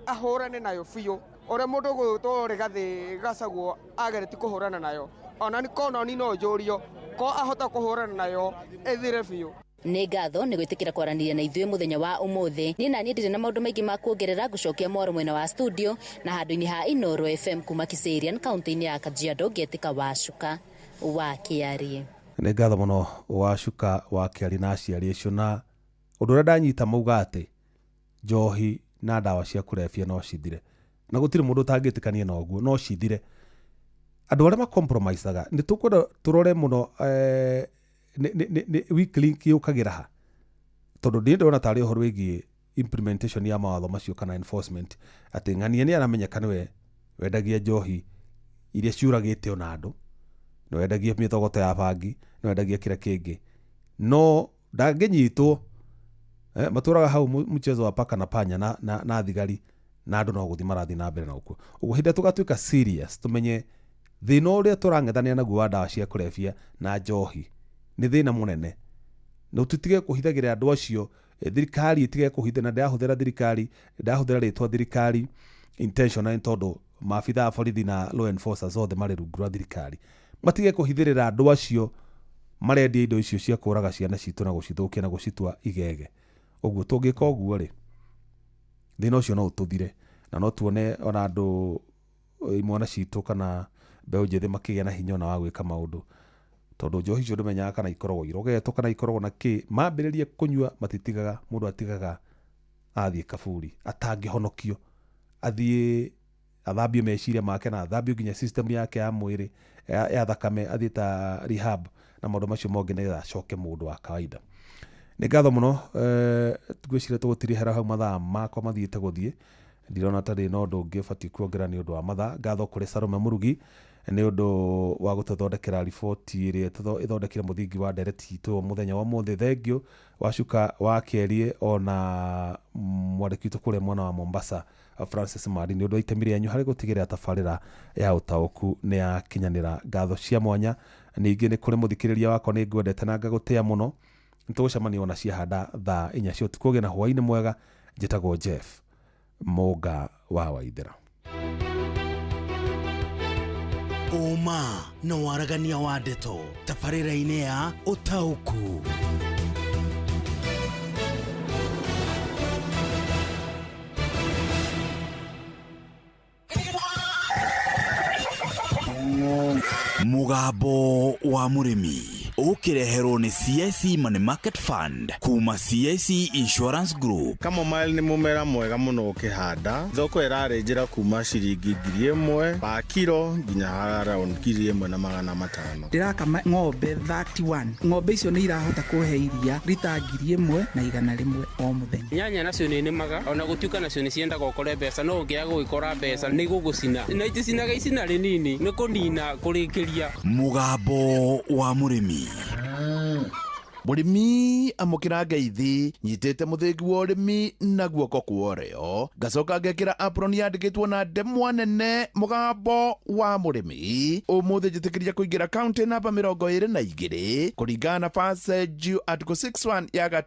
ahũrane nayo biũ, ũrĩa mũndũ ũgwĩtwo Rigathĩ Gachagua ageretie kũhũrana nayo, ona nĩ kono niĩ no njũrio ko ahota kũhũrana nayo ĩthire biũ. Nĩ ngatho nĩ gwĩtĩkĩra kwaranĩria na ithuĩ mũthenya wa ũmũthĩ. Niĩ na niĩ ndirĩ na maũndũ maingĩ ma kuongerera, ngũcokia mwaro mwena wa studio na handũ-inĩ ha Inooro FM kuma Kiserian kaunti-inĩ ya Kajiado, ngĩetĩka Wacuka wa Kĩarie. Nĩ ngatho mũno Wacuka wa Kĩarie na aciari acio, na ũndũ ũrĩa ndanyita mauga atĩ njohi na ndawa cia kũrebia no cithire, na gũtirĩ mũndũ ũtangĩtĩkania na ũguo, no cithire. Andũ arĩa macompromisaga nĩ tũkwenda tũrore mũno nĩ weak link yũkagĩra ha, tondũ ndĩ ndĩrona tarĩ ũhoro wĩgiĩ implementation ya mawatho macio kana enforcement, atĩ ng'ania nĩ aramenyeka nĩwe wendagia njohi iria ciũragĩte ona andũ, nĩ wendagia mĩthogoto ya bangi, nĩ wendagia kĩrĩa kĩngĩ, no ndangĩnyitwo. Matũraga hau mchezo wa paka na panya na thigari na andũ no gũthiĩ marathiĩ na mbere na ũguo. Ũguo hĩndĩ ĩrĩa tũgatuĩka serious tũmenye thĩna ũrĩa tũrang'ethanĩra naguo wa ndawa cia kũrebia na njohi nĩ thĩna mũnene, na tũtige kũhithagĩra andũ acio, thirikari ĩtige kũhitha, na ndĩrahũthĩra thirikari, ndĩrahũthĩra rĩtwa thirikari intentionally tondũ maabitha a borithi na law enforcers othe marĩ rungu rwa thirikari, matige kũhithĩrĩra andũ acio marendia indo icio cia kũraga ciana citũ na gũcithũkia na gũcitua igege. Ũguo tũngĩka ũguo rĩ, thĩna ũcio no ũtũthire, na no tuone ona andũ imwana citũ kana mbeũ njĩthĩ makĩgĩa na hinya ona wa gwĩka maũndũ, tondũ njohi icio ndũmenyaga kana ikoragwo irogetwo kana ikoragwo na kĩ. Mambĩrĩria kũnyua matitigaga, mũndũ atigaga athiĩ kaburi atangĩhonokio, athiĩ athambio meciria make na athambio nginya system yake ya mwĩrĩ ya thakame, athiĩ ta rehab na maũndũ macio mongĩ nĩgetha acoke mũndũ wa kawaida. Nĩ ngatho mũno, ngwĩciria tũgũtirihera hau mathaa makwa mathiĩte gũthiĩ, ndirona ta ndĩ na ũndũ ũngĩ ũbatiĩ kuongerera nĩ ũndũ wa mathaa. Ngatho kũrĩ Salome Mũrugi nĩ ũndũ wa gũtũthondekera riboti ĩrĩa ĩthondekire mũthingi wa ndereti itũ mũthenya wa ũmũthĩ. Thengiũ Wacuka wa Kĩarie ona mwandĩki witũ kũrĩa mwena wa Mombasa Francis Mari nĩ ũndũ wa itemi rĩanyu harĩ gũtigĩrĩra tabarĩra ya ũtaũku nĩ yakinyanĩra. Ngatho cia mwanya ningĩ nĩ kũrĩ mũthikĩrĩria wakwa, nĩ ngwendete na ngagũtĩa mũno. Nĩ tũgũcemania ona ciahanda thaa 4 cia ũtukũ. Ũgĩe na hwaĩ-inĩ mwega. Njĩtagwo Jeff Mũnga wa Waithera. Ũma na waragania wa ndeto tabarĩra-inĩ ya ũtaũku. Mũgambo wa mũrĩmi. Ũkĩreherwo nĩ CIC Money Market Fund kuma CIC Insurance Group. Chamomile nĩ mũmera mwega mũno ũkĩhanda. Thoko ĩrarĩ njĩra kuma ciringi 1000 pa kiro nginya around 1500. Ndĩrakama ng'ombe 31. Ng'ombe icio nĩ irahota kũhe iria rita 1100 o mũthenya. Nyanya nacio nĩ nĩmaga ona gũtuĩka nacio nĩ ciendaga ũkore mbeca, no ũngĩaga gũgĩkora mbeca nĩ gũgũcina, na iticinaga icina rĩnini, nĩ kũnina kũrĩkĩria. Mũgambo wa mũrĩmi. Mũrĩmi amũkĩra ngeithi, nyitĩte mũthĩgi wa ũrĩmi na guoko kwa ũrĩo, ngacoka ngekĩra apron yandĩkĩtwo na ndemwa nene mũgambo wa mũrĩmi. Ũmũthĩ njĩtĩkĩria kũingĩra kaunti namba 22 kũringana na Passage Article 61 ya gatiba.